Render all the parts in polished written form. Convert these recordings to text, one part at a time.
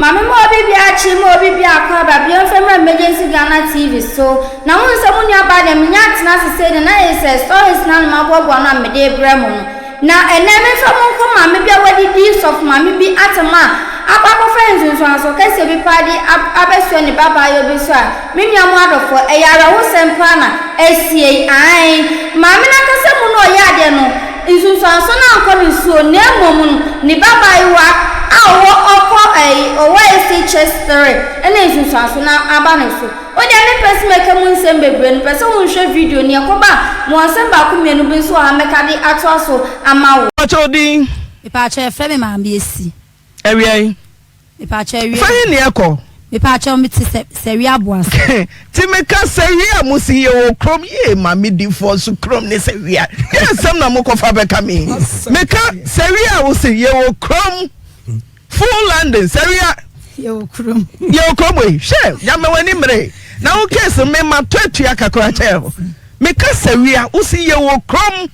Ma me ma obi biara kye ma obi biara akɔ aba bio mfa mmra Emergency Ghana TV so. Na wohu sɛ mo nua baa deɛ menya atena ase sei no na yɛ sɛ stories no a na maboaboa ano a mede rebrɛ mo no. Na ɛnnɛ memfa mo nkɔ maame bi a wadidi sɔfo maame bi atam a akɔ akɔfa nsunsuansoɔ kɛseɛ bi paa de abɛsoɛ ne ba baayewa bi so a, me nua mo adɔfoɔ, ɛyɛ awerɛhosɛm paa na asie yi, aane, maame no ankasa mu no ɔyɛ adeɛ no, nsunsuansoɔ no ankɔ ne so o, na mmom no, ne ba baayewa a ɔwɔ ɔkɔ ɛyi, ɔwɔ SHS 3 ɛna nsunsuansoɔ no aba ne so. Wo deɛ me mpɛ sɛ mɛka mu nsɛm bebree no, pɛ sɛ wo nhwɛ video no, yɛkɔba a, mewɔ nsɛm baako mmienu bi nso wɔ ha mɛka de atoa so ama wo. Mpakyɛ wo din? Mepaakyɛw yɛfrɛ me maame Esi. Awia yi. Mepaakyɛw awia. Fa he ne ɛkɔ? Mepaakyɛw me te sɛ sɛwia aboase. Ti me ka sɛwia mo si yɛ wɔ kurom yie maame difoɔ so kurom ne sɛwia. Yɛ nsɛm na mo kɔfa bɛka me. Me ka sɛwia wo si yɛ wɔ kurom. Full landing sɛwia. Yɛ wɔ kurom. Yɛ wɔ kurom wei hwɛ nyame w'ani mmere na wo case me ma tɔ atua kakra kyɛ o. Me ka sɛwia wo si yɛ wɔ kurom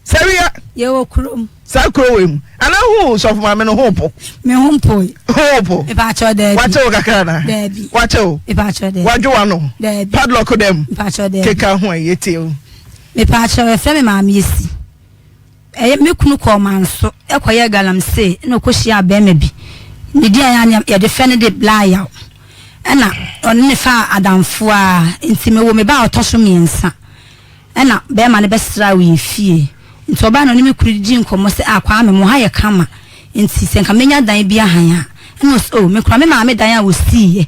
sɛwia. Yɛ wɔ kurom. Saa kuro wei mu ana hu sɔfo maame no ho po. Me ho mpo. Ho po. Mepaakyɛw daabi. Wakyɛ wo kakra na. Daabi. Wakyɛ wo. Mepaakyɛw daabi. Wadwo wano. Daabi. Padlock dɛm. Mepaakyɛw daabi. Keka ho a yɛtie o. Mepaakyɛw yɛfrɛ me maame esi. Ɛyɛ me kunu kɔɔ manso kɔyɛɛ galamsey na ɔkɔhyiaa bɛrima bi. Ne din a yɛde frɛ no de Blayaw. Ɛna ɔne no faa adamfo ara nti mewoo me ba a ɔtɔ so mmiɛnsa. Ɛna bɛrima no bɛsraa wɔ yɛn fie. Nti ɔbae na ɔne me kunu didii nkɔmmɔ sɛ ah Kwame mo ha yɛ kama nti sɛ nka mɛnya dan bi ahan a. Ɛna ɔse oh mekura me maame dan a ɔsiiɛ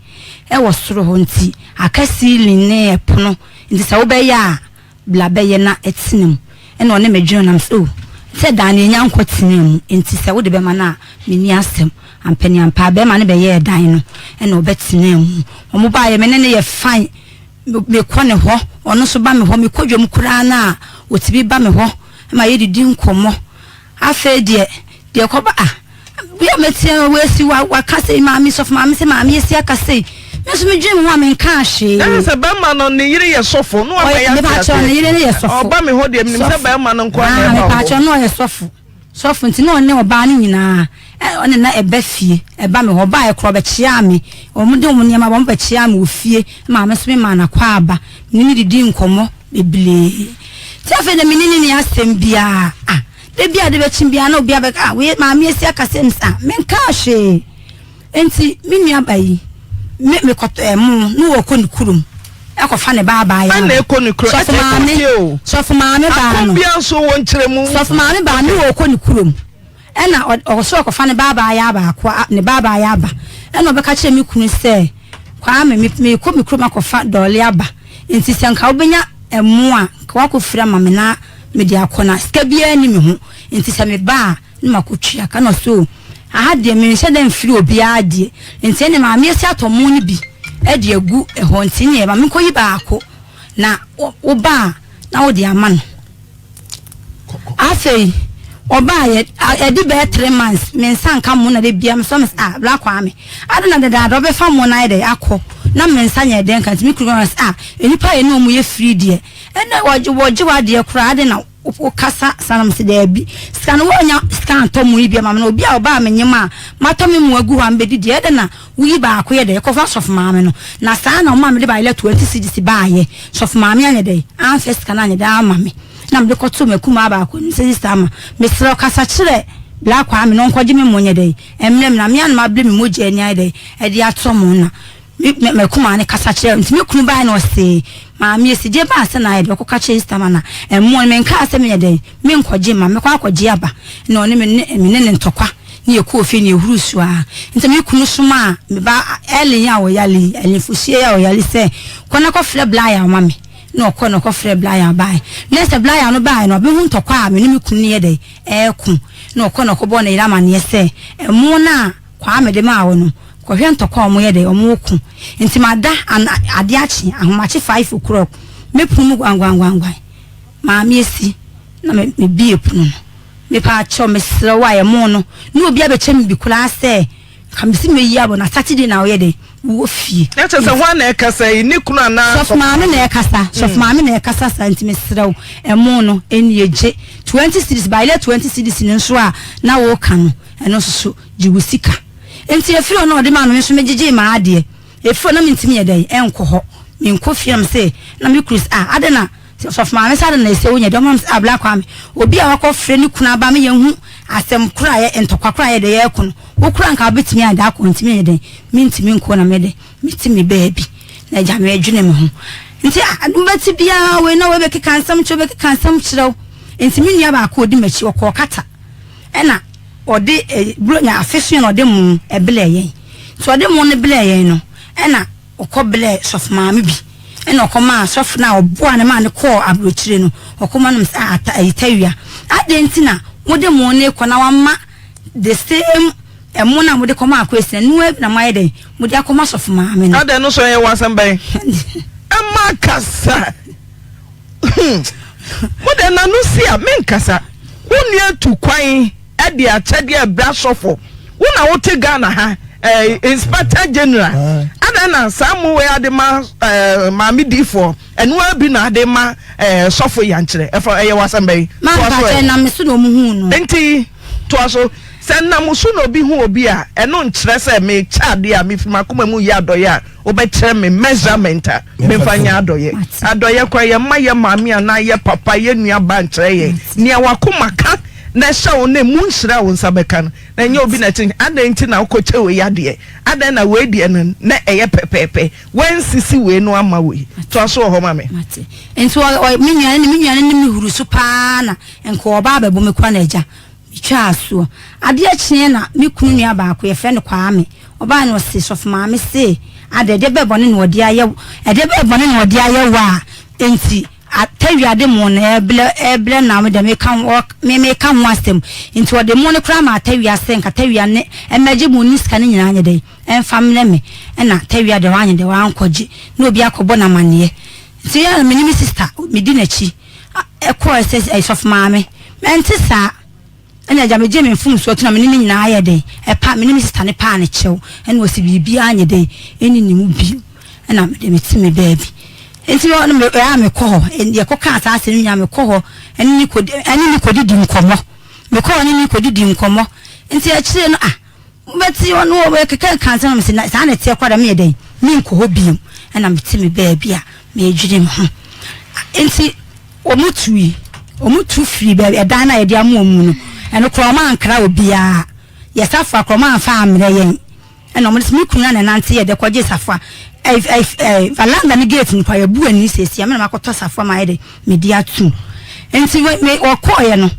wɔ soro hɔ nti aka ceiling ne ɛpono nti sɛ wobɛyɛ a bla bɛyɛ na ɛtena mu. Ɛna ɔne me dwene na mesɛ oh sɛ dan no yɛnya nkɔ tenaa mu nti sɛ wode bɛma no a menni asɛm. Ampaniampaa bɛrima no bɛyɛɛ dan no ɛna ɔbɛtenaa mu. Wɔn baeɛ me ne no yɛ fine, mekɔ ne hɔ ɔno nso ba me hɔ, mekɔ dwam koraa no a ɔtumi ba me hɔ ma yɛdidi nkɔmmɔ. Afei deɛ deɛ ɛkɔba ah Bi a mɛte a wɔasi wa waka sei maame sɔfo maame sɛ maame esi aka sei me nso medwene me ho a menkaa hwee. Ɛne sɛ bɛrima no ne yere yɛ sɔfo na wama yɛ ate aseɛ. Ne yere no yɛ sɔfo. Ɔba me hɔ deɛ menim sɛ bɛrima no nko ara na ɛba hɔ. Mepaakyɛw na ɔyɛ sɔfo sɔfo nti na ɔne ɔbaa no nyinaa ɔne na ɛba fie ɛba me hɔ ɔbaa ɛkorɔ ɔbɛkyeaa me wɔn de wɔn nneɛma wɔn bɛkyeaa me wɔ fie maame nso me maa no akwaaba me ne no didi nkɔmmɔ bebree ti afei na me ne ne ni asɛm biara ah. Da bi a ade bɛkye biara na obi abɛka, ah, wei maame asi akasa mu sa, menkaa hwee. Enti me nua ba yi, me mekɔtɔ ɛmo na wɔkɔ ne kurom ɛkɔfa ne ba abaayewa. Ɛna ɛkɔ ne kurom. Sɔfo maame, sɔfo maame baa no. Akɔ bia nso wɔ nkyerɛmu. Sɔfo maame baa no wɔkɔ ne kurom. Ɛna ɔsɛ ɔkɔfa ne ba abaayewa baako, ne ba abaayewa aba. Ɛna ɔbɛka kyerɛ me kunu sɛ, Kwame, mekɔ me kurom akɔfa dɔɔle aba. Enti sɛ nka wobɛnya ɛmo a, nka woakɔfiri ama me na mede akɔ na sika biara nni me ho nti sɛ meba a na makɔtua ka na ɔse o aha deɛ menhyɛ da mfiri obiara deɛ nti ɛne maame asi atɔ mo no bi de agu ɛhɔ nti neɛ ma menkɔyi baako na woba a na wode ama no afei ɔbaa yɛ ɛde bɛyɛ 3 months me nsa nka mo na de bia me sɔ me ah bla Kwame ade na dedaada ɔbɛfa mo na ayɛ dɛ akɔ na me nsa nyɛ dɛn ka nti me kuru sɛ ah nnipa yɛ ne ɔmo yɛ firi deɛ. Ɛnna wɔgye wɔgye w'adeɛ koraa adɛn na wokasa saa na mese daabi sika no woannya sika antɔ mo yi bi ama me na obi a ɔbaa me nyem a matɔ me mo agu hɔ a mebɛdi deɛ ɛdɛn na woyi baako yɛ dɛ kɔfa sɔfo maame no na saa na ɔma mede bayerɛ 20 cedis baayɛ sɔfo maame anyɛ dɛ amfɛ sika no anyɛ dɛ ama me na mede kɔtoo m'akumaa baako anim sɛ sista ama mesrɛ wo kasa kyerɛ Bla Kwame na ɔnkɔgye me mo nyɛ dɛ mmerɛ me na me a na mabrɛ me mogya ani ayɛ dɛ ɛde atɔ mo na Me me m'akumaa no kasa kyerɛɛ nti me kunu baeɛ na ɔsee maame esi gye baa sɛ na ayɛ dɛ ɔkɔka kyerɛ sista ma na ɛmmoa no menkaa sɛ meyɛ dɛn menkɔgye ma mɛkɔ akɔgye aba na ɔne me ne me ne ne ntɔkwa ne yɛkɔɔ fie ne yɛhuru so ara nti me kunu somaa me ba Ellen a ɔyale yi Ellen Fosuo yi a ɔyale sɛ kɔ na kɔfrɛ Blaya ma me na ɔkɔ na ɔkɔfrɛ Blaya baeɛ na sɛ Blaya no baeɛ no ɔbɛhu ntɔkwa a me ne me kunu no yɛ dɛn ɛɛko na ɔkɔ na ɔkɔbɔɔ ne yere amaneɛ sɛ ɛmo no a Kwame de maa wo no, kɔhwɛ ntɔkwa a ɔmo yɛ dɛ ɔmo ko nti mada ana ade akye ahomakye 5 o'clock me pono mu guanguanguanguan maame esi na me me bie pono no mepaakyɛw mesrɛ wo a ɛmo no ne obi abɛkyɛ me bi koraa sɛ nka mesi meyi abɔ na Saturday na woyɛ dɛ wowɔ fie. Na kyerɛ sɛ hwan na ɛkasa yi ne kunu anaa sɔfo maame na ɛkasa sɔfo maame na ɛkasa saa nti mesrɛ wo ɛmo no ɛnie gye 20 cedis bayerɛ 20 cedis no nso a na woka no ɛno nso so gye wo sika. Nti ɛfiri hɔ na ɔde maa me, me nso megyegyee m'adeɛ. Ɛfiri hɔ na mentumi nyɛ dɛn nkɔ hɔ. Menkɔ fie na mese, na me kunu se, ah, adɛn na Sɔfo maame sɛ adɛn na ɛsɛ wonya dɛm? Ɔma me sɛ, ah, Bla Kwame, obi a wakɔ frɛ ne kunu aba ma yɛnhu asɛm koro a yɛ, ntɔkwa koro a yɛde yɛreko no, wo koraa nka wobɛtumi ayɛ dɛn akɔ? Ntumi nyɛ dɛn? Mentumi nkɔ na mɛdɛn? Mete me baabi na agya medwene me ho. Nti ah, wobɛte biara wei na wei bɛkeka nsɛm kyerɛ wo, bɛkeka nsɛm kyerɛ wo. Nti me nua baako a ɔdi m'akyi, ɔkɔɔ Qatar. Ɛna ɔde eh, Buronya afe so na ɔde mo ɛblɛɛ yɛn. Nti ɔde mo no blɛɛ yɛn no, ɛna ɔkɔ blɛɛ sɔfo maame bi. Ɛna ɔkɔ maa sɔfo no a ɔboa no maa no kɔɔ aburokyire no, ɔkɔ ma nom sɛ ah, ata, ayi tawia. Adɛn nti na mode mo no rekɔ na wama the same ɛmo no a mode kɔmaa Kwesi no, ɛno ara bi na moayɛ dɛn? Mode akɔma sɔfo maame no. Adɛn no so ɛyɛ wɔ asɛm bɛn? Ɛma kasa. Hmm. Mo de na no si a menkasa. Wo nua tu kwan de akyɛdeɛ ɛbrɛ asɔfo. Wo na wote Ghana ha eh, Inspector General. Adɛn na saa mo wei ade ma eh, maame diifoɔ ɛno ara bi na ade ma eh, sɔfo yankyerɛ ɛfa ɛyɛ w'asɛm bɛyi. Ma mpakyɛ na me so na ɔmo huu no. Nti toa so. Sɛ nam so na obi hu obi a, ɛno nkyerɛ sɛ mekyɛ adeɛ a mefi m'akoma mu yɛ adɔeɛ a wobɛkyerɛ me measurement a memfa nyɛ adɔeɛ. Adɔeɛ koraa yɛmma yɛ maame anaa yɛ papa, yɛ nua ba nkyerɛ yɛn. Nea w'akoma ka na ɛhyɛ wo na emu nhyira a wo nsa bɛka no, na ɛnyɛ obi na ɛkyerɛ. Adɛn nti na wokɔkyɛ wei adeɛ? Adɛn na wei deɛ no na ɛyɛ pɛpɛɛpɛ? Woansisi wei no amma wei. Toa so wɔ hɔ ma me. Mate. Nti me nua no ne me nua no ne me huru so paa na nka ɔba abɛbɔ me kora na agya. Metwaa asuo. Adeɛ kyeeɛ na me kunu nua baako, yɛfrɛ no Kwame, ɔbaeɛ na ɔse, Sɔfo maame se, adɛn, ɛdeɛ bɛn bɔne na ɔde ayɛ wo, ɛdeɛ bɛn bɔne na ɔde ayɛ wo a enti Tawia de mo no ɛrebrɛ, ɛrebrɛ na me deɛ meka ho, ɔ, me meka ho asɛm. Nti ɔde mo no koraa maa Tawia sɛ nka Tawia ne mmɛgye mo ne sika no nyinaa nyɛ dɛn, ɛmfa mmrɛ me. Ɛna Tawia deɛ wanyɛ dɛn, wankɔgye. Na obi akɔbɔ no amaneɛ. Nti yɛ a me ne me sista, medi n'akyi. Ɛkɔɔ sɛ ɛyɛ sɔfo maame. Mɛnte saa. Ɛna agya megye me mfomsoɔ to na me ne ne nyinaa ayɛ dɛn? Ɛpa, me ne me sista no paa ne kyɛw. Ɛna ɔsi biribiara nyɛ dɛn? Ɛnni ne mu bio. Ɛna mede mete me baabi. Nti ɔno me ɛyɛ a mekɔ hɔ. Yɛkɔ kaa saa asɛm nyinaa mekɔ hɔ ɛne ne kɔdi ɛne ne kɔdidi nkɔmmɔ. Mekɔ hɔ ne ne kɔdidi nkɔmmɔ. Nti akyire no ah Wobɛte hɔ no wɔkeka ka nsɛm na mese na saa na ɛteɛ koraa deɛ meyɛ dɛn menkɔ hɔ bio ɛna mete me baabi a meredwene me ho nti wɔn tui wɔn tu firi baabi ɛdan no a yɛde ama wɔn mu no ɛno koraa wɔn ankra obiara yɛ safoa koraa wɔn amfa ammerɛ yɛn ɛna wɔn de me kunu na nante yɛ de kɔgye safoa ɛɛ ɛɛ valanda ne gate no koraa yɛbu ani siesie ɛmɛ na makɔtɔ safoa ma ayɛ de mede atum nti me wɔkɔɔyɛ no.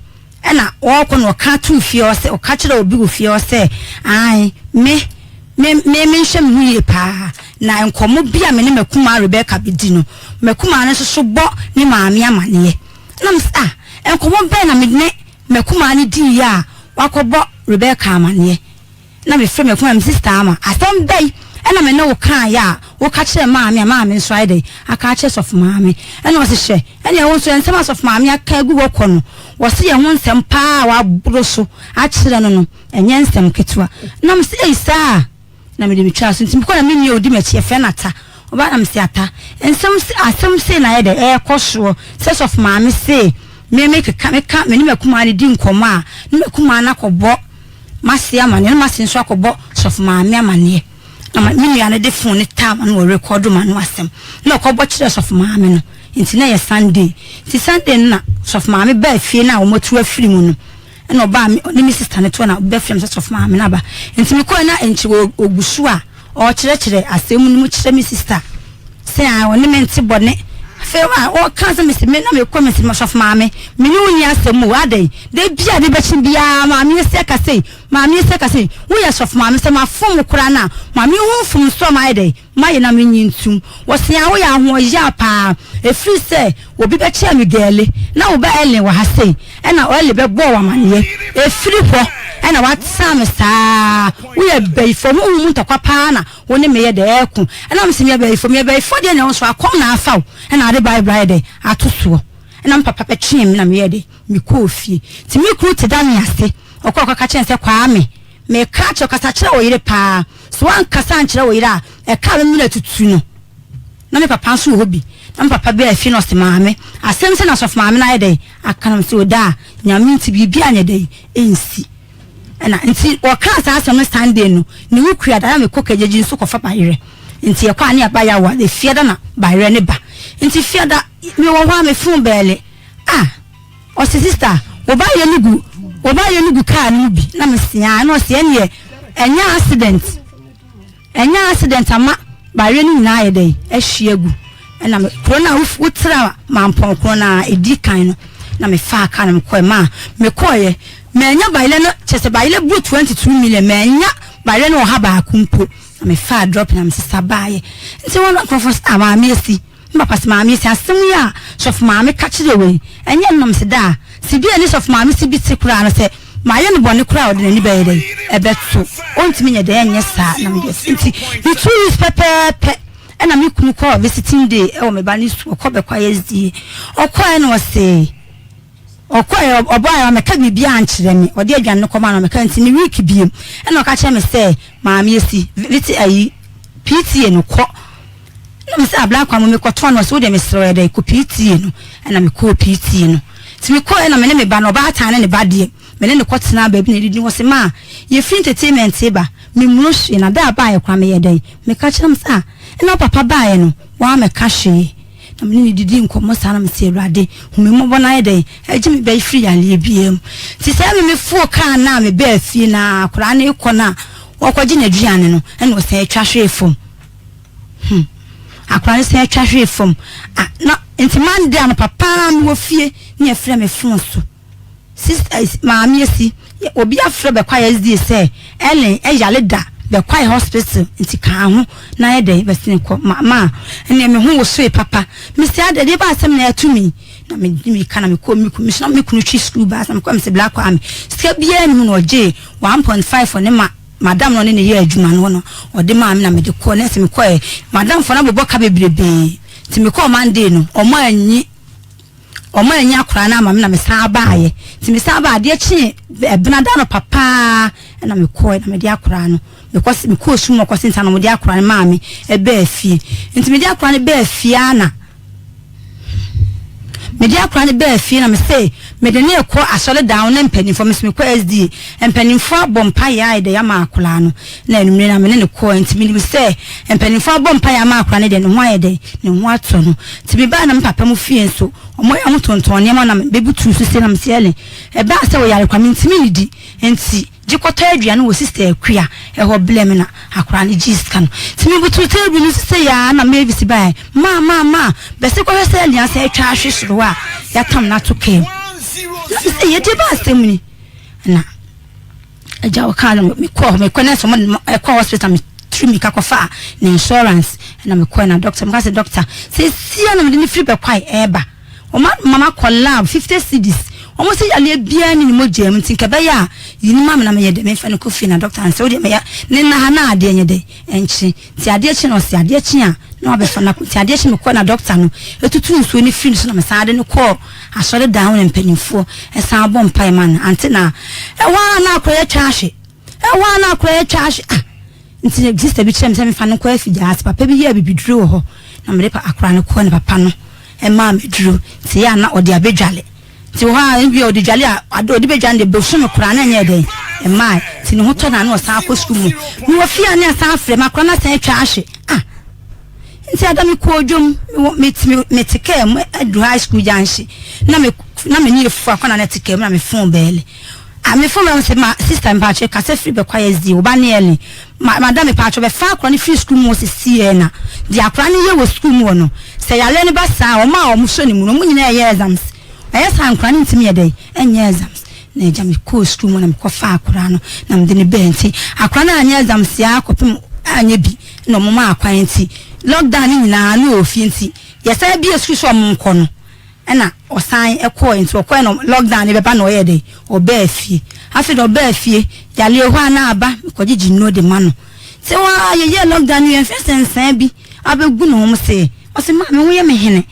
Ɛna ɔɔkɔ na ɔka too fie hɔ sɛ, ɔka kyerɛɛ obi wɔ fie hɔ sɛ, Aane, me, me, me, menhwɛ me ho yie paa, na nkɔmmɔ bi a me ne m'akumaa Rebeka bɛdi no, m'akumaa no nso so bɔ ne maame amaneɛ. Ɛna mese, Ah, nkɔmmɔ bɛn na me ne m'akumaa no diiɛ a wakɔbɔ Rebeka amaneɛ? Na mefrɛ m'akuma me sista ama, asɛm bɛn na me ne wo kaeɛ a woka kyerɛɛ maame a maame nso ayɛ dɛn aka akyerɛ sɔfo maame? Ɛna ɔse hwɛ, ɛneɛ wo nso nsɛm a sɔfo maame aka agu hɔ kɔ no, wɔse yɛn ho nsɛm paa a waboro so akyerɛ no no, ɛnyɛ nsɛm ketewa. Na mese ei saa? Na mede metwaa so, nti mekɔ na me nua a ɔdi m'akyi yɛfrɛ no Ata, ɔbaa na mese Ata, nsɛm se asɛm sei na ayɛ dɛn ɛrekɔ soɔ sɛ sɔfo maame se me mekeka meka me ne m'akumaa no di nkɔmmɔ a, ne m'akumaa no akɔbɔ M'ase amaneɛ na m'ase nso akɔbɔ sɔfo maame amaneɛ na me nua no de phone no taa ma no wɔ rekɔdo m'ano asɛm na ɔkɔbɔ kyerɛɛ sɔfo maame no nti na ɛyɛ Sunday nti Sunday no na sɔfo maame baa fie no a wɔatu afiri mu no ɛna ɔbaa me ɔne me sister no toɔ na ɔbɛfrɛ me sɛ sɔfo maame no aba nti mekɔɛ na nkyɛ ɔgu so a ɔrekyerɛkyerɛ asɛm no mu kyerɛ me sister sɛ a ɔne me nte bɔne. Afei a ɔka sɛ mese me na mekɔ mese sɔfo maame me ne wo nni asɛm o adɛn da bi a de bɛkye biara maame esi aka sei maame esi aka sei woyɛ sɔfo maame sɛ mafom wo koraa no a maame hu mfomso a mayɛ dɛn mayɛ na menyi ntum wɔse a woyɛ ahoɔyaa paa ɛfiri sɛ obi bɛkyɛɛ me gɛɛle na wo ba Ellen wɔ ha sei ɛna Ellen bɛbɔɔ wo amaneɛ ɛfiri hɔ ɛna watea me saa woyɛ bayifoɔ honhom mu ntɔkwa paa na Wo ne me yɛ dɛ ɛɛko. Ɛna me se meyɛ bayifoɔ, meyɛ bayifoɔ deɛ na wo nso akɔm na afa wo ɛna ade bible ayɛ dɛ ato soɔ. Ɛna me papa bɛtwee me na meyɛɛ dɛ mekɔɔ fie. Nti me kunu te da me ase, ɔkɔɔ kɔka kyerɛɛ no sɛ Kwame, meka akyerɛ wo, kasa kyerɛ wo yere paa, sɛ woankasa ankyerɛ wo yere a, ɛka a bɛmene atutu no. Na me papa nso wɔ hɔ bi. Na me papa baa fie na ɔse maame, asɛm sei na asɔfo maame no ayɛ dɛn aka na mese odaa, Nyame nti biribiara nyɛ dɛn ɛnsi. Ɛna nti wɔkaa saa asɛm no Sunday no, ne wo kua da na mekɔ Kegyegye nso kɔfa bayerɛ. Nti yɛkɔ a ne yɛba Yawa, de fiada na bayerɛ ne ba. Nti fiada mewɔ hɔ a me phone bɛɛle. Ah! Ɔse sister, wo bayerɛ no gu, wo bayerɛ no gu car no mu bi. Na mese aa, ɛna ɔse ɛneɛ ɛnyɛ accident. Ɛnyɛ accident ama bareɛ no nyinaa ayɛ dɛn ahwie agu ɛna me kuro no a wotra mampɔn kuro no a ɛdi kan no na mefaa kaa no mekɔɛ maa mekɔɔyɛ manya bayerɛ no kyɛ sɛ bayerɛ buru 22 million manya bayerɛ no ɔha baako mpo na mefaa drop na mesesa baayɛ nti wɔn nkurɔfoɔ sɛ ah maame asi Me papa se maame se asem yi a sɔfo maame ka kyerɛ wo yi ɛnyɛ no na mese daa se bi a ɛne sɔfo maame se bi te koraa no sɛ mayɛ no bɔne koraa a ɔde n'ani bɛyɛ dɛn ɛbɛto ɔntumi nyɛ dɛn ɛnyɛ saa na mede asi nti ne 2 weeks pɛpɛɛpɛ ɛna me kunu kɔɔ visiting day ɛwɔ me ba ne sukuu ɔkɔ bɛkɔ ISDA ɔkɔɛ na ɔse ɔkɔɛ ɔbɔɛ ɔmɛka biribi ankyerɛ me ɔde aduane no kɔma no ɔmɛka nti ne week biem ɛna ɔka kyerɛ me sɛ maame esi viti ayi PTA no kɔ Na me sɛ abla kwa mo me kɔtɔn no ɔsɛ wodeɛ mesrɛ wo yɛdɛ kɔ PTA no ɛna me kɔɔ PTA no nti me kɔɔ ɛna me ne me ba no ɔbaatan ne ne ba deɛ me ne no kɔ tenaa baabi na yɛdidi ɔsɛ maa yɛfiri entertainment ba me mmuro hwee na da a baayɛ koraa meyɛ dɛn meka kyerɛ me sɛ ah ɛna wo papa baayɛ no waamɛka hwee na me ne no didi nkɔmmɔ saa na me sɛ awurade hu me mmɔbɔ na ayɛ dɛn agye me bɛyi firi yareɛ biara mu nti sɛ me me foo kaa no a me baa fie na akwadaa no rekɔ no a wɔkɔgye n'aduane no ɛna ɔsan atwa hwee fam. Hmm. Akwadaa no san atwa hwee fam. Ah, na nti Monday anɔpa paa mewɔ fie ne yɛfrɛ me phone so. Sister, eh, maame asi, obi afrɛ Bɛkwae SDA sɛ Ellen ɛyale da Bɛkwae hospital nti kaa ho na yɛ dɛn bɛsene kɔ. Ma, ma, ɛnna me ho wosoe papa. Mesi adɛ deɛ ba asɛm na ɛto mi. Na me me ka na me kɔ me kunu, me me kunu twi school bus na me kɔ me sɛ Black Kwame. Sika biara ni mu na ɔgye 1.5 ne ma Madam no a ɔne no yɛɛ adwuma no na ɔde maa me na mede kɔɔ. Nɛɛse mekɔɛ, madamfoɔ no abobɔ ka bebrebee nti mekɔɔ Monday no ɔmo anyi ɔmo anyi akwadaa no ama me na mesan baayɛ. Nti mesan baa adeɛ kyee ɛbena da no papaa ɛna mekɔɛ na mede akwadaa no mekɔ mekɔɔ sum ɔkɔ senta na ɔmo de akwadaa no maa me ɛbaa fie. Nti mede akwadaa no baa fie ara na Mede akora no baa fie na mese mede no rekɔ asɔredan hɔ na mpanimfoɔ mese mekɔ SDA mpanimfoɔ abɔ mpaeɛ ayɛ dɛ ama akwadaa no na anwummerɛ na mene no kɔɔ nti menim sɛ mpanimfoɔ abɔ mpaeɛ ama akwadaa no deɛ ne ho ayɛ dɛ ne ho atɔ no nti mebaa na me papa mu fie nso wɔn yɛ ho tontɔn nneɛma na mebɛbutu so se na mese Ellen ɛbaa sɛ ɔyare kwa mentumi nnidi nti Gye kɔtɔ aduane wɔ sista Akua hɔ blɛ me na akwadaa no gyee sika no. Nti me butuu table no so sei ara na Mavis baeɛ, Ma, ma, ma, bɛse kɔhwɛ sɛ Elian asan atwa ahwe soro hɔ a yɛatam no ato kaa mu. Na me sɛ, yɛdeɛ ba asɛm ni? Na agya ɔkaa no, mekɔɔ hɔ, mekɔ nɛɛse ɔmo de me ɛkɔɔ hospital, me tiri mmirika kɔfaa ne insurance, ɛna mekɔɛ na doctor, meka sɛ doctor, seesia na mede no firi bɛkwae ɛɛba. Wɔn ama makɔ lab 50 cedis. Wɔn se yareɛ biara nni ne mogya mu nti nka ɛbɛyɛ a yi no ma me na meyɛ dɛ memfa no kɔ fie na doctor no sɛ wodeɛ mɛyɛ ne nna ha na adeɛ nyɛ dɛ ɛnkye nti adeɛ kye na ɔse adeɛ kye a na wabɛfa no akɔ nti adeɛ kye mekɔ na doctor no ɛtutu nsuo no firi no so na mesan de no kɔɔ asɔre dan hɔ na mpanimfoɔ ɛsan bɔ mpaeɛ ma no ante na ɛhɔ ara na akɔyɛ atwa ahwe ɛhɔ ara na akɔyɛ atwa ahwe ah Nti sista bi kyerɛɛ me sɛ memfa no nkɔ afigyaase. Papa bi yɛɛ abibiduro wɔ hɔ na mede akwadaa no kɔɔ ne papa no maa me aduro. Nti ɛyɛ a na ɔde abɛdwale. Nti wɔ hɔ a ebi a ɔde dwale a ade ɔde bɛdwale no deɛ bosome koraa na ɛnyɛɛ dɛn ɛmaae. Nti ne ho tɔ no a na ɔsan akɔ sukuu mu. Mewɔ fie a ne asan afrɛ me akwadaa no asan atwa ahwe. Ah! Nti ada mekɔɔ dwom mewɔ mete mete kaa mu aduru high school junction na me na me ne efu akwadaa no te kaa mu na me phone bɛɛle. Ah me phone bɛm sɛ ma sister mpakyɛ kasa firi bɛkwa SD wo ba ne Ellen ma madam mepakyɛ bɛfa akora no firi school mu hɔ sisi yɛ na deɛ akora no yɛ wɔ school mu hɔ no sɛ yareɛ no ba saa wɔn a wɔn sɔ ne mu no wɔn nyinaa ɛyɛ exams ɛyɛ saa nkora no ntumi yɛ dɛn ɛnyɛ exams na agya me kɔɔ school mu na mekɔ fa akora no na mede ne bɛɛ nti akora no anyɛ exams yɛ akɔpem anyɛ bi na wɔn maa kwan nti lockdown no nyinaa no wɔ fie nti yɛsan bie school so wɔn nkɔ no Ɛna ɔsan kɔɔɛ nti ɔkɔɔɛ na lockdown no bɛba na ɔyɛɛ dɛn ɔbaa fie afei deɛ ɔbaa fie yareɛ hɔ a na aba mekɔgyegye nnuro de ma no nti hɔ a yɛyɛɛ lockdown no yɛmfɛ sɛ nsaa bi abɛgu ne ho se ɔse maa me ho yɛ me hene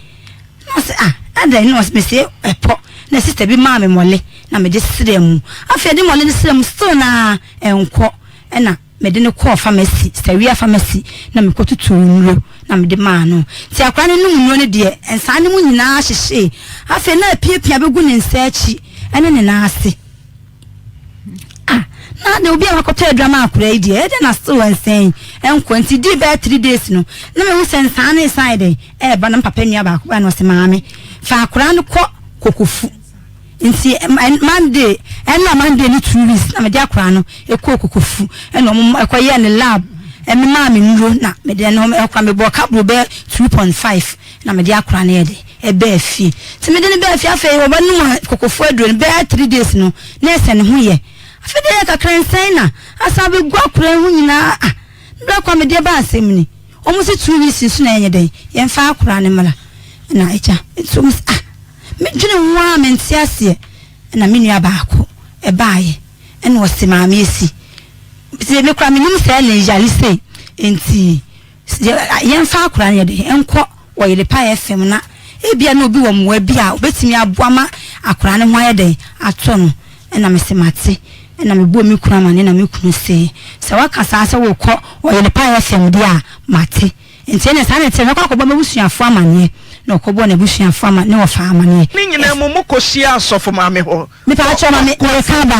na ɔse ah adɛn na ɔse mese ɛpɔ na sister bi maa me mɔle na mede srɛ mu afei ɛde mɔle no srɛ mu still na ɛnkɔ ɛna Mede no kɔɔ famasi, Sawia famasi, na mekɔtotoo nnuro na mede maa no. Nti akwadaa no nom nnuro no deɛ, nsaa no mu nyinaa hyehyee. Afei na apiapia bɛgu ne nsa akyi ne ne nan ase. Ah, Na adɛn obi a wakɔtɔ aduru ama akwadaa yi deɛ ɛdɛn na still nsɛn nkɔ nti dii bɛyɛ 3 days no na mehu sɛ nsaa ne nsa ayɛ dɛn ɛɛba. Na me papa nua baako baa na ɔsɛ, "Maame, fa akwadaa no kɔ Kokofu." Nti Monday ɛna Monday ne 2 weeks na mede akwadaa no ɛkɔɔ Kokofu, ɛna ɔmo ɛkɔyɛɛ ne lab, ɛme maa me nnuro na mede ɛno ɛkora mebɔ kabro bɛyɛ 2.5 na mede akwadaa no yɛ de ɛbɛɛ fie. Nti mede no bɛɛ fie, afei wɔbɛnom Kokofu aduro no bɛyɛ 3 days no na ɛsɛ ne ho yɛ. Afei de yɛ kakra nsɛn na asan bɛgu akwadaa ho nyinaa. Ah, ndura kwa mede ba asɛm ni, wɔn si 2 weeks nso na yɛnyɛ dɛn yɛmfa akwadaa no mmra na agya. Nti wɔn si, ah, medwene ho a mente aseɛ. Ɛna me nua baako ɛbaayɛ ɛna ɔsi, "Maame, esi sɛ me kora menim sɛ ɛna yale sei, nti yɛmfa akwadaa no yɛ de nkɔ Ɔyerepa FM na ebia na obi wɔ mmoa bi a obetumi aboa ma akwadaa no ho ayɛ dɛn atɔ no." Ɛna mese mate. Ɛna mebɔ me kunu ama ne na me kunu se sɛ waka saa sɛ wokɔ Ɔyerepa FM deɛ a, mate. Nti ɛna saa na ɛte mɛkɔ akɔbɔ m'abusuafoɔ amanneɛ, na ɔkɔbɔ n'abusuafoɔ ama ne wɔfa amanneɛ. Ne nyinaa mu mokɔhyia asɔfo maame hɔ? Mepaakyɛw ma meka ba,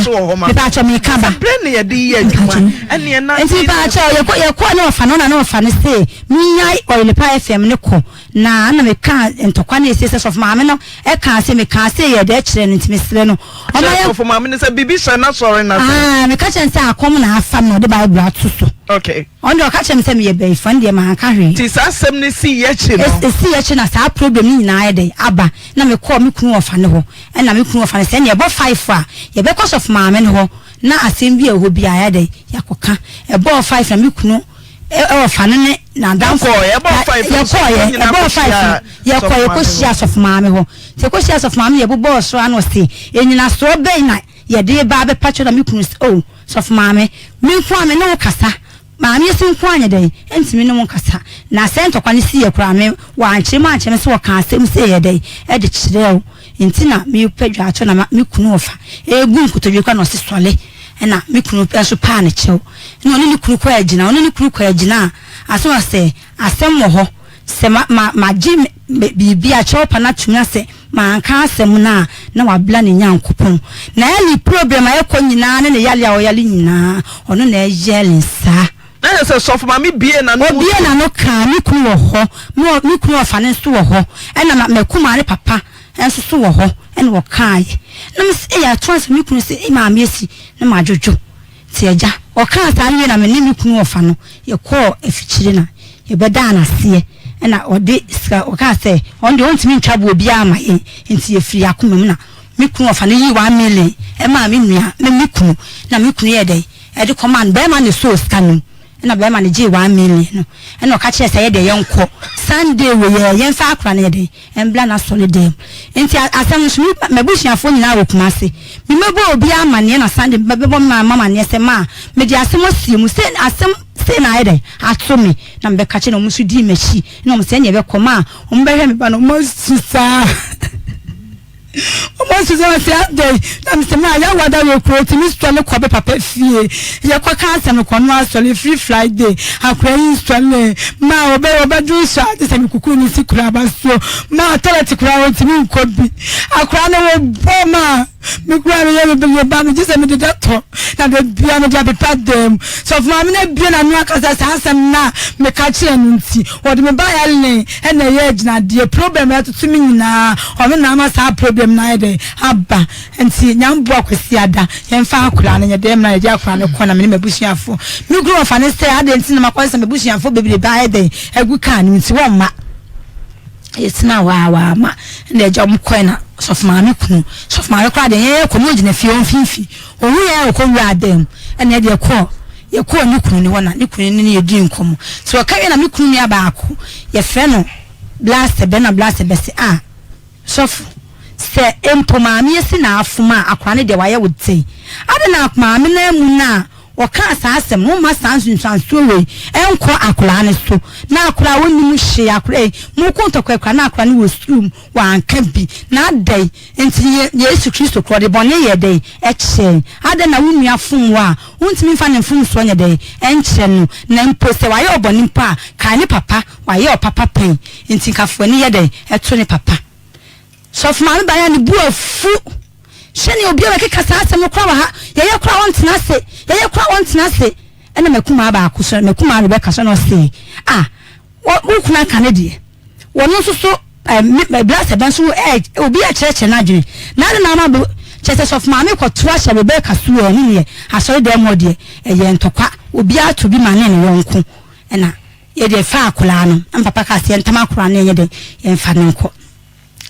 mepaakyɛw meka ba. Berɛ ne yɛde yɛ adwuma ɛneɛ na Nti mepaakyɛw, yɛkɔ ne ɔfa no na ne ɔfa no se menyae Ɔyerepa FM ne kɔ na na meka ntɔkwa no ɛsie sɛ sɔfo maame no ɛka sɛ meka sɛ yɛ dɛ kyerɛ no, nti mesrɛ no ɔma yɛ sɔfo maame no sɛ biribi hyɛ n'asɔre no ase. Ah, meka kyerɛ no sɛ akɔm na afa no na ɔde Bible ato so. Ɔno deɛ ɔka kyerɛ me sɛ meyɛ bɛyifoɔ no deɛ, manka hwee. Nti saa asɛm no sii yɛkyi no? Ɛsi yɛkyi na saa problem no nyinaa yɛ dɛn aba, na mekɔɔ me kunu wɔfa ne hɔ, ɛna me kunu wɔfa no sɛ ɛne ɛbɔ 5 a yɛbɛkɔ sɔfo maame no hɔ na asɛm bi a ɛwɔ hɔ bi a yɛ dɛn yɛakɔka. Ɛbɔɔ 5 na me kunu ɛwɔfa no ne n'adamfo Yɛkɔɔ, ɛbɔɔ 5 nso, yɛkɔɔ yɛ mo nyinaa ɛbɔɔ 5 kɔhyia no yɛkɔ sɔfo maame yɛkɔhyia hɔ. Sɔfo maame hɔ, nti yɛkɔhyia sɔfo maame, yɛbobɔɔ so ano se ɛnyinasoɔ bɛn na yɛde ba abɛpa kyerɛ, na me kunu sɛ, "Oh, sɔfo maame, me nko a me ne wo kasa, maame esi nko anyɛ dɛn ntumi ne wo nkasa na sɛ ntɔkwa no si yɛ koraa me wankyerɛ mu ankyerɛ me sɛ wɔka asɛm sɛ yɛ dɛn ɛde kyerɛ wo, nti na mepɛ dwaato." Na me kunu wɔfa egu nkotodwe kora na ɔse sɔle, ɛna me kunu nso paa ne kyɛw na ɔne ne kunu kɔ agyina, ɔne ne kunu kɔ agyina a asɛm sɛ asɛm wɔ hɔ sɛ ma ma magye biribi a kyɛw pa no atum na sɛ manka asɛm no a na wabla ne Nyankopɔn na ɛne problem a ɛkɔ nyinaa ne ne yale a ɔyale nyinaa ɔno na ɛyɛ ne nsaa. Na yɛ sɛ sɔfo maame bie n'ano mu? Obie n'ano kaa, me kunu wɔ hɔ, me kunu ɔfa ne nso wɔ hɔ, ɛna ma mɛkuma ne papa nso so wɔ hɔ, ɛna ɔkaeɛ na me sɛ ɛyɛ ato asɛ me kunu sɛ ɛ maame esi na ma adwodwo. Nti agya ɔkaa saa no wie na me ne me kunu ɔfa no yɛkɔɔ afikyire na yɛbɛdaa n'aseɛ, ɛna ɔde sika ɔkaa sɛ ɔno deɛ ɔntumi ntwa boɔ biara ama yɛn, nti yɛfiri akoma mu na me kunu ɔfa no yii 1 million ɛmaa me nua me kunu, na me kunu yɛ dɛn ɛde kɔmaa no bɛrima ne sɔɔ sika no mu, ɛna bɛrima no gyee 1 million no, ɛna ɔka kyerɛ sɛ yɛ deɛ yɛnkɔ Sunday wɔ yɛ yɛmfa akora no yɛ dɛn ɛmbla n'asɔre dɛm. Nti asɛm nso m'abusuafoɔ nyinaa wɔ Kumase, memɛbɔ obi amanneɛ na Sunday bɛbɔ me maame amanneɛ sɛ maa mede asɛm asie mu sɛ asɛm sei na ayɛ dɛn ato me, na mebɛka kyerɛ na ɔmo nso dii m'akyi na ɔmo sɛ ɛne ɛbɛkɔ ma a ɔmo bɛhwɛ me ba no, ɔmo asu saa, ɔmo asu saa sɛ adɛn, na mesɛ maa yɛawada wɔ kuro tumi sɔre kɔ bɛ papa fie yɛkɔka asɛm kɔ no asɔre firi Friday akora yi nsɔre ma ɔbɛduru so ade sɛ mekuku ne si kora aba so ma toilet kora ɔntumi nkɔ bi, akora no wɔ bɔ ma me kura meyɛ me ba megye sɛ mede dɛ tɔ na da bia mede apepa dan mu. Sɔfo maame no abie n'ano akasa saa asɛm no a meka kyerɛ no, nti wɔde me ba ɛlen ɛna ɛyɛ agyinadeɛ problem a ɛtoto me nyinaa, ɔno na ama saa problem no ayɛ dɛn aba. Nti Nyamboa Kwasi ada yɛmfa akora no nyɛ dɛn mna yɛde akora no kɔ na mene m'abusuafoɔ me kunu wɔfa ne sɛ adɛn nti na makɔ sɛ m'abusuafoɔ bebrebe ayɛ dɛn agu kaa no nti wɔmma yɛtena hɔ a waama ɛna agya ɔmo kɔɛ na sɔfo maame kunu sɔfo maame koraa deɛ yɛn kɔ no ogyina fie ɔmfimfi owu yɛn ɔkɔ wura adan mu, ɛna ɛdeɛ kɔɔ yɛkɔɔ ne kunu ne hɔ na ne kunu ne ne yɛdi nkɔmmɔ so ɔka wie na me kunu nua baako yɛfrɛ no Blaster bɛ na Blaster bɛsɛ a sɔfo sɛ mpo maame esi na afom a akora ne deɛ wayɛ wo den ade na maame na mu na ɔkaa saa asɛm no woma saa nsunsuansoɔ wei ɛnkɔ akwaraa no so na akwaraa wɔnnim hwee, akwaraa yi moko ntɔkwa akwaraa na akwaraa no wɔ sukuu mu wanka bi na adɛn nti Yesu Kristo korɔ de bɔne yɛ dɛn ɛkyɛn adɛn na wo nua fom wɔ a wontumi mfa ne mfomsoɔ nyɛ dɛn ɛnkyerɛ no, na mpo sɛ wayɛ ɔbɔne mpo a kae ne papa wayɛ ɔpapa pɛn nti nkafoɔ ani yɛ dɛn ɛto ne papa. Sɔfo maame baa ya ne bu afu sɛnea obi a bɛkeka saa asɛm no kora wɔ ha yɛyɛ kora wɔntena ase. Yɛyɛ koraa wɔntena ase. Ɛna m'akumaa baako so, m'akumaa Rebecca so na ɔse, ah, wo kunu aka ne deɛ. Wɔno nso so, eh, me, me bra sɛ bɛn nso, eh, obi ɛkyerɛkyerɛ n'adwene. Na ade na ama bo, kyerɛ sɛ sɔfo maame kɔto ahyɛ Rebecca so ɛ, ne neɛ, asɔre dɛm hɔ deɛ, ɛyɛ ntɔkwa. Obiara to bi ma ne ne yɔnko. Ɛna yɛdeɛ fa akwadaa no, na papa kaa sɛ yɛntam akwadaa no yɛnyɛ dɛn, yɛmfa no nkɔ.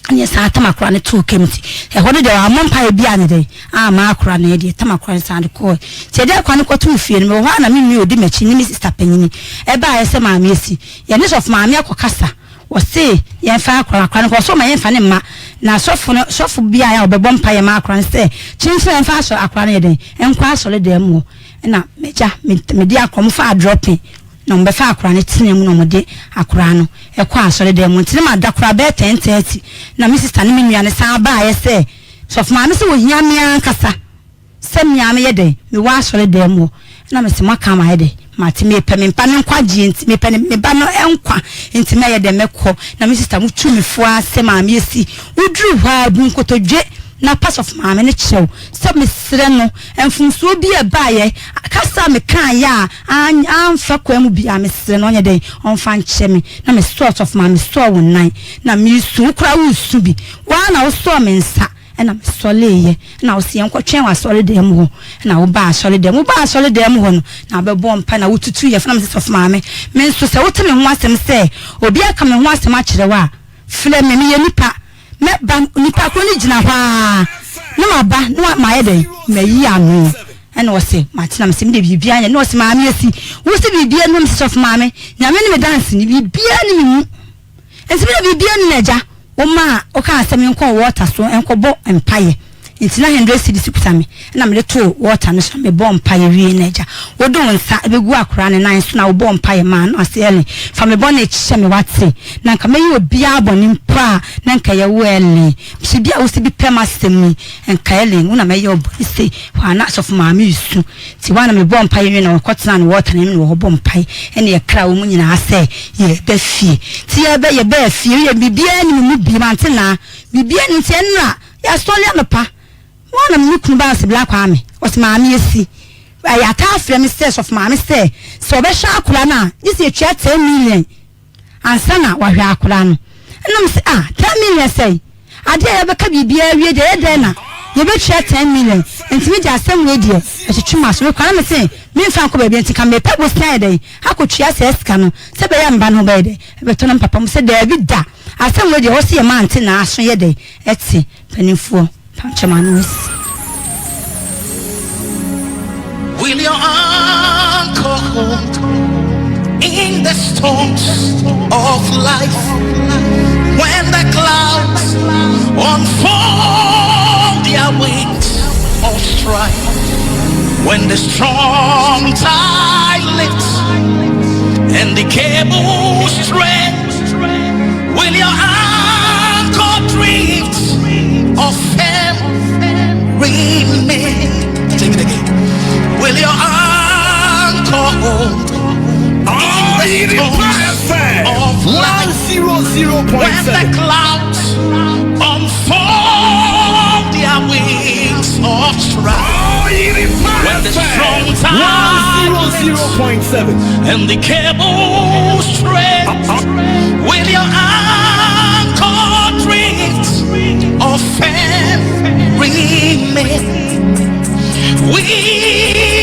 Ɛnna yɛsan tam akora no too kam nti ɛhɔ no deɛ wammɔ mpaeɛ biara anyɛ dɛn amma akora no yɛdeɛ tam akora no san de kɔɔe. Nti yɛde akora no kɔtoo fie no mewɔ hɔ a na me nua a ɔdi m'akyi ne me sista panyini ɛbaeɛ sɛ maame asi yɛne sɔfo maame akɔkasa wɔse yɛmfa akora no akora no kɔ ɔsɛ ɔma yɛmfa no mma na sɔfo no sɔfo biara a ɔbɛbɔ mpaeɛ ma akora no sɛ kyenkyen a yɛmfa asɔre akora no yɛ dɛn nkɔ asɔre dan mu hɔ ɛna m'agya mede akora wɔfaa dropping Na wɔbɛfaa akwadaa no tenaa mu na wɔde akwadaa no kɔɔ asɔredan mu. Nti na mada koraa bɛyɛ 10:30 na me sista ne me nua no san baeɛ sɛ sɔfo maame sɛ wɔhia me ankasa sɛ me ara meyɛ dɛn mewɔ asɔredan mu hɔ. Ɛna mese moaka mayɛ dɛn mate mepɛ me mpa no nkwagyeɛ nti mepɛ ne me ba no nkwa nti mɛyɛ dɛn mɛkɔ. Na me sista mo tu me fo ara sɛ maame asi woduru hɔ a bu nkotodwe na pa sɔfo maame no kyɛw sɛ mesrɛ no mfomsoɔ bi a ɛbaeɛ kasa a mekaeɛ a Amfa kwan mu biara, mesrɛ no ɔnyɛ dɛn, ɔmfa nkyɛ me. Na mesɔɔ sɔfo maame, mesɔɔ wo nan, na meresu, wo koraa woresu bi. Wo ara na wosɔɔ me nsa, ɛna mesɔreeɛ, ɛna wose yɛnkɔtwɛn wɔ asɔredan mu hɔ, ɛna wobaa asɔredan mu. Wobaa asɔredan mu hɔ no, na wobɛbɔɔ mpaeɛ, na wotutuu yɛn fo, na mese sɔfo maame, me nso sɛ wote me ho asɛm sɛ obi aka me ho asɛm akyerɛ wo a, frɛ me, meyɛ nipa. Mɛba, nipa korɔ no gyina hɔ ara na maba na mayɛ dɛn, mayi ano. Ɛna ɔse, mate na mese medeɛ biribiara nyɛ. Na ɔse, maame asi, wo se biribiara nni hɔ? Mese, sɔfo maame, Nyame ne me danseni, biribiara nni me mu. Nti medeɛ biribiara nni na agya, womaa, wokaa sɛ menkɔ water so nkɔbɔ mpaeɛ. Nti na hundred cedis kuta me na mede too water no so na mebɔɔ mpaeɛ wiee na agya wode wo nsa bɛgu akoraa no nan so na wobɔɔ mpaeɛ maa no ɔse Ellen fa me bɔne kyɛ me wate na nka mɛyɛ obiara bɔne mpo a na nka ɛyɛ wo Ellen mese bi a wose bi pɛ m'asɛm yi nka Ellen wo na mɛyɛ wo bɔne sei hɔ a na asɔfo maame resu nti hɔ a na mebɔɔ mpaeɛ wie na ɔkɔtenaa ne water no anim na wɔhɔ bɔ mpaeɛ ɛne yɛkra wɔn nyinaa sɛ yɛreba fie nti yɛbɛ yɛbaa fie woyɛ biribiara nni me mu bio mante naa biribiara nni nti ɛnora Yɛasɔre anɔpa, mo ara na me kunu baa ɔse bra Kwame, ɔse maame asi. Ɛyɛ ataa frɛ me sɛ sɔfo maame sɛ sɛ ɔbɛhwɛ akora no a gye sɛ yɛtua 10 million ansa na wahwɛ akora no. Ɛna me se ah 10 million sɛn? Adeɛ a yɛbɛka biribiara awie deɛ ɛyɛ dɛn na yɛbɛtua 10 million? Nti me deɛ asɛm wei deɛ ɛtwetwe m'aso. Mekɔ na me se memfa nkɔ baabi nti nka mepɛ bosea ayɛ dɛn akɔtua saa sika no sɛ ɛbɛyɛ a me ba no ho bɛyɛ dɛn ɛbɛtɔ na me papa mu sɛ daabi da asɛm wei deɛ ɛwɔ sɛ yɛma ante n'aso yɛ dɛn Ɛte, mpanimfoɔ, mpakyɛ mo ano asi. Will your anchor hold in the storms of life? When the clouds unfold their wings of strife, when the strong tide lifts and the cables strain, will your anchor drift or firm remain? Take it again. Will your anchor hold in the storms of life? When the clouds unfold their wings of strife, when the strong tide lifts and the cables strain, will your anchor drift or firm remain? We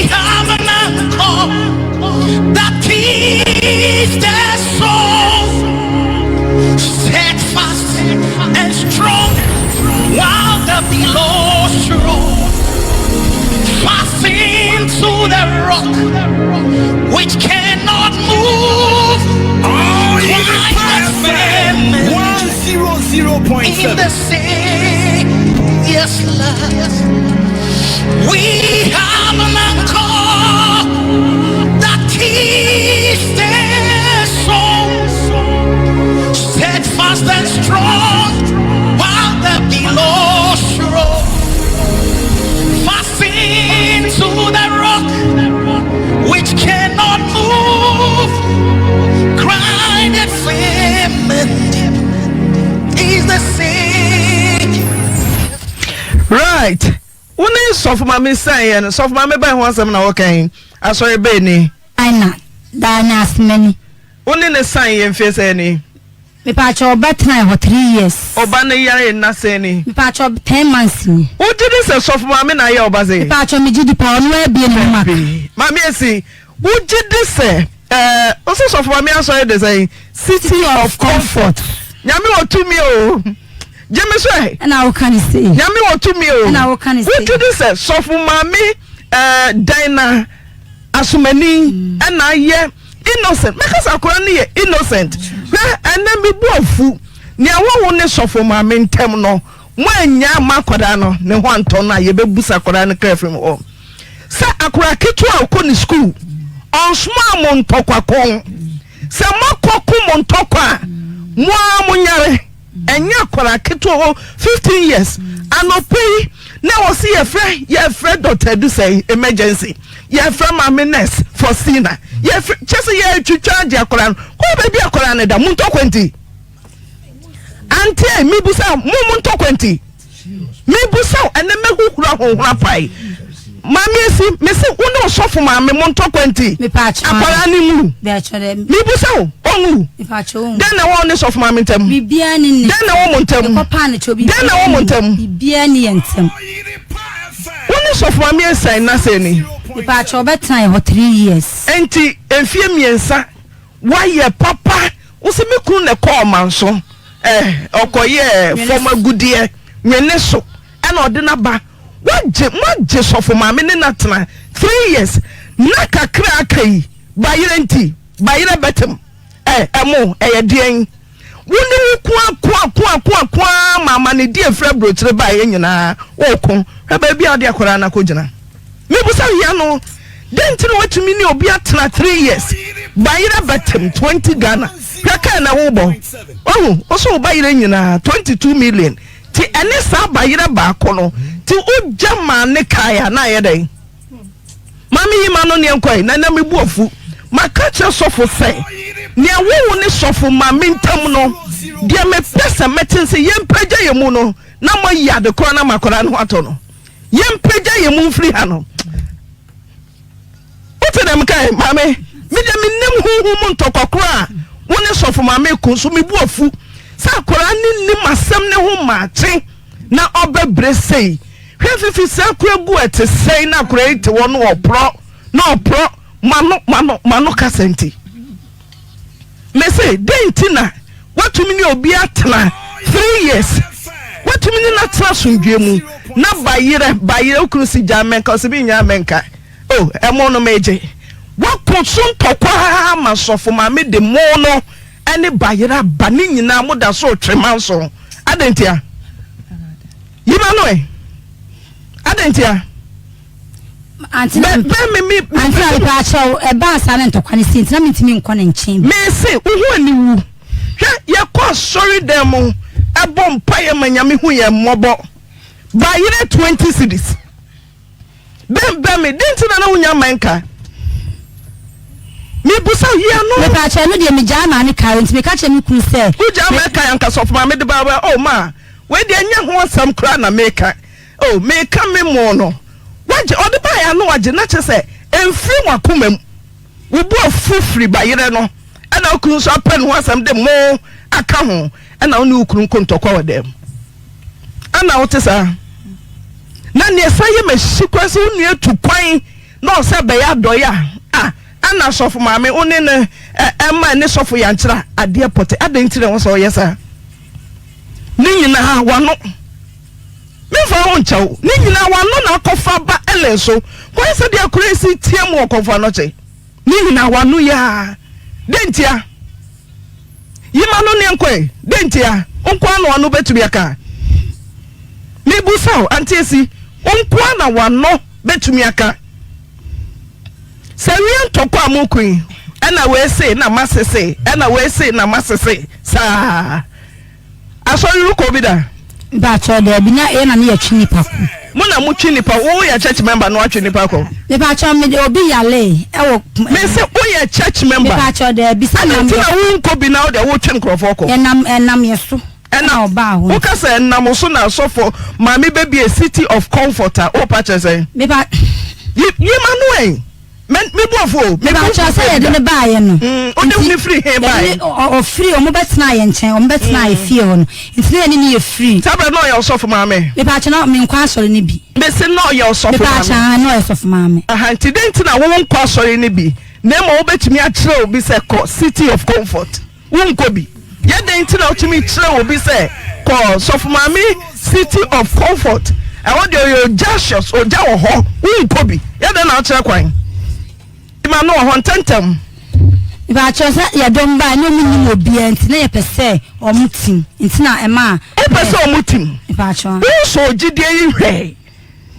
have an anchor that keeps the soul steadfast and strong while the billows roll. Fastened to the rock which cannot move. Christ the 100.7. In the sea, yes, love. We have an anchor that keeps the soul steadfast and strong while the billows roll. Fastened to the rock which cannot move. Grinded firm and deep is the sea. Right. Wo ne sɔfo maame san yɛ no, sɔfo maame bɛn ho asɛm na wɔka yi? Asɔre bɛn ni? Aina, daa nya asomani. Wo ne no san yɛ mfeɛ sɛn ni? Mepaakyɛw ɔba tenae hɔ three years. Ɔba no yare nna sɛn ni? Mepaakyɛw ten months ni. Wo gye di sɛ sɔfo maame na ayɛ ɔba sei? Mepaakyɛw me gye di paa ɔno abie ne ho maka. Dabi. Maame Esi, wo gye di sɛ ɛɛ wo sɛ sɔfo maame asɔre de sɛn? City of comfort. Nyame wɔ tumi o. Gye me so ɛ. Ɛna wo ka ne sei. Nyame wɔ tumi o. Ɛna wo ka ne sei. Wo gye di sɛ sɔfo maame ɛɛ Dinah Asomani ɛna ayɛ Innocent mɛka sɛ akwadaa no yɛ innocent hwɛ ɛnɛ me bu afu nea wɔwo ne sɔfo maame ntɛm no mo anya ama akwadaa no ne ho antɔ no a yɛbɛbusa akwadaa no kra firi mu hɔ sɛ akwadaa ketewa a ɔkɔ ne sukuu ɔnsomaa mo ntɔkwa kɔn sɛ moakɔ ko mo ntɔkwa a mo ara mo nyare. Ɛnyɛ akwadaa ketewa hɔ 15 years anɔpa yi na wɔsi yɛfrɛ yɛfrɛ Doctor Edusɛn emergency yɛfrɛ maame nurse Faustina yɛfrɛ kyɛ sɛ yɛtwitwa agye akwadaa no kɔɔ baabi akwadaa no da mu ntɔkwa nti ante mibusa mo mo ntɔkwa nti. Mebisa wo ɛnɛ mɛhuhura ahohora pae. Maame Esi, mese wo ne ɔsɔfo maame mo ntɔkwa nti akwadaa no nwu. Mebisa wo, ɔnwu? Dɛn na ɛwɔ wo ne sɔfo maame ntam? Dɛn na ɛwɔ mo ntam? Dɛn na ɛwɔ mo ntam? Wo ne sɔfo maame asian nna sɛn ni? Enti mfie mmiɛnsa Woayɛ papa wo se me kunu na ɛkɔɔ ɔmanso eh ɔkɔyɛɛ fam agudeɛ nwene so ɛna ɔde no aba woagye moagye sɔfo maame ne no atena three years na kakra aka yi bayerɛ nti bayerɛ bɛtem eh ɛmo ɛyɛ deɛn Wo ne wo ko ako ako ako ako ara ma amanedi a ɛfiri aburokyire baeɛ nyinaa woko. Hwɛ baabi a wode akwadaa no akɔgyina. Mebusa hia no, dɛn nti na woatumi ne obi atena three years? Bayerɛ bɛtem 20 Ghana. Hwɛ kaa na wobɔ. Wahu, wo so wo bayerɛ nyinaa 22 million. Ti ɛne saa bayerɛ baako no, ti wogya maa ne kae a na ayɛ dɛn? Ma me yi m'ano neɛ nkɔe, na na me bo afu. Maka akyerɛ sɔfo sɛ, nea ɛwɔ wo ne sɔfo maame ntam no, deɛ mepɛ sɛ mɛte ne sɛ yɛmpagya yɛn mu no na moayi ade korɔ no ama akwadaa no ho atɔ no. Yɛmpagya yɛn mu mfiri ha no. Wote deɛ mekae, maame? Me deɛ mennim honhom mu ntɔkwa korɔ a wo ne sɔfo maame ko, nso me bo afu sɛ akwadaa no nnim asɛm no ho maakye. Na ɔbɛbrɛ sei. Hwɛ fifi sɛ akora gu ɛte sɛn na akora yi te hɔ na ɔporɔ na ɔporɔ mano mano mano kasa nti. Mese dɛn nti na watumi ne obi atena three years watumi ne no atena asomdwoe mu na bayerɛ bayerɛ okunu si gyaa mɛnka ɔsɛ bi nyaa mɛnka oh ɛmo no megye wako so ntɔkwa ma sɔfo maame de mo no ɛne bayerɛ aba ne nyinaa mo da so retwe manso adɛn ntia yima no ɛ adɛn ntia bɛn me me antina me pa akyɛw ɛbaa saa ne ntɔkwa ne si ntina mentumi nkɔ ne nkyɛn mese wo ho aniwu hwɛ yɛkɔ asɔre dan mu ɛbɔ mpaeɛ ma nyame hu yɛn mmɔbɔ bayerɛ 20 cities Bɛn bɛn me, dɛn nti na na wonnya mma nka? Mebusa wo, yi ano. Mepaakyɛw, ɛno deɛ megyaa maa ne kae, nti meka kyerɛ me kunu sɛ. Wogyaa maa ɛkae anka sɔfo maame de ba wɛ, oh ma, wei deɛ ɛnyɛ ho asɛm koraa na meka, oh meka me mo no, wagye, ɔde baeɛ ano wagye, na kyerɛ sɛ ɛmfiri w'akoma mu, wo bo afu firi bayerɛ no, ɛna wo kunu nso apɛ ne ho asɛm de mo aka ho, ɛna wo ne wo kunu nko ntɔkwa wɔ dɛm. Ana wote saa? Na nea ɛsan yɛ m'ahyi koraa sɛ wo nua tu kwan na ɔsɛ bɛyɛ adɔe a, a ana sɔfo maame wo ne no ɛma ne sɔfo yankyerɛ adeɛ pɔte adɛn nti na ɛwɔ sɛ ɔyɛ saa? Ne nyinaa wano memfa ho nkyɛw ne nyinaa wano na akɔfa ba Ellen so kwan sɛ deɛ akora esi teɛ mu wɔ kɔmfo anɔkye. Ne nyinaa w'ano yɛ aa dɛn ntia? Yi m'ano neɛ nkɔ ɛ dɛn ntia? Wo nko ara na w'ano bɛtumi aka? Mebusa wo Auntie Esi, wo nko ara na w'ano bɛtumi aka? Sɛ wia ntɔkwa a moko yi, ɛna wei se na mase se, ɛna wei se na mase se saa. Asɔre wokɔ bi da? Mpakyɛw daabi na yɛ na ne yɛ twe nipa kɔ. Mo na mo twe nipa wo yɛ church member na watwe nipa kɔ. Mepakyɛw me de obi yale ɛwɔ. Me se wo yɛ church member. Mepakyɛw daabi sɛ nam. Adi nti na wo nkɔ bi na wo deɛ wo twe nkorɔfoɔ kɔ. Yɛ nam ɛnam yɛ so. Ɛna ɔbaa hɔ. Woka sɛ ɛnam wo so na asɔfo maame bɛbie City of Comfort a, wopa kyerɛ sɛn? Mepa. Yi yi ma no ɛ. Me me bu afu o. Mepa kyerɛ sɛ yɛde ne baayɛ no. Mm, wode ne firi he baayɛ? Ɔfiri ɔmo bɛtena yɛn nkyɛn, ɔmo bɛtena yɛ fie hɔ no. Nti na yɛne ne yɛ firi. Saa berɛ na ɔyɛ ɔsɔfo maame? Mepa kyerɛ na menkɔ asɔre no bi. Mese na ɔyɛ ɔsɔfo maame? Mepa kyerɛ na ɔyɛ ɔsɔfo maame. Aha, nti dɛn nti na wonkɔ asɔre no bi na mmom wobɛtumi akyerɛ obi sɛ kɔ City of Comfort? Wonkɔ bi. Yɛ dɛn nti na wotumi kyerɛ obi sɛ kɔ Sɔfo Maame City of Comfort? Ɛhɔ deɛ ɔyɛ ogyacious, ogya wɔ hɔ. Wonkɔ bi. Yɛ dɛn na wokyerɛ kwan? Ma no wɔ hɔ ntɛmntɛm. Mepakyɛw sɛ yɛdɔm bae na ɔmo nnim obiara nti na yɛpɛ sɛ ɔmo tim nti na ɛmaa. Wopɛ sɛ ɔmo tim? Mepakyɛw. Wosɔ gyidie yi hwɛ.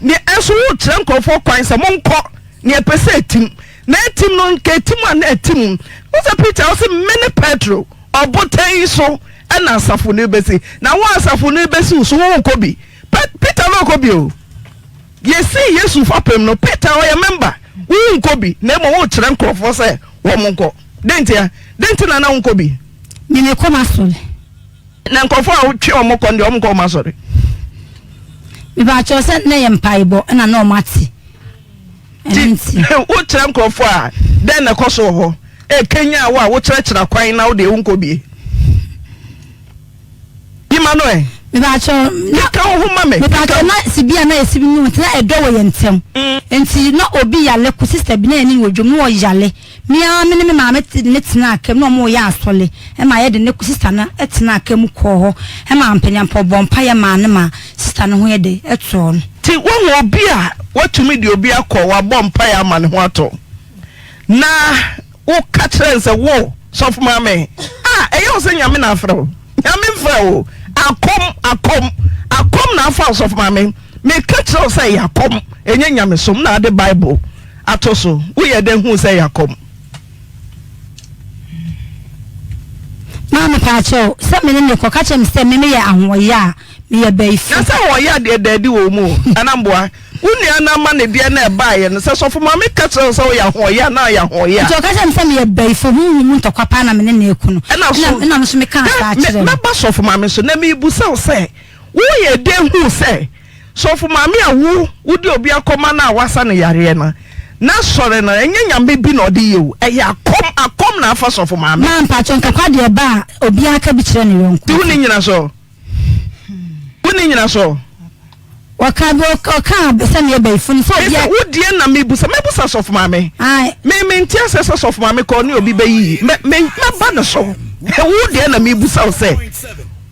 Nea ɛnso wokyerɛ nkurɔfoɔ kwan sɛ monkɔ, nea ɛpɛ sɛ ɛtim. Na ɛtim no, nka ɛtim a na ɛtim. Wo sɛ Peter, wo sɛ mene Petro, ɔbotan yi so ɛna asafo no bɛsi. Na wo asafo no bɛsi wo so, wonkɔ bi. Peter no ɔkɔ bi o. Yɛsii Yesu fapem no, Peter ɔyɛ member, wonkɔ bi. Na mmom wokyerɛ nkurɔfoɔ sɛ wɔn nkɔ. Dɛn ntia? Dɛn nti na na wonkɔ bi? Me mekɔ m'asɔre. Na nkurɔfoɔ a wotwe wɔn kɔ no deɛ wɔn nkɔ wɔn asɔre. Mepakyɛw sɛ na yɛ mpaebɔ ɛna na wɔn ate. Ɛno nti. Wokyerɛ nkurɔfoɔ a dɛn na ɛkɔ so wɔ hɔ? Ɛkenya wo a wokyerɛkyerɛ kwan na wo deɛ wonkɔ bie. Yima no ɛ. Mepakyɛw na. Keka wo ho ma me. Mepakyɛw na sibi a na yɛsi bi mu nti na ɛdɔ wɔ yɛn ntɛm. Nti na obi yale ko sister bi na yɛne no wɔ dwom na ɔyale. Me ara me ne me maame de no tenaa kaa mu na wɔreyɛ asɔre ma yɛde ne sista no tenaa kaa mu kɔɔ hɔ ma mpanyinfoɔ bɔɔ mpaeɛ maa no ma sista no ho yɛ dɛ ɛtɔɔ no. Nti woahu obi a watumi de obi akɔ wabɔ mpaeɛ ama ne ho atɔ na woka kyerɛ no sɛ wo sɔfo maame a ɛyɛ wo sɛ Nyame na afrɛ wo Nyame mfrɛ wo akɔm akɔm akɔm na afa wo sɔfo maame meka kyerɛ wo sɛ ɛyɛ akɔm ɛnyɛ nyamesom na ade Bible ato so. Woyɛ dɛn huu sɛ ɛyɛ akɔm? Maa mepaakyɛw sɛ me ne ne kɔ ka kyerɛ me sɛ me meyɛ ahoɔyɛ a meyɛ bayifo. Na sɛ ahoɔyɛ a deɛ da adi wɔ wo mu o, anaa mboa? Wo nua no ama ne deɛ na ɛbaeɛ no, sɛ sɔfo maame ka kyerɛ wo sɛ woyɛ ahoɔyɛ a na ayɛ ahoɔyɛ a. Nti ɔka kyerɛ me sɛ meyɛ bayifo, honhom mu ntɔkwa paa na me ne no reko no. Ɛna so, Ɛna me nso mekaa saa kyerɛɛ no. Mɛba sɔfo maame so na merebisa wo sɛ, woyɛ dɛn huu sɛ Sɔfo maame a wo wode obi akɔma no a wasa no yareɛ no n'asɔre no ɛnyɛ nyame bi na ɔde yɛ o ɛyɛ akɔm akɔm na afa sɔfo maame. Maa mpakyɛw ntɔkwa deɛ ɛba a obiara ka bi kyerɛ ne yɔnko. Nti wonni nyinasoɔ? Wonni nyinasoɔ? Ɔka bi ɔka sɛ meyɛ bayifo no sɛ obiara. Mese wo deɛ na mebusa mɛbusa sɔfo maame. Ae. Me mente aseɛ sɛ sɔfo maame kɔ ne obi bɛyiyi mɛ mɛ mɛba ne so wo deɛ na mebusa wo sɛ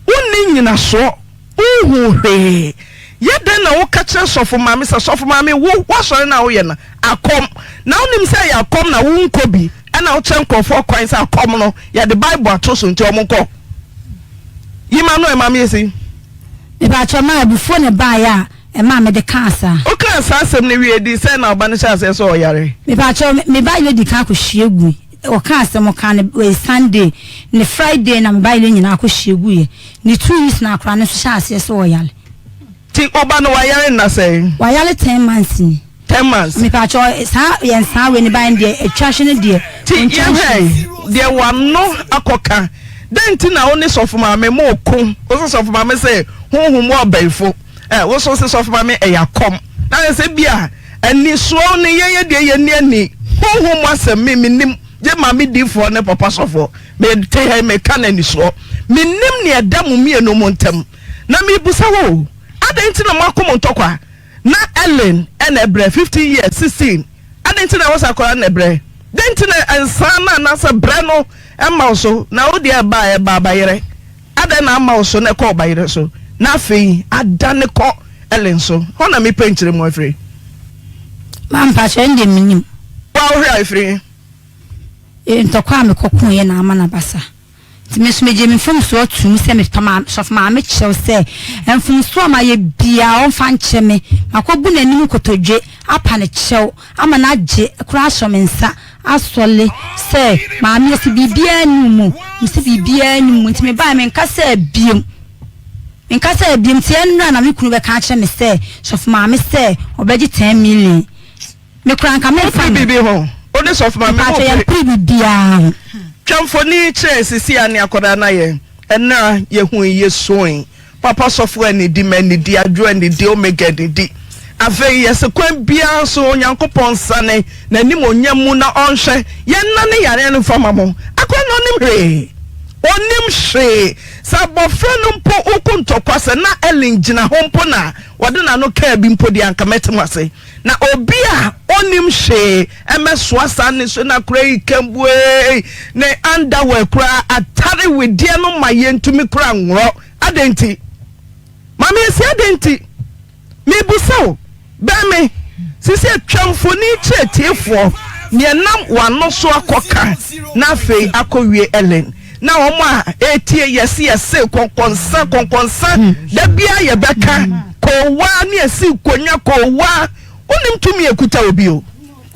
wonni nyinasoɔ. Wonhuu hwee. Yɛ dɛn na woka kyerɛ sɔfo maame sɛ, Sɔfo maame, wo, w'asɔre no a woyɛ no, akɔm, na wonim sɛ ɛyɛ akɔm na wonkɔ bi, ɛna wokyerɛ nkurɔfoɔ kwan sɛ akɔm no, yɛde Bible ato so nti wɔnkɔ? Yi m'ano ɛ, Maame Yesi. Mepakyɛw, maa abufuo na ɛbaeɛ a ɛmaa mede kaa saa. Wokaa saa asɛm no wiei de, sɛn na ɔba no hyɛɛ aseɛ sɛ ɔyare? Mepakyɛw, me ba yere di kan kɔhwie gui. Ɔkaa asɛm, ɔkaa no ɛyɛ Sunday, ne Friday na me ba yere nyinaa kɔhwie guiɛ. Ne 2 weeks na akwadaa no nso hyɛɛ aseɛ sɛ ɔyare. Nti wo ba no wayare nna sɛn? Wayare 10 months ni. 10 months. Mepakyɛw, saa yɛn saa wei ne ba no deɛ atwa hwe no deɛ. Nti ɔntwa yɛhwɛ nhwe. deɛ w'ano akɔka. Dɛn nti na wo ne sɔfo maame moko? Wo se sɔfo maame sɛ honhom mu ɔbɛnfo. Ɛ, wo nso se sɔfo maame ɛyɛ akɔm. Na ayɛ sɛ bi a anisoɔ ne yɛn yɛ deɛ yɛnni ani. Honhom mu asɛm me mennim. Gye maame diifoɔ ne papa sɔfoɔ. Mete ha yi meka no anisoɔ. Mennim nea ɛda mo mmienu mo ntam. Na merebisa wo o, adɛn nti na moako mo ntɔkwa? Na Ellen na ɛbrɛ, 15 years, 16. Adɛn nti na ɛwɔ sɛ akwadaa no na ɛbrɛ? Dɛn nti na nsa no anaasɛ brɛ no mma wo so? Na wo deɛ ɛbaa ɛbaa bayerɛ. Adɛn na amma wo so na ɛkɔɔ bayerɛ so, na afei adane kɔ Ellen so? Hɔ na mepɛ nkyerɛmu afiri. Maa mpakyɛ ɛndeɛ mennim. Wo a wohwɛ a ɛfiri he? Ee, ntɔkwa a mekɔkoeɛ na ama no aba saa. Nti me nso megyee me mfomsoɔ toom sɛ mepa ma sɔfo maame kyɛw sɛ mfomsoɔ a mayɛ biara ɔmfa nkyɛ me. Makɔbu n'anim nkotodwe apa no kyɛw ama no agye koraa asɔ me nsa asɔle sɛ maame ɔse biribiara nni wo mu. Mese biribiara nni me mu nti mebaeɛ menkasaa biom. Menkasaa biom nti ɛnnora na me kunu bɛka akyerɛ me sɛ sɔfo maame sɛ ɔbɛgye 10 million. Me koraa nka memfa Wopere no. biribi ho? Wo ne sɔfo maame Mpakyɛ mopere? yɛmpere biribiara ho. Twa mfoni kyerɛ sisi a ne akwadaa no ayɛ. Ɛnna yɛhui, yɛsuui. Papa sɔfo anidi, m'anidi, Adwo anidi, Omega anidi. Afei yɛse kwan biara so Onyankopɔn nsane n'animuonyam mu na ɔnhwɛ yɛn nna ne yareɛ no mfa ma mo. Akora no ɔnim hwee. Ɔnim hwee. Sɛ abɔfra no mpo woko ntɔkwa sɛ na Ellen gyina hɔ mpo na ɔde n'ano kaa bi mpo deɛ anka mɛte mo ase. Na obi a ɔnnim hwee mmɛsoa saa nnesoa na akora yi kambuei ne underwear koraa atare wedeɛ no ma yɛntumi koraa nworɔ. Adɛn nti? Maame Asi adɛn nti? Mebusa wo, bɛn me. Sisi twa mfoni kyerɛ atiefoɔ neɛ nam w'ano so akɔka na afei akɔwie Ellen. Na wɔn a ɛretie yɛse yɛse kɔnkɔnsa kɔnkɔnsa da biara yɛbɛka koowaa ne yɛsi konya koowaa wonim tumi ekuta obi o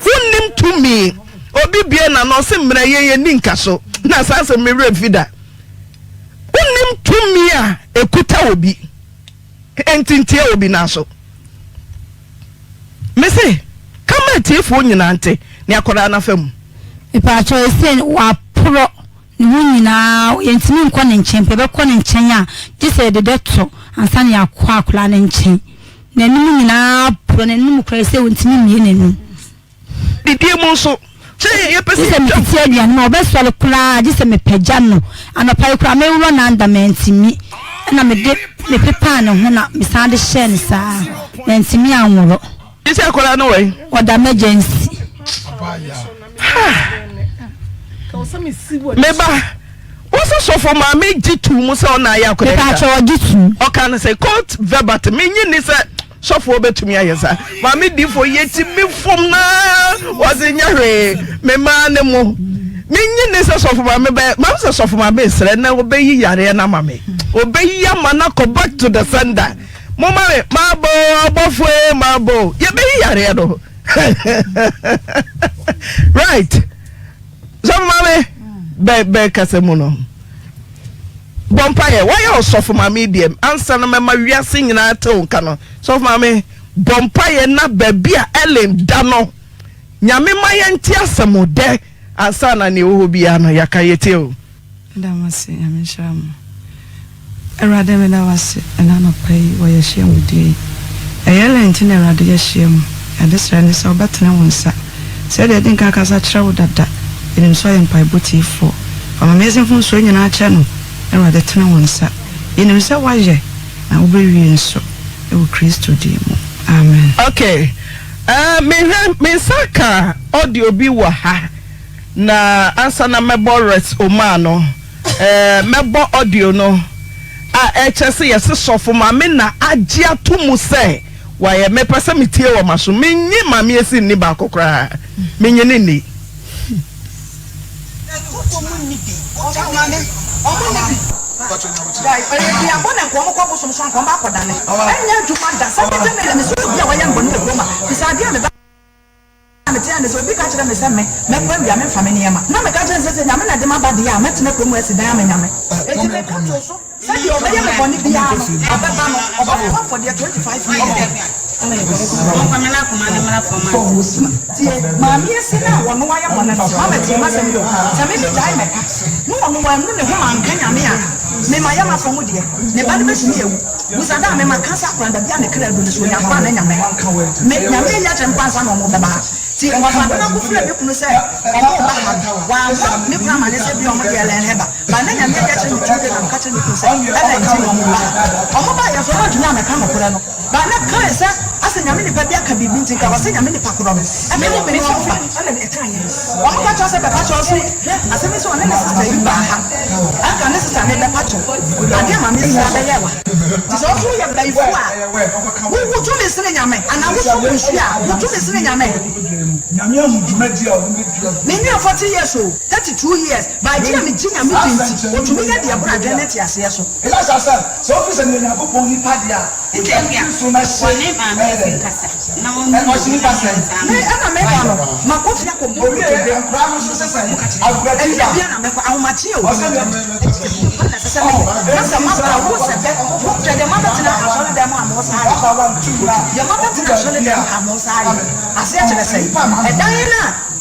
wonim tumi obi bie na na ɔse mmerɛ yɛn yɛn ni nka so na saa asɛm me werɛ mfi da wonim tumi a ekuta obi enti ntie obi nan so mese kama atiefoɔ nyinaa nte ne akwadaa no afa mu. Mepaakyɛw ese waporɔ ne ho nyinaa yɛntumi nkɔ ne nkyɛn mpo yɛbɛkɔ ne nkyɛn a gye sɛ yɛde dɛ to ansa na yɛakɔ akwadaa no nkyɛn n'anim nyinaa porɔ n'anim koraa ese ɔntumi mmue n'anum. Didie mu nso kyɛ yɛn yɛpɛ sɛ Gye sɛ yɛtwam. metete aduane mu a ɔbɛsɔre koraa gye sɛ mepagya no anɔpa yi koraa meworɔ n'anda mantumi ɛna mede mepepaa ne ho na mesan de hyɛɛ no saa mantumi anworɔ. Gye sɛ akwadaa no wɔ he? Ɔda emergency. Me ba, wo sɛ sɔfo maame gye tuu mu sɛ ɔna ayɛ akwadaa yi saa? Mepaakyɛw ɔgye tum. Ɔka no sɛ court verbatim, menye nni sɛ sɔfoɔ bɛtumi ayɛ saa. Maame difo yɛtumi fom naa wɔse nyɛ hwee, me maa ne mo. Menye nni sɛ sɔfo maame bɛyɛ, maame sɛ sɔfo maame srɛ na ɔbɛyi yareɛ no ama me. Ɔbɛyi ama no akɔ back to the sender. Moma me, mabɔ ɔbɔfoɔ mabɔ, yɛbɛyi yareɛ no. Right. Sɔfo maame bɛ bɛ kasa mu no. Bɔ mpaeɛ. Wayɛ ɔsɔfo maame deɛ ansa na mɛma wiase nyinaa te wo nka no. Sɔfo maame bɔ mpaeɛ na baabi a Ellen da no Nyame ma yɛnte asɛm dɛ ansa na nea ɛwɔ hɔ biara no yɛaka yɛtie o. Meda mo ase, Nyame nhyira mo. Awurade meda wo ase ɛna anɔpa yi wɔ yɛhyiamudie yi. Ɛyɛ lɛn nti na Awurade yɛahyia mu. Yɛadesrɛ ne sɛ wobɛtene wo nsa. Sɛdeɛ yɛadi nkan akasa akyerɛ wo dada, yɛnim sɛ ɔyɛ mpaebɔ tiefoɔ. Fa amammerɛsi mfomsoɔ nyinaa kyɛ no, na Awurade tene wo nsa. Yɛnim sɛ woayɛ, na wobɛwie nso, wɔ Kristo din mu. Amen. Ok eh mehwɛ me nsa ka audio bi wɔ ha na ansa na mɛbɔ Res Omar no eh mɛbɔ audio no a ɛkyɛ sɛ yɛse sɔfo maame na agye ato mu sɛ wayɛ mepɛ sɛ metie wɔ maso menye maame esi nni baako koraa menye ne nni.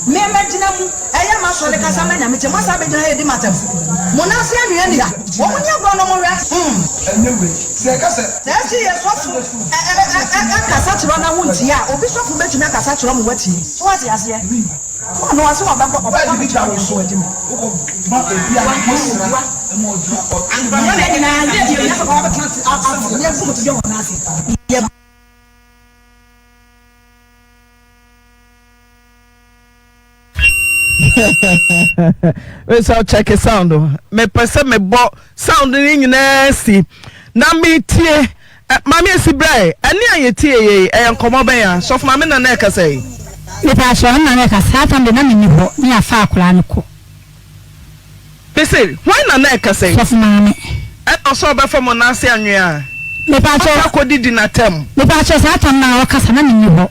Me mɛgyina mu, ɛyɛ m'asɔre kasa na Nyame tie, moasan abɛgyina ha redi m'atɛm. Mo nan ase anwea nni ha. Wɔn ni agorɔ no monhwɛ. Hmm. Ɛnyɛ wei. Sɛ yɛka sɛ. Sɛ ɛsi yɛ sɔfo ɛ ɛ ɛ ɛ kasa kyerɛ na wontie a, obi sɔfo bɛtumi akasa kyerɛ mo woatie. So woate aseɛ? Wo ano ase ɔbɛbɔ ɔbɛba me kyerɛ wo so wagye me. Wokɔ ma obi a wosra ma ɔgyina ɔtwe ma. Yɛn nyinaa yɛ yɛ yɛ sɛ ɔbɛtena ase yɛ fo kotodwe wɔn ase yɛ. Mesɛ check sound mepɛ sɛ mebɔ sound no nyinaa si na metie maame esi brɛ ɛne a yɛtie yei ɛyɛ nkɔmmɔ bɛn a sɔfo maame na na ɛkasa yi. Mepa akyɛw ɛna na ɛkasa saa tam de na menni hɔ ne afa akwadaa no kɔ. Mese, hwan na na ɛkasa yi? Sɔfo maame. Ɛna ɔsɛ ɔbɛfa mo nan ase anwea a. Mepaakyɛw. Ɔkɔ akɔdidi n'atam. Mepaakyɛw, saa tam no a ɔkasa na menni hɔ.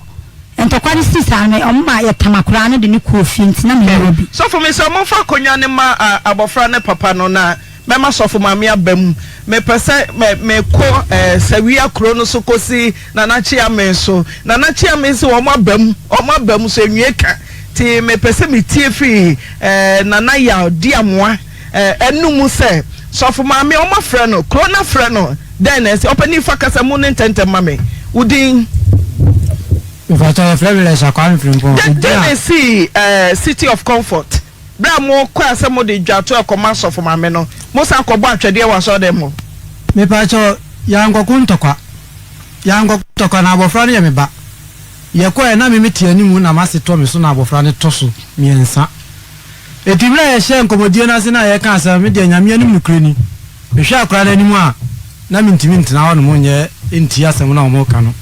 Ntɔkwa no sii saa no, ɔmo ma yɛtam akwadaa no de no kɔɔ fie nti na menni hɔ bi. Sɔfo mesrɛ momfa akonnwa no ma abɔfra ne papa no na mɛma sɔfo maame aba mu. Mepɛ sɛ mekɔ Sawia kuro no so kɔsi Nana Kyeame so. Nana Kyeame se wɔn aba mu, wɔn aba mu so nwie ka. Nti mepɛ sɛ metie firi Nana Yaw Diamoah anum sɛ, Sɔfo Maame wɔn afrɛ no, kuro no afrɛ no, dɛn na ɛsɛ? Ɔpanin fa kasamu no ntɛntɛm ma me. Wo din? Mpakyɛ yɛfrɛ me Lɛsha Kwame Frimpong. Dɛn na esii City of Comfort berɛ a mokɔɛ sɛ mode dwato rekɔma Sɔfo Maame no? Mosan kɔbɔɔ atwɛdeɛ wɔ asɔredan mu hɔ? Mepakyɛ yɛankɔko ntɔkwa. Yɛankɔko ntɔkwa na abɔfra no yɛ me ba. Yɛkɔeɛ na me mete anim na m'ase tɔ me so na abɔfra no tɔ so mmiɛnsa. Enti berɛ a yɛhyɛɛ nkɔmmɔdie no ase no a yɛreka asɛm no, me deɛ Nyame anim nokorɛ ni, mehwɛ akwadaa no anim a, na mentumi ntena hɔnom nyɛ ntie asɛm no a wɔreka no.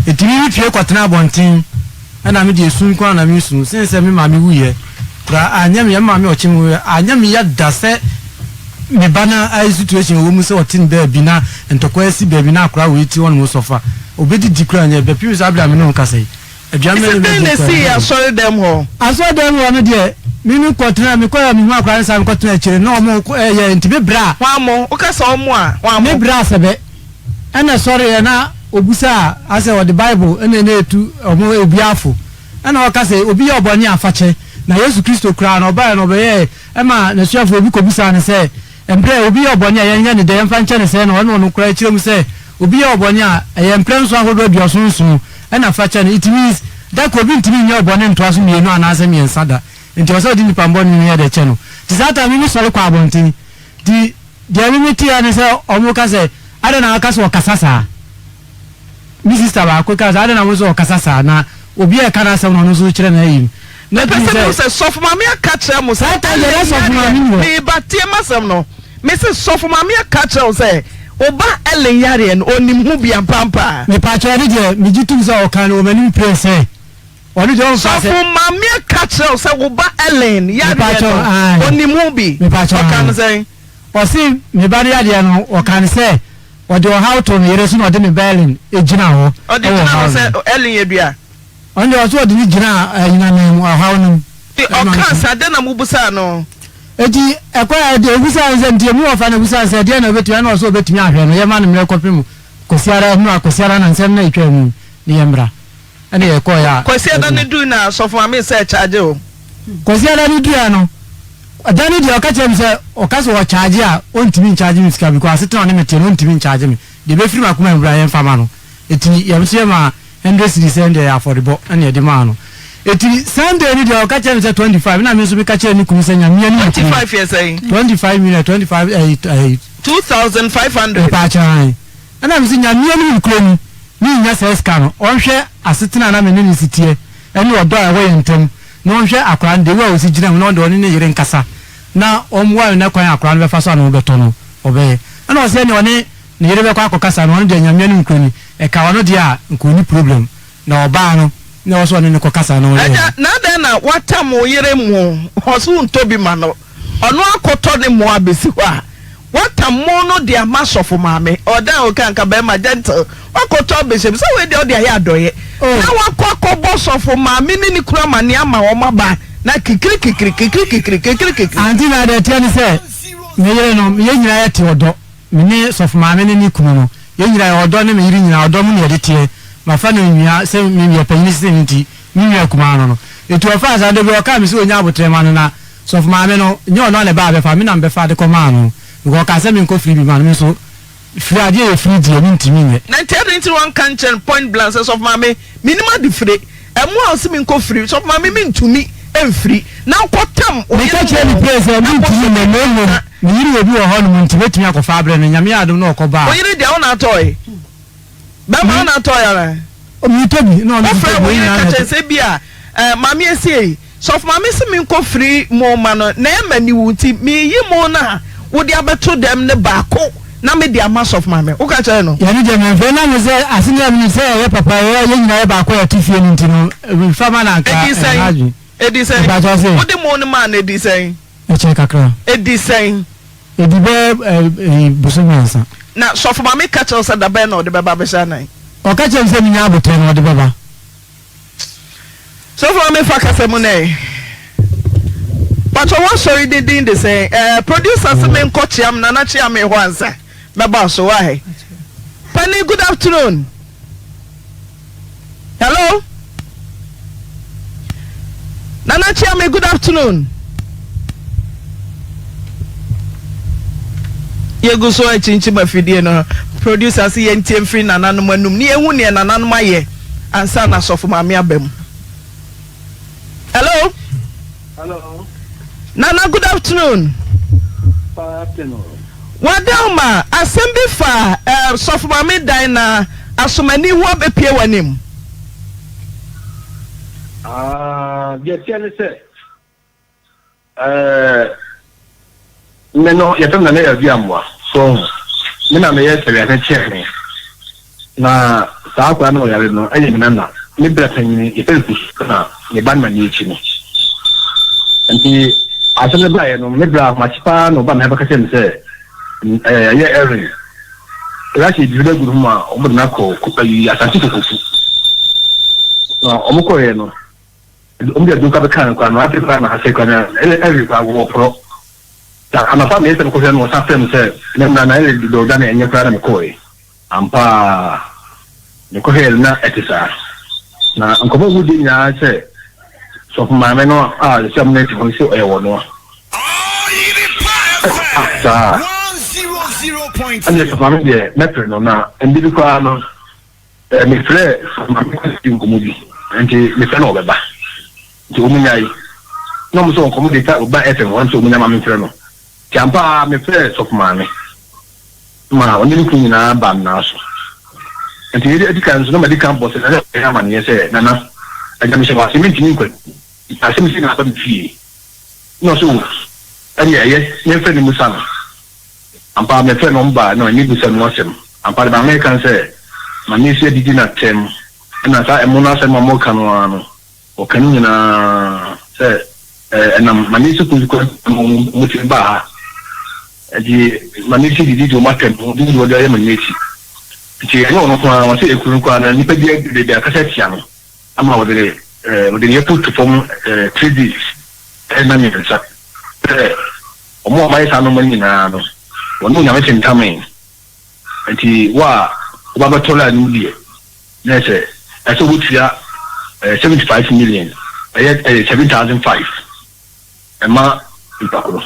Enti me mepue kɔtenaa abɔnten ɛna me deɛ su nko ara na mesu sen sɛ me maame wuiɛ koraa anyɛ me ya, me maame a ɔkye me wuiɛ anyɛ me ya da sɛ me ba no ayi situation ɔwɔ mu sɛ ɔte ne baabi na ntɔkwa asi baabi na akora wei te hɔnom sɔfa ɔbɛdidi koraa nyɛ bɛpem saa berɛ a me ne wo kasa yi aduane Ɛsɛ mɛne dɛn na mɛgye koraa ɛsii asɔredɛm hɔ? Asɔredɛm hɔ no deɛ me me kɔtena me kɔɛ mehu akora no saa me kɔtena akyire na ɔmo ɛyɛ nti me bra Hwan mo? Woka sɛ ɔmo a, hwan me mo? bra sɛbɛ ɛna sɔreɛ na ɔbusaa asɛ ɔde bible ɛna ɛna ɛtu ɔmo obiafo ɛna ɔka sɛ obi yɛ ɔbɔne a fakyɛ na Yesu Kristo koraa no ɔbaeɛ no ɔbɛyɛɛ Ɛma n'asuafoɔ bi kɔbisaa no sɛ, Mprɛ a obi yɛ ɔbɔne a, yɛnyɛ no dɛn? Yɛmfa nkyɛ no sɛn? Na ɔne wɔn koraa kyerɛ mu sɛ, Obi yɛ ɔbɔne a, ɛyɛ mprɛ nson ahodoɔ 77 na fa kyɛ no. It means, da koro obi ntumi nyɛ ɔbɔne ntoa so mmienu anaasɛ mmiɛnsa da. Nti ɛwɔ sɛ wode nipa bɔne no yɛ dɛ kyɛ no. Nti saa time no me sɔre kɔɔ abɔnten. Nti deɛ me meteeɛ ne sɛ wɔka sɛ, Adɛn na woka sɛ ɔkasa saa? Me sista baako kaa sɛ, Adɛn na wo nso ɔkasa saa? Na obi a ɛka n'asɛm na ɔno nso kyerɛ n'ayi no. Mepɛ sɛ mehu sɛ sɔfo maame aka kyerɛ mo sɛ Ellen yareɛ, meba tie m'asɛm no, mese sɔfo maame aka kyerɛ wo sɛ wo ba Ellen yareɛ no ɔnim ho bi ampaampa? Mepakyɛw ɛno deɛ megye tom sɛ ɔkaa no wɔ m'anim prɛɛ sɛ ɔno deɛ ɔmfa sɛ. Sɔfo maame aka kyerɛ wo sɛ wo ba Ellen yareɛ no ɔnim ho bi, ɔkaa no sɛn? Ɔse me ba no yadeɛ no ɔkaa no sɛ ɔde ɔhaw too me yere so na ɔde me ba Ellen gyinaa hɔ Ɔde wɔ gyinaa ɔhaw hɔ no sɛ mu. Ellen yɛ dua? Ɔno deɛ ɔse ɔde no gyinaa anyinam mu ɔhaw no mu. Nti ɔkaa saa dɛn na mobusaa no? Enti ɛkwan a ɛde obisaa no sɛ nti emu ɔfa na obisaa no sɛ ɛdeɛn na obetumi ɛna ɔse obetumi ahwɛ no yɛma no mmerɛ kɔpem Kwasiada ɛno a Kwasiada na nsɛm no a etwaa mu yi ne yɛmmra. Ɛna yɛkɔeɛ a. Kwasiada no dui na sɔfo maame sɛ ɛkyaagye o. Kwasiada no duiɛ no, da no deɛ ɔka kyerɛɛ me sɛ ɔka sɛ ɔkyaagye a ɔntumi nkyagye me sika because asetena a ɔne me teɛ no ɔntumi nkyagye me. Deɛ ɛbɛfiri m'akoma mu biara yɛmfa ma no. Enti yɛn nso yɛmaa hundred cedis sɛ ɛndeɛ ɛyɛ afɔrebɔ ɛna yɛde maa no. Enti Sunday no deɛ ɔka kyerɛɛ me sɛ 25 ɛna me nso meka kyerɛɛ ne kunu sɛ Nyame anim kunu. 25 yɛ sɛn? 25 million, 25 ɛyi ɛyi. 2500. Mepaakyɛw ae. Ɛna mese Nyame anim nokorɛ ni, mennya saa sika no, ɔnhwɛ asetena a na me ne no si teɛ, ɛne ɔdɔ a ɛwɔ yɛn ntam, na ɔnhwɛ akwadaa no, the way a ɔsi gyina mu, na ɔno deɛ ɔne ne yere nkasa, na ɔmmoa no na kwan a akwadaa no bɛfa so a ne ho bɛtɔ no, ɔbɛyɛ. Ɛna ɔse ɛneɛ ɔne ne yere bɛkɔ akɔkasa no, ɔno deɛ Nyame anim nokorɛ ni, ɛka ɔno deɛ a, nka ɔnni problem, na ɔbaa no, na ɛwɔ sɛ ɔne no kɔkasa na ɔyɛ. Agya, na adɛn na woatam wo yere mo? Ɔse wontɔ bi ma no. Ɔno akɔtɔ ne mo abɛsi hɔ a, Woatam mo no de ama sɔfo maame. Ɔdan a ɔka nka bɛrima gentle. Woakɔtɔ abɛhyɛ mu sɛ wei deɛ ɔde ayɛ adɔeɛ. Na wakɔ akɔbɔ sɔfo maame ne ne kunu amaneɛ ama wɔn aba na kikiri kikiri kikiri kikiri kikiri kikiri. Auntie na deɛ ɛteɛ ne sɛ me yere no yɛn nyinaa yɛte ɔdɔ me ne sɔfo maame ne ne kunu no yɛn nyinaa yɛ ɔdɔ ne me yere nyinaa ɔdɔ mu na yɛde teɛ mafa no nua sɛ me yɛ panyini sene no nti me nua kumaa no no. Enti ɔfaa saa da bi ɔkaa me sɛ ɔnya aboterɛ ma no na sɔfo maame no nyɛ ɔno a na ɛbaa bɛfa me na mebɛfa de kɔmaa no because ɔkaa sɛ menkɔ firi bi ma no me nso firi adeɛ yɛ firi deɛ mentumi nyɛ. Na nti adɛn nti na wanka nkyerɛ no point blank sɛ sɔfo maame mennim adefire ɛmo a ɔse menkɔ firi sɔfo maame mentumi mfiri na wokɔtam wo Meka yere kyerɛɛ no mo pɛɛ sɛ na mentumi bosome nyɛ na mmom mmiɛnsa. me yere wɔ bi wɔ hɔnom nti mɛtumi akɔfa abrɛ no Nyame adom na ɔkɔba a. Wo yere deɛ wo na atɔe? Bɛrima wo na atɔe anaa? Metɔ bi na ɔno nso Wofrɛ tɔ bi wo yɛn yere nyinaa ka na kyerɛ ɛtɔ. sɛ bi a eh, maame esie sɔfo maame se menkɔ firi mo ma no na ɛma ni wo nti meyi mo no a wode abɛto dɛm no baako na mede ama sɔfo maame woka kyerɛ no. Yɛne deɛ memfrɛ na me sɛ ase ne menim sɛ ɛyɛ papa yɛ yɛn nyinaa yɛ baako a yɛte fie no nti no mefa ma no anka Edi ɛha sɛn? adwene. Edi sɛn? Mepakyɛw se. Wode mo no maa no edi sɛn? Ɛkyɛɛ kakra. Edi sɛn? Edi bɛyɛ ɛɛ bosome mmiɛnsa. Na sɔfo maame ka kyerɛ wo sɛ dabɛn na ɔde bɛba abɛhyɛ anan? Ɔka kyerɛɛ me sɛ menya aboterɛ no ɔde bɛba. Sɔfo maame fa kasa mu nɛ. Pakyɛ w'asɔre ne din de sɛn? Ɛɛ producer se me nkɔ kyea me nana kyea me hɔ ansa mɛba so why? Panin good afternoon. Hello. Nana Chiame, good afternoon. Yɛgu so akyinkyim afidie no. Producer se yɛntie mfiri nananom anum ne yɛhu neɛ nananom ayɛ ansa na asɔfo maame aba mu. Hello. Hello. Nana, good afternoon. Afternoon. Wadaoma, asɛm bi fa eh, sɔfo maame dan na asomani ho abɛpie w'anim. Ah, deɛ teɛ ne sɛ, eh, me no yɛfrɛ me Nana Yavi Amoah, so ho. Me na meyɛ sɛwiase kyɛɛ Na saa akwadaa no a ɔyare no yɛ me nana, me bra panyin, yɛfrɛ no Kusu na ne ba no ma ni akyi no. Nti asɛm no baeɛ no, me bra ahomakye paa na ɔba me ha bɛka kyerɛ me sɛ ɛyɛ Erin. Russia adwiri no agu ne ho ma wɔde no akɔ ayi Asante Kokofu. Na wɔkɔeɛ no, wɔde aduro koraa bɛkaa no koraa no, ase koraa na asɛ koraa na Erin koraa wɔporɔ. Na anɔpa meyɛ sɛ mekɔhwɛ no, ɔsan frɛɛ me sɛ memmra na Erin deɛ ɔda no ɛnyɛ koraa na mekɔeɛ. Ampa ara, mekɔhwɛɛ no na ɛte saa. Na nkɔmmɔ a wɔdi nyinaa ne sɛ sɔfo maame no a ɛsɛ sɛ wɔne no te hɔ no sɛ ɔyɛ wɔn a. Ah, saa a, ɛnneɛ sɔfo maame deɛ mɛpere no. Na mmerɛ bi koraa no, eh, mefrɛɛ sɔfo maame kɔdi nkɔmmɔ bi, nti mefrɛ no ɔbɛba. Nti wɔn nyae. Na wɔn sɛ nkɔmmɔ de ta ɔba FM hɔ, nti wɔn nya ma memfrɛ no. Nti ampa ara mefrɛɛ sɔfo maame. Ma ɔne ne kunu nyinaa baa me nan so. Enti edi kan nso, na madi kan bɔ sɛ Nana yɛ amanneɛ sɛ, Nana, agya mehyɛ wo ase, mentumi nkwati asɛm sei na aba me fie. Ɛnna ɔse, O, ɛnneɛ ɛyɛ, memfrɛ no mmisa no. Ampa ara mefrɛɛ no, ɔbaa na ɔne me bisaa me ho asɛm. Ampa ara deɛ maame reka ne sɛ, Maame asi adidi no atɛm, ɛnna saa ɛmo no asɛm a moreka no ara no, Wɔka ne nyinaa sɛ ɛnam Manisi kuw kwan na wɔtumi baa ha. Nti Manisi didi di wɔn atɛm, wɔn didi wɔde ayɛ Manisi. Nti ɛnyɛ ɔno nko ara, wɔsɛ ekuru no koraa na nipa bi bebree akasa atia no ama wɔde wɔde ne yɛfo to fam 3 days ɛna 3 sɛ wɔn a wɔayɛ saa nneɛma no nyinaa no wɔne Onyame tentamee. Nti wo a woba bɛtɔ line no mu deɛ na ɛsɛ ɛsɛ wotua 75 million ɛyɛ ɛyɛ 7,005 ɛma nipa koro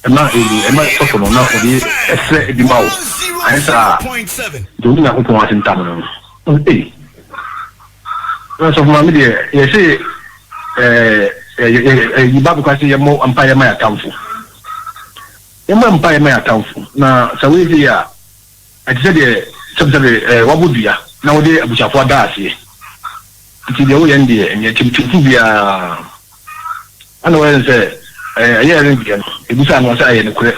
ɛma ebi ɛma sɔfo no na ɔde ɛsrɛ ebi ma wo ayɛ saa deɛ ɔne Nyankopɔn ase ntam no no ei na sɔfo maame deɛ yɛse ɛɛ ɛɛ ɛyi Bible kora sɛ yɛmmɔ mpaeɛ ma yɛn atamfo yɛmmɔ mpaeɛ ma yɛn atamfo na sɛ woyɛ sei a Ɛte sɛ deɛ sɛbesɛbe woabɔ dua na wode abusuafoɔ ada aseɛ. Nti deɛ woyɛ no deɛ, ɛnyɛ kyɛmkyɛmfo biara. Ɛna wɔyɛ no sɛ ɛyɛɛ no deɛ no, ɛbisaa no sɛ ɛyɛ nokorɛ.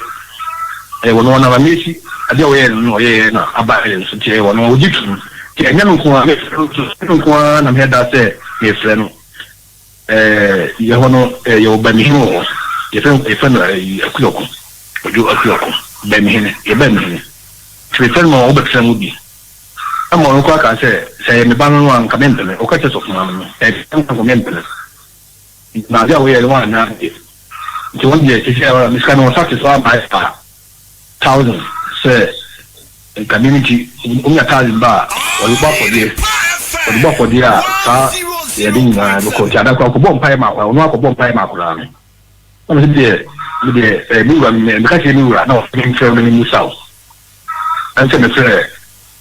Ɛyɛ wɔn wɔn amammerɛ si adeɛ a wɔyɛɛ no no ɔyɛeɛ na aba yɛn so nti ɛyɛ wɔn wɔgye tom. Nti ɛnyɛ me nko ara, mefrɛ no nso, ɛnyɛ me nko ara na meyɛ da sɛ mefrɛ no. Ɛɛ yɛ hɔ no ɛɛ yɛwɔ Bɛmihene wɔ hɔ. Yɛfrɛ yɛfrɛ no ɛyi Akuoko. Ɔdwo Akuoko. Bɛmihene. Yɛ Bɛmihene. Nti mefrɛ no ma ɔbɛtena mu bi. Ɛma ɔno koraa kaa sɛ, sɛ ɛyɛ me ba no no a nka mempene. Ɔka kyerɛ sɔfo maame no, sɛ ɛyɛ me ba no a nka mempene. Na adeɛ a woyɛɛ no woanyɛ adeɛ. Nti wɔn deɛ seesei ara me sika no wɔn nsa te so ama ayɛ paa. Thousand sɛ nka me nti onya thousand ba a ɔde bɔ afɔdeɛ ɔde bɔ afɔdeɛ a saa. Yɛde nyinaa bɛkɔ nti ada koraa ɔkɔbɔ mpaeɛ ma akwadaa ɔno akɔbɔ mpaeɛ ma akwadaa no na mese deɛ me deɛ ɛɛ me wura me meka kyerɛ me wura na ɔsɛ memfrɛ wo na memmusa wo ɛne sɛ mefrɛ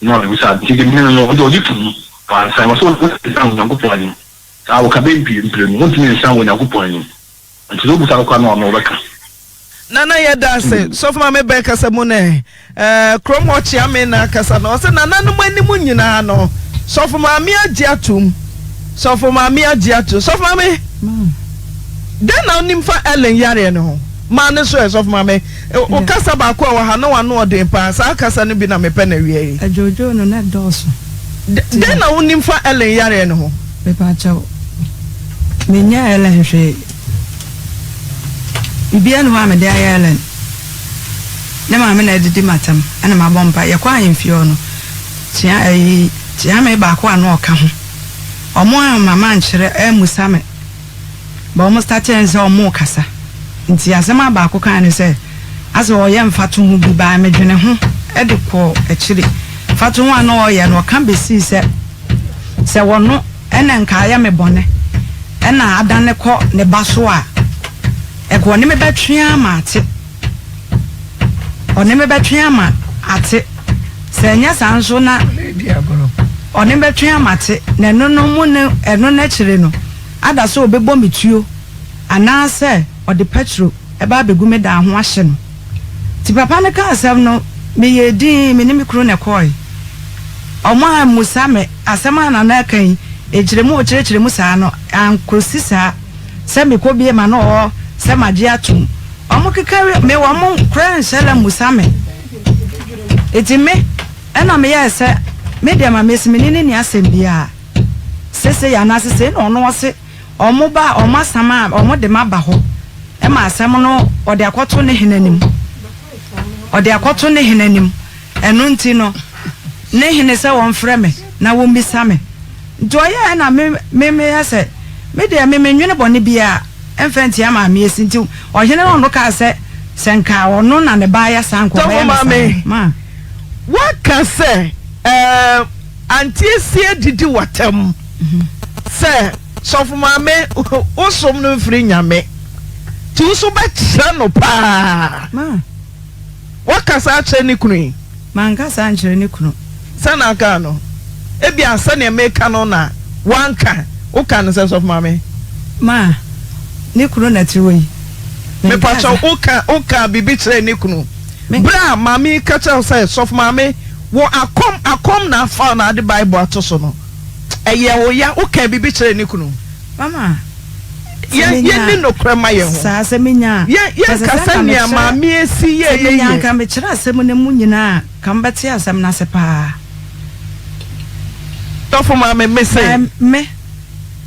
no a mebusa nti deɛ mene no no ɔde ɔgye tom wansan ɔsɛ ɔntumi nsan wɔ Nyankopɔn anim saa wɔka bɛ mpie mprenu ɔntumi nsan wɔ Nyankopɔn anim nti sɛ wobusa no koraa no ɔno ɔbɛka. Nana yɛda ase sɔfo maame bɛn kasa mu nɛ ɛɛ kurom hɔ kyeame na akasa no ɔsɛ nananom anim nyinaa no sɔfo maame agye atum sɔfo maame agye atum sɔfo maame dɛn na onim fa Ellen yareɛ no ho maa ne so ɛ sɔfo maame o kasa baako a wɔ ha na wano ɔden paa saa kasa no bi na mepɛ na awia yi. Adwoodwoo no na ɛdɔɔso. Dɛn na wonim fa Ellen yareɛ no ho? Mepakyɛw, menyɛɛ Ellen hwee. Biribiara nni hɔ a mede ayɛ Ellen. Ne maame na adidi m'atɛm na mabɔ mpae. Yɛkɔ ahemfie hɔ no, kyea ayi kyeame baako a na ɔka ho. Ɔmo amma mankyerɛ ammusa me. But ɔmo startee sɛ ɔmo rekasa. Nti asɛm a baako kae ne sɛ, asɛ ɔreyɛ mfatoho bi but medwene ho de kɔɔ akyiri. Mfatoho a na ɔreyɛ no, ɔka besii sɛ, Sɛ ɔno na nka ayɛ me bɔne na adane kɔ ne ba so a, ɛka ɔne me bɛtwe ara ma ate. Ɔne me bɛtwe ama ate. Sɛ ɛnyɛ saa nso na ɔne me bɛtwe ama ate, na ɛno no mu ne ɛno no akyire no, ada sɛ ɔbɛbɔ me tuo anaasɛ ɔde pɛtro ɛba abɛgu me dan ho ahye no. Nti papa no kaa asɛm no, meyɛɛ dinn, me ne me kunu na ɛkɔɔe. Wɔammusa me asɛm a Nana reka yi, nkyerɛmu a ɔkyerɛkyerɛ mu saa no, ankɔsi saa sɛ mekɔbue m'ano wɔ hɔ sɛ magye atom. Wɔkeka wie, me wɔn koraa nhyɛ da mmusa me. Nti me, ɛna meyɛɛ sɛ, me deɛ ma mesi me ne no nni asɛm biara. Sesei anaa sesei na ɔno ɔse wɔn ba a wɔn asam a wɔde me aba hɔ ma asɛm no ɔde akɔto ne hene anim. Ɔde akɔto ne hene anim. Ɛno nti no, ne hene sɛ wɔmfrɛ me na wɔmmisa me. Nti ɔyɛɛ na me me meyɛ sɛ, me deɛ me mennwene bɔne biara mfa ntia Maame Esi. Nti ɔhene no ɔno kaa sɛ, sɛ nka ɔno na ne ba ayɛ saa nka ɔbɛyɛ Sɔfo me saa Maame, no. Ma. woaka sɛ ɛɛ Auntie Esi adidi w'atam sɛ Sɔfo Maame wo som no mfiri Nyame, nti wo nso wobɛkyerɛ no paa. Ma. Woakasa akyerɛ ne kunu yi? Mankasa ankyerɛ ne kunu. Sɛn na wokaa no? Ebia sɛdeɛ meka no na woanka. Wokaa no sɛ, Sɔfo Maame? Ma, ne kunu na ɛte hɔ yi. Mepakyɛw, woka, wokaa biribi kyerɛɛ ne kunu? Bere a maame yi ka kyerɛɛ wo sɛ, Sɔfo Maame, wo akɔm, akɔm na afa wo na ade Bible ato so no, ɛyɛɛ wo ya? Wokaa biribi kyerɛɛ ne kunu? Mama, Yɛ, yɛnni nokorɛ ma yɛn ho. Saa, sɛ menya a, Yɛ, kyerɛ sɛ yɛnka sɛ anka sɛnea mekyerɛ, Maame Esi sɛ yɛeɛ menya yɛ. anka mekyerɛ asɛm no mu nyinaa a, anka mobɛte asɛm no ase paa. Sɔfo Maame, mese. Na me.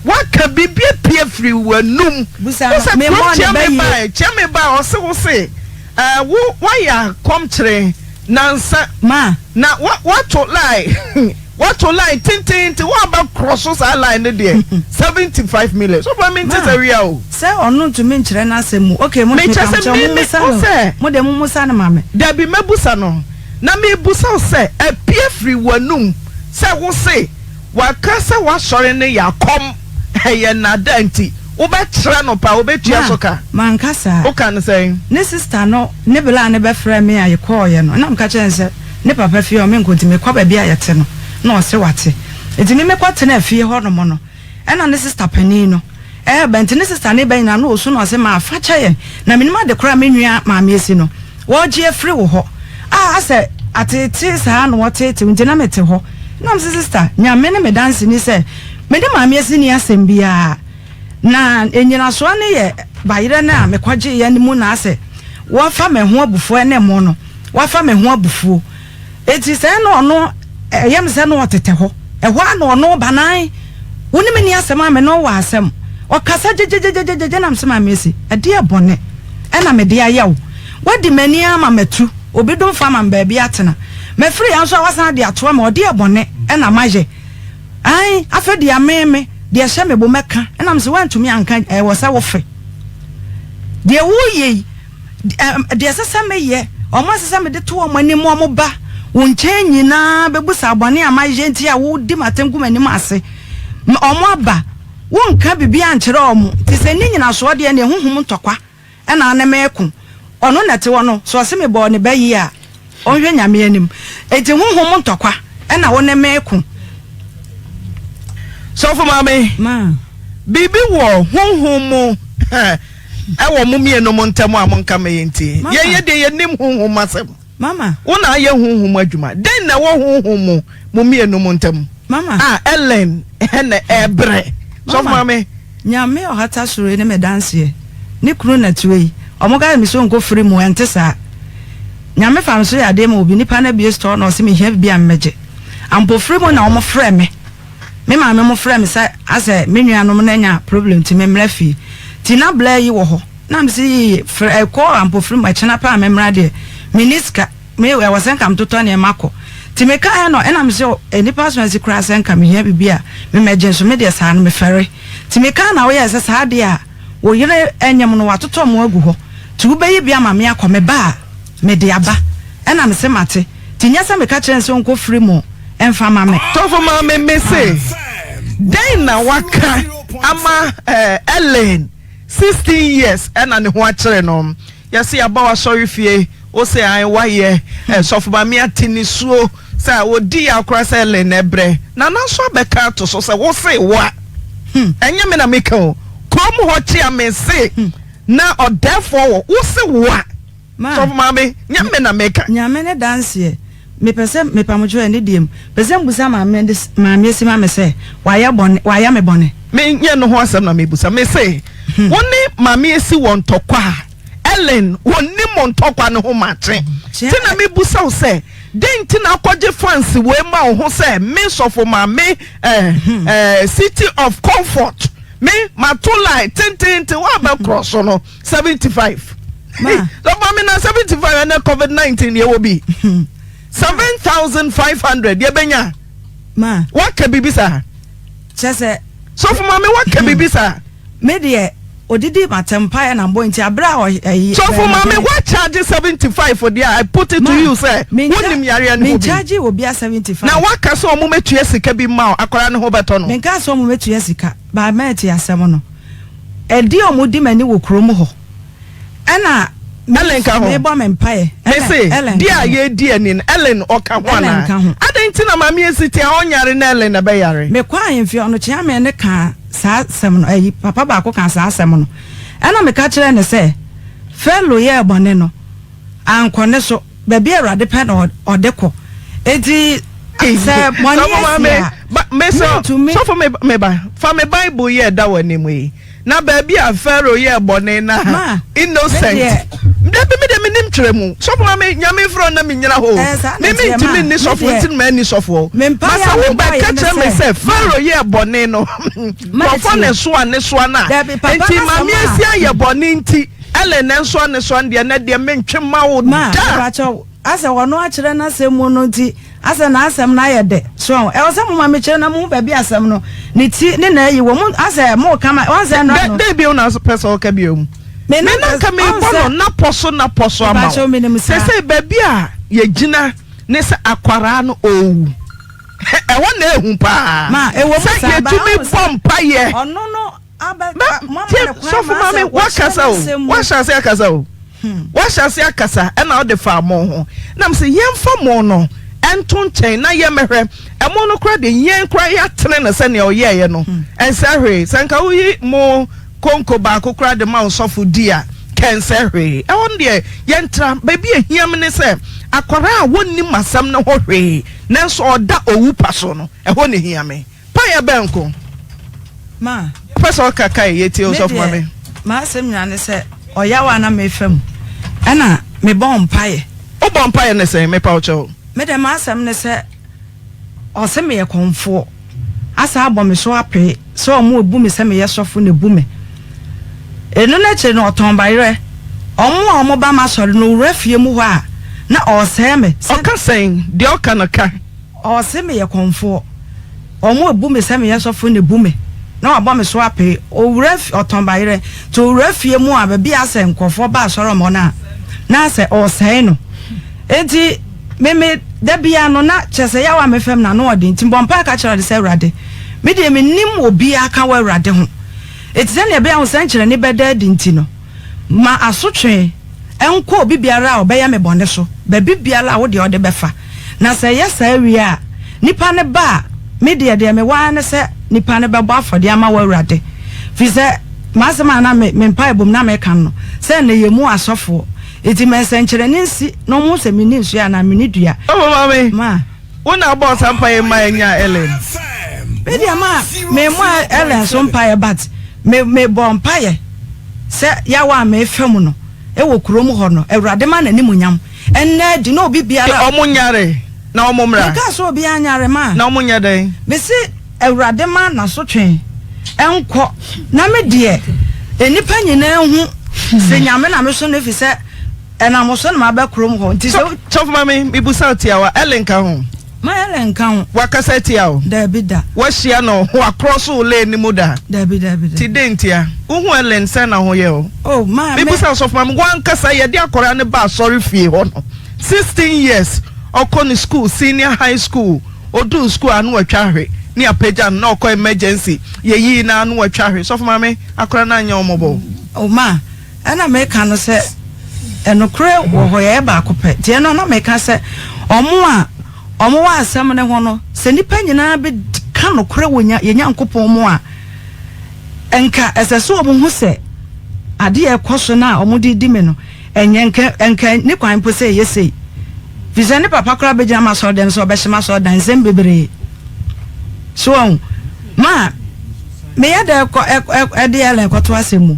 Woaka biribi apue afiri w'anum. Busa Wo no, sɛ memmɔɔ kurom ne kyea ba me yie. bae, kyea me bae, ɔse wo se, ɛɛ, wo, woayɛ akɔmkyere nansa. Ma. Na wa, woato line. Wato line tententen woaba korɔ so saa line no deɛ 75 million so fa mente sɛ wia o. Sɛ ɔno ntumi nkyerɛ n'asɛm mu okay mo Mekyɛ meka sɛ mekyɛ me mo me musa wo no sɛ mo deɛ mo musa no ma me. Dabi mɛbusa no na mebusa wo sɛ apue firi w'anum sɛ wo se waka sɛ w'asɔre no yɛ akɔm ɛyɛ nnaadaa nti wobɛkyerɛ no paa wobɛtua Ma so ka manka saa. Woka no sɛn? Ne sister no ne bla no bɛfrɛɛ me a yɛkɔɔeɛ no na meka kyerɛɛ no sɛ ne papa fie hɔ menkɔ nti mekɔ baabi a yɛte no na ɔse wate nti me mekɔ tenaa fie hɔ nom no ɛna ne sister panin no ɛɛba nti ne sister no ba nyinaa na ɔsu na ɔse maa fa kyɛ yɛn na menim ade koraa me nua maame asi no wɔgye afiri wo hɔ a asɛ ateetee saa na wɔteetew nti na mete hɔ na mese sister Nyame ne me danseni sɛ me ne maame asi ni asɛm biara Na nnyinasoɔ no yɛ bayerɛ no a mekɔgyeeɛ no mu na asɛ wɔafa me ho abufuo ɛne mo no wɔafa me ho abufuo. Enti sɛ na ɔno ɛyɛ me sɛ na ɔtetɛ hɔ, ɛhɔ ara na ɔno ba na ae wo ne me nni asɛm a me ne wo wɔ asɛm. Ɔkasa gyegyegyegyegye na mese Maame Esi, ɛdeɛ bɔne ɛna mede ayɛ wo? Woadi m'ani ara ma matu obi domfo ama me baabi atena. Mafiri ha nso a woasan de atoa me, ɔdeɛ bɔne ɛna mayɛ? Aane, afei deɛ me, me, deɛ ɛhyɛ me bo mɛka, ɛnam sɛ woantumi anka, ɛwɔ sɛ wofe. Deɛ woreyɛ yi, deɛ ɛsɛ sɛ meyɛ, wɔn a ɛsɛ sɛ mede to wɔn anim, wɔn ba wo nkyɛn nyinaa bɛbu saa bɔne a mayɛ nti a wodi m'atɛm gu m'anim ase. Wɔn aba. Wonka biribiara nkyerɛ wɔn. Nti sɛ nni nyinasoɔ deɛ ɛnneɛ honhom ntɔkwa na ne meko. Ɔno na ɛte hɔ no, sɛ ɔse mebɔɔ ne ba yie a, ɔnhwɛ Nyame anim. Enti honhom ntɔkwa na wo ne meko. Sɔfo Maame, biribi wɔ honhom mu ɛwɔ mo mmienu mo ntam a monka ma yɛntie. Yɛn yɛ deɛ yɛnim honhom asɛm. Mama. Wo na ayɛ honhom adwuma. Dɛn na ɛwɔ honhom mu mo mmienu mo ntam? Mama. A Ellen na ɛbrɛ. Sɔfo maame. Nyame ɔhata soro yi ne me danseɛ. Ne kunu na tue yi. Ɔmo ka sɛ me so nkɔ firi mu ɛnte saa. Nyame fa me so yɛ adeɛ ma obi nipa no abue store na ɔse me hia bibi a mmɛgye. Ampofiri mu na ɔmo frɛ me. Me maame mo frɛ me sɛ asɛ me nuanom no anya problem nti me mmra fie. Nti na blɛ yi wɔ hɔ. Na me se yii frɛ ɛkɔ ampofiri mu ɛkyena paa me mmra deɛ me ni sika me ɛwɔ sɛ nka me totɔ nneɛma kɔ. Nti me kaeɛ no ɛna me se nnipa so asi koraa sɛ nka me hia biribi a me mɛgye nso me deɛ saa no me fɛre. Nti me kaa na woyɛɛ sɛ saa deɛ a wo yere nyem no watotɔ mo agu hɔ nti wo bɛyi bi ama me akɔ me ba a me de aba. Ɛna me se mate. Nti nyɛ sɛ meka kyerɛ no sɛ ɔnkɔ firi mu mfa ma me. Tɔfo maame me se dɛn na waka ama Ellen 16 years ɛna ne ho akyere no yɛse yaba w'asɔre fie wose ae wayɛ sɔfo maame ate nisuo sɛ ɔdi yaw koraa sɛ Ellen na ɛbrɛ Nana nso abɛka ato so sɛ wose wa ɛnyɛ me na meka o kurom hɔ kyea me se na ɔdɛɛfoɔ wɔ wose wa. Ma. Sɔfo maame, nyɛ me na meka. Nyame ne danseɛ. Mepɛ sɛ, mepamokyɛw ɛne deɛ mu, pɛ sɛ mbusa maame de, maame asi ma me sɛ, wayɛ bɔne, wayɛ me bɔne. Me nyɛ no ho asɛm na mebusa. Me se, wo ne maame asi wɔ ntɔkwa a, Ellen, wɔnnim mo ntɔkwa no ho makye. Nti na mebusa wo sɛ, dɛn nti na akɔgye fans wei ma wo ho sɛ me sɔfo maame eh, eh, city of comfort, me mato line tententen, woabɛkorɔ so no. 75 sɔfo mi na 75 ɛnɛ covid 19 yɛ wɔ bi 7500 yɛ bɛnya waka biribi saa kyɛ sɛ sɔfo maame waka biribi saa me deɛ odidi matam mpaeɛ na mbɔ nti abere a ɔyi sɔfo maame wa charge 75 deɛ I put it to you sɛ wonim yareɛ no ho bi charge obi a 75 na waka sɛ ɔmo mɛtua sika bi ma akwaraa no ho bɛtɔ no menka sɛ ɔmo mɛtua sika ba mɛte asɛm no Ɛdeɛ a wɔdi m'ani wɔ kurom hɔ. Ɛna me Ellen ka ho. mebɔ me mpaeɛ. Mese, Ellen deɛ ka a ho. yɛredi ani no, Ellen ɔka ho Ellen anaa? ka ho. Adɛn nti na Maame Esi te a ɔnyare na Ellen na ɛbɛyare? Mekɔ ahemfie ɔno kyeame no kaa saa asɛm no, ayi, papa baako kaa saa asɛm no. Ɛna meka kyerɛɛ no sɛ, Farao yɛɛ bɔne no, ankɔ ne so. Baabi a Awurade pɛ na ɔde kɔ. Enti sɛ bɔne asi a, mentumi. Sɔfo meba, fa me Bible yi a ɛda w'anim yi, na baabi a Pharaoh yɛɛ bɔne na innocent. Dabi me deɛ menim twerɛ mu. Sɔfo ma me Nyame mfrɛ na menyina hɔ o. Me mentumi nni sɔfo nti na manni sɔfo. Ma sɛ wobɛka kyerɛ me sɛ Pharaoh yɛɛ bɔne no, nkurɔfoɔ na ɛsoa ne soa no a, nti Maame Asia yɛ bɔne nti. Ellen nanso anesoa no deɛ nɛ deɛ mentwe mma wo Ma, da. mepakyɛw, asɛ ɔno akyerɛ n'asɛm mu no nti, asɛ n'asɛm no ayɛ dɛ, so ahu? Ɛwɔ sɛ moma mekyerɛ na muhu baabi a asɛm no, ne ti ne n'ayi wɔ. Mo, asɛ moka ma, wɔn sɛ nnora Dɛ, no. dɛn bio na pɛ sɛ ɔka bio? Me Me na na pɛ, nka ɔn merebɔ sɛ, no napɔ so napɔ so ama wo. mepakyɛw, menim saa. Seesei baabi a yɛgyina ne sɛ akwaraa no ɔrewu. Ɛhɔ na ehu paa. Ma, ɛwɔ mu Sɛ saa, ba, yɛtumi ɔn bɔ sɛ, mpaeɛ. ɔno no Tie, sɔfo maame, wakasa o, wahyɛ ase akasa o, wahyɛ ase akasa, ɛna ɔde fa mo ho. Nam sɛ yɛmfa mo no ɛnto nkyɛn na yɛmmɛhwɛ ɛmo no koraa de yɛn koraa yɛatene no sɛnea ɔyɛeɛ no ɛnsɛ hwee. Sɛ nka woyi mo konko baako koraa de ma wo sɔfo di a, kɛnsɛ hwee. Ɛhɔ no deɛ yɛntra. Baabi a ɛhia me ne sɛ akwaraa a wɔnnim asɛm no ho hwee nanso ɔda owu pa so no, ɛhɔ na ɛhia me. Paeɛ bɛn nko? Ma. Wopɛ sɛ ɔka kae yɛ tie osɔfo Me ma deɛ me. m'asɛm nyinaa ne sɛ ɔyaw a na mefa mu ɛna mebɔ mpaeɛ. Wobɔ mpaeɛ ne sɛn mepa wo kyɛw? Me deɛ m'asɛm ne sɛ ɔse meyɛ kɔmfoɔ asan abɔ me so apee sɛ ɔmo ebu me sɛ meyɛ sɔfo na ebu me. Eno no akyire no ɔtɔn bayerɛ ɔmo a ɔmo ba m'asɔre no owura fie mu hɔ a na ɔresɛe me sɛ. Ɔka sɛn? Deɛ ɔka no ka. Ɔse meyɛ kɔmfoɔ. Ɔmo ebu me sɛ meyɛ sɔfo na ebu me na wabɔ me so apee. Owura fi ɔtɔn bayerɛ nti owura fie mu a baabi a asɛ nkorɔfoɔ ba asɔre ɔmo no a na asɛ ɔresɛe no. Nti me me da biara no na kyerɛ sɛ yaw a mefam no ano ɔden nti mebɔ mpaeɛ ka kyerɛ Awurade sɛ Awurade. Me deɛ mennim obiara ka w'Awurade ho. Enti sɛdeɛ ɛbɛyɛ a wo sɛnkyerɛnne bɛda adi nti no, ma asotwe nkɔ obi biara a ɔbɛyɛ me bɔne so, baabi biara a wo deɛ ɔde bɛfa. Na sɛ ɛyɛ saa wie a, nipa no ba a, me deɛ, deɛ mewɔ ara ne sɛ nipa no bɛbɔ afɔdeɛ ama w'Awurade. Firi sɛ m'asɛm a na me, me mpaebɔ mu na meka no, sɛ nnɛ yɛn mu asɔfoɔ, enti ma nsɛnkyerɛnne nsi na wɔnhu sɛ menni nsoɛ anaa menni dua. Ɔfo maame, Ma. Wo na wobɔɔ saa mpaeɛ yi maa yɛnyaa Ellen. Me deɛ ma memmɔɔ Ellen so mpaeɛ but me mebɔɔ mpaeɛ sɛ yaw a mefa mu no wɔ kurom hɔ no Awurade ma n'animuonyam nna adi na obi biara. Ɔmo nyare na ɔmo mmra. Menkaa sɛ obiara nyare ma. Na ɔmo nyɛ dɛn? Mese Awurade ma n'asotwe nkɔ na me deɛ nnipa nyinaa nhu sɛ Nyame na mesom no efisɛ Ɛnam wo so na maba kurom hɔ nti sɛ. Sɔfo Maame, mebusa wo tiawa, Ellen ka ho? Ma Ellen nka ho. Wakasa atia wo? Daabi da. Wahyia no, wakrɔso wo lane no mu da? Daabi, daabi, daabi. Ti dɛn ntia? Wohu Ellen sɛn na ho yɛ wo? Oh, ma me. Mebusa wo sɔfo maame, wankasa yɛde akwadaa no ba asɔre fie hɔ no, 16 years, ɔkɔ ne school, senior high school, oduu school a na watwa ahwe, ne apagya no, na ɔkɔ emergency, yɛyii no a na watwa ahwe. Sɔfo maame, akwadaa no anyɛ wo mmɔbɔ? Oh, ma. Ɛna meka no sɛ, Nokorɛ wɔ hɔ, yɛyɛ baako pɛ. Nti ɛno na meka sɛ, wɔn a wɔwɔ asɛm no ho no, sɛ nnipa nyinaa bɛka nokorɛ wɔ yɛn Nyankopɔn mu a, nka ɛsɛ sɛ wɔhu sɛ adeɛ a ɛkɔ so no a wɔde redi me no, ɛnyɛ nka nka ne kwan mpo sɛ ɛyɛ sei. Firi sɛ ne papa koraa bɛgyina m'asɔredan sɛ ɔbɛhye m'asɔredan nsɛm bebree. So wɔn ma meyɛ dɛ kɔ ɛde ɛlɛn kɔto asɛm mu.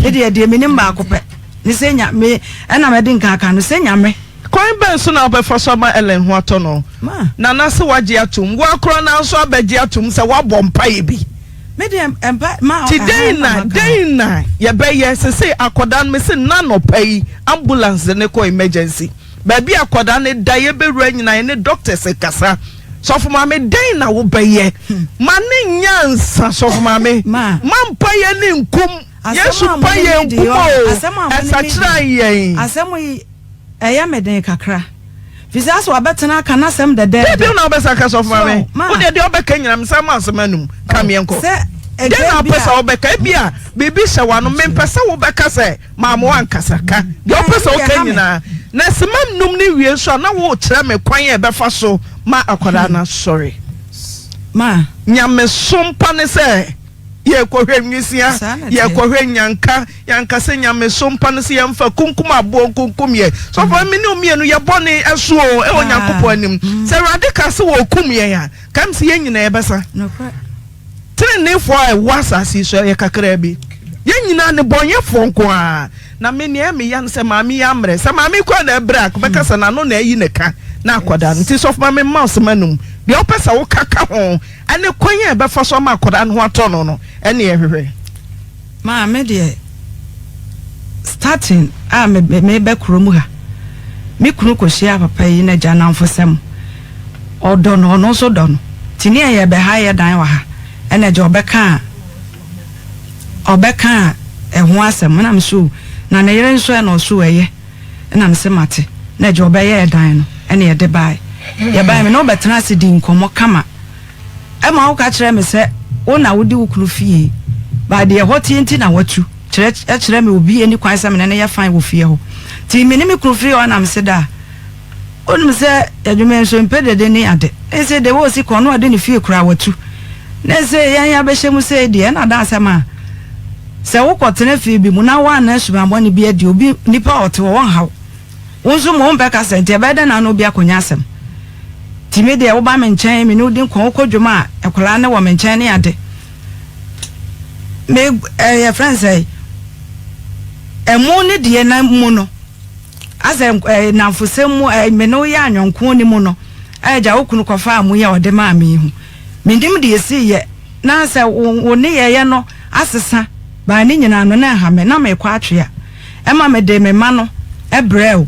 Me deɛ, deɛ menim baako pɛ ne sɛ nya me ɛna mɛde nka aka no sɛ Nyame. Kwan bɛn so na wobɛfa so ama Ellen ho atɔ no? Ma. Nana se wagye atom. Wo ara koraa no ara nso abɛgye atom sɛ woabɔ mpaeɛ bi. Me deɛ mpa ma Nti dɛn na dɛn na yɛbɛyɛ? Sesei akwadaa no mese nnɛ anɔpa yi ambulance de no kɔ emergency. Baabi a akwadaa no da yɛbɛwura nyinaa yɛne doctors kasa. Sɔfo maame dɛn na wobɛyɛ? Ma ne nyɛ ansa sɔfo maame. Ma. Ma mpaeɛ ne nkum. Asɛm Yesu a mo ne mpaeɛ me di nkum ɔ, o. asɛm a mo ne me Ɛsakyera di. yɛn. Asɛm yi ɛyɛ me den kakra. Firi sɛ asɛ wabɛtena aka n'asɛm dɛdɛɛdɛ. Dɛn bio na wobɛsan aka sɔfo maame? So, ma. Wo deɛ deɛ wobɛka nyinaa mesan ma asɛm anum. Ka meɛnkɔ. Sɛ Dɛn na ɛgya bi wopɛ sɛ a. wobɛka? Ebia biribi hyɛ w'ano. Mempɛ sɛ wobɛka sɛ Maame w'ankasa ka deɛ wopɛ sɛ woka nyinaa, na simma nnum no wie nso a na worekyerɛ me kwan a ɛbɛfa so ma akwadaa no asɔre. Nyamesom pa ne sɛ yɛrekɔhwɛ nwisia, yɛrekɔhwɛ nyanka, yɛanka sɛ nyamesom pa ne sɛ yɛmfa kunkum aboɔ nkunkum yɛn. Sɔfo, me ne wo mmienu yɛ bɔne ɛso o, ɛwɔ Nyankopɔn anim. Sɛ Awurade ka sɛ wɔrekum yɛn a, ka m sɛ yɛn nyinaa yɛbɛsa. Teneneefoɔ a ɛwɔ asase yi so yɛ kakraa bi. Yɛn nyinaa nnebɔneyɛfoɔ nko ara. Na me, nea ɛyɛ me ya ne sɛ maame yi ammrɛ. Sɛ maame yi koraa na ɛbrɛ a, bɛka sɛ n'ano na ayi ne ka na akwadaa no. Nti sɔfo ma memma wo sɛm anum. Deɛ wopɛ sɛ woka ka ho ne kwan a ɛbɛfa so ama akwadaa no ho atɔ no no, ɛne yɛhwehwɛ. Maa me deɛ starting a me meba kurom ha me kunu kɔhyiaa papa yi n'agya nnamfosɛm ɔdɔ no ɔno nso dɔ no nti ne yɛ bɛha yɛ dan wɔ ha ɛna agya ɔbɛkaa ɔbɛkaa ɛho asɛm ɛna me so na ne yere nso ɛna ɔso ɛyɛ ɛna me se mate na agya ɔbɛyɛɛ dan no ɛna yɛde bae yɛbae me ne ɔbɛtena ase di nkɔmmɔ kama Ɛma woka kyerɛ me sɛ wo na wode wo kunu fie but deɛ ɛhɔ teɛ nti na watu kyerɛ kyerɛ me obi nni kwan sɛ me ne no yɛ fine wɔ fie hɔ nti me ne me kunu firi hɔ na mese da wonim sɛ adwuma nso mpɛ dede ne ade ne sɛ deɛ wɔsi kɔn no ɔde ne fie koraa watu ne sɛ yɛn abɛhyɛ mu sɛ deɛ ɛna da asɛm a sɛ wokɔtena fie bi mu na woanna subammɔne bi adi obi nipa a ɔte hɔ wɔnhaw Wo nso ma wompɛ kasa nti ɛbɛyɛ dɛn na wo ne obi akɔnya asɛm? Nti me deɛ woba me nkyɛn me ne wo di nkɔmmɔ wokɔ dwom a nkwadaa no wɔ me nkyɛn ne ade. Me ɛɛ yɛfrɛ no sɛ ɛmo ne deɛ na mu no asɛ ɛɛ nnamfosɛm mu ɛɛ me ne wo yɛ anyɔnko ne mu no ɛɛ gya wo kunu kɔfaa mu yi a ɔde maa me yi ho. Menim deɛ ɛsiiɛ na sɛ wo wo nneyɛeɛ no asesa baa ne nyinaa no na ɛha me na merekɔ atwea. Ɛma mede me mma no brɛɛ wo.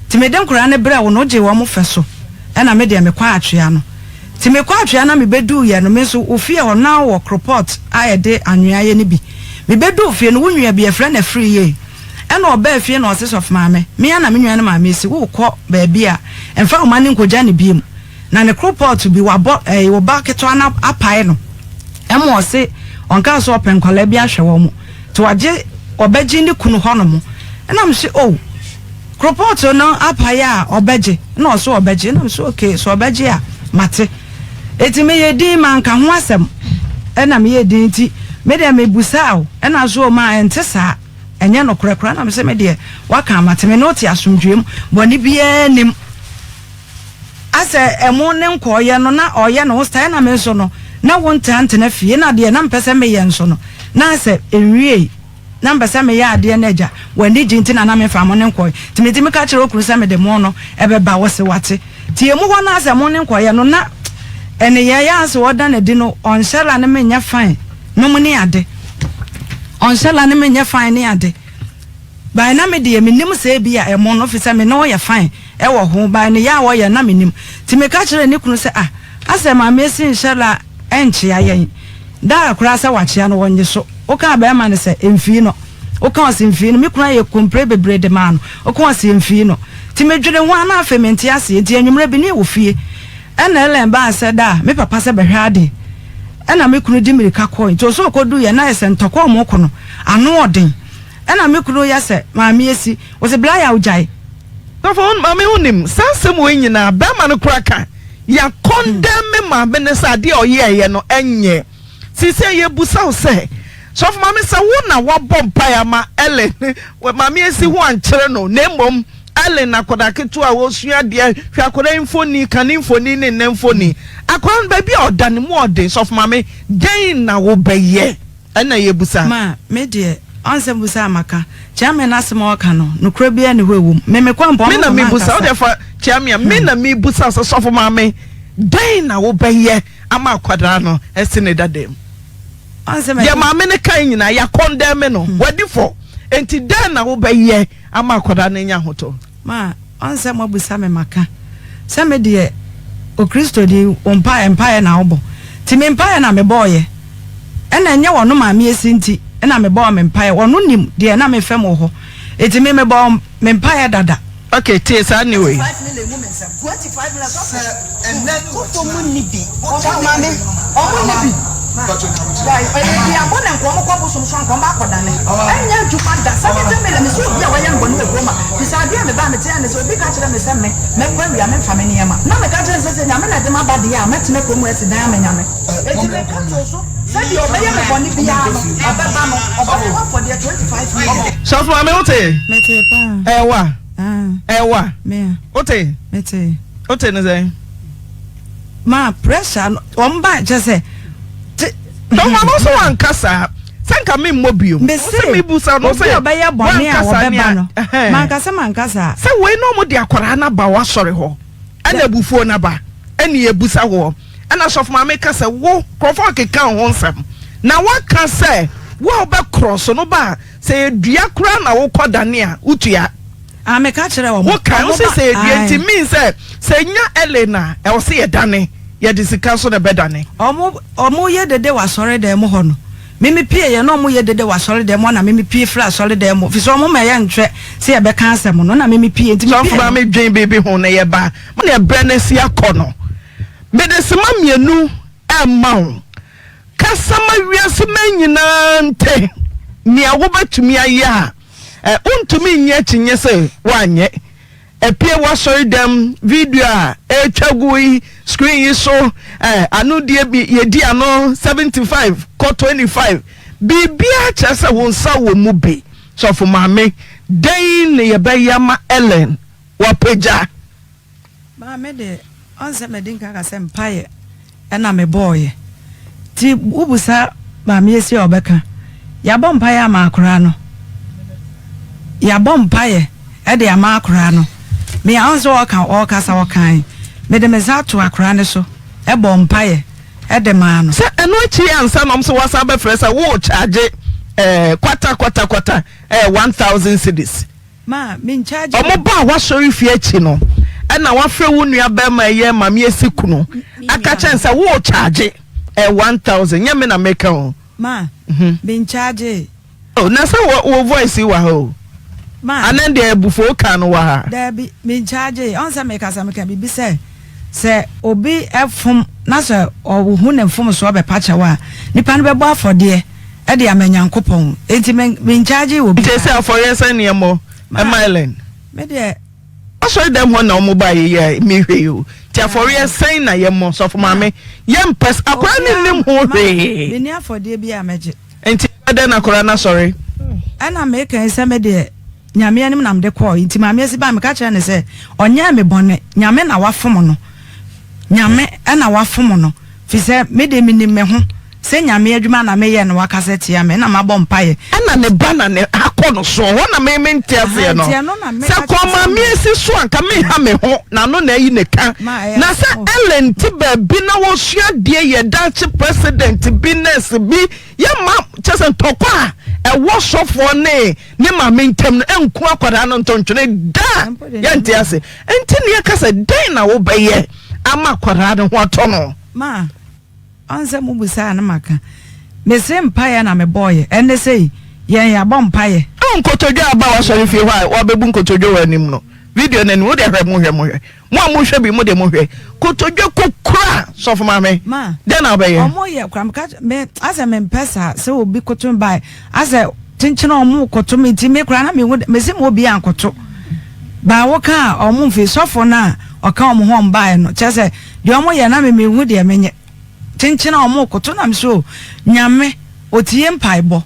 Nti mede nkwadaa no brɛɛ wo no, wogyee wɔn fɛ so, ɛna me deɛ mekɔɔ atwea no. Nti mekɔɔ atwea na mebɛduuiɛ no, me nso wo fie hɔ no, na wowɔ koropɔt a yɛde anwea yɛ no bi. Mebɛduu fie no, wo nua bi, yɛfrɛ no Afriyie, ɛna ɔbaa fie na ɔse, Sɔfo Maame, me ara na me nua no maame se worekɔ baabi a, mfa wo mma no nkɔgya no biom. Na ne koropɔt bi, wabɔ, ɛɛ, wo ba ketewa no apae no. Ɛma ɔse ɔnkaa sɛ ɔpɛ nkwadaa bi ahwɛ wɔn nti wagye ɔbɛgye ne kunu hɔ nom ɛna me se oh kropɔt no apaeɛ a ɔbɛgye ɛna ɔse ɔbɛgye ɛna me se okay sɛ ɔbɛgye a mate eti meyɛ din manka ho asɛm ɛna meyɛ din nti me deɛ mebusaa o ɛna so o ma ɛnte saa ɛnyɛ nokorɛ koraa ɛna me se me deɛ waka mate me ne wote asomdwoeɛ mu bɔne biara nim. Asɛ ɛmo ne nkɔɔyɛ no na ɔɔyɛ ne ho style na me nso no na wo ntaa ntena fie na deɛ na mpɛ sɛ meyɛ nso no na asɛ ɛnwiei na mpɛ sɛ meyɛ adeɛ na agya w'ani gye nti na na menfaa mo ne nkɔɔɛ nti metumi ka kyerɛ okunu sɛ mede mo no ɛbɛba wose wate nti ɛmu hɔ no asɛ mo ne nkɔɔyɛ no na ɛneyɛɛ asɛ ɔda no adi no ɔnhyɛ la ne menyɛ fine nom ne ade ɔnhyɛ la ne menyɛ fine ne ade. By na me deɛ mennim sɛ ebia ɛmo no fisɛ me ne wo yɛ fine ɛwɔ ho by ne yɛ a wɔyɛ na mennim nti meka kyerɛɛ ne kunu sɛ ah asɛ maame asi nhyɛ la ɛnkyea yɛn daa koraa sɛ wakyea no wɔnye so wokaa bɛɛma no sɛ ɛmfii no woka ɔse mfii no me kunu ayɛ kompre bebree de maa no woka ɔse ɛmfii no nti medwene ho a na afei mente aseɛ nti anwummerɛ bi ne yɛwɔ fie ɛna Ellen baa sɛ daa me papa sɛ bɛhwɛ adeɛ ɛna me kunu di mirika kɔe nti ɔsɛ ɔkɔduiɛ na ayɛ sɛ ntɔkwa ɔmo ko no ano ɔden Ɛna me kunu yɛ sɛ maame asi. Ɔse bla yaw gyae. Sɔfo maame wo nim saa nsɛm wei nyinaa bɛɛma no kora ka ya condemn me maame no sɛ adeɛ a ɔyɛɛyɛ no ɛnyɛ seisei yɛ busa wo sɛ sɔfo maame sɛ wo na wabɔ mpaeɛ ama Ellen maame asi ho ankyerɛ no na mmom Ellen akwadaa ketewa a ɔsua adeɛ hwɛ akwadaa yi mfoni kane mfoni ne nnɛ mfoni akwadaa no baabi a ɔda ne mu ɔden sɔfo maame dɛn na wobɛyɛ Ɛna yɛbusa. Ma, me deɛ, ɔnsɛ mbusa a maka. Kyeame no asem a ɔka no, nokorɛ biara nni hɔ ɛwom. Me mekɔ mpo, Me ɔno na mpo mebusa, mankasa. wodeɛ fa Kyeame a, me na mebusa sɛ sɔfo maame, dɛn na wobɛyɛ ama akwadaa no asi ne dada mu? Ɔnsɛ Deɛ mɛde. maame no kae nyinaa, yɛakɔndɛme no, wadi fɔ. Enti dɛn na wobɛyɛ ama akwadaa no anya ahotɔ? Ma ɔnsɛ moabusa me maka sɛ me deɛ okristoni wo mpaeɛ mpaeɛ na wobɔ nti me mpaeɛ na mebɔɔyɛ ɛna ɛnyɛ wɔno maame asi nti na mebɔɔ me mpaeɛ wɔno nim deɛ na mefɛm wɔ hɔ nti me mebɔɔ me mpaeɛ dada. Ok tie saa nne wei. Bisa adeɛ a mebaa meteɛ ne sɛ obi ka kyerɛ me sɛ me mɛkɔ awia memfa me nneɛma na meka kyerɛ no sɛ sɛ Nyame na ɛde maba deɛ a mɛtena kurom hɔ asi dan ama Nyame enti meka too so sɛ deɛ ɔbɛyɛ me bɔne biara no ɔbɛba no ɔbɛbɔ afɔdeɛ 25 million. Sɔfo maame wo te? Mete paa. Ɛyɛ wo a? Ah. Ɛyɛ wo a? Me a. Wo te? Mete. Wo te ne sɛn? Ma pressure no wɔn ba kyɛ sɛ te. Dɔnma no sɛ wanka saa sɛ nka me mmɔ bio. Mese obi a ɔbɛyɛ bɔne a wɔbɛba no manka sɛ manka saa. Sɛ wei na wɔn de akwadaa no aba w'asɔre hɔ ɛna abufuo no aba ɛna yɛbusa woɔ ɛna sɔfo maame ka sɛ wo nkurɔfoɔ keka wo ho nsɛm na waka sɛ wo a wobɛkorɔ so no ba a sɛ yɛdua koraa na wokɔ dane a wotua. Ah, meka kyerɛ wɔn. Wo kan, wo se sɛ yɛdua nti mean sɛ sɛ nya Ellen a ɛwɔ sɛ yɛdane, yɛde sika nso na ɛbɛdane. Ɔmo, ɔmo yɛ dede wɔ asɔredan mu hɔ no, me me pie yɛ na ɔmo yɛ dede wɔ asɔredan mu hɔ na me me pie firi asɔredan mu, fisɛ ɔmo ma yɛ nhwɛ sɛ yɛbɛka asɛm no na me me pie, nti me pie Sɔfo no. maame dwen biribi ho na yɛba ma na ɛbrɛ no asi akɔ no, mede sima mmienu rema wo, kasa ma wiase man nyinaa nte nea wobɛtumi ayɛ a Ɛ, wontumi nnye akyinnye sɛ woanyɛ. Apue w'asɔredam video a ɛretwa gu yi screen yi so, ɛ, ano die bi, yɛdi ano 75 kɔ 25. Biribiara kyerɛ sɛ wo nsa wɔ mu bi. Sɔfo Maame, dɛn na yɛbɛyɛ ama Ellen wapagya? Maa me de, ɔn sɛ madi nkan aka sɛ mpaeɛ ɛna me bɔɔyɛ nti wo busa maame esi a ɔbɛka yabɔ mpaeɛ ama akoraa no yabɔ mpaeɛ ɛde ama akoraa no me a ɔn sɛ ɔka ɔkasa ɔkan me de me nsa ato akoraa no so ɛbɔ mpaeɛ ɛde maa no. Sɛ ɛno akyi ansa na ɔmo sɛ wasan bɛfrɛ sɛ wo charge ɛɛ kwata kwata kwata ɛɛ 1000 cedis. Ma me nkyagye wo. Ɔmo baa w'asɔrefie akyi no ɛna wafrɛ wo nua bɛɛma ɛyɛ Mame Asi kunu aka kyerɛ no sɛ wo kyagye ɛyɛ 1000 nyɛ me na meka o. Ma me nkyagye. Oh na sɛ wo wo voice yi wɔ ha o. Ma. Anan deɛ abufuo ka no wɔ ha. Daabi me nkyagye ɔn sɛ mekasa meka biribi sɛ. Sɛ obi fom na sɛ ɔhu ne mfomsoɔ bɛpa kyɛw a, nipa no bɛbɔ afɔdeɛ de ama Nyankopɔn. Enti me menkyagye Nti obiara. ɛsɛ afɔreɛ sɛn ne yɛmmɔ Ma, ɛma Ellen? me deɛ. Asɔre dɛm hɔ na wɔn ba yɛ yɛ mehwɛ yi o. Nti afɔreɛ sɛn na yɛmmɔ? Sɔfo Ma, maame, yɛmpɛ s akwadaa no obiara nnim ho ma, hwee. menni afɔdeɛ biara a mɛgye. Nti ɛbɛyɛ dɛn na akwadaa no asɔre? Ɛna meka yi sɛ me deɛ Nyame anim na mede kɔɔe, nti Maame Asi baa meka kyerɛɛ no sɛ ɔnyɛɛ me bɔne, Nyame na wafom no, Nyame na wafom no, fisɛ me deɛ menim me ho sɛ Nyame adwuma na meyɛ na wakasa tia me, ɛna mabɔ mpaeɛ. Ɛna ne ba na ne akɔ no soɔ, hɔ na me mente Ahaa, aseɛ no, nti ɛno na sɛ meka kɔɔ kyerɛ sɛ Maame ɔnyɛ. Asi so a nka menha me ho, n'ano na ayi ne ka, Ma ɛyɛ na sɛ asɛm o. Ellen te baabi na ɔsua adeɛ yɛ daakye president bi, nurse bi, Yɛmma, kyerɛ sɛ ntɔkwa a ɛwɔ sɔfoɔ ne ne maame ntam no nku akwadaa no ntontwene da. Yɛnte ase. Nti ne yɛka sɛ dɛn na wobɛyɛ ama akwadaa no ho atɔ no? Ma, ɔn sɛ mo busaa no maka. Mese mpaeɛ na mebɔɔyɛ. Ɛnnɛ sei, yɛn yɛabɔ mpaeɛ. Ɛwɔ nkotodwe a aba w'asɔre fie hɔ a wabɛbu nkotodwe wɔ anim no, video no anim, wo deɛ hwɛ, mohwɛ, mohwɛ. Mo a mohwɛ bi, mo de mohwɛ. Kotodwe kokora, sɔfo maame. Ma. Dɛn na wobɛyɛ? Ɔmo yɛ kora meka me asɛ me mpɛ saa sɛ obi koto me bae asɛ kyenkyen ɔmo koto me nti me kora na me hu me se mo obi ankoto baa wo ka a ɔmo mfi sɔfo no a ɔka ɔmo ho ɔmo bae no kyerɛ sɛ deɛ ɔmo yɛ na me me hu deɛ menyɛ kyenkyen ɔmo koto na me so Nyame otie mpaebɔ.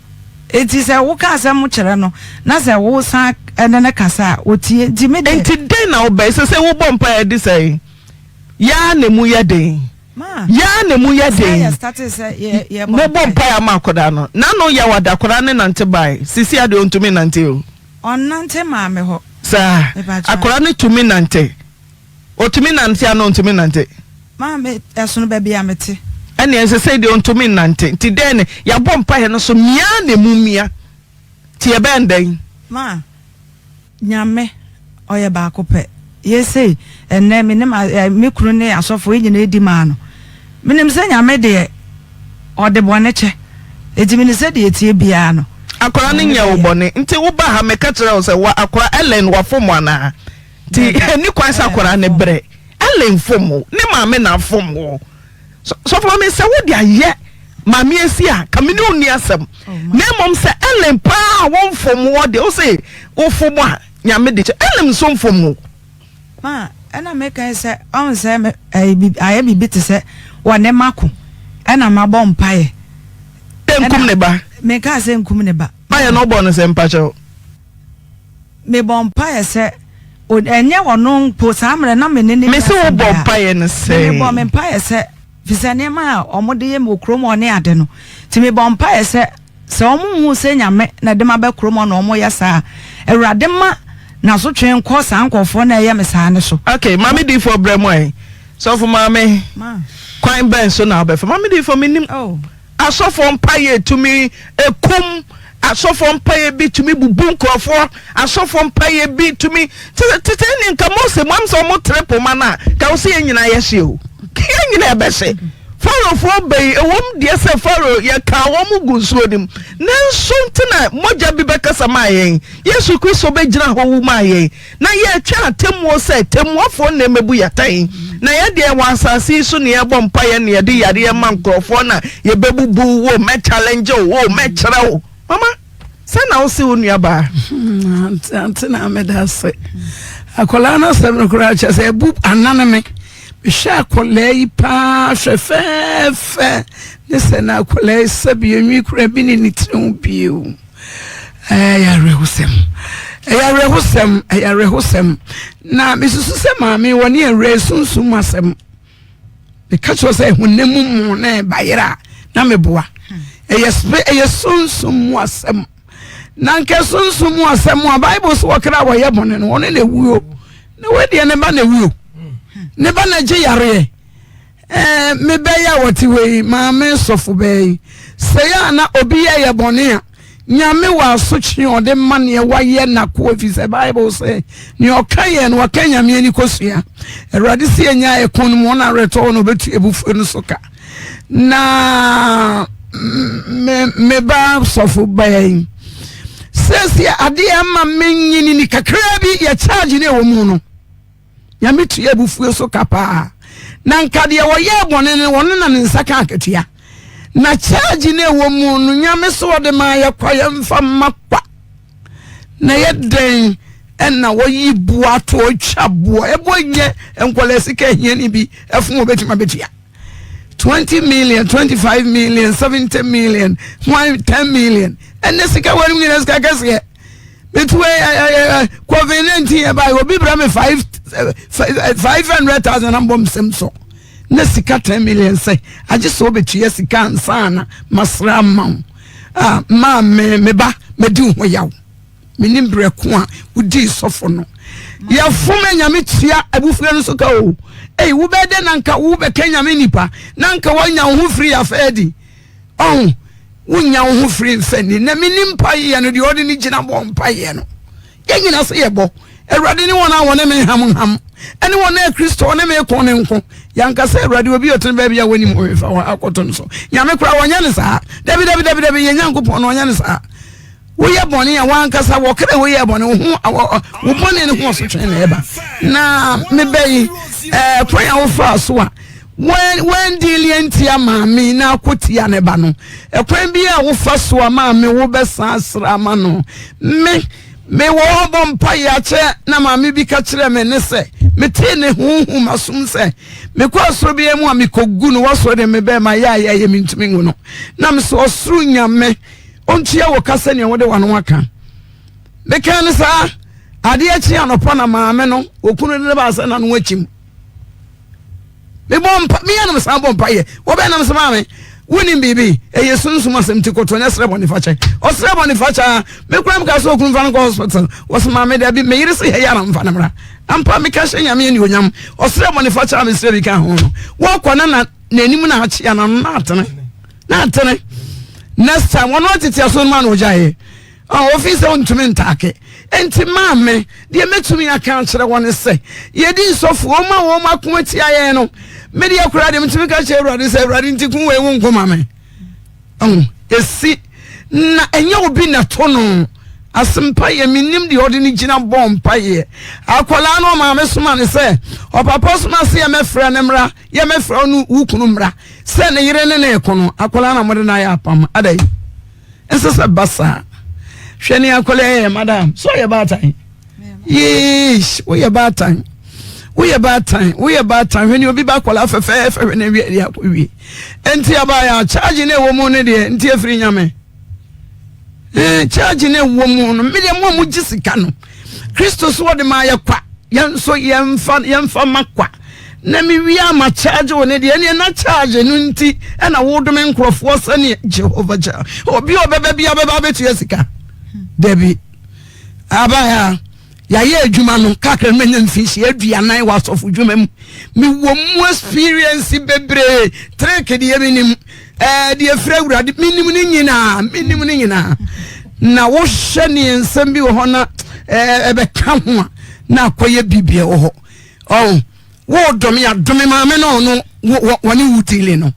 Enti sɛ woka asɛm kyerɛ no na sɛ wosan ne no kasa a, otie. Nti me deɛ. Enti dɛn na wobɛyɛ? Sɛ sɛ wobɔ mpaeɛ de sɛn? Yɛ ara na emu yɛ den. Ma. Yɛ ara na emu yɛ Saa den. yɛ startee sɛ yɛ yɛbɔ Mobɔ mpaeɛ. mpaeɛ ama akwadaa no. N'ano yaw ada, akwadaa no nante bae. Sisi adeɛ ɔntumi nnante o. Ɔnnante maa me hɔ. Saa. Mepa kyɛw. Akwadaa no tumi nante. Ɔtumi nante anaa ɔntumi nnante? Maame, ɛsono baabi a mete. Ɛnneɛ ɛsɛ sɛ deɛ ɔntumi nnante. Nti dɛn ne yɛabɔ mpaeɛ no so mia na ɛmu mia. Nti yɛbɛyɛ no dɛn? Ma, Nyame, ɔyɛ baako pɛ. Yei sei, ɛnnɛ me ne ma, eh, me kunu ne asɔfoɔ yɛn nyinaa di maa no. Menim sɛ Nyame deɛ, ɔde bɔne kyɛ. Enti menim sɛ deɛ ɛteɛ biara no. Akwadaa no Nyame nyɛɛ wo bɛyɛ. bɔne. Nti wobaa ha meka kyerɛɛ wo sɛ wa, akwadaa Ellen wafom wo anaa? Nti ɛnni kwan sɛ akwadaa no brɛ. Ellen fom wo, ne maame na afom wo. Sɔfo maame sɛ wode ayɛ maame asi a, ka me ne wo nni asɛm. Na mmom sɛ Ellen paa a womfom woɔ deɛ, wo se wofom a Nyame de kyɛ. Ellen nso mfom wo. Ma ɛna meka yi sɛ ɔhu sɛ me ɛyɛ ayɛ biribi te sɛ wɔ ne mako ɛna mabɔ mpaeɛ. Sɛ nkum ne ba. Menkaa sɛ nkum ne ba. Mpaeɛ no wobɔɔ no sɛ mpakyɛw. Mebɔ mpaeɛ sɛ, o, ɛnyɛ ɔno mpo, saa mmerɛ na me ne no nni Mese asɛm wobɔ biara. mpaeɛ no Me, sɛn? mebɔ me mpaeɛ sɛ, firi sɛ nneɛma a wɔde yɛ me wɔ kurom hɔ ne ade no, nti mebɔ mpaeɛ sɛ, sɛ wɔnhu sɛ Nyame na ɛde me aba kurom hɔ na wɔyɛ saa a, Awurade ma N'asotwee nkɔ saa nkorɔfoɔ no a ɛyɛ me saa no so. Ok, Maame Diifoɔ brɛ mo ɛ. Sɔfo Maame, Ma. kwan bɛn so na wobɛfa? Maame Diifoɔ, mennim. Oh. Asɔfoɔ mpaeɛ tumi kum, asɔfoɔ mpaeɛ bi tumi bubu nkurɔfoɔ, asɔfoɔ mpaeɛ bi tumi tete tete ne nka Mose mu am sɛ wɔn tere poma no a ka wo sɛ yɛn nyinaa yɛhye o, yɛn nyinaa yɛbɛhye. Pharaohfoɔ bɛyi ɛwom deɛ sɛ Pharaoh yɛkaa wɔn gu nsuo no mu, nanso nti na mogya bi bɛkasa maa yɛn, Yesu Kristo bɛgyina hɔ wu maa yɛn. Na yɛretwɛn atemmuo sɛ tɛmmuafoɔ na ɛmmɛbu yɛn atɛn. Na yɛn deɛ wɔ asase yi so na yɛrebɔ mpaeɛ na yɛde yareɛ ma nkurɔfoɔ na yɛbɛbubu wo, mɛ challenge wo, mɛkyerɛ wo. Mama, sɛ na wose wo nuabaa? Ante ante na meda ase. Akwadaa no asɛm no koraa kyerɛ sɛ ɛbu anane me. Mehwɛ akwadaa yi paa fɛfɛɛfɛ ne sɛ na akwadaa yi sɛbi enwi koraa bi ne ne tiri ho bio. Ɛyɛ awerɛhosɛm. Ɛyɛ awerɛhosɛm. Ɛyɛ awerɛhosɛm. Na mesusu sɛ maame wɔ ne awura sunsum mu asɛm. Meka kyerɛ sɛ honam mu mu na ɛbayera a na meboa. Ɛyɛ spe ɛyɛ sunsum mu asɛm. Na nka sunsum mu asɛm a Bible so wɔkra a wɔyɛ bɔne no wɔne na ewuo. Na wɔdeɛ ne ba na ewuo. Ne ba na gye yareɛ. Ɛɛ, me bɛ yi a wɔte hɔ yi, maame sɔfo bɛ yi, sɛ yɛ a na obi yɛ yɛ bɔne a, Nyame wɔ asotwe a ɔde ma neɛ wayɛ n'akoa fi sɛ Bible sɛ neɛ ɔka yɛn no waka Nyame ani kosua. Awurade sɛ yɛnya ɛko no mu wɔn awerɛtɔ wɔ na ɔbɛtu abufuo no so ka. Na me, me ba sɔfo bɛ yi, sɛsi adeɛ ama menyini ni kakraa bi yɛ charge ne ɛwɔ mu no. Nyame tua abufuo so ka paa. Na nka deɛ wɔyɛɛ bɔne no, ɔno na ne nsa ka akatua. Na charge no ɛwɔ mu no, Nyame so ɔde maa yɛ kwa, yɛmfa mma kwa. Na yɛ dɛn ɛna wɔyi boɔ ato ɔtwa boɔ, ɛboɔ nyɛ nkwadaa sika ahiani bi ɛfom wɔbɛtumi abɛtua. 20 million, 25 million, 70 million, 10 million. Ɛnɛ sika wɔn nyina sika kɛseɛ. Metu ɛ COVID 19 ɛba obi brɛ me 500,000 ambɔ nsɛm so. Na sika 10 million sɛ agye sɛ wobɛtua sika ansa na masra ama wo. Ah, maa me me ba madi ho yaw. Menim berɛ ko a wodii sɔfo no. Yɛfom anyame tua abufuo no so ka o. Ei, wobɛyɛ dɛ na nka wobɛka nyame nipa na nka woanya wo ho firi afɛ adi. Ɔho, wonya wo ho firi mfɛ ni. Na menim mpaeɛ no deɛ ɔde ne gyina bɔ mpaeɛ no. Yɛn nyina sɛ yɛbɔ. Awurade ne wɔn a wɔne me ham ham, ɛne wɔn a Kristo ne me ko ne nko. Yɛanka sɛ Awurade obi ɔtene baabi a wɔnim hɔ mfa wɔn akɔto no so. Nyame koraa wɔnyɛ no saa. Dabi dabi dabi dabi, yɛn Nyankopɔn no ɔnyɛ no saa. Woyɛ bɔne a w'ankasa wɔkra woyɛ bɔne wo ho wo bɔne no ho ɔsotwe na ɛba. Na mebɛyi ɛɛ kwan a wofaa so a wɔn antia maame na akɔtia ne ba no. Ɛkwan bi a wofa so a maame wobɛsan asra ama no. Me mewɔ hɔ bɔ mpa yɛ akyɛ na maame bi ka kyerɛ me ne sɛ metee ne honhom asom sɛ mekɔ asɔre bi mu a mekɔgu no wɔsɔre de me bɛɛ ma yɛ a yɛyɛ mentumi ngu no. Na mesɛ ɔsoro Nyame ɔntua wo ka sɛnea wode w'ano aka. Mekaa no saa, adeɛ kye anɔpa na maame no okunu de ne baa sɛ n'ano akyim. Mebɔ mpa, meyɛ nom san bɔ mpa yɛ. Wɔbɛn nam sɛ maame, wonim biribi, ɛyɛ sunsum asɛm ti kɔtɔ nyɛ srɛ bɔne fakyɛ. Ɔsrɛ bɔne fakyɛ a, me kura meka sɛ okunu mfa no kɔ hospital. Wɔsɛ maame dabi, me yere sɛ yɛyɛ ara mfa no mmra. Ampa meka hyɛ Nyame anuonyam. Ɔsrɛ bɔne fakyɛ a mesrɛ bi ka ho no. Wɔkɔ na na n'anim na akyea n'ano na atene. Na atene. Next time, wɔn atete aso no ma na ɔgyaeɛ. Ofi sɛ ɔntumi ntaake. Enti maame, deɛ mɛtumi aka akyerɛ wɔn ne sɛ, yɛdi nsɔfo, wɔn a wɔn ako atia yɛn no, me deɛ koraa deɛ metumi ka kyerɛ Awurade sɛ, Awurade nti ko wei wo nko ma me. Ɔho, esi, na ɛnyɛ obi na to no. Asempa yɛ, menim deɛ ɔde no gyina bɔ mpaeɛ. Akwadaa no ɔmaame soma ne sɛ, ɔpapa soma se yɛmɛfrɛ no mmra, yɛmɛfrɛ ɔno wo kunu mmra, sɛ ne yere ne ne ko no, akwadaa na mode no ayɛ apam. Adɛn? Ɛnsɛ sɛ ba saa. Hwɛ nea akwadaa yɛ, madam. So ɔyɛ baatan? Yeesh, woyɛ baatan. Woyɛ baatan, woyɛ baatan. Hwɛ nea obi ba akwadaa fɛfɛɛfɛ hwɛ na wie deɛ akɔ wie. Nti abaayɛ charge na ɛwɔ mu no deɛ nti efiri nyame. Eh, charge na ɛwɔ mu no, me deɛ mo a mo gye sika no. Kristo so wɔde ma yɛ kwa. Yɛn nso yɛmfa yɛmfa ma kwa. Na me wie a ma charge wo ne deɛ ɛneɛ na charge no nti ɛna wodome nkurɔfoɔ sɛneɛ Jehovah gya obi a ɔbɛba bi abɛba abɛtua sika dabi abaya yɛayɛ adwuma no kakra no manya mfinhyia 40 wɔ asɔfo dwuma mu mewɔ mu experience bebree trek deɛ menim ɛɛ deɛ firi awurade menim ne nyinaa menim ne nyinaa na wohyɛ ne nsɛm bi wɔ hɔ na ɛɛ ɛbɛka ho a na akɔyɛ biribi wɔ hɔ. Ɔn, wo dome a, dome maame no ɔno wɔne wo dili no.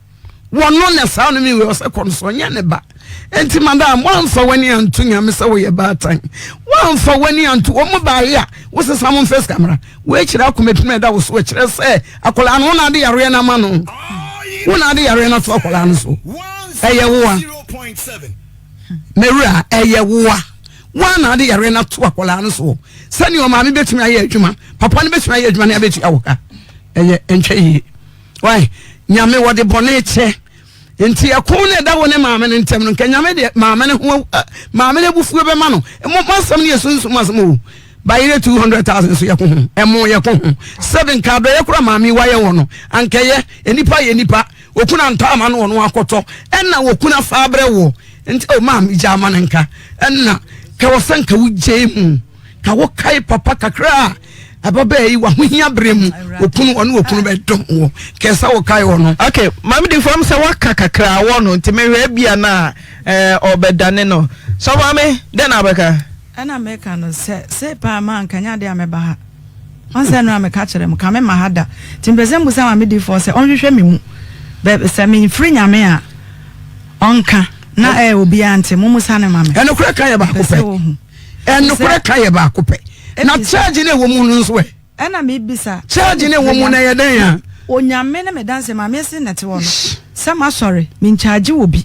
Wɔno na saa no mi wei ɔsɛ kɔ no so ɔnyɛ ne ba. Enti madam, woamfa w'ani anto Nyame sɛ woyɛ baatan. Woamfa w'ani anto wɔn mu baayɛ a wosesa mo mfɛ sika mmra. Woakyerɛ akoma pim ɛda wo so ɛkyerɛ sɛ akwadaa no wo na ade yareɛ no ama no. Wo na ade yareɛ no ato akwadaa no so. Ɛyɛ woa. Mewura, ɛyɛ woa. Woa na ade yareɛ no ato akwadaa no soɔ. Sɛnea ɔmaame bɛtumi ayɛ adwuma, papa no bɛtumi ayɛ adwuma na abɛtua wo ka. Ɛyɛ ɛntwa yie. Wai, Nyame wɔde bɔne kyɛ. Nti ɛko no ɛda wo ne maame no ntam no, nka Nyame deɛ maame no ho maame no abufuo bɛma no. Mo asɛm no yɛ sunsum asɛm o. Bayerɛ 200,000 so yɛko ho. Ɛmo yɛko ho. Sɛbe nka adɔyɛ kora maame wayɛ wɔ no. Ankɛyɛ, nnipa yɛ nnipa. Okunu antɔ ama no ɔno akɔtɔ. Ɛna okunu afa abrɛ wɔ. Nti o maame gya ama no nka. Ɛna ka wɔ sɛ nka wogyae mu. Ka wokae papa kakra a ababaa yi wahohia berɛ mu okunu ɔne okunu bɛdom wɔ kɛsɛ wokae wɔ no. Okay, maame di fam sɛ waka kakra wɔ no nti mehwɛ bia na ɔbɛdane no. So maame, dɛn na wobɛka? Ɛna meka no sɛ se paa ma anka nyɛ adeɛ a mɛba ha. Ɔn sɛ ɛno a meka kyerɛ mo, ka me ma ha da. Nti mepɛ sɛ mbusa maame difoɔ sɛ ɔnhwehwɛ me mu. Bɛ sɛ memfiri Nyame a ɔnka na ɛɛ obiara nte. Mommusa no ma me. Ɛnokorɛ ka yɛ baako Mepɛ sɛ pɛ. wɔhu. Ɛnokorɛ ka yɛ baako pɛ. Na charge no ɛwɔ mu no nso ɛ? Ɛna mebisa. Charge no ɛwɔ mu no ɛyɛ dɛn a? Onyame ne me danseɛ, Maame Ese na ɛte hɔ no, sɛ masɔre, menkyagye wɔ bi.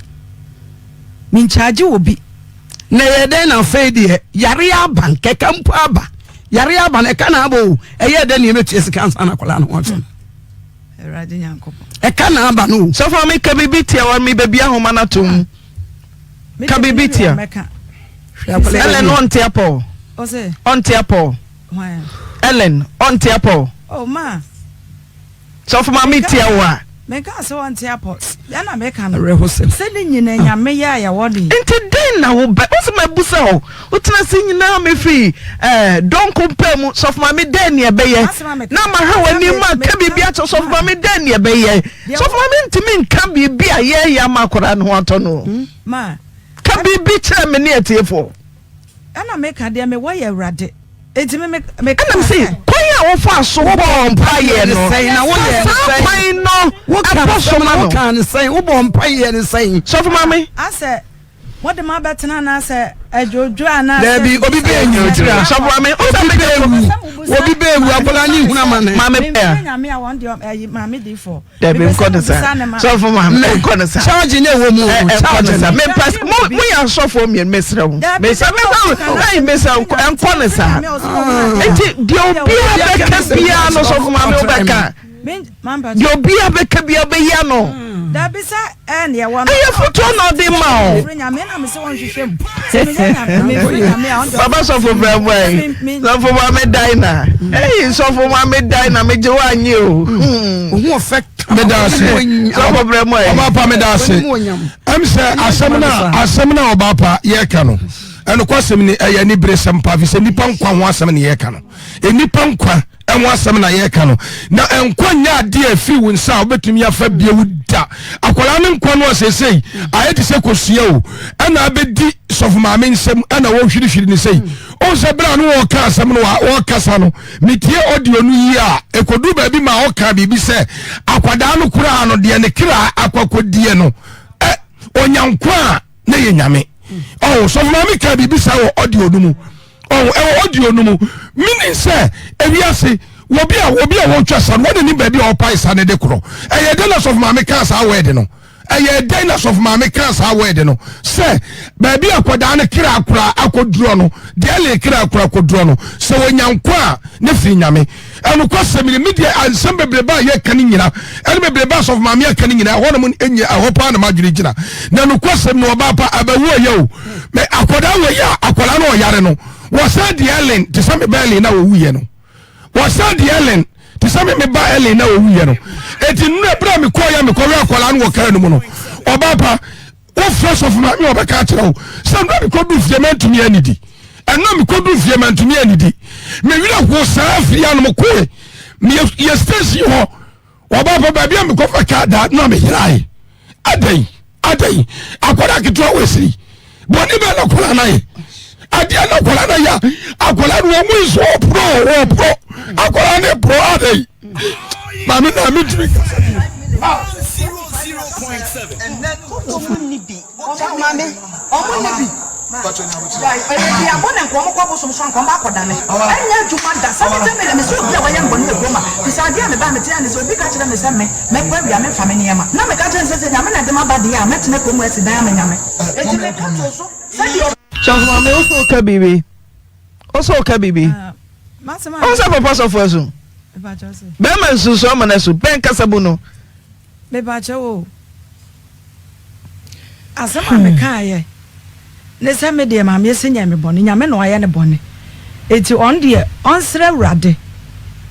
Menkyagye wɔ bi. Na ɛyɛ dɛn na afei deɛ yareɛ aba, nkɛkɛ mpo aba, yareɛ aba no ɛka na aba o, ɛyɛ dɛn na yɛbɛtua sika ansa na akwadaa no ho atɔ no? Awurade Nyankopɔn. Ɛka na aba no o. Sɔfo maame ka biribi tia wa mebɛbi ahoma no ato mu. Ka biribi tia. Ellen ɔnte apɔ. Ɔnte apɔ. Ellen ɔnte apɔ. Oh ma. Sɔfo maame tia wo a. Menka sɛ ɔnte apɔ. Ɛna meka no. Sɛ ne nyina nyame yɛ a yɛwɔ ne. Nti dɛn na wo bɛ wo sɛ mabusa o. Wotena ase nyinaa mefiri eh, dɔnko mpaa mu sɔfo maame dɛn ne ɛbɛyɛ na mahwɛ w'anim a ka biribi akyɛ sɔfo maame dɛn ne ɛbɛyɛ sɔfo maame ntumi nka biribi a yɛyɛ ama akwadaa no ho atɔ no ka biribi kyerɛ me ne atiefoɔ. Ɛna meka deɛ mewɔ yɛ awurade enti me me ɛna me se kwan a wofa so bɔɔ mpaeɛ no fa saa kwan no ɛkɔ so ma no. Woka ne sɛn wobɔ mpaeɛ ne sɛn. Sɔfo maame. Asɛ Mode mo abɛtena anaasɛ adwodwo anaasɛ. Dabi obi bɛ ewu tira. Sɔfo maame obi bɛ ewu obi bɛ ewu akwadaa ne ehunu amane. Maame pɛa. Nyame a wɔn deɛ ɛyi maame di fɔ. Dabi nkɔ ne sa sɔfo maame nkɔ ne sa. Charge ne ɛwɔ mu o charge ne. Mepɛ mo mo yɛ asɔfo mmienu mesrɛ wo mesrɛ mesrɛ ɛyi mesrɛ nkɔ ne sa nti deɛ obiara bɛka biara no sɔfo maame wobɛka. Deɛ obiara bɛka biara ɔbɛyi ano. Ɛyɛ fotoɔ na ɔde ma o. Papa sɔfo brɛ bɔ yi. Sɔfo ma me Dina. Hey, sɔfo ma me Dina, me gye wa nye o. Meda ase. Sɔfo brɛ bɔ yi. Ɔba pa meda ase. Ɛm sɛ asɛm na asɛm na ɔba pa yɛka no. Ɛnokwasɛm ni ɛyɛ aniberesɛm pa fi sɛ nipa nkwa ho asɛm na yɛka no. Nipa nkwa ɛho asɛm na yɛreka no na nkwa nyɛ adeɛ a ɛfiri wo nsa a wobɛtumi afa bio da akwadaa no nkwa no a seesei ayɛ te sɛ kosua o ɛna abɛdi sɔfo maame nsam ɛna wɔhwirihwiri ne sei ɔhu sɛ berɛ a no wɔreka asɛm no wɔrekasa no metie audio no yie a ɛkɔduru baabi ma ɔka biribi sɛ akwadaa no koraa no deɛ ne kra akɔakɔdiɛ no ɛ ɔnya nkwa a na yɛ nyame ɔho sɔfo maame ka biribi saa wɔ audio no mu ɔho ɛwɔ audio no mu meaning sɛ ewiase wɔbi a wɔbi a wɔtwa sa no wɔn anim baabi a ɔpae sa no de korɔ ɛyɛ dɛn na sɔfo maame kaa saa wɛɛde no ɛyɛ dɛn na sɔfo maame kaa saa wɛɛde no sɛ baabi a akwadaa no kra akora akɔdurɔ no deɛ ɛle kra akora akɔdurɔ no sɛ wɔnya nkwa a ne firi nyame Ɛnokwasɛm ni, me deɛ nsɛm bebrebe a yɛka no nyina, ɛne bebrebe a sɔfo maame aka no nyina, ɛhɔ nom nyɛ, ɛhɔ paa na m'adwene gyina. Na nokwasɛm ni, ɔbaa pa, abɛwo ɔyɛ o. Me akwadaa wɔ yi a, akwadaa no ɔyare no, wɔsan di Ellen, te sɛ me ba Ellen na ɔwuiɛ no. Wɔsan di Ellen, te sɛ me me ba Ellen na ɔwuiɛ no. Eti nnura berɛ a mekɔɔ yɛ mekɔhwɛ akwadaa no wɔ kaa no mu no, ɔbaa pa, Wofrɛ sɔfo maame a ɔbɛka akyerɛ wo sɛ ɛno a mekɔduu fie mantumi annidi. Ɛno a mekɔduu fie mantumi annidi. Me werɛ hoo saa firi anom koe. Meyɛ station hɔ. Wɔba pa baabi a mekɔfa kaa daa na meyerae. Adɛn? Adɛn? Akwadaa ketewa wɔ asiri. Bɔne bɛn na akwadaa no ayɛ? Adeɛ na akwadaa no ayɛ a akwadaa no wɔn mu nso ɔporɔ ɔporɔ. Akwadaa no porɔ adɛn? Maame na mentumi kasa bio. Ɔmo nni bi. Maame, ɔmo nni bi. Ɛyɛ duabɔ na nka ɔmo kɔ bosom so anka ɔmo akɔ dane. Ɛnyɛ adwuma da. 70 million, mese obi a wayɛ me bɔne wɔ kurom a, fisɛ adeɛ a mebaa mete a ne sɛ obi ka kyerɛ me sɛ me, mɛkɔ awia memfa me nneɛma. Na meka kyerɛ no sɛ sɛ Nyame na ɛde m'aba deɛ a, mɛtena kurom asi dan ama Nyame. Enti meka too so sɛdeɛ ɔbɛ. Sɔfo maame wo so woka biribi wo so woka biribi wo sɛ papa sɔfo asu bɛrima nsunsu ama no asu bɛn kasa bu no. Mepakyɛw o, asɛm a mekaeɛ ne sɛ me deɛ Maame Ese nyɛɛ me bɔne, Nyame na wayɛ no bɔne, enti ɔno deɛ ɔnsrɛ Awurade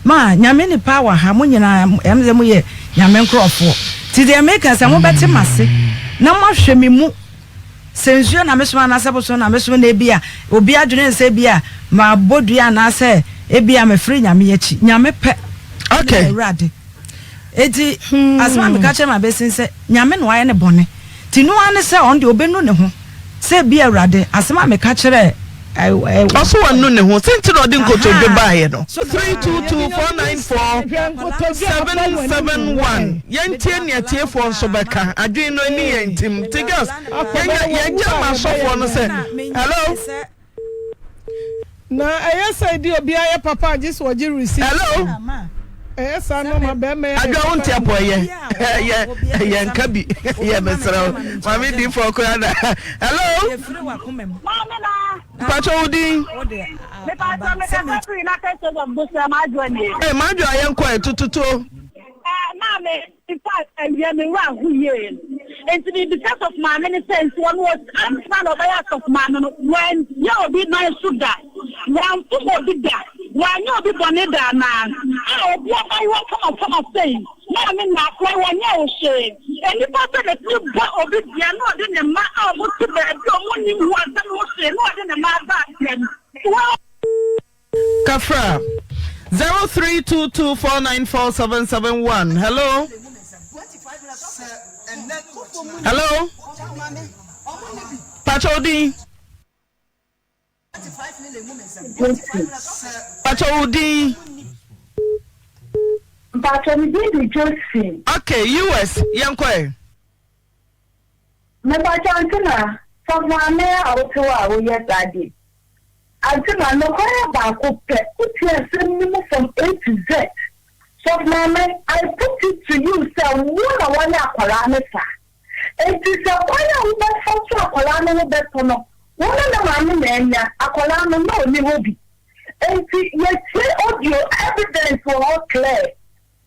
ma Nyame nipa wɔ ha, mo nyinaa ɛm sɛ moyɛ Nyame nkorɔfoɔ, nti deɛ meka sɛ mobɛte m'ase na moahwɛ me mu, sɛ nsuo na mesoma anaasɛ bosom na mesoma na ebia obi adwene nsɛ ebia mabɔ dua anaasɛ ebia mefiri Nyame akyi, Nyame pɛ ne Awurade. Enti asɛm a meka kyerɛ m'abɛsin sɛ Nyame na wayɛ no bɔne nti no ara ne sɛ ɔno deɛ ɔbɛnu ne ho sɛ ebia Awurade asɛm a meka kyerɛɛ Ɔso wanu ne ho sɛ nti na ɔde nkotodwe baeɛ no. 322 494 771 Yɛntie nea atiefoɔ nso bɛka. Adwene no ani yɛn ntim. Nti girls yɛnya yɛgya ma asɔfoɔ no sɛ hello. Na ɛyɛ sɛ di obiara yɛ papa a gye sɛ ɔgye receipt. Hello. Ɛyɛ saa na ɔma bɛrima yɛ. Adwoa wo nte apɔ ɛyɛ ɛyɛ ɛyɛ nka bi yɛ mesrɛ wo maame di fɔ koraa na hello mpakyɛ wo din. Ee madwoa yɛn kɔ ɛ tututuo. Maame in fact awia me wura ho yie nti me bisa sɔfo maame ne sɛ nti ɔno ansa na ɔbɛyɛ asɔfo maame no wanyɛ obi nan so da wamfom obi da wanyɛ obi bɔne da anaa a obi abayewa kamakama sei maame na akora wanyɛ wo hwee nnipa sɛ na tumi bɔ obi dua na ɔde ne mma a ɔmo te baabi a ɔmo nim ho asɛm ho hwee na ɔde ne mma aba asɛm. Kafra 0322494771 hello hello pakyɛ wo din pakyɛ wo din Mpakyɛ me din de Josephine. Okay US yɛnkɔ ɛ. Mepakyɛ Antenna, sɔfo maame a wote hɔ a woyɛ saa de. Antenna, nokware baako pɛ, wotie asɛm no mu from A to Z. Sɔfo maame, I put it to you sɛ wo na woayɛ akwadaa no saa. Enti sɛ kwan a wobɛfa so akwadaa no ho bɛtɔ no, wo ne ne maame na anya, akwadaa no na ɔnni hɔ bi. Enti yɛtie audio evidence wɔ hɔ clear.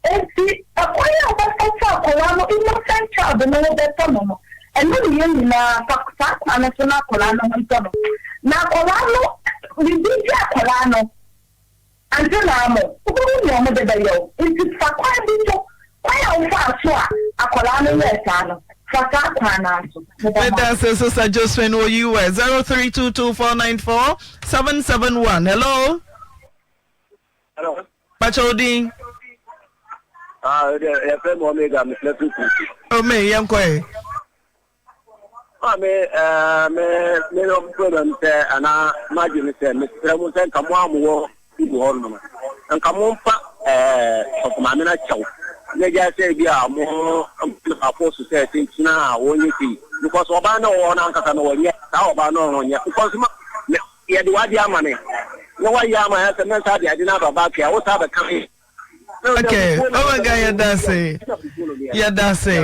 Enti ɛkwan a wobɛfa so akwadaa no innocent child no ho bɛtɔ no no, ɛno ne yɛn nyinaa fa saa kwan no so na akwadaa no ho ntɔ no. Na akwadaa no, biribi gye akwadaa no, ante na mo, wobɛhu nea wɔde bɛyɛ wo. Enti fa kwan bi so, kwan a wofaa so a akwadaa no yɛɛ saa no, fa saa kwan no ara so. Meda mo Meda ase. ase Sister Josephine wɔ US 0322494771 hello. Hello. Pakyɛ wo din? Ah, ɛdɛ yɛfrɛ me Omega, mefrɛ firi Kumasi. Ome, yɛnkɔ ɛ. Maame, ɛɛ, me me no problem sɛ anaa m'adwene ne sɛ mesrɛ mo sɛ nka mo a mowɔ ibu hɔ nom no, nka momfa ɛɛ sɔfo maame no akyɛw na gya sɛ bi a mo afɔ so sɛ tentena a wɔnyɛ sei because ɔbaa no ɔwɔ hɔ no ankasa no wɔnyɛ saa ɔbaa no ɔnyɛ because ma Yɛde w'adeɛ ama me na wayɛ ama yɛ sɛ mɛnsa de ade no aba back a wo saa bɛka me. Okay, oh my God, yɛda ase, yɛda ase.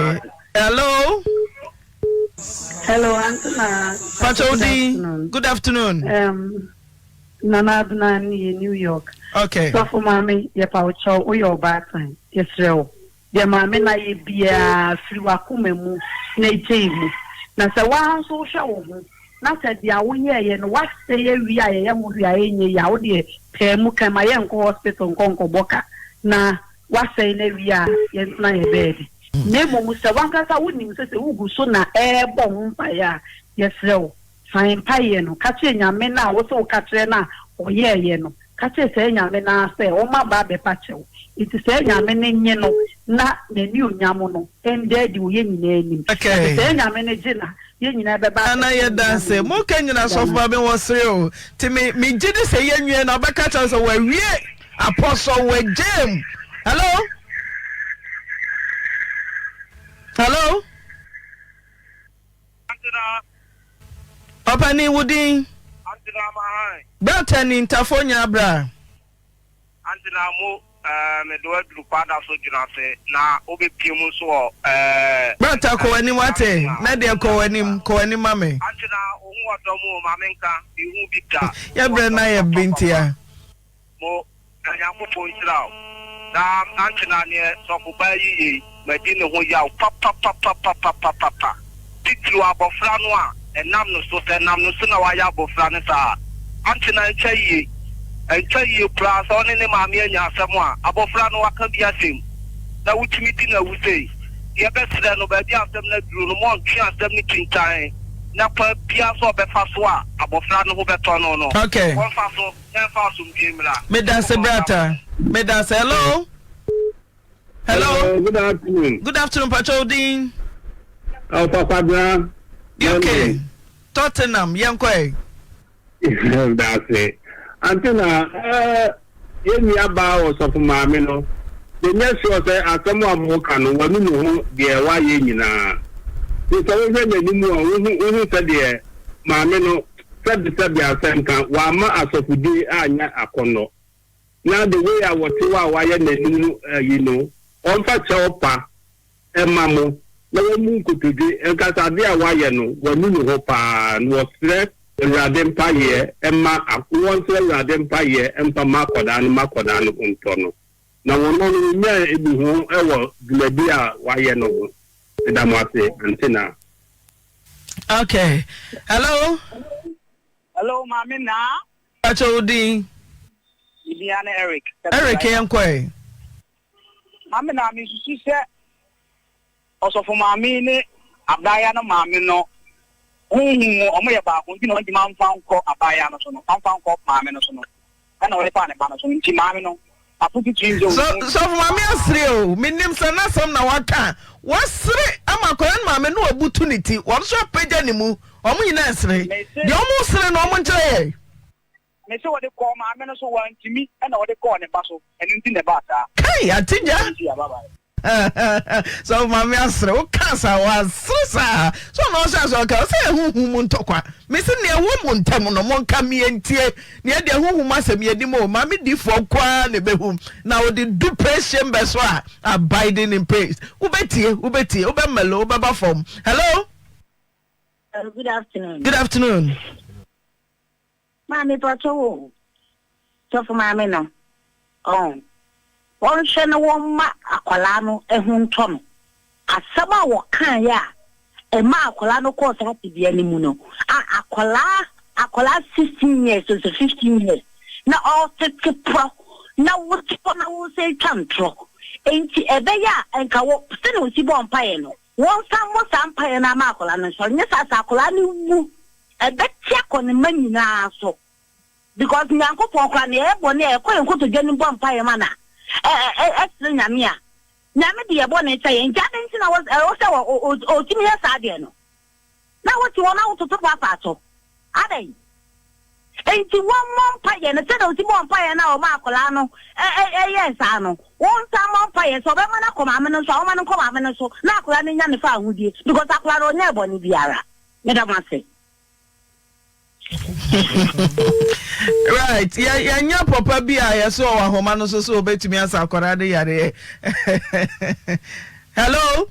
Hello. Hello, Antona. Pacho Odi, good afternoon. Um, Nana Abena ni New York. Okay. Sɔfo maame, yɛ pa wo kyɛw, woyɛ ɔbaatan, yɛsrɛ wo. Deɛ maame no ayɛ biara, firi w'akoma mu na gyae mu. Na sɛ wo ara nso wohwɛ wo ho, na sɛ deɛ woyɛeɛ no woasɛe awie a yɛyɛ ho hwee a ɛnyɛ yie a, wo deɛ paa mu ka, mma yɛnkɔ hospital nkɔ nkɔbɔ ka na woasɛe no awie a yɛntena yɛn baabi. Na mmom sɛ w'ankasa wonim sɛ sɛ wogu so na ɛrebɔ ho mpaeɛ a, yɛsrɛ wo, san mpaeɛ no. Ka kyerɛ Nyame no a wose woka kyerɛ no a ɔyɛeɛ no. Ka kyerɛ saa Nyame no ara sɛ ɔmma ba abɛpa kyɛw. Enti saa Nyame no nye no na n'anuonyam no nda adi wɔ yɛn nyinaa anim. Na sɛ saa Nyame no gye no a, yɛn nyinaa bɛba Nana abɛsom yɛda Nyame ase anim. mo ka nyina Yɛda sɔfo no ma me wɔ sere o nti me me gye di sɛ yɛ nwie na ɔbɛka kyerɛ sɛ wawie apɔsɔ wagyam hello hello Ɔpanin wo din? Brata ni ntafo nya bra. Antena mo eh, mede wo aduru kwada so dwena ase na wobɛpie mu nso wɔ eh. Brata kɔ w'anim wate na deɛ kɔ w'anim kɔ w'anim ma me. Antena wo ho wɔ dɔ mu o ma menka mehu bi da. Yɛbrɛ na yɛ bintia. Mo na Nyankopɔn nhyira wo. Na ankyɛ na neɛ sɔfo baa yi yei madi ne ho yaw papapapapapapapa titiriw abɔfra no a ɛnam no so sɛ ɛnam no so na wayɛ abɔfra no saa a ankyɛ na ɛntwa yie ɛntwa yie koraa sɛ ɔne ne maame anya asɛm a abɔfra no waka bi asɛm na wotumi di no awu sei yɛbɛsrɛ no baabi a asɛm no aduru no mɔntwe asɛm no twintan na kwan biara so ɔbɛfa so a abɔfra no ho bɛtɔ no no okay. wɔmfa so. Yɛmfa asomdwoe mmra. Medase brata. Medase. Hello. Hello. Hello. Good afternoon. Good afternoon, Pacho Odin. Oh, Papa Bra. UK. Tottenham. Yɛnkɔ ɛ. Medase. Ante na eh, yɛn nua baa ɔsɔfo maame no. Menyɛ sure sɛ asɛm a moka no wanu ne ho deɛ wayɛ nyinaa. Te sɛ wohwɛ n'anim a wohu wohu sɛdeɛ maame no Sɛbesɛbe asɛnka, wamma asɔfodie anyɛ akɔnnɔ. na the way a wɔte hɔ a wayɛ n'anim no ayi no, ɔmfa kyɛw pa mma mo na wɔmmu nkotodwe nka sɛ adeɛ a wayɛ no, wanu ne ho paa na wɔsrɛ Awurade mpaeɛ mma wɔnsrɛ Awurade mpaeɛ mfa mma akwadaa no ma akwadaa no ho ntɔ no. Na wɔn no wɔnyaa nnuho wɔ dwumadi a wayɛ no ho. Meda mo ase, Ante Naa. Okay. Hello. Hello, Maame Naa. Pacho wo din? Me din ne Eric. Eric yɛn kɔ ɛ. Maame Naa, me susu sɛ ɔsɔfo maame ne abaayewa no maame no honhom mu wɔn yɛ baako nti na wɔntumi amfa nkɔ abaayewa no so no, amfa nkɔ maame no so no. Ɛna ɔde faa ne ba no so nti maame no afotu tiri sɛ So sɔfo maame asere o menim sɛ n'asɛm na waka a wasere ama akwadaa no maame no wabutu ne ti wɔn nso apagya ne mu wɔn nyinaa resere deɛ wɔn resere no wɔn nkyerɛ yɛ. Mese wɔde kɔɔ maame no so wantumi ɛna wɔde kɔɔ ne ba so ɛno nti na ɛbaa saa. Kai atigya. Sɔfo maame asere wo ka saa wasere saa so ɔno ɔhyɛ ase ɔka ɔsɛ ɛhuhu mu ntɔkwa mesi nea ɛwɔ mu ntɛm no mo nka mmea ntie nea ɛde ɛhuhu mu asɛm yɛ nim o maame difoɔ nkoa na ɛbɛhu na ɔde du praise chamber so a abiding in praise wobɛtie wobɛtie wobɛmɛlo wobɛba fam hello. Good afternoon. Good afternoon. Maame pakyɛ wo o, sɔfo maame no ɔn wɔnhwɛ na wɔmma akwadaa no ho ntɔ no. Asɛm a wɔkaeɛ a ɛmaa akwadaa no kɔɔ saa tebea no mu no, a akwadaa akwadaa 16 years o sɛ 15 years na ɔretete porɔ na wote hɔ na wosan twa ntorɔ. Enti ɛbɛyɛ a nka wɔ sɛnea ɔsi bɔɔ mpaeɛ no, wɔnsan mmɔ saa mpaeɛ no ama akwadaa no nsɔre. Nyɛ saa sɛ akwadaa no wu Ɛbɛte akɔ ne mma nyinaa so because Nyankopɔn koraa no yɛyɛ bɔne a yɛkɔ yɛn nkotodwe anim bɔ mpaeɛ ma no a ɛsrɛ Nyame a Nyame de yɛ bɔne kyɛ yɛn nti adɛn nti na ɛwɔ sɛ ɔtumi yɛ saa adeɛ no na wote hɔ na wototo paapaa so adɛn nti wɔmmɔ mpaeɛ no sɛdeɛ ɔsi bɔ mpaeɛ no a ɔma akwadaa no ɛyɛɛ saa no wɔnsan mmɔ mpaeɛ sɛ ɔbɛma no akɔ maame no so a ɔma no nkɔ maame no so na akwadaa no nya ne fa ahodie because akwadaa no ɔnyɛɛ bɔne biara. Meda mo ase. Right, yɛnya papa bi a yɛsɛ ɔwɔ ahoma no so sɛ obetumi asa akwadaa de yareɛ. Hello.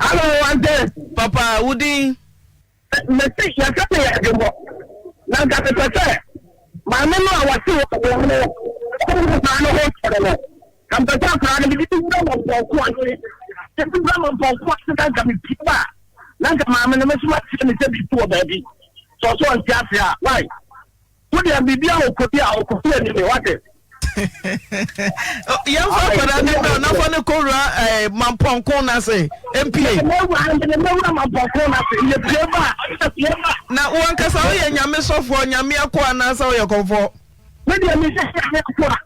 Hello, Ante. Papa, wo din? Mesi yɛsɛ me yɛ adwemmɔ. Na nka mepɛ sɛ maame no a wɔte wɔ wɔ no ɔmo no ho tɔre no. Ka mpɛ sɛ akwadaa no mede no wura mampɔnko ase. Mede wura mampɔnko ase na nka mepie ba a, na nka maame no me nso makyerɛ no sɛ biribi wɔ baabi. Sɛ ɔsɛ ɔnte ase a, why? Wo deɛ biribi a ɔkɔdi a ɔkɔdi anim, wate? Yɛmfa akwadaa no mmra na fa no kɔwura eh, mampɔnko no ase mpie. Mɛwura mampɔnko no ase, yɛpie ba a, yɛpie ba. Na wo ankasa woyɛ nyame sɔfoɔ, nyame akoa anaasɛ woyɛ kɔmfoɔ? Me deɛ mehyɛ nyame akoa.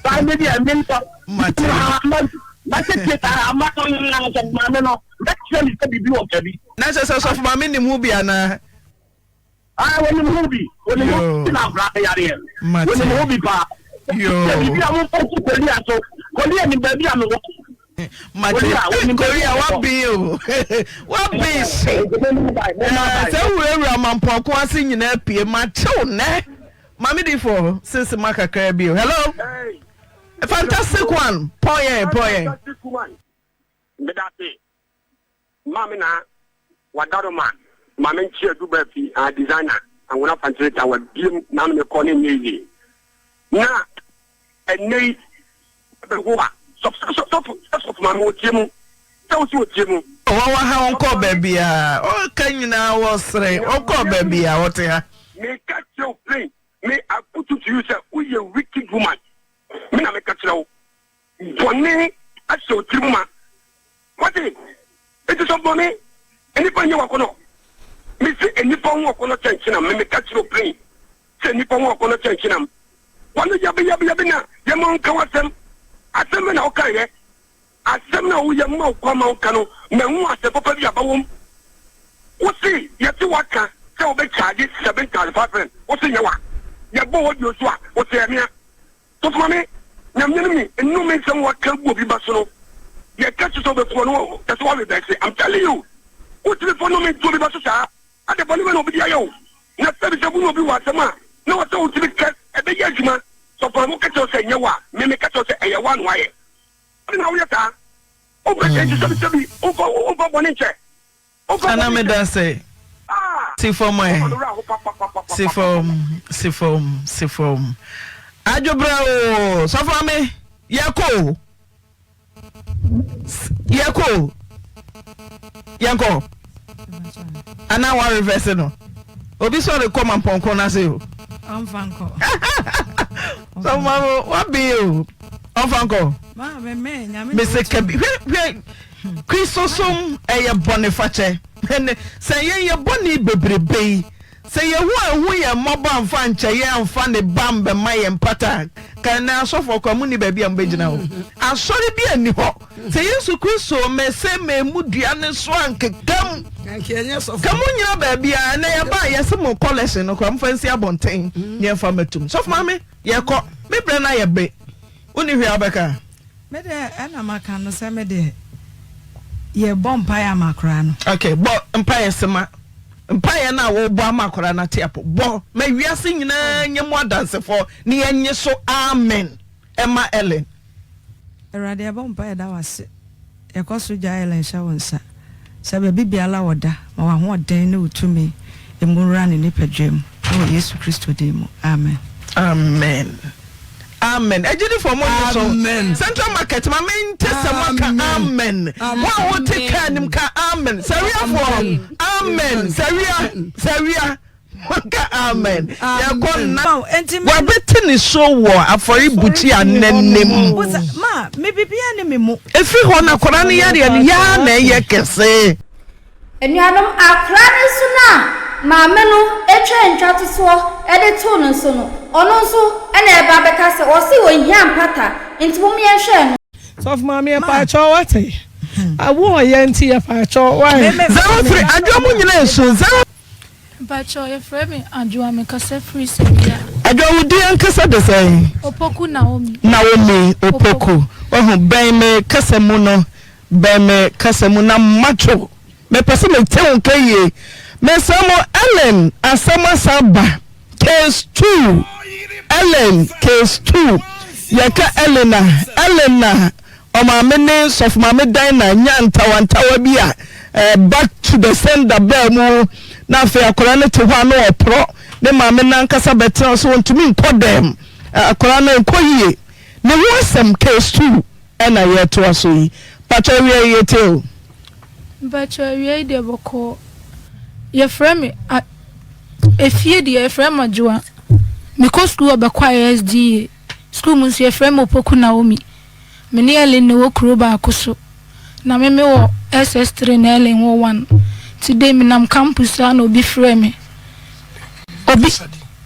Saa me deɛ me ntɔ. Mate. Mɛtete ama sɔfo maame no mɛkyerɛ ne sɛ biribi wɔ baabi. Na kyerɛ sɛ sɔfo maame nim ho bi anaa? Ah, wɔnim ho bi. Wɔnim ho bi na akora no yareɛ. Mate. Wɔnim ho bi paa. Yoo. Sɛ biribi a momfa nto Korea so. Korea nim baabi a mewɔ. Mate. Korea waben o. Waben hye. Sɛ wurawura mampɔnko ase nyinaa pie makyew nɛ. Maame difo sisi ma kakra bi o. Hello. Hey. Fantastic one. Pɔn yɛn, pɔn yɛn. Fantastic one. Medase. Maame na wadaro ma maame nkye adu baafi a designer anwona fantere ta wabiem na ano mekɔ ne nyɛ yie. Na ɛnɛ yi bɛho a sɔfo sɔfo maame wɔtie mu sɛ wo si wɔtie mu. Wɔwɔ ha wɔnkɔɔ baabiara ɔka nyinaa wɔsere wɔnkɔɔ baabiara wɔte ha. Meka kyerɛ wo plain, me I put it to you sɛ woyɛ wicked woman, me na meka kyerɛ wo, bɔne ahyɛ wo tirim ma, wate, enti sɛ bɔne, nnipa nyɛ w'akɔnɔ, mese nnipa ho akɔnɔ kyɛn kyenam, me meka kyerɛ wo plain sɛ nnipa ho akɔnɔ kyɛn kyenam, w'ano yabe yabe yabe na yɛma wo nka w'asɛm, asɛm bɛ na wokaeɛ, Asɛm no a woyɛ ma wo kwan ma woka no, manhu asɛm papa bi a aba wom. Wose yɛte waka sɛ wobɛ charge 7500, wose nyɛ wa. Yɛbɔ audio so a, wose ɛmea. Sɔfo Mame, Nyame no mi, nnome nsɛm waka agu obi ba so no, yɛka kyerɛ sɛ wobɛku ɔno, kyerɛ sɛ wa reverse. I'm telling you, wotumi fa nnome to obi ba so saa? Ade bɔne bɛn na obi de ayɛ wo? Na sɛbi sɛ wo ne obi wɔ asɛm a, na wɔ sɛ wotumi ka, ɛbɛyɛ adwuma. Sɔfo mo ka kyerɛ wo sɛ nyɛ wo a, me meka kyerɛ wo sɛ ɛyɛ wo a na woayɛ. Adɛn na woyɛ saa? Wompɛ sɛ nti sɛbi sɛbi womfa womfa bɔne nkyɛ. Womfa Ana bɔne meda nkyɛ. ase. Ah! Si fam Sɔfo ɛ. no werɛ aho Si fam, papapapapapapa. si fam, si fam. Adwobrɛ o, sɔfo ame, yɛkɔ o. Yɛkɔ o. Yɛnkɔ. Anaa wa reverse no. Obi sɛ ɔde kɔ mampɔnko no ase o. Ɔmfa nkɔ. Sɔfo maame waben o. Ɔmfa nkɔ. Mese kabi hwɛ hwɛ Kristosom ɛyɛ bɔnefakyɛ. Sɛ yɛn yɛ bɔne bebrebe yi Sɛ Yehowa anhu yɛn mmɔbɔ amfa ankyɛ yɛn amfa ne Ba ammɛma yɛn mpata a, anka ɛnnɛ asɔfoɔ koraa monni baabi a mobɛgyina o. Asɔre biara nni hɔ. Sɛ Yesu Kristo ammɛsɛ mmamu dua no so ankeka mu, anka monnyina baabiara. Ɛnnɛ yɛba a, yɛse mo kɔlɛhyen no koraa momfa nsi abɔnten na yɛmfa mmɛtom. Sɔfo Maame, yɛkɔ. Me berɛ no ayɛ be. Wonni hwee a wobɛka? Me deɛ ɛna maka no sɛ me deɛ yɛ bɔ mpaeɛ ama akwadaa no. Okay, bɔ mpaeɛ sema. Mpaeɛ no a wobɔ ama akwadaa no ate apɔ. Bɔ ma wiase nyinaa nyɛ mu adansefoɔ na yɛnye so amen ɛma Ellen. Awurade yɛbɔ mpaeɛ da wo ase. Yɛkɔ so gya Ellen hyɛ wo nsa sɛ baabi biara a ɔda, ma w'ahoɔden ne wo tumi mmura ne nipadua mu, wɔ Yesu Kristo din mu, amen. Amen amen agyidifo mo nye so central market ma me nte sɛ mo aka amen mo a wo te kaa nim ka amen sɛwiafoɔ amen sɛwia sɛwia Monka amen. Yɛkɔ nna. Wabɛte ne so wɔ afɔrebukyia no anim. Ɛfiri hɔ no akwadaa no yareɛ no yɛ ara na ɛyɛ kɛse. Anuanom, akwadaa no nso no a maame no twaa ntwatosoɔ de too no so no, ɔno nso na ɛreba abɛka sɛ ɔse ɔhia mpata, nti mom yɛnhwɛ ɛno. Sɔfo maame yɛ paakyɛw wate awo ɔyɛ nti yɛ paakyɛw why. 03 adwoa mu nyina esu 03. Mpakyɛw yɛfrɛ me Adwoa mekasa firi Sawia. Adwoa wo din ankasa de sɛn? Opoku Naomi. Naomi Opoku wahu bɛn me kasa mu no bɛn me kasa mu na matwo mepɛ sɛ mete wo nka yie mesrɛ mo Ellen asɛm asan ba case 2 Ellen case 2 yɛka Ellen a Ellen na Ɔmaame ne Sɔfo Maame Dinah nyaa ntawantawa bi a back to the sender baa mu na afei akwadaa no te hɔ a na ɔreporɔ, ne maame no ankasa bɛtena hɔ sɛ ɔntumi nkɔ dɛm, akwadaa no nkɔ yie. Ne ho asɛm case 2 ɛna yɛretoa so yi. Mpakyɛ awia yi yɛtie o. Mpakyɛ awia yi deɛ bɔkɔɔ. Yɛfrɛ me a efie deɛ yɛfrɛ me Adwoa. Mekɔ sukuu wɔ Bɛkwae SDA. Sukuu mu nso yɛfrɛ me Opoku Naomi. Me ne Ellen na ɛwɔ kuro baako so. Na me me wɔ SS three na Ellen wɔ one. Nti dei me nam campus saa na obi frɛɛ me. Obi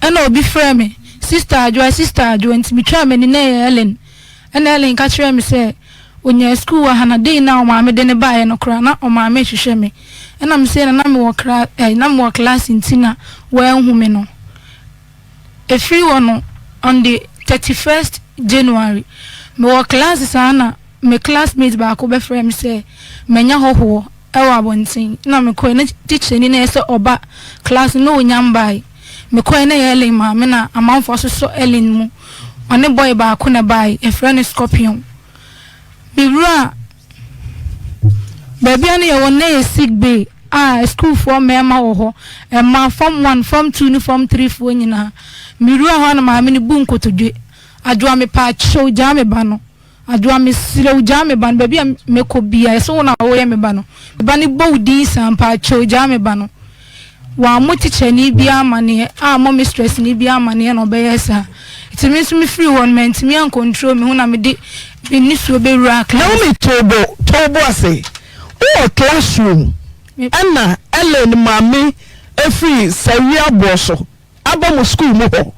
ɛna obi frɛɛ me, Sister Adwoa, Sister Adwoa. Nti me twaa m'ani na ɛyɛ Ellen. Ɛna Ellen ka kyerɛɛ me sɛ ɔnyaa sukuu wɔ ha na dei na ɔmaame de no baeɛ no koraa na ɔmaame rehwehwɛ me. Ɛna me sei na na me wɔ kra ɛɛ na me wɔ class nti na wanhu me no. Ɛfiri hɔ no, on the 31st January, mewɔ class saa na me classmate baako bɛfrɛɛ me sɛ manya hɔhoɔ wɔ abɔnten. Na mekɔe na tikyani no yɛ sɛ ɔba class no na ɔnya mbae. Mekɔe na ɛyɛ Ellen maame na amanfoɔ asosɔ Ellen mu. Ɔne boy baako na ɛbae, yɛfrɛ no Scorpion. Mewuraa baabi a na yɛwɔ no na ɛyɛ sick bay a asukuufoɔ mmarima wɔ hɔ, mmaa, form one, form two ne form three foɔ nyinaa. Mewuraa hɔ a na maame no bu nkotodwe, Adwoa mepaakyɛw gyaa me ba no, Adwoa mesrɛ wo gyaa me ba no, baabi a mɛkɔ biara ɛsɛ wo na woyɛ me ba no, me ba no bɔ wo din saa mpaakyɛw gyaa me ba no. Wammɔ tikyani biara amaneɛ, ammɔ mistressni biara amaneɛ na ɔbɛyɛɛ saa. Nti me nso mefiri hɔ no, mantumi ancontrol me ho na mede me nisuo bɛwuraa class. Naomi too bo too bo ase wowɔ classroom ɛna Ellen maame firi Sawia boɔ so aba mo sukuu mu hɔ.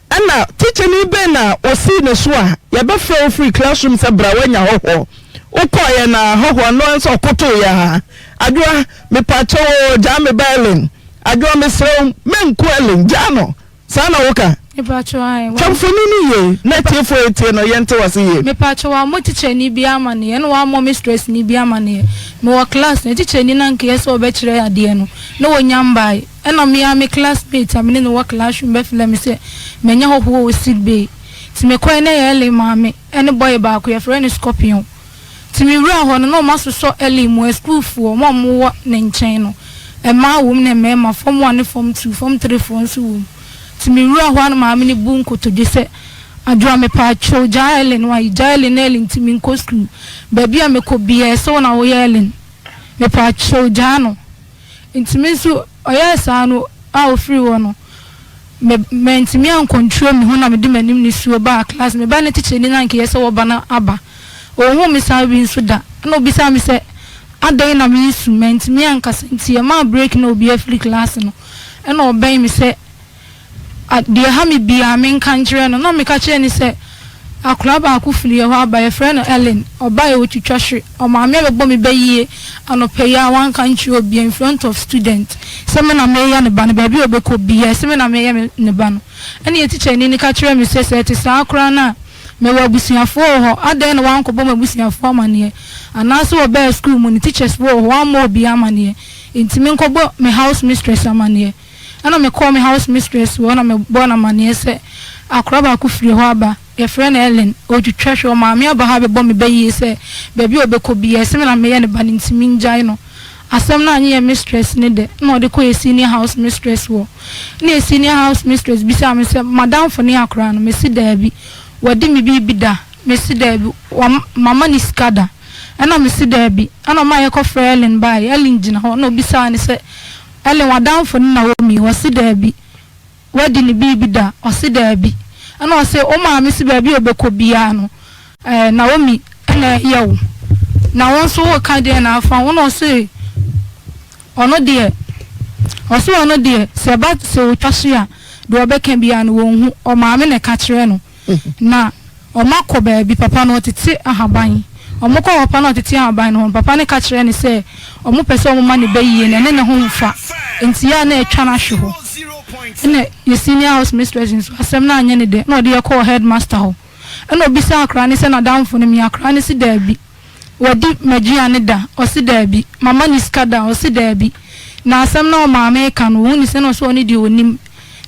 Ɛna tikyani bɛn na ɔsii ne so a yɛbɛfrɛ wo firi classroom sɛ bra woanya hɔhoɔ? Wokɔeɛ na hɔhoɔ no ara nso ɔkotoeɛ ara. Adwoa, mepaakyɛw oo, gyaa me ba Ellen. Adwoa, mesrɛ wo, menku Ellen, gyaa no. Saa na woka? Mepaakyɛw, ae. Twa mfoni no yie na atiefoɔ a ɛretie no yɛnte w'ase yie. Mepaakyɛw, wammɔ tikyani biara amaneɛ, ɛna wammɔ mistressni biara amaneɛ. Mewɔ class na tikyani no anka yɛ sɛ ɔbɛkyerɛ adeɛ no, na ɔnnya mbaeɛ. Ɛna me ara me classmate a me ne no wɔ classroom bɛfrɛɛ me sɛ manya hɔhoɔ wɔ sick bay. Nti mekɔe na ɛyɛ Ellen maame ne bɔe baako, yɛfrɛ no Scorpion. Nti mewuraa hɔ no na wɔasosɔ Ellen mu, asukuufoɔ, wɔn a wɔwɔ ne nkyɛn no, mmaa wɔ mu na mmarima, form one ne form two, form three foɔ nso wɔ mu. Nti mewuraa hɔ a na maame no bu nkotodwe sɛ, Adwoa mepaakyɛw gyaa Ellen wai, gyaa Ellen na Ellen nti menkɔ sukuu. Baabi a mekɔ biara ɛsɛ wo na woyɛ Ellen. Mepaakyɛw gyaa no. Nti me nso ɔyɛɛ saa no a ɔfirii hɔ no, me mantumi ancontrol me ho na mede m'anim nisuo baa class. Me ba ne tikyani no anka ɛyɛ sɛ wɔba no aba. Ɔnhuu me saa bi nso da. Ɛna ɔbisaa me sɛ adɛn na meresu. Mantumi ankasa nti yɛmaa break na obiara firi class no. Ɛna ɔbɛn me sɛ A Deɛ ɛha me biara, menka nkyerɛ no. Na meka kyerɛɛ no sɛ, Akwadaa baako firi yɛn hɔ aba, yɛfrɛ no Ellen. Ɔbaeɛ, ɔtwitwa hwe. Ɔmaame abɛbɔ me ba yie anɔpa yi ara, wanka ankyerɛ obiara in front of student sɛ me na mereyɛ ne ba no. Baabi a ɔbɛkɔ biara, ɛsɛ me na mereyɛ me ne ba no. Ɛnna yɛn tikyani no ka kyerɛɛ me sɛ, sɛ ɛte saa koraa no a, mewɔ abusuafoɔ wɔ hɔ, adɛn na wankɔbɔ m'abusuafoɔ amanneɛ? Anaasɛ ɔbaa sukuu mu no, teachers wɔ hɔ, wammɔ obiara amanneɛ, enti menkɔbɔ me house mistress amanneɛ. Ɛna mekɔɔ me house mistress hɔ na mebɔɔ no amaneɛ sɛ akwadaa baako firi hɔ aba, yɛfrɛ no Ellen, ɔretwitwa hwɛ, ɔmaame aba ha abɛbɔ me ba yie sɛ baabi a ɔbɛkɔ biara ɛsɛ me na meyɛ ne ba no nti mengyae no. Asɛm no anyɛ yɛn mistress no dɛ na ɔde kɔɔ yɛn senior house mistress hɔ. Ɛna yɛn senior house mistress bisaa me sɛ madamfo ne akwadaa no? Mese daabi. Wadi me biribi da? Mese daabi. Wam mama no sika da? Ɛna mese daabi. Ɛna ɔmaa yɛkɔfrɛɛ Ellen baeɛ. Ellen gyina hɔ na ɔbisaa no sɛ Ellen w'adamfo no Naomi? Ɔse daabi. W'adi ne biribi da? Ɔse daabi. Ɛna ɔse wo maame se baabi a ɔbɛkɔ biara no eh, Naomi na ɛyɛ wo. Na wo nso woka deɛn na afa ho? Ɛna ɔse ɔno deɛ, ɔse ɔno deɛ sɛ ɛba sɛ ɔtwa hye a, deɛ ɔbɛka biara no wɔnhu. Ɔmaame na ɛka kyerɛ no. Na wɔakɔ baabi, papa no ɔtete ahaban. Wɔkɔɔ papa no a ɔtete ahaban no hɔ no, papa no ka kyerɛɛ no sɛ wɔpɛ sɛ wɔma ne ba yie na ɛne ne ho mfa, enti yɛ a na atwa no ahwe hɔ. Ɛnna yɛn senior house mistress nso, asɛm no anyɛ no dɛ, na ɔde yɛn kɔɔ headmaster hɔ. Ɛnna ɔbisaa akwadaa no sɛ n'adamfo no me? Akwadaa no se daabi. Wadi m'aduane da? Ɔse daabi. Mama no sika da? Ɔse daabi. Na asɛm no a ɔmaame reka no, ɔhu no sɛ na ɔse ɔno deɛ ɔnim.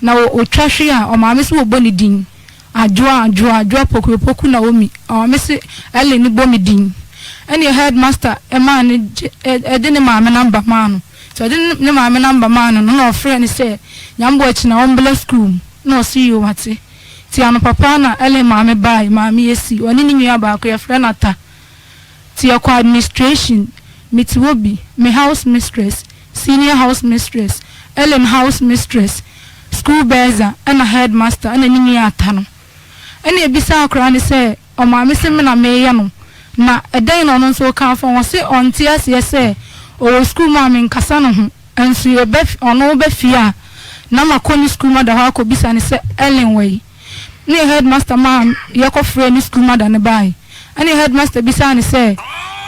Na ɔtwa hwe a, ɔmaame se wɔbɔ ne din. Adwoa, Adwoa, Adwoa Poku, Opoku Naomi. Ɔmaame se Ellen bɔ me din. Ɛnneɛ headmaster maa no gye, ɛde ne maame number maa no. Nti ɔde ne maame number maa no no, na ɔfrɛɛ no sɛ Nyame akyi na ɔmbla school mu. Na ɔse yoo mate. Nti anɔpa paa na Ellen maame bae, Maame Esi, ɔne ne nua baako, yɛfrɛ no Atta. Nti yɛkɔɔ administration, mete hɔ bi, me house mistress, senior house mistress, Ellen house mistress, school bursar ɛna headmaster ɛna ne nua Atta no. Ɛna yɛbisaa akwadaa no sɛ ɔmaame se me na meyɛ no, na ɛdɛn na ɔno nso reka afa ho? Ɔse ɔnte aseɛ sɛ ɔwɔ school mu a menkasa ne ho. Nso yɛba ɔno ba fie a, na makɔ ne sukuu mada hɔ akɔbisa no sɛ Ellen wɔ he? Ne yɛ headmaster maa yɛkɔfrɛɛ ne sukuu mada no baeɛ. Ɛne headmaster bisaa no sɛ,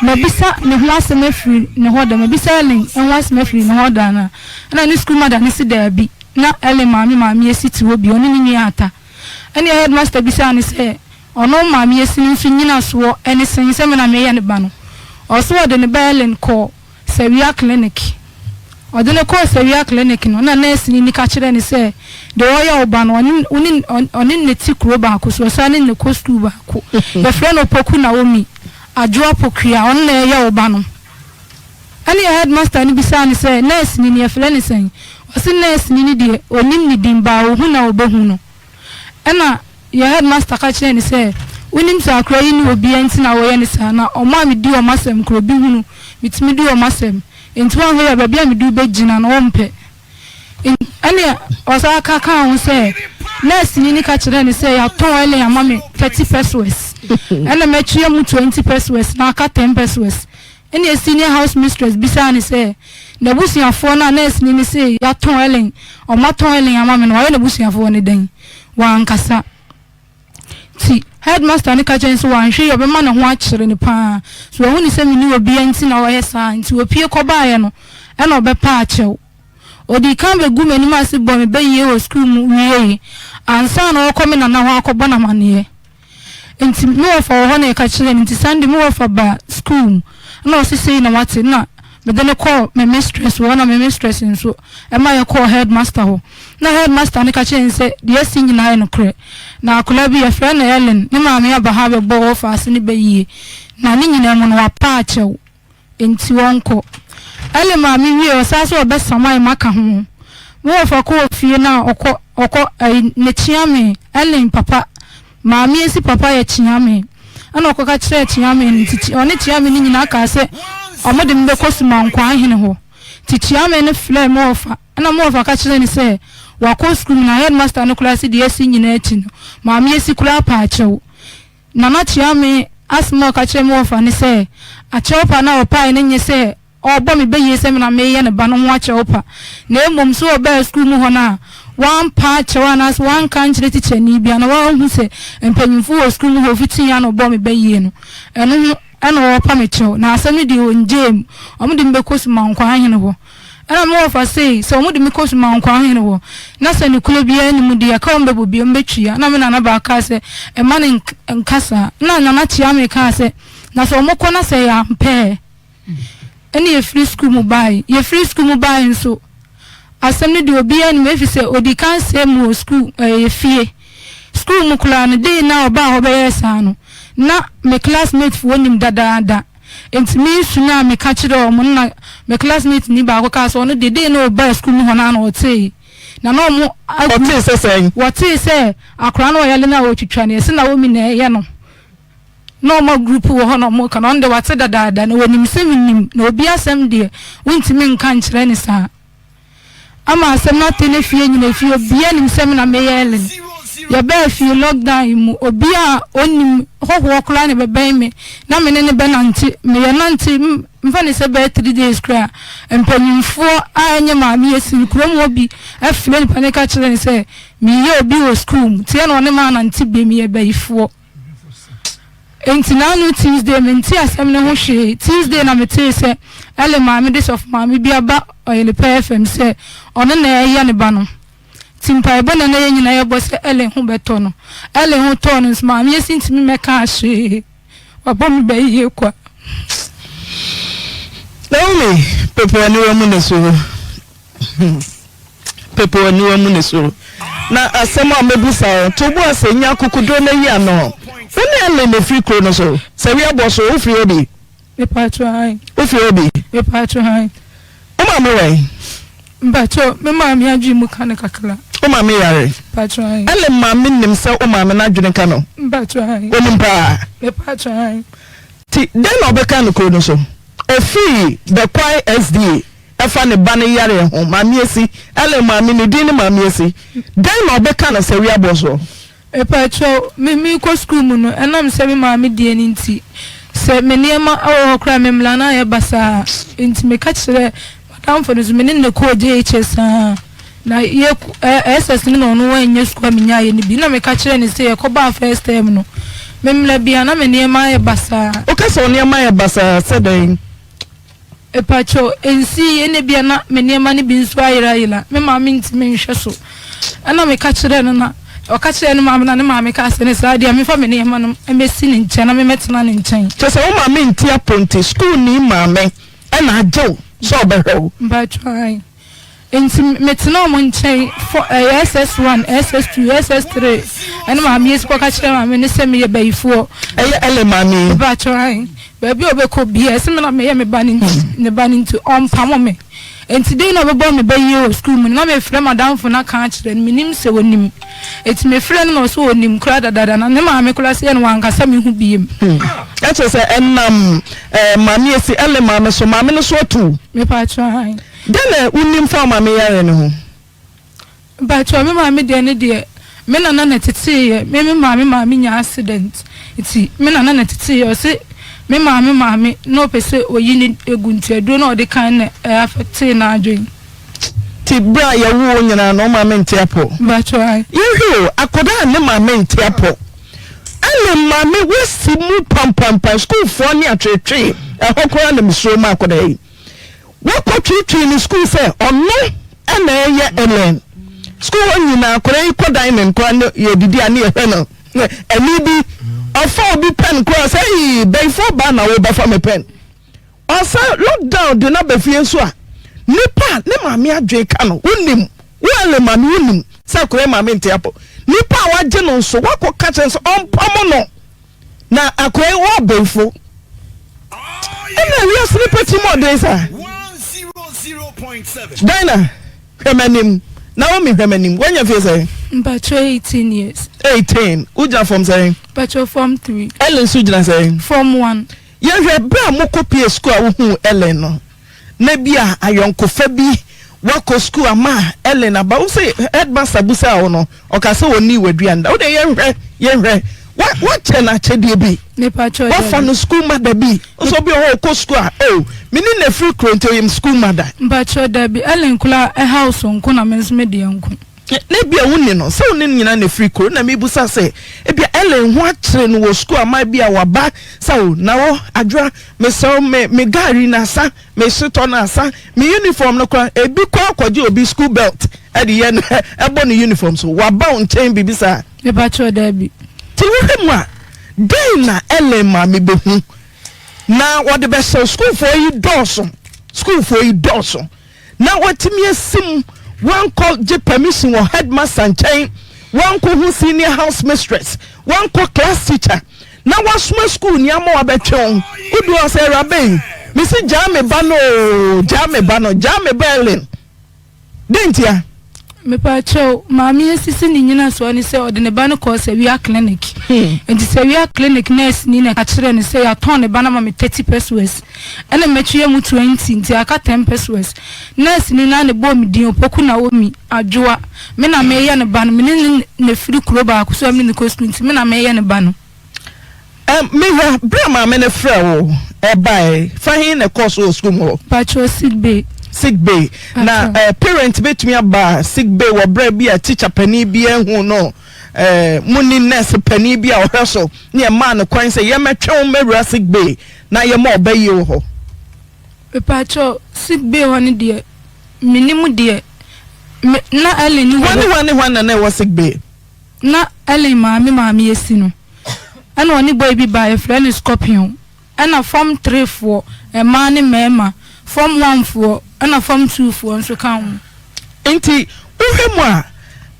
Mabisa ne ho asɛm afiri ne hɔ da? Mabisa Ellen ho asɛm afiri ne hɔ da anaa? Ɛna ne sukuu mada no se daabi. Na Ellen maame Maame Esi te hɔ bi, ɔne ne nua Atta. Ɛne headmaster bisaa no sɛ, ɔno Maame Esi no nso nyinasoɔ ne sɛn sɛ me na meyɛ ne ba no? Ɔse ɔde ne ba Ellen kɔɔ Sawia Clinic. Ɔde no kɔɔ Sawia Clinic no, na nɛɛseni no ka kyerɛɛ no sɛ, Deɛ ɔreyɛ wo ba no, ɔne wo ne ɔne no te kuro baako so, ɔsan ne no kɔ sukuu baako. Yɛfrɛ no Opoku Naomi, Adwoa Pokuya, ɔno na ɛreyɛ wo ba no. Ɛnneɛ headmaster no bisaa no sɛ, Nɛɛseni no, yɛfrɛ no sɛn? Ɔse nɛɛseni no deɛ, ɔnnim ne din, but ɔhu na ɔbɛhu no. Ɛnna yɛn headmaster ka kyerɛɛ no sɛ, Wonim sɛ akora yi ne obiara nti na wɔyɛ no saa, na wɔn a medi wɔn asɛm koraa, obi hunu, metumi di wɔn asɛm. Enti woanhwɛ yie a, baabi a mede wo bɛgyina no, wompɛ. Ɛnna ɔsan ka kaa ho sɛ, Nɛɛseni no ka kyerɛɛ no sɛ, 'Yɛatɔn Ellen ama me 30 pesewas, ɛnna matua mu 20 pesewas, na aka 10 pesewas. Ɛnna senior house mistress bisaa no sɛ, N'abusuafoɔ no a nɛɛseni no se yɛatɔn Ellen, wɔatɔn Ellen ama me no, wayɛ n'abusuafoɔ no dɛn? Wankasa. Nti headmaster no ka kyerɛɛ no sɛ wanhwɛ yie a ɔbɛma ne ho akyere no pa ara. So wahu no sɛ menni obiara nti na ɔyɛ saa? Nti wɔpue kɔbaeɛ no, ɛnna ɔbɛpaa kyɛw. Ɔdii kan bɛguu m'anim ase bɔɔ me bayie wɔ sukuu mu wieeɛ ansa na ɔrekɔ me nana hɔ akɔbɔ no amaneɛ. Nti me wɔfa wɔ hɔ na yɛka kyerɛɛ no nti Sunday me wɔfa baa school mu na ɔse sei na wate na. Mede no kɔɔ me mistress hɔ na me mistress nso ma yɛkɔɔ headmaster hɔ. Na headmaster no ka kyerɛɛ no sɛ deɛ asi nyinaa yɛ nokorɛ. Na akwadaa bi, yɛfrɛ no Ellen, ne maame aba ha abɛbɔ wɔfaase no bɛ yie. Na ne nyinaa mu no, wapa akyɛw, enti wɔnkɔ. Ellen maame wiee, ɔsan sɛ ɔbɛsamae maka ho. Me wɔfa kɔɔ fie no a ɔkɔ, ɔkɔ, ɛyi, ne kyeame, Ellen papa Maame Esi papa yɛ Kyeame. Ɛna ɔkɔka kyerɛɛ Kyeame no nti ɔne Kyeame no nyinaa kaa sɛ ɔmo de me bɛkɔ Sumankwaa hene hɔ. Nti Kyeame no frɛɛ me wɔfa ɛna me wɔfa ka kyerɛɛ no sɛ wakɔ sukuu mu na headmaster no koraa se deɛ asi nyinaa akyi no Maame Esi koraa pɛ akyɛw. Nana Kyeame asem a ɔka kyerɛɛ me wɔfa ne sɛ akyɛw pa no a ɔpae no nye sɛ ɔrebɔ me bayie sɛ me na mereyɛ ne ba no ho akyɛw pa, na mmom sɛ ɔbaa sukuu mu hɔ no a, wampa akyɛw anaasɛ wanka ankyerɛ tikyani bi anaa wanhu sɛ mpanyimfo wɔ sukuu mu hɔ fitii ano rebɔ me bayie no, ɛno ho na ɔrepa me kyɛw. Na asɛm no deɛ ɔngyee mu. Wɔde me bɛkɔ Sumankwaa hene hɔ. Ɛna me wɔfa sei, sɛ wɔde me kɔ Sumankwaa hene hɔ, na sɛ nokorɛ biara nni mu deɛ, ɛka wɔn bɛbɔ bio, wɔbɛtwia. Ɛna me nanabaa kaa sɛ, Mma no nka saa. Ɛna Nana Kyeame kaa sɛ, Na sɛ wɔkɔ na sɛ ɛyɛ ampa ɛ? Ɛna yɛfiri sukuu mu baeɛ. Yɛfiri sukuu mu baeɛ nso, asɛm no deɛ obiara nim ɛfiri sɛ ɔdii kan sɛe mu wɔ sukuu ɛɛ fie. Sukuu mu koraa no, dei na ɔbaa hɔ bɛyɛɛ saa no, na me classmate foɔ nim dadaada. Nti me nsu no a meka kyerɛɛ wɔn no na me classmate ni baako kaa sɛ ɔno deɛ dei na ɔbaa sukuu mu hɔ no ara na ɔtee. Na na wɔn agu. Ɔtee sɛ sɛn? Wɔtee sɛ akwadaa no ɔyale no a wɔtwitwa no, yɛse Naomi na ɛyɛ no. Na ɔma group wɔ hɔ na ɔmo ka na ɔno deɛ wate dadaada na onim sɛ menim na obi asɛm deɛ wontumi nka nkyerɛ no saa ama asɛm no ate ne fie nyina fie obia nim sɛ me na meyɛ Ellen yɛbaa fie lockdown yi mu obi a onim hɔhoɔ koraa na ɛbɛbɛn me na me ne ne bɛnante meyɛ nante mfa ne sɛ bɛyɛ 3 days koraa mpanyinfoɔ a ɛnyɛ maame yɛ siri kurom hɔ bi ɛfrɛ nipa ne ka kyerɛ ne sɛ meyɛ obi wɔ school mu tiɛ na ɔne ma anante bi meyɛ bayifoɔ. Enti n'ano Tuesday mente asɛm no ho hwee. Tuesday na metee sɛ Ellen maame de sɔfo maame bi aba Ɔyelepɛ FM sɛ ɔno na ɛreyɛ ne ba no. Nti mpaebɔ na na yɛn nyinaa yɛbɔ sɛ Ellen ho bɛtɔ no. Ellen ho tɔɔ no nso maame asi ntumi mmɛkaa hwee. Wabɔ me ba yie kwa. Naomi, pepe w'aniwa mu nisuo. Pepe w'aniwa mu nisuo. Na asɛm a mɛbisa wo, to bo ase, nya akokoduro na yi ano. Wo ne Ellen na ɛfiri kuro no so? Sɛ wia bɔ so, wofiri hɔ bi? Mepatwo han. Wofiri hɔ bi? Mepatwo han. Wo maame wɔ he? Mpatwo, me maame adwene mu ka no kakra. Wo maame yare? Mpatwo han. Ellen maame nim sɛ wo maame n'adwene ka no? Mpatwo han. Onim paa? Mepatwo han. Nti dɛn na ɔbɛka no kuro no so? Ɔfiri Bɛkwae SDA ɛfa ne ba no yareɛ ho, Maame Asi, Ellen maame, ne din ne Maame Asi. Dɛn na ɔbɛka no sɛ wiaboɔ soɔ? Mepakyɛw, me merekɔ sukuu mu no, ɛnam sɛ me maame deɛ no nti, sɛ me nneɛma wɔ hɔ koraa a, me mmara no ayɛ basaa. Enti meka kyerɛɛ m'adamfo no nso, me ne no na ɛkɔɔ JHS saa. Na yɛ SS no na ɔno wannya sukuu a menyaeɛ no bi. Na meka kyerɛɛ no sɛ yɛkɔbaa first term no, me mmara biara na me nneɛma ayɛ basaa. Woka sɛ wo nneɛma ayɛ basaa sɛ dɛn? Mepakyɛw, ensii ɛna ebia na me nneɛma no bi nso ayerayera, me maame ntumi nhwɛ so. Ɛna meka kyerɛɛ no na ɔka kyerɛɛ ne maame na ne maame kaa sɛ ne saa deɛ memfa me nneɛma no mmɛsi ne nkyɛn na memmɛtena ne nkyɛn. Kyerɛ sɛ wo maame nte apɔ nti sukuuni maame na agye wo sɛ ɔbɛhwɛ wo? Mpakyɛw, ae. Enti metenaa wɔn nkyɛn fɔ ɛyɛ SS one, SS two, SS three ɛna maame yi kɔka kyerɛ maame no sɛ meyɛ bayifoɔ. Ɛyɛ Ellen maame yi. Mepakyɛw ae. Baabi a ɔbɛkɔ biara ɛsɛ me na meyɛ me ba no nti ne ba no nti ɔmpamo me. Enti dɛn na ɔbɛbɔ me ba yie wɔ sukuu mu no na mefrɛ m'adamfo no aka akyerɛ no menim sɛ ɔnim. Enti mefrɛ no na ɔse ɔnim koraa dadaada na ne maame koraa sɛ yɛ no wankasa me ho biem. Na kyerɛ sɛ ɛnam ɛɛ maame esi Ellen maame so maame no so atu. Mepakyɛw ae. Dɛn na wunim fa wo maame yare no ho? Mpakyɛw, me maame deɛ ne deɛ, me nana na ɛteteeɛ. Me me maame maame nyaa accident nti me nana na ɛteteeɛ. Ɔse me maame maame na ɔpɛ sɛ ɔyi no gu nti aduro no a ɔde kan na ɛ affectee n'adwene. Nti berɛ a yɛwoo wo nyinaa no wo maame nte apɔ? Mpakyɛw, ae. Yɛnhwɛ o, akwadaa a ne maame nte apɔ ɛne maame wasi mu pampampan, sukuufoɔ ne atweetwee, ɛhɔ koraa na mesuro ma akwadaa yi. Wɔkɔtweetwee no sukuu sɛ ɔno na ɛyɛ Ellen. Sukuu hɔ nyinaa akwadaa yi kɔ dining koraa ne yɛdidi a ne yɛhwɛ no ani bi. Ɔfa obi pɛn koraa sɛ ee bɛyifoɔ baa na wobɛfa me pɛn. Ɔsan lockdown de no aba fie nso a, nipa a ne maame adwene ka no, wonim, wo Ellen maame wonim sɛ akwadaa yi maame nte apɔ. Nipa a wagye no nso, woakɔ ka kyerɛ no sɛ ɔmpamo no. Na akwadaa yi wɔ abɛnfo. Ɛna wiase nipa ti mu ɔden saa. Dinah, hwɛ m'anim. Naomi hwɛ m'anim. Woanya fie sɛn? Mpakyɛw 18 years. 18. Wogyina fam sɛn? Mpakyɛw form 3. Ellen nso gyina sɛn? Form 1. Yɛhwɛ, bere a mokɔpuee sukuu a wuhuu Ellen no, na ebia ayɔnkofa bi, woakɔ sukuu ama Ellen aba. Wo se headmaster bisaa wo no, ɔkaa sɛ ɔnnii w'aduan da. Wo deɛ yɛnhwɛ, yɛnhwɛ. Wa, woakyɛ no akyɛdeɛ bi? Mepakyɛw, Woafa dabi. no sukuu mada bi? Wo sɛ obi wɔ hɔ a ɔkɔ sukuu a, oh, me ne no afiri kuro nti ɔyɛ me sukuu mada. Mpakyɛw, dabi. Ellen koraa house nko na me nso me deɛ nko. Na ebia wonni no, sɛ wo ne no nyinaa na ɛfiri kuro, na mebisa sɛ, ebia Ellen ho akyere no wɔ sukuu ama ebia waba sɛ o, na wo, Adwoa, mesrɛ wo, me, me gari no asa, me hyetɔ no asa, me uniform no koraa, ebi koraa kɔgye obi school belt de yɛ no, ɛbɔ ne uniform so, waba wo nkyɛn biribi saa? Mepakyɛw, daabi. Nti wohwɛ mu a, dɛn na Ellen maame bɛhu na wɔde bɛhyɛ wo? Sukuufoɔ yi dɔɔso, sukuufoɔ yi dɔɔso. na watumi asi mu, wankɔ gye permission wɔ headmaster nkyɛn, wankɔ hu senior house mistress, wankɔ class teacher, na wasoma school ni ama wabɛtwe wo. Wodu hɔ sɛ awuraba yi, mesi gyaa me ba no oo, gyaa me ba no, gyaa me ba Ellen. Dɛn ntia? Mepakyɛw, maame asisi ne nyinasoɔ ne sɛ ɔde ne ba no kɔɔ Sawia clinic. Nti Sawia clinic nurse ni na ɛka kyerɛɛ no sɛ yɛatɔn ne ba no ama me 30 pesewas. Ɛna matua mu 20 nti aka 10 pesewas. Nurse ni no ara na ɛbɔɔ me din, Opoku Naomi, Adwoa. Me na meyɛ ne ba no, me ne no na ɛfiri kuro baako so a me ne no kɔ sukuu nti me na meyɛ ne ba no. Ɛm, me wura, berɛ a maame no frɛɛ wo baeɛ, fa he na ɛkɔɔ so wɔ sukuu mu hɔ? Patrɔ, sick bay. Sick bay. Na eh, parent bɛtumi aba sick bay wɔ berɛ bi a teacher panin bi ahu no, eh, mo ni nurse panin bi a ɔhwɛ so, ne ɛmaa no kwan sɛ yɛmɛtwe wo mmɛwura sick bay na yɛma ɔba yie wɔ hɔ. Mepakyɛw, sick bay hɔ no deɛ, mennim deɛ, me, na Ellen ni hɔ. Hwan ne hwan ne hwan na na ɛwɔ sick bay? Na Ellen maame maame asi no ɛna ɔne boy bi baa yɛfrɛ no Scorpion ɛna form three foɔ mmaa ne mmarima form one foɔ ɛna form two foɔ nso ka ho. Nti wohwɛ mu a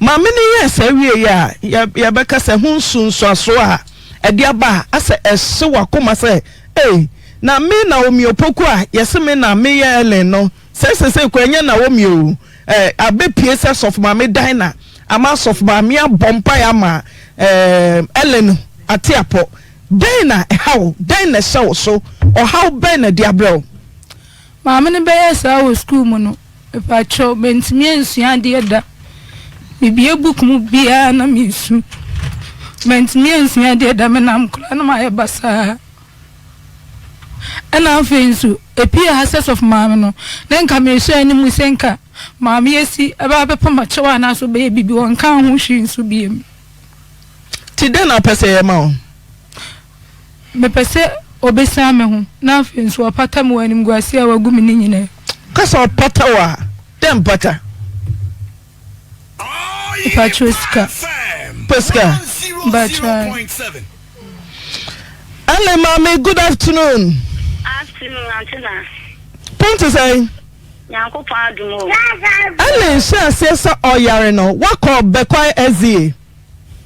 maame no yɛɛ saa wieɛ a yɛbɛka sɛ ho nsunsuasoɔ a ɛde aba a asɛ ɛhye wakoma sɛ ei na me Naomi Opoku a yɛse me na meyɛ Ellen no sɛ sesei koraa ɛnyɛ Naomi oo eh, abɛpue sɛ Sɔfo Maame Dinah ama Sɔfo Maame abɔ mpaeɛ ama eh, Ellen ate apɔ. Dɛn na ɛha wo? Dɛn na ɛhyɛ wo so? Ɔhaw bɛn na ɛde abrɛ wo? Maame no bɛyɛɛ saa wɔ sukuu mu no, mepakyɛw, mantumi ansua adeɛ da. Mebue book mu biara na mesu. Mantumi ansua adeɛ da, menam koraa na mayɛ basaa. Ɛna afei nso, epie ha sɛ sɔfo maame no, na nka meresɔ anim sɛ nka maame asi ɛbɛ abɛpam akyɛw anaasɛ ɔbɛyɛ biribi, ɔnkaa ho hwee nso biom. Nti dɛn na wopɛ sɛ yɛyɛ ma wo? Mepɛ sɛ ɔbɛsian me ho, na afei nso ɔpata me wɔ animguaseɛ a wagu me no nyinaa. Ka sɛ ɔpata wo a, dɛn mpata? Mepakyɛw sika. Pɛ sika? Mpakyɛw. Ellen maame good afternoon. Afternoon ante na. Pon te sɛn? Nyankopɔn adom o. Ellen hyɛ aseɛ sɛ ɔyare no wakɔ Bɛkwae SDA.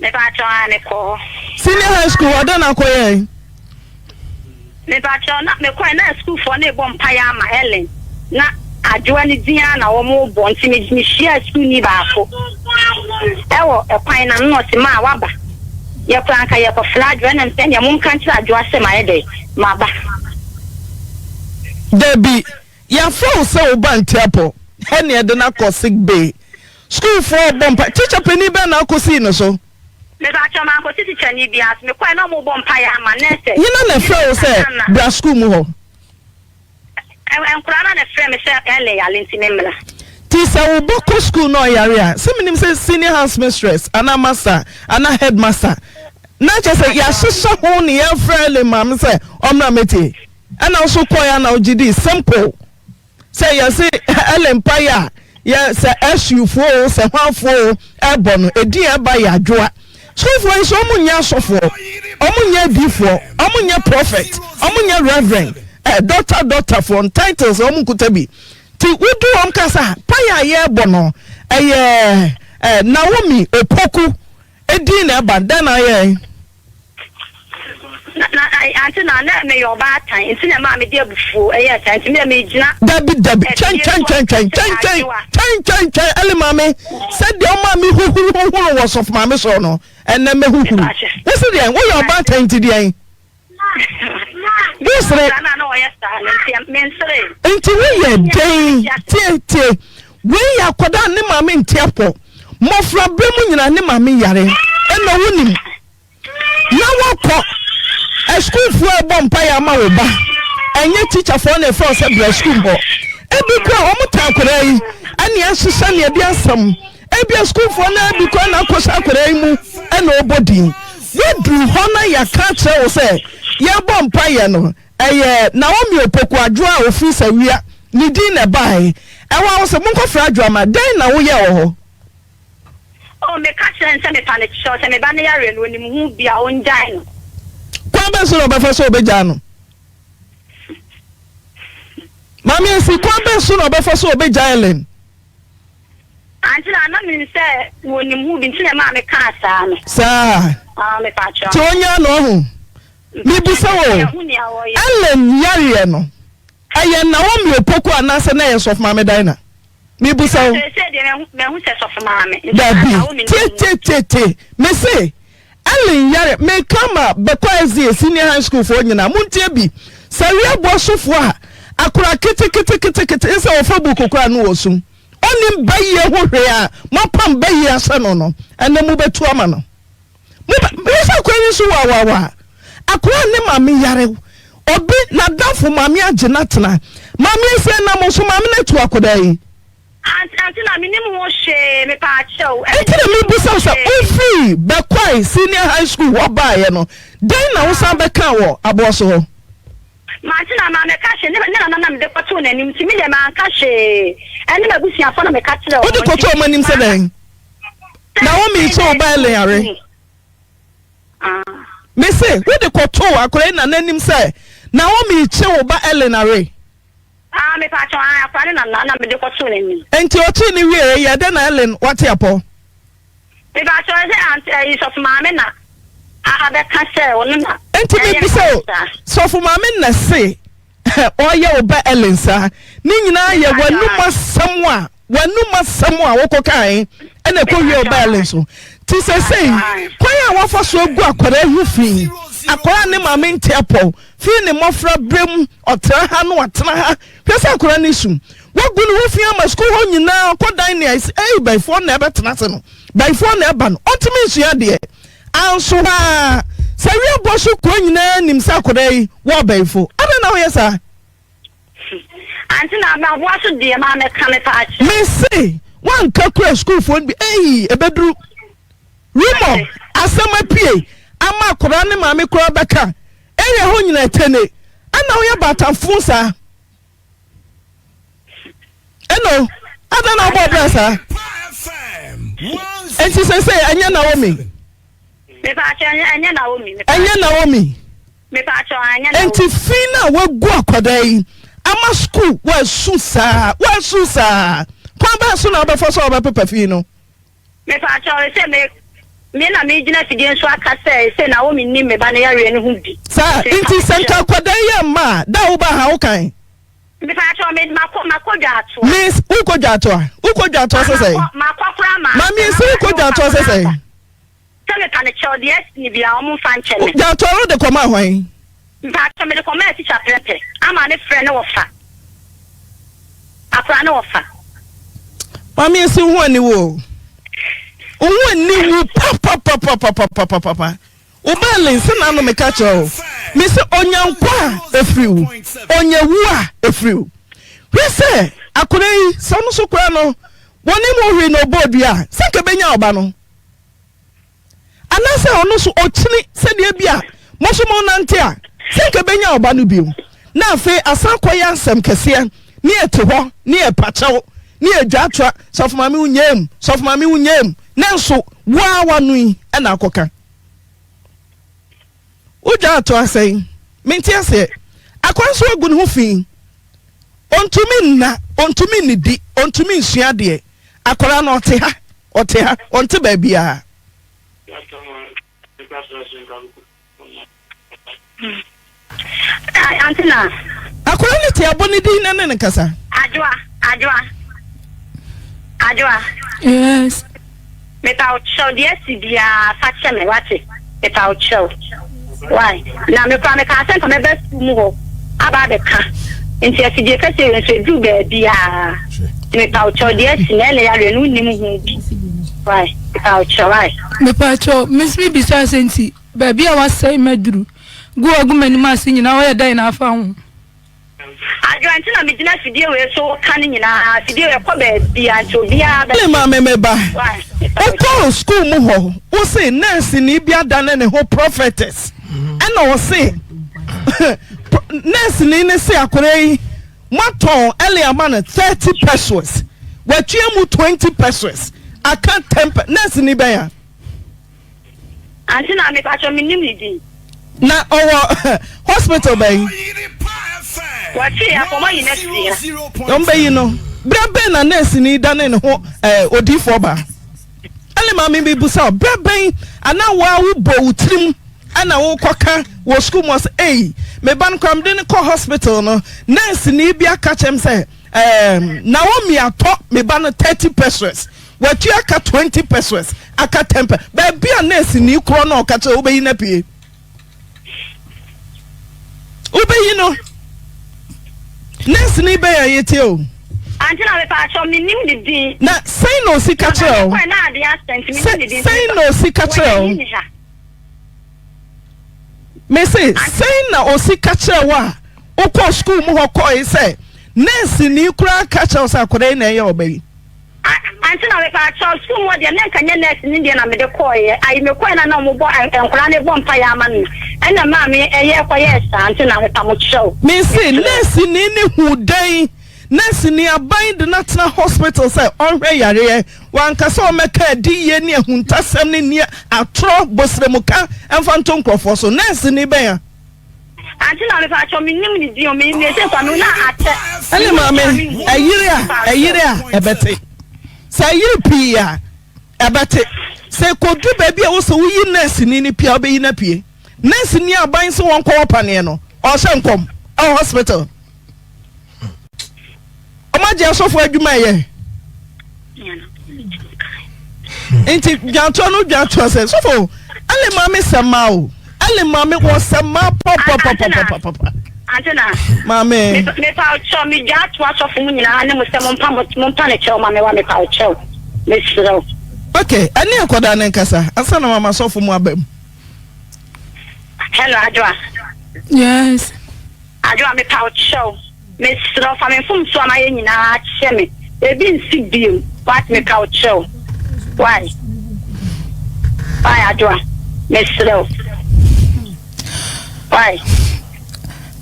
Mepakyɛw a mekɔ hɔ. Senior high school hɔ dɛn na akɔyɛe? Mepakyɛw na mekɔe na sukuufoɔ no rebɔ mpaeɛ ama Ellen na Adwoa no din ara na wɔrebɔ nti me mehyiaa sukuuni baako ɛwɔ ɛkwan no ano na ɔse maa waba yɛkora anka yɛkɔfrɛ Adwoa ɛna mesɛ ɛneɛ monka nkyerɛ Adwoa sɛ mayɛ dɛn maba. Dabi, yɛafrɛ wo sɛ wo ba nte apɔ ɛne ɛde no akɔ sick bay. Sukuufoɔ rebɔ mpaeɛ, tikya panin bɛn na akɔsii no so? Mepakyɛw mankɔsi tikyani biara so, mekɔe na wɔrebɔ mpaeɛ ama nurse. Hena na ɛfrɛɛ wo sɛ bra sukuu mu hɔ? Nkwadaa no na ɛfrɛɛ me sɛ Ellen yare nti memmra. Nti sɛ wo ba kɔ sukuu na ɔyare a, sɛ menim sɛ senior house mistress anaa master anaa headmaster na kyerɛ sɛ yɛahyehyɛ ho ne yɛafrɛ Ellen maame sɛ ɔmmra mmɛtie. Ɛna wo nso kɔe a na wogye dii. Simple. Sɛ yɛse Ellen mpaeɛ a yɛ sɛ SU foɔ o sɛ hwan foɔ o ɛbɔ no edin a ɛba yɛ adwoa. Sukuufoɔ yi nso wɔn nyɛ asɔfoɔ, wɔn nyɛ adiifoɔ, wɔn nyɛ prophet, wɔn nyɛ reverend. Eh, doctor doctor foɔ no titles wɔn nkuta bi. Ti wodu wɔn kasa paeɛ a yɛrebɔ no ɛyɛ eh, Naomi Opoku edin na ɛba dɛn na ayɛ? Na na ante na na meyɛ ɔbaatan nti na ɛmaa mede abufuo ɛyɛɛ saa nti me deɛ megyina. Dabi dabi twɛn twɛn twɛn twɛn twɛn twɛn twɛn twɛn twɛn ɛle maame sɛdeɛ ɔmaa me huhuru huhuru wɔ sɔfo maame sɔɔ no ɛnɛ mɛ huhuru wosi deɛn woyɛ ɔbaatan nti deɛn wosere nti woyɛ dɛn tie tie wei yɛ akwadaa ne maame nti apɔ mmɔfra berɛ mu nyinaa ne maame yare ɛna wonim na woakɔ asukuufoɔ a ɛbɔ mpaeɛ ama wo ba ɛnyɛ tikyafoɔ na ɛfrɛ wo sɛ bra sukuu hɔ ebi kora wɔn ta akwadaa yi ɛne ahyehyɛ ne ɛde asɛm ebi asukuufoɔ na ebi kora na akɔhyɛ akwadaa yi mu ɛna ɔbɔ din woaduru hɔ na yɛaka akyerɛ wo sɛ yɛbɔ mpaeɛ no ɛyɛ Naomi Opoku Adwoa a ofiri Sawia ne din na ɛbaeɛ ɛwɔ a wo sɛ monkɔfrɛ Adwoa ma dɛn na woyɛ wɔ hɔ. Oh, meka kyerɛɛ no sɛ mepa no kyɛw, sɛ me ba no yareɛ no, ɔnim ho bi a, ɔngyae no. Kwan bɛn so na ɔbɛfa so ɔbɛgyaa no? Maame Esi, kwan bɛn so na ɔbɛfa so ɔbɛgyaa Ellen? Ante na na menim sɛ wɔnim ho bi nti na ɛmaa mekaa saa no. Saa. Ah, mepa kyɛw. Nti ɔnyaa no ɔho. Mebisa wo, Ellen yareɛ no, ɛyɛ Naomi Opoku anaasɛ na ɛyɛ Sɔfo Maame Dinah? Mebisa wo. Dabi, tie tie tie tie. Mese, Ellen yare, meka ma Bɛkɔ SDA Senior High School foɔ nyinaa, montie bi. Sɛ wiaboa sofoɔ a, akora keteketekete nsɛ wɔfa buku koraa no wɔ sum. Ɔnnim bayie ho hwee a moapam bayie ahyɛ no no, ɛnɛ mobɛtu ama no. Mo ba, hwɛ sɛ akora yi nso wawawa. Akora ne maame yare. Obi n'adamfo maame agye no atena. Maame ese nam nso maame no atu akwadaa yi. Ante ante na menim ho hwee mepaakyɛw. Enti na mebisa wo sɛ wofii Bɛkwae Senior High School hɔ baeɛ no, dɛn na wosan bɛkaa wɔ Aboɔso hɔ? Mante na mammɛka hwee. Ne nana na mede kɔtoo n'anim nti me deɛ manka hwee. Ɛne m'abusuafoɔ na meka kyerɛɛ wɔn. Wode kɔtoo wɔn anim sɛ dɛn? Naomi kye wo ba Ellen are. Me se wode kɔtoo akwadaa yi nana anim sɛ Naomi kye wo ba Ellen are. Ah, me pa kyɛw, ah, akwadaa ne nana na mede kɔtoo n'anim. Enti ɔkyee ne wie yɛ dɛn na Ellen wate apɔ? Me pa kyɛw, sɛ aunt ɛyi sɔfo maame na abɛka sɛ ɔno na. Enti me bisa o, sɔfo maame na se ɔyɛ wo ba Ellen saa? Ne nyinaa yɛ w'anum asɛm a w'anum asɛm a wokɔ kae ɛna ɛkɔ wie wo ba Ellen so. Ti sɛsɛi kwan a wafa so agu akwadaa ho fi, akwadaa ne maame nte apɔw fi ne mmɔfra berɛ mu, ɔtra ha na watena ha, hwɛ sɛ akwadaa no su. Wagu ne ho fi ama sukuu hɔ nyinaa ɔkɔ dan nea ɛsi ei bayifoɔ na ɛbɛtena ase no, bayifoɔ na ɛba no, ɔntumi nsua adeɛ. Anso hɔ ara, sɛ wia bɔ so kuro nyinaa nim sɛ akwadaa yi wɔ ɔbayifo. Adɛn na woyɛ saa? Ante na maboa so deɛ maa mɛka me paa kyerɛ. Mese woanka kura sukuufoɔ no bi ei ɛbɛduru rumor asɛm apue ama akwadaa ne maame koraa bɛka area hɔ nyinaa tene ɛna woyɛ baatamfo saa. Ɛno, adɛn na wobɔ bra saa? Enti sɛsɛ ɛnyɛ Naomi. Ɛnyɛ Naomi. Ɛnyɛ Naomi. Enti fi no a wagu akwadaa yi ama sukuu wasu saa wasu saa kwan bɛn so na wobɛfa so a wobɛpepa fi no? Mepaakyɛw, sɛ me me na megyina fidie nso aka sɛ sɛ Naomi nim me ba no yareɛ no ho bi. Saa nti sɛ nka akwadaa yi amma a da a wobaa ha wokan? Mepaakyɛw me makɔ makɔ dwaatoa. Miss wokɔ dwaatoa wokɔ dwaatoa sɛ sɛn? Makɔ koraa ma. Maame esi wokɔ dwaatoa sɛ sɛn? Sɛ mepa no kyɛw deɛ asi no biara ɔmo nfa nkyɛ me. Dwaatoa no de kɔmaa hwan? Mpakyɛw mede kɔmaa tikya prɛmpɛ ama ne frɛ ne wɔfa akora ne wɔfa. Maame esi wo ho aniwu o. Wo ho aniwu papapapapapapapa. Wo ba Ellen sɛ n'ano meka kyerɛ wo. Me sɛ onya nkwa a efiri wo, onya wu a efiri wo. Hwɛ sɛ akora yi sɛ ɔno so koraa no wɔne mu hwee na ɔbɔɔ dua a sɛ nka ebenya ɔba no. Anaasɛ ɔno nso ɔkyini sɛdeɛ bi a mo nso monante a, sɛ nka ɛbɛnya ɔba no bio. Na afei asan akɔyɛ asɛm kɛseɛ, ne yɛte hɔ, ne yɛpa kyɛw, ne yɛdwaatoa, sɔfo maame wo nyaam, sɔfo maame wo nyaam, nanso wo ara w'ano yi na akɔka. Wodwaatoa sɛn? Mente aseɛ. Akwadaa nso agu ne ho fi. Ɔntumi nna, ɔntumi nnidi, ɔntumi nsua adeɛ. Akwadaa no ɔte ha, ɔte ha, ɔnte baabiara. Ante na. Akwadaa no te abɔ ne din na ne no kasa. Adwoa, Adwoa, Adwoa. Yes. Mepa wo kyɛw deɛ asi biara fa kyɛ me wate mepa wo kyɛw why na me koraa mekaa sɛ nka mɛba sukuu mu hɔ aba abɛka nti afidie kɛseɛ wei nso ɛduru baabiara nti mepa wo kyɛw deɛ asi na ɛna yareɛ no wonim ho bi why mepa wo kyɛw why. Mepa kyɛw me nso mebisa sɛ nti baabi a wasɛe maduru gu agu m'anim ase nyinaa ɔyɛ dɛn na afa ho. Adwoa nti na megyina afidie wei so ka no nyinaa, afidie wei ɛkɔ baabia nti obiara bɛte. Me maame me ba, wokɔɔ school mu hɔ, wo se nurse ni bi adane ne ho prophetess, ɛna ɔse nurse ni ne se akwadaa yi moatɔn ɛle ama no 30 pesos, watua mu 20 pesos, aka 10 pe, nurse ni bɛn a? Ante na mepakyɛ menim ne din. Na ɔwɔ hospital bɛn? Wɔte akɔmɔ yi na si ha. Wɔn bɛyi no. Berɛ bɛn na nurse ni dane ne ho ɛɛ odiifoɔ baa? Ɛne maame bi busa o berɛ bɛn anaa waa wo bɔ wo tirim ɛna wokɔka wɔ sukuu mu ɔsɛ ei me ba no koraa mede no kɔ hospital no nurse ni bi aka kyɛm sɛ ɛɛm Naomi atɔ me ba no 30 pesos Watua ka 20 pesewas, aka 10 pe. Baabi a nɛɛseni korɔ na ɔka kyerɛ wobɛyi no apue. Wobɛyi no. Nɛɛseni bɛn a yɛtie o. Ante na mepa akyɛw menim ne din. Na sɛn na osi ka kyerɛ o? Sɛn na osi ka kyerɛ o? Mese sɛn na osi ka kyerɛ wo a wokɔ sukuu mu hɔ kɔe sɛ nɛɛseni koraa ka kyerɛ wo sɛ akwadaa yi na ɛyɛ ɔba yi? Ante na mepa kyɛw sukuu mu hɔ deɛ na nka nyɛ nurse no deɛ na mede kɔeɛ ayi mekɔeɛ na na ɔmo bɔ nkwadaa no bɔ mpaeɛ ama no ɛna maame ɛyɛ kɔyɛɛ saa nti na mepa mo kyɛw. Mese nurse ni ne hu dɛn nurse ni aban de no atena hospital sɛ ɔnhwɛ yareɛ wanka sɛ ɔmmɛka adiyie ne ahuntasɛm ne nea atorɔ bosrɛmuka mfa nto nkurɔfoɔ so nurse ni bɛn a. Ante na mepa kyɛw me nim ne din o me me se kwa me na akyɛ. Ɛne maame ɛyere a ɛyere a ɛbɛte sɛ ɛyere pii a ɛbɛte sɛ kodu baabi a wosɛ woyi nurse ni ne pia wobɛyi no apue nurse ni aban sɛ wɔnkɔ wɔ paneɛ no ɔhyɛ nkɔm ɛwɔ hospital. Ɔmo agye asɔfo adwuma ɛyɛ. Nti dwatoɔ no dwatoɔ sɛ sɔfo ɛle maame sɛ maa o ɛle maame wɔ sɛ maa papapapapapa. Antena. Maame. Mepa ɔkyɛw me dwa ato asɔfo mu nyinaa ne mo sɛ mo mpa mo mpa ne kyɛw ma me wa mepa ɔkyɛw mesrɛ wo. Okay, ɛne akwadaa ne nkasa ansa na mama sɔfo mu aba mu. Hello Adwoa. Yes. Adwoa mepa wo kyɛw mesrɛ wo fa me mfomsoɔ a mayɛ nyinaa kyɛ me ebi nsi biom wate mepa wo kyɛw why why Adwoa mesrɛ wo why.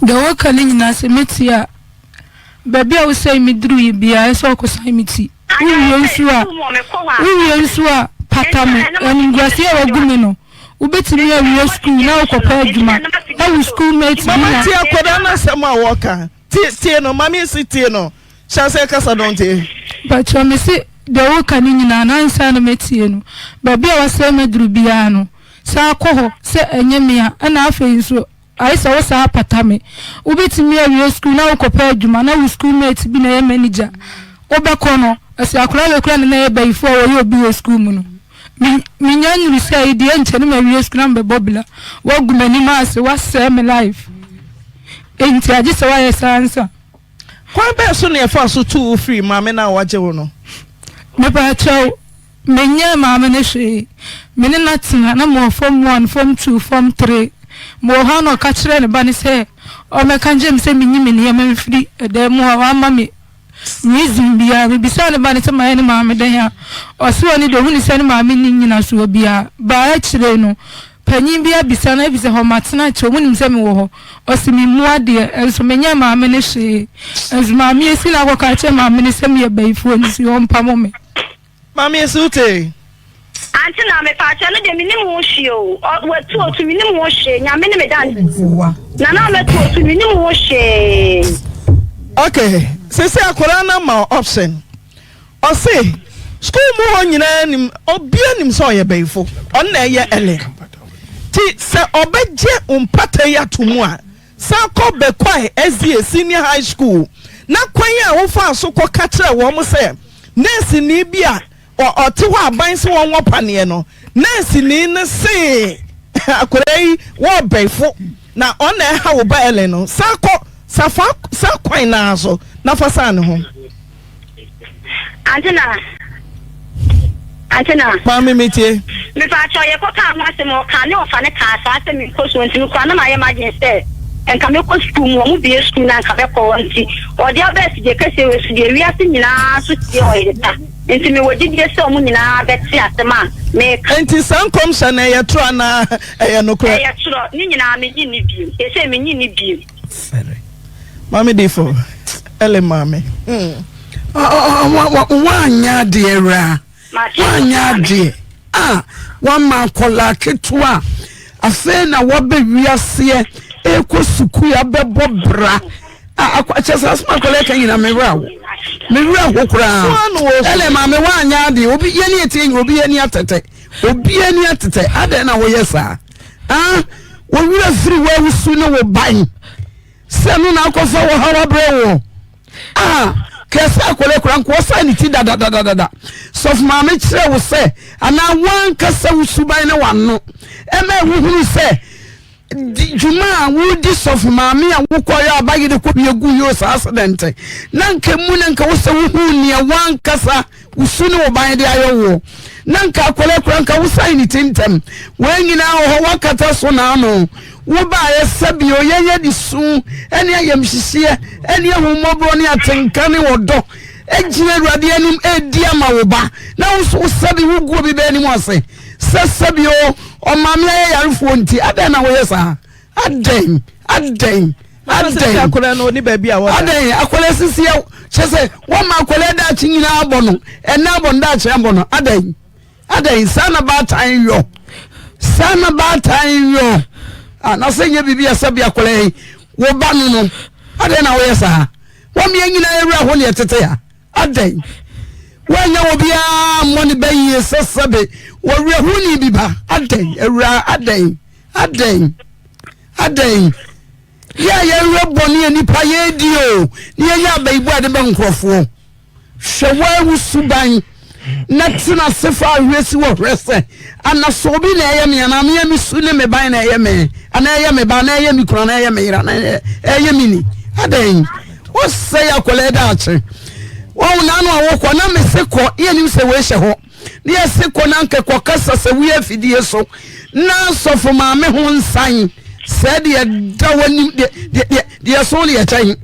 Deɛ woka no nyinaa sɛ mɛtie a Baabi a wosɛe me duru yi biara, ɛsɛ sɛ wɔkɔsan me ti. Wowie nso a, wowie nso a, pata me. Animguaseɛ a wagu me no, wobɛtumi awie sukuu na wokɔpɛ adwuma na wo school mate bi na. Mama tie akwadaa no asɛm a wɔka. Tie tie no, mame si tie no. Hyɛ aseɛ kasa no ntie. Mpakyɛw mese deɛ woka no nyinaa no ansa na mɛtie no, baabi a wasɛe me aduru biara no, san kɔ hɔ sɛ ɛnyɛ me a, ɛna afei nso Ayɛ sɛ wo saa pata me. Wobɛtumi awie sukuu na wokɔpɛ adwuma na wo school mate bi na ɛyɛ manager. Wobɛkɔ no, ɔse akwadaa wei koraa na na ɛyɛ bayifoɔ a wɔyɛ obi wɔ sukuu mu no. Me, menya nnuru sɛ yi deɛ nkyɛ ne mawie sukuu na mebɛbɔ bla. Woagu m'anim ase, woasɛe me life. Enti agye sɛ woayɛ saa ansa. Kwan bɛn so na yɛfaa so tuu wo firii maame no a wagye wo no? Mepakyɛw, menyɛɛ maame no hwee. Me ne no atena, na mewɔ form one, form two, form three. Mewɔ hɔ a na ɔka kyerɛɛ ne ba no sɛ ɔmmɛka nkyerɛ me sɛ minyi me nneɛma mfiri dan mu hɔ a wamma me reason biara. Mebisaa ne ba no sɛ mayɛ ne maame dɛn a, ɔse ɔno deɛ ohunu sɛ ne maame nni nnyinasoɔ biara. Baa akyire no, Panyin bi abisa no efisɛ hɔ matena akyɛ ɔmo nim sɛ mewɔ hɔ ɔse me mmu adeɛ nso menyɛɛ maame no hwee nso maame esi na akɔka akyerɛ maame no sɛ meyɛ bayifoɔ nti ɔmpamo me. Maame esi wo tee? Ante na mepaakyɛw no deɛ menim ho hwee o ɔ watu otu menim ho hwee nyame ne me dansefoɔ nana mɛtu otu menim ho hwee. Ok sese akwadaa no ama wo option ɔse school mu hɔ nyinaa nim obia nim sɛ ɔyɛ bɛyifo ɔno na ɛyɛ Ellen ti sɛ ɔbɛgye wo mpata yi ato mu a san kɔ Bekwai SDA Senior High School na kwan a wofaa so kɔ ka kyerɛ wɔn sɛ nɛɛseni bi a ɔte hɔ aban se wɔnwɔ paneɛ no, nɛɛseni no see akwadaa yi wɔ ɔbɛɛfo na ɔno na ɛha wo ba Ellen no, san kɔ sa fa saa kwan no ara so na fa san ne ho. Ante na Ante na. Maame metie. Mepaakyɛw yɛkɔ kaa ho asɛm ɔkaa ne ɔfa ne kaa saa sɛ menkɔ sukuu nti me koraa na mayɛ m'adwene sɛ nka mɛkɔ sukuu mu wɔn bue sukuu na nka mɛkɔ hɔ nti ɔde aba afidie kɛseɛ wei so deɛ wiase nyinaa so tie ɔyere pa. Enti mewɔ gyidie sɛ wɔn nyinaa bɛte asɛm a mereka. Enti saa nkɔmhyɛ no, ɛyɛ torɔ anaa ɛyɛ nokorɛ? Ɛyɛ torɔ. Ne nyinaa, mennye nni bio. Seesei mennye nni bio. Fɛre. Maame Difo, Ellen maame. Hmm. Woanyɛ adeɛ awuraa. Woanyɛ adeɛ a woama akwadaa ketewa a afei na waba wiaseɛ ɛrekɔ sukuu abɛbɔ bra. Kyɛ sɛ asɛm akwadaa ka nyina me werɛ aho. Me werɛ aho koraa. Ɛlɛ maame woanyɛ adeɛ obi yɛ ne ɛtie nyina obi yɛ ne atɛtɛ. Obi yɛ ne atɛtɛ adɛn na woyɛ saa? Ah, wo werɛ firi w'awusu ne wo ban sɛ no na akɔfa wɔ ha wabrɛ woɔ. Ah, kɛsɛ akwadaa kura nka ɔsan ne ti dadadadada. Sɔfo maame kyerɛ wo sɛ anaa wankasa wo suban ne w'ano ɛma ɛwohunu sɛ dwuma a wodi sɔfo maame a wokɔyɛ aba yere kɔwie gu yɛ saa accident na nka mu na nka wo sɛ wohu nea wankasa Wo su ne wo ban de ayɛ woɔ. Na nka akwadaa kura nka wo san ne ti ntɛm. Wei nyinaa wɔ hɔ wakata so n'ano. Wo baeɛ sɛbio yɛn yɛ de su ne ayamhyehyeɛ ne ahummɔborɔ ne atenka ne ɔdɔ gyina Awurade anim redi ama wo ba. Na wo nso wo sɛbi wo gu obi bɛ anim ase sɛ sɛbio ɔmaame ayɛ yarefoɔ nti adɛn na woyɛ saa? Adɛn? Adɛn? Adɛn? Akwadaa no ni baabi a wɔda. Adɛn? Akwadaa sisi yɛ kyɛ sɛ wɔma akwadaa daakye nyinaa abɔ no ɛnna abɔ no daakye abɔ no adɛn? Adɛn? Saa na baatan yɔ. Saa na baatan yɔ. Ah, na sɛ nyɛ biribi a sɛbi akwadaa yi wo ba no no adɛn na woyɛ saa? Wɔn yɛn nyinaa awura hɔ ne ɛtete ha. Adɛn? Woannya obiara mmɔ ne ba yie sɛ sɛbe wɔwerɛhoni bi ba? Adɛn, awuraa, adɛn? Adɛn? Adɛn? Yɛ a yɛwerɛ bɔne a nnipa yɛredi o, ne yɛnya abayibu a yɛde bɛ nkurɔfoɔ. Hwɛ woawu suban na tena ase fa ahwerɛ si wɔ hwerɛ sɛ, ana sɛ obi na ɛyɛ me anaa meyɛ me su ne me ban na ɛyɛ me, anaa ɛyɛ me ba, anaa ɛyɛ me kunu, anaa ɛyɛ me yere, anaa ɛyɛ me ni. Adɛn? Wosɛe akwadaa daakye. Wɔn n'ano a wokɔ na mese kɔ, yɛnim sɛ wei hyɛ hɔ. Ne yɛse kɔ na anka kɔ kasa sɛ woyɛ afidie so na sɔfo maame ho nsan sɛ deɛ da w'anim deɛ deɛ deɛ so deɛ kyɛn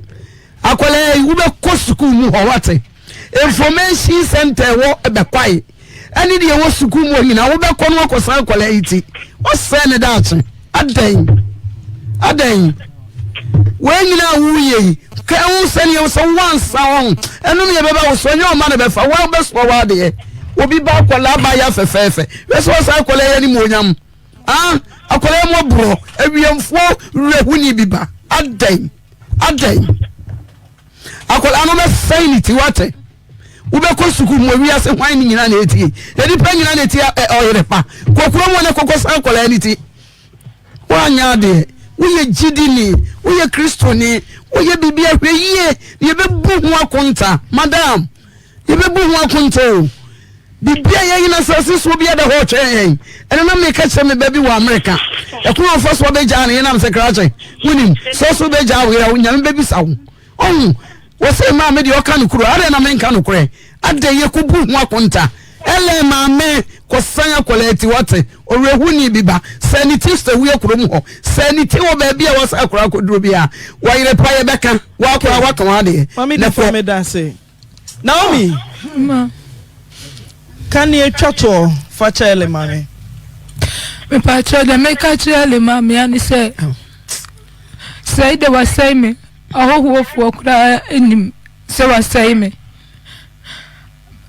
akwadaa yi wobɛkɔ sukuu mu hɔ wate information center wɔ bɛkwae ɛne deɛ ɛwɔ sukuu mu hɔ nyinaa wobɛkɔ no akɔsan akwadaa yi ti ɔsɛe ne daakye Adɛn? Adɛn? Wei nyinaa a woyɛ yi, ka ho sɛdeɛ sɛ woansa wɔn, ɛnom yɛ bɛba wo so, ɛnyɛ ɔma na bɛfa, woa wobɛsoa w'adeɛ. Obi ba akwadaa ba yɛ afɛfɛɛfɛ, hwɛ sɛ ɔsa akwadaa yɛ animuonyam. Ah, akwadaa mu aborɔ, awiemfoɔ werɛhoni bi ba. Adɛn? Adɛn? Akwadaa no bɛsɛe ne ti wate. Wobɛkɔ sukuu mu wiase hwan ne nyinaa na ɛtie. Nnipa nyinaa na ɛtie ɔyere pa. Kɔkuro mu ne kɔkɔ san akwadaa ne ti. Woanyɛ adeɛ. Woyɛ gyidini. Woyɛ Kristoni. Woyɛ biribi ahwɛ yie na yɛbɛbu ho akonta. Madam, yɛbɛbu ho akonta o. Biribi a yɛyɛ no asase soɔ bi ada hɔ retwɛn yɛn. Ɛno na meka kyerɛ me ba bi wɔ Amerika. Ɛkwan a ɔfa so abɛgyaa ne yenam sɛ krakye. Wonim, sɛ ɔso bɛgyaa wo yere a, Nyame bɛbisa wo. Ɔhu, wɔsɛ maame deɛ ɔka no kuro, adɛn na menka nokorɛ? Adɛn yɛkɔbu ho akonta? Ɛlɛn maame kɔsan akwadaa ti wate, ɔwerɛhoni bi ba, sɛ ne ti sɛ woyɛ kurom hɔ, sɛ ne ti wɔ baabi a wɔsɛ akwadaa akɔduro bi a, wɔyere pa yɛbɛka, wakora waka w'adeɛ. Maame di fɔ meda ase. Naomi, ka nea etwa toɔ fa kyerɛ Eli maame. Mepakyɛw deɛ meka kyerɛ Eli maame ara ne sɛ, sɛe de wasɛe me, ahɔhoɔfoɔ koraa nim sɛ wasɛe me.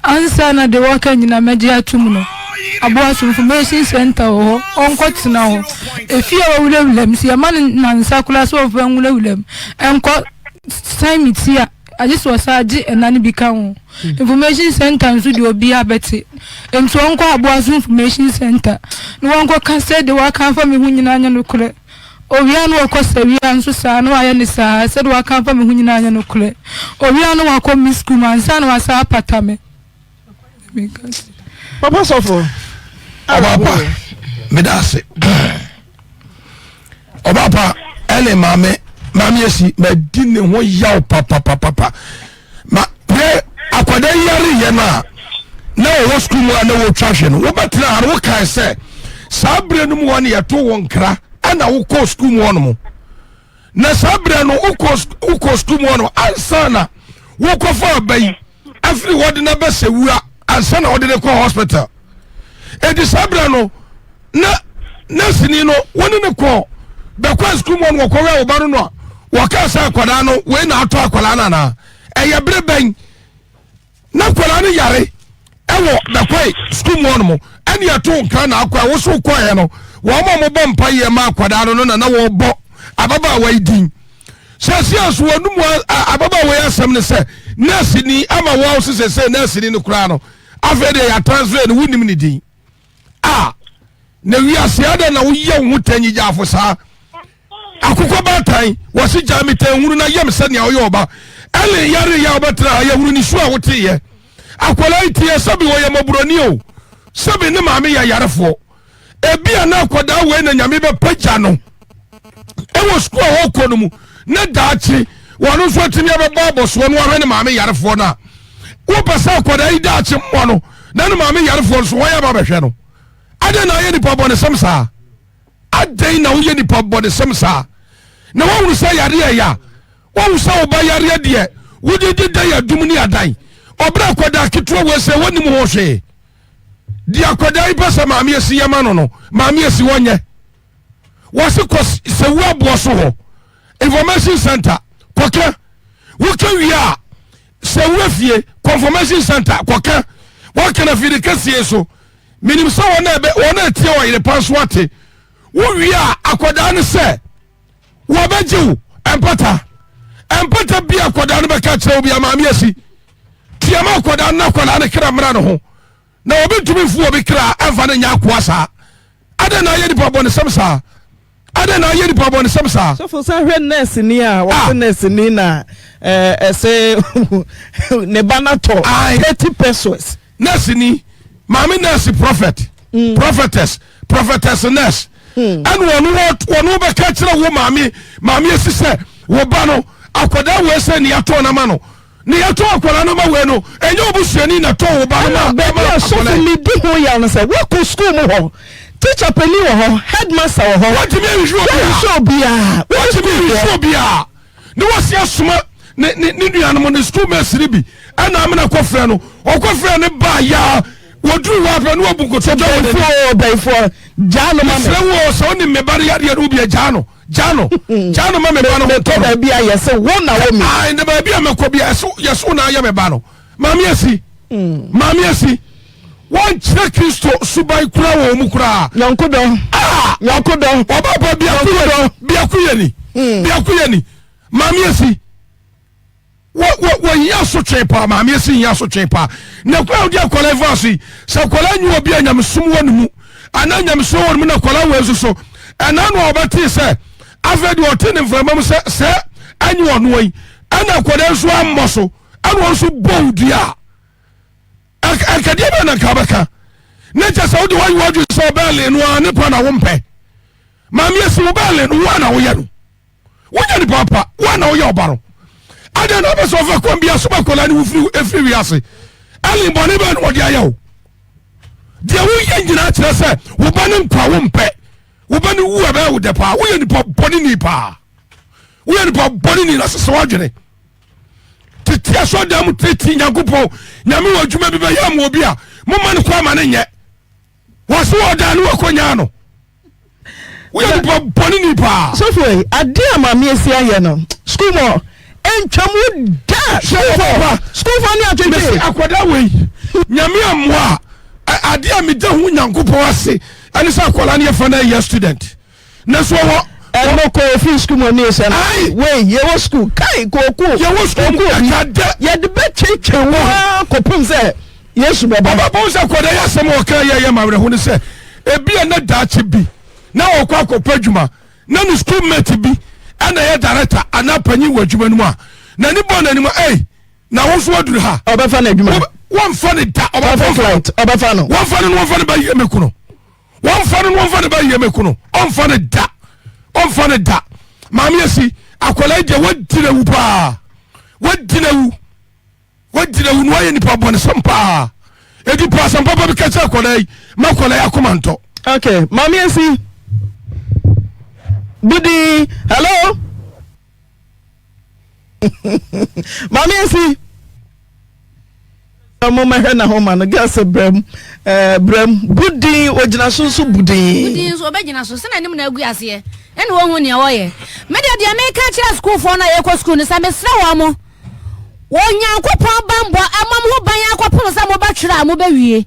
Ansa na deɛ wɔka nyinaa mɛgye atom no. Aboaso Information Centre wɔ hɔ, ɔnkɔtena hɔ. Efie a wawurawura mu, sɛ yɛma no nnansa koraa sɛ ɔmfa nwurawura mu nkɔ san me ti a, agye sɛ ɔsan gye ɛna no bi ka ho. Information Centre nso deɛ obiara bɛte. Nti ɔnkɔ Aboaso Information Centre na wɔnkɔka sɛ deɛ waka afa me ho nyinaa nyɛ nokorɛ. Owia no ɔkɔ sawia nso saa na wayɛ no saa sɛdeɛ waka afa me ho nyinaa nyɛ nokorɛ. Owia no wakɔ me sukuu mu ansa na wasan apata me. Papa sɔfo. Ɔbaapa meda ase. Ɔbaapa ɛne maame maame esi madi ne ho yaw papapapapa. Ma hwɛ akwadaa yi yareyɛ no a na wɔwɔ sukuu mu a na wɔtwa hwɛ no wobɛtena ha no wokae sɛ saa berɛ no mu hɔ ne yɛto wo nkra ɛna wokɔɔ sukuu mu hɔ no mu na saa berɛ no wokɔ sukuu mu hɔ no ansa na wokɔfa aba yi afiri hɔ de no abɛsɛ wura ansa na wɔde no kɔ hospital enti saa berɛ no na nɛsini no wɔne no kɔ bɛkɔ sukuu mu no wɔkɔwɛ wo ba no no a wɔka sɛ akwadaa no wei na atɔ akwadaa no anaa ɛyɛ bere bɛn na akwadaa no yare ɛwɔ bɛkɔe sukuu mu hɔ nom ɛne ɛto nkra na akɔ a woso kɔɛ no wɔn a wɔbɔ mpa yɛ ma akwadaa no no na na wɔbɔ ababaawa yi din sɛsi so wɔn mu ababaawa yi asɛm no sɛ nɛɛsini ama wɔn sɛ sɛ nɛɛsini no koraa no afei deɛ yɛ transfer no wonim ne din a na wiase adɛn na woyɛ wo ho tanyigyaafo saa akokɔ baatan wɔse gyaa me tanhunu na yam sɛnea ɔyɛ ɔba ɛne yare yɛ a wobɛtena ha yɛhunu ne su a woteyɛ akwadaa yi teɛ sɛbi wɔyɛ mmɔborɔni o sɛbi ne maame yɛ yarefoɔ ebi a na akwadaa wei na nyame bɛpagya no ɛwɔ sukuu a wɔkɔ no mu ne daakye wɔn nso atumi abɛbɔ abɔsoɔ no ahwɛ ne maame yarefoɔ no a wopɛ sɛ akwadaa yi daakye mmɔ no na ne maame yarefoɔ nso wɔyɛ aba bɛhwɛ no adɛn na ayɛ nipa bɔnesɛm saa adɛn na woyɛ nipa bɔnesɛm saa na woahunu sɛ yareɛ ya woahu sɛ wo ba yareɛ deɛ wode deda yɛ adum ne adan ɔbrɛ akwadaa ketewa wei sɛ wɔnim ho hwee deɛ akwadaa yi pɛ sɛ maame asi yɛ ma no no maame asi wɔnyɛ wɔse kɔ sɛwu aboɔ so hɔ information center kɔka woka wie a sɛwu afie confirmation center kɔka wɔka na fidi kɛseɛ so menim sɛ wɔn a wɔn a ɛtie wɔ yerepa nso ate wowie a akwadaa no sɛ wɔbɛgye wo mpata mpata bi akwadaa no bɛka kyerɛ wo bi amaame asi tiama akwadaa no na akwadaa no kra mmra ne ho na obi ntumi mfu obi kra ɛmfa no nyɛ akoa saa adɛn na ayɛ nipa bɔnesɛm saa adɛn na ayɛ nipa bɔnesɛm saa. Sɔfo san hwɛ nurse ni a wɔsɛ ah. nurse ni na ɛsɛ ne ba no atɔ 30 pesos. Nurse ni maame nurse prophet mm. prophetess prophetess nurse mm. ɛna wɔn wɔn bɛka kyerɛ wo maame maame esi sɛ wo ba no akwadaa wo ɛsɛ ni atɔ n'ama no. Ne yɛtɔ akwadaa no ma wei no, ɛnyɛ obusuani na tɔ wo ba no ma Ɛna baabi a sɔfo mi di ho yaw no sɛ woakɔ sukuu mu hɔ, tikya panin wɔ hɔ, headmaster wɔ hɔ. Wɔntumi nhwehwɛ obiara. Wɔnhwehwɛ obiara. Wɔntumi nhwehwɛ obiara. Ne wɔsi asoma ne ne ne nuanom ne sukuu mates no bi ɛna amena kɔfrɛ no. Ɔkɔfrɛ no baa yaa wɔduru hɔ apɛ ne wɔbu nkotodwe wɔ n'anim. Bɛyifoɔ bɛyifoɔ gyaa no ma me. Mesrɛ wo sɛ wonim me ba no yadeɛ no wo bi a gyaa no. Gya no, gya no ma me ba no ho ntɔ no. Mekɔ baabi a yɛse wo na wo me. Ae, na baabi a mɛkɔ bi a yɛse wo na ayɛ me ba no. Maame asi, hmm. maame asi. Wɔnkyerɛ Kristo suban kura wɔ mu koraa. Nyɔnko dɔ. Ah! Nyɔnko dɔ. Ɔba ba biako yɛ biako yɛ ni. Hmm. Biako yɛ ni. Maame asi. Wɔ wɔ wɔhia asotwe paa maame esi hia asotwe paa na kwan a wodi akwadaa yi fa so yi sɛ akwadaa nyi obi a nyamesom wɔ ne mu anaa nyamesom wɔ ne mu na akwadaa wɔ nso so ɛna no a ɔbɛte sɛ afei deɛ ɔte ne mframa mu sɛ sɛ ɛnye ɔnoa yi ɛna akwadaa nso ammɔ so ɛna ɔno nso bɔ dua a ɛnkadeɛ bɛn na nka wobɛka ne kyɛ sɛ wode woayi w'adwene sɛ ɔbɛɛle no a ne pa na wompɛ maame esi wo bɛɛle no wo a na woyɛ no Wonyɛ nipa pa, wo na woyɛ ɔba no. Adɛn na wopɛ sɛ ɔfa kwan bi aso ma akwadaa no wofiri efiri wiase? Ɛne bɔne bɛn na wɔde ayɛ wo? Deɛ woyɛ nyinaa kyerɛ sɛ wo ba no nkwa wo mpɛ. Wo ba no wu ɛbɛyɛ wo dɛ paa. Woyɛ nipa bɔne ni paa. Woyɛ nipa bɔne ni na sesa w'adwene. Tete asɔdan mu tete Nyankopɔn nyame wɔ adwuma bi bɛyɛ ama obi a moma no kɔ ama no nyɛ. Wɔso ɔdan no wakɔnyaa no. Woyɛ nipa bɔne ni paa. Sɔfo yi, adeɛ a maame asi ayɛ no, sukuu mu ntwa mu da. Sukuufoɔ, sukuufoɔ ne atwetwe. Mesi akwadaa wei, nyame amoa a. Adeɛ a meda ho Nyankopɔn ase ɛne sɛ akwadaa no yɛfa no ɛyɛ student. Na so ɔwɔ. Ɛno kɔ ofiri sukuu mu ɔne ɛsɛ no. Wei yɛwɔ sukuu kai kooko. Yɛwɔ sukuu mu ɛka dɛ. Yɛde bɛtwetwe wo ara kɔpem sɛ Yesu bɛba. Ɔbɛbɔ sɛ akwadaa yi asɛm a ɔka yɛ yɛ ma awerɛho ne sɛ ebi a na daakye bi na ɔkɔ akɔpɛ adwuma na ne school mate bi ɛna ɛyɛ director anaa panyin wɔ adwuma no mu a n'ani bɔ n'anim a ei na wo nso waduru ha. Ɔbɛfa no adwuma. Wɔmfa no da. Traffic light ɔbɛfa no. Wɔmfa no na wɔmfa no ba yie me kono. Wɔmfa no na wɔmfa no ba yie me kono. Ɔmfa no da. Ɔmfa no da. Maame asi akwadaa yi deɛ wadi na wu paa. Wadi na wu. Wagyina wu no wayɛ nipa bɔnesɛm paa. Edi po asɛm papa bi ka kyerɛ akwadaa yi ma akwadaa yi akoma ntɔ. Okay, maame esi. Budi, hello. Maame esi. Mo mɛhwɛ na ho ma no girls brɛm ɛɛ eh, brɛm budin ogyina so nso budin. Budin nso ɔbɛgyina so sɛ n'anim na agu aseɛ ɛna wɔhu nea wɔyɛ. Me deɛ deɛ meka kyerɛ sukuufoɔ no a yɛkɔ sukuu no sɛ mesrɛ wɔn mo. Onyankopɔn bammɔ mmɔ mo ho ban ara kɔpem sɛ mobɛtwerɛ a mobɛwie.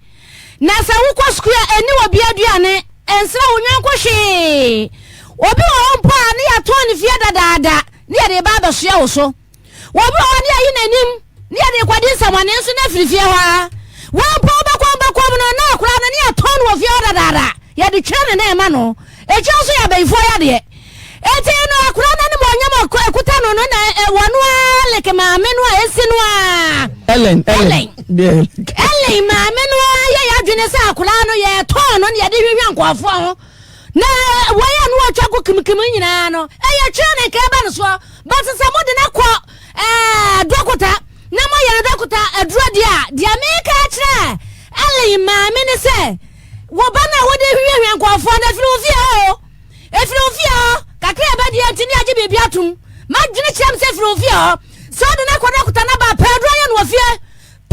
Na sɛ wokɔ sukuu a, ɛnni obi aduane, ɛnsrɛ wo yɔnko hwee. Obi wɔ hɔ mpo a, ne yɛatɔn ne fie dadaada, ne yɛde reba abɛsoɛ wo so. Obi wɔ hɔ ne yɛayi n'anim, ne yɛde rekɔdi nsɛmmɔne nso na afiri fie hɔ ara. Wo mpo wobɛkɔ wobɛkɔ mu no, na akwadaa no ne yɛatɔn no wɔ fie hɔ dadaada. Yɛde twere ne nan ma no. Etwa nso yɛ abayifoɔ yadeɛ. Enti no akwadaa no animuonyam a ɛkuta no no na wɔno ara like maame no a esi no ara. Ellen Ellen Ellen maame no ara yɛ yɛadwene sɛ akwadaa no yɛtɔn no na yɛde hwehwɛ nkurɔfoɔ ho. Na wɔn a no wɔtwa ko kimkim nyinaa no ɛyɛ twere ne nka ɛba no soɔ. But sɛ mode no kɔ ɛɛ dɔkota na moayɛ no dɔkota aduro deɛ a deɛ meka akyerɛ Ellen maame ne sɛ Wo ba no a wode hwiahwia nkurɔfoɔ no, ɛfiri wo fie hɔ o, ɛfiri wo fie hɔ, kakra a ɛbɛdeɛ nti ne agye biribi atom. M'adwene kyerɛ me sɛ ɛfiri wo fie hɔ. Sɛ wode no akɔ dɔkota no aba a, pɛ aduro yɛ no wɔ fie.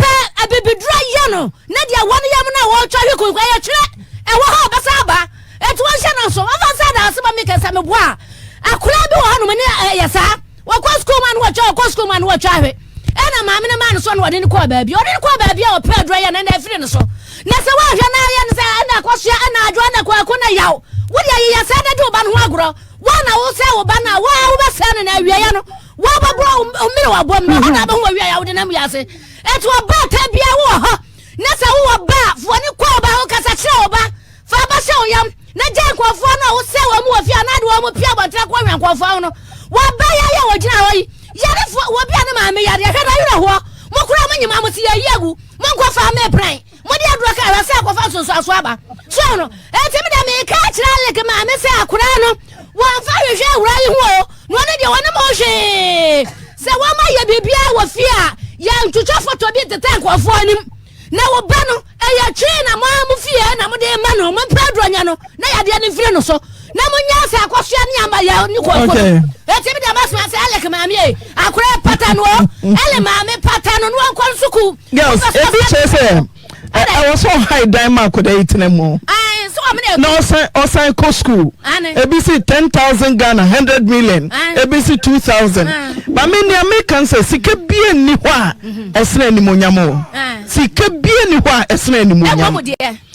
Pɛ abibiduro yɛ no, na deɛ wɔ ne yam no a wɔretwa hwe kunkun, ɛyɛ twerɛ, ɛwɔ hɔ a ɔbɛsan aba. Enti wɔnhyɛ no nso, wɔmfa nsa adaase ma me kɛsɛ meboa a. Akwadaa bi wɔ hɔnom ne ɛyɛ saa. Wɔkɔ sukuu mu a na wɔtwa, wɔkɔ sukuu mu a na wɔtwa ahwe. Ɛna maame no maa no so na wɔde no kɔɔ baabi. Ɔde no kɔɔ baabi a ɔpɛ aduro yɛ no ɛna afiri no so. Na sɛ woanhwɛ na ayɛ no sɛ ɛna akɔsoa, ɛna adwo, ɛna kwaku na yaw. Wo deɛ yeyɛ saa na di wo ba no ho agorɔ. Wo na wosɛe wo ba no a, wo a wobɛsɛe no na awieɛ no woabɛborɔ wo mmere wabɔ mu. Ɛhɔ na abɛhu wɔ wieɛ a wode nam wiase. Enti ɔbaatan biara wowɔ hɔ na sɛ wowɔ ba a, fa w'ani kɔ wo ba ho, kasa kyerɛ wo ba. Fa aba hyɛ wo yam, na gyae nkurɔfoɔ no a wosɛe wɔn wɔ fie anaa de wɔn pue abɔntene akɔ wɛn nkurɔfoɔ ho no. Wɔaba yi ayɛ wɔgyina hɔ yi, yarefoɔ, obi a ne maame yareɛ, hwɛ no awerɛhoɔ. Mo koraa mo nyima mo se yɛyi agu, monkɔ fa me pran, mode aduro ka hwɛ sɛ akɔfa nsonsoasoɔ aba. So no, enti me deɛ meka akyerɛ Alec maame sɛ akoraa no, wɔmfa hwehwɛ awura yi ho o, na ɔno deɛ wɔne mo hwee. Sɛ wɔma yɛ biribiara wɔ fie a, yɛntwitwa foto bi nteta nkurɔfoɔ anim. Na wo ba no, ɛyɛ twee na mo ara mo fie na mode rema no, mompɛ aduro nyɛ no, na yadeɛ no mfiri no so, na monyɛ sɛ akɔsoa ne ama yɛ ne kɔkɔ no. Eti mi deɛ masoma sɛ Alec maame ei, akora pata no o, Ele maame pata no, na wɔnkɔ no sukuu. Girls, ebi kyerɛ sɛ ɛwɔ sɛ ɔhae dan ma akwadaa yi tena mu. Na ɔsan ɔsan kɔ school. Ebi si 10,000 Ghana, 100 million. Ebi si 2,000. Ba me nea meka sɛ sika bie nni hɔ a ɛsene animonyam o. Sika bie nni hɔ a ɛsene animonyam.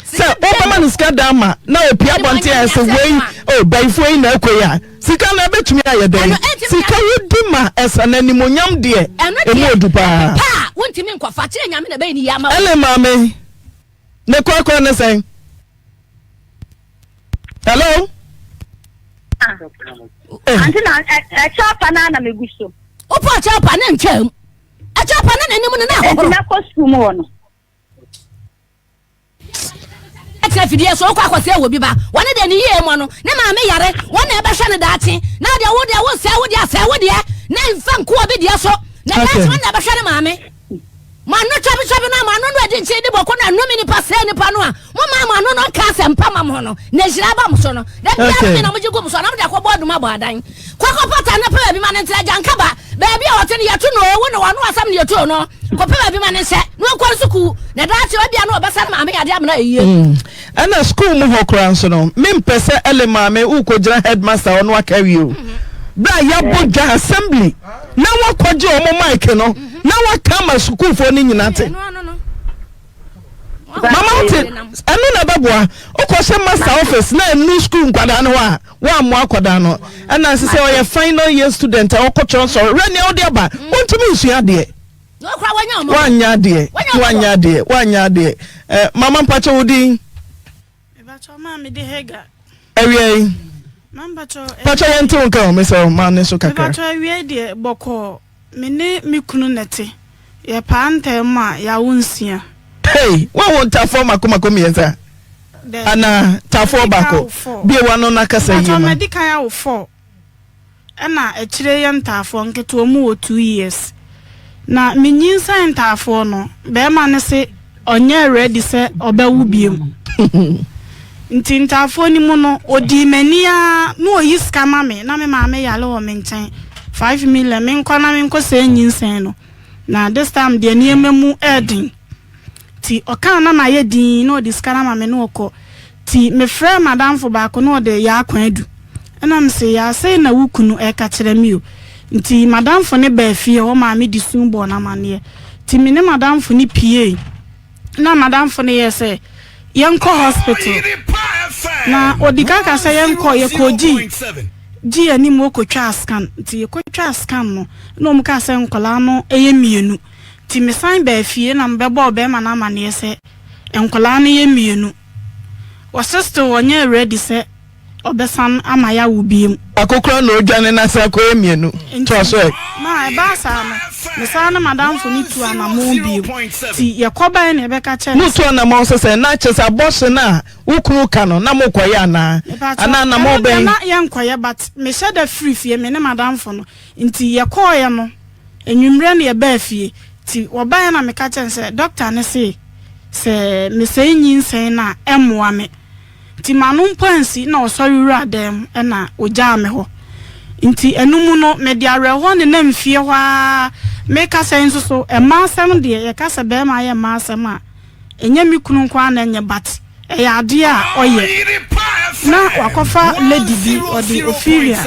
Sɛ wobɛma no sika dan ma na opie abɔnten a ɛsɛ wei o bayifoɔ yi na ɛkɔ yi a sika no ɛbɛtumi ayɛ dɛn? Sika wodi ma ɛsɛ na animonyam deɛ emu odu paa. Ɛne maame ne korakora ne sɛn? Hello? Ante na ɛkyɛ apa na na megu so. Wopɔ ɛkyɛ apa ne ntwam. Ɛkyɛ apa ne n'anim no na ahohoro. Enti mɛkɔ sukuu mu hɔ no. Ɛtena fidie so wokɔ akɔsɛe wɔ bi ba. Wɔne deɛ ne yie mmɔ no. Ne maame yare. Wɔn na ɛbɛhwɛ no daakye. Na deɛ wo deɛ wosɛe wo deɛ asɛe wo deɛ. Na mfa nko obi deɛ so. Na daakye wɔn na ɛbɛhwɛ ne maame. Mo ano twabetwabe no a mo ano no adi nkyene di bɔkɔ no a nnome nipa sɛe nipa no a mo maa mo ano no nka asɛmpa ma mo no na nhyira aba mo so no da biara okay. na mogye gu mo so na mode akɔbɔ adum abɔ adan kɔkɔ pata na pɛ baabi ma no ntra gyanka ba baabi a ɔte no yɛto no owu na wɔno asɛm no yɛto no kɔpɛ baabi ma no nhyɛ na ɔnkɔ sukuu na daakye ɔbia no ɔbɛsa no maame yade amena ɛyie mm. Ɛna sukuu mu hɔ koraa nso no, mempɛ sɛ Ellen maame worekɔgyina headmaster hɔ na waka awie o. Berɛ a yɛabɔ dwa assembly na woakɔgye wɔn mic no na woaka ama sukuufoɔ no nyina te. Mama wote ɛno na ɛbɛboa. Wokɔhyɛ master office na ɛnu school nkwadaa no hɔ a woammoa akwadaa no. Ɛna ɛsɛ sɛ ɔyɛ final year student a ɔkɔtwerɛ nsɔre. Hwɛ nea wode aba. Wontumi nsua adeɛ. Woanyɛ adeɛ. Woanyɛ adeɛ. Woanyɛ adeɛ. Eh, mama mpakyɛ wo din. Mepakyɛw maa mede Hagar. Awia yi. Mampakyɛw. Pakyɛ yɛn te wo nka o mesɛ maa ne so kakra. Mepakyɛw awia yi deɛ bɔkɔɔ me ne me kunu na ɛte yɛ paa ntɛm mu a yɛawo nsia. Hey woawo ntafoɔ mako mako mmiɛnsa anaa tafoɔ baako bie w'ano na kasa yie ma. Mepakyɛw madi kan awo four. Ɛna akyire yɛ ntaafoɔ nketewa ɔmu wɔ two years na me nyinsɛn ntaafoɔ no bɛɛma no se ɔnyɛɛ ready sɛ ɔbɛwo biom nti ntaafoɔ no mu no ɔdii m'ani aa na ɔyi sika ma me na me maame yare wɔ me nkyɛn five million me nkɔ na me nkɔ sɛɛ nyinsɛn no na this time deɛ nneɛma mu ɛɛden nti ɔkaa na mayɛ dinn na ɔde sika no ama me na ɔkɔ Nti mefrɛɛ m'adamfo baako na ɔde Yaa Kwadu. Ɛna mese, Yaa sei na wo kunu ɛreka kyerɛ me o. Nti m'adamfo no baa fie hɔ maa mede su bɔɔ no amanneɛ. Nti me ne m'adamfo no piei. Na m'adamfo no yɛɛ sɛ yɛnkɔ hospital. Na ɔdi kan ka sɛ yɛnkɔ, yɛkɔɔ G, G anim hɔ kɔtwaa scan. Nti yɛkɔtwaa scan no, na wɔn kaa sɛ nkwadaa no yɛ mmienu. Nti mesan baa fie na mebɛbɔɔ bɛrima no amanneɛ sɛ nkwadaa no yɛ mmienu. Ɔse still ɔnyɛɛ ready sɛ ɔbɛsan ama yɛawo biom. Baako koraa na odwane na asan akɔyɛ mmienu. Toa so ɛ. Ma ɛbaa saa no, mesan ne m'adamfo no tuu anamɔn biom. Nti yɛkɔbae na yɛbɛka kyerɛɛ no sɛ. Motuu anamɔn sɛ sɛn? Na kyerɛ sɛ abortion a wo kunu ka no na mokɔyɛ anaa? Mepakyɛw, Anaa anamɔn ɛno deɛ bɛn? na yɛnkɔyɛ but mehyɛ da firi fie, me ne m'adamfo no. Nti yɛkɔeɛ no, anwummerɛ na yɛbaa fie. Nti wɔbaeɛ na meka kyerɛɛ no sɛ doctor no se sɛ mesɛe nyinsɛn no a ɛmmoa me. Nti m'ano mpo ansi na ɔsɔre wuraa dan mu na ɔgyaa me hɔ. Nti ɛno mu no mede awerɛhoɔ nenam fie hɔ ara. Mekasa yi nso so mmaa asɛm deɛ yɛka sɛ barima yɛ mmaa asɛm a ɛnyɛ me kunu nko ara na ɛnyɛ but ɛyɛ adeɛ a ɔyɛ. Na wakɔfa lady bi ɔde Ophelia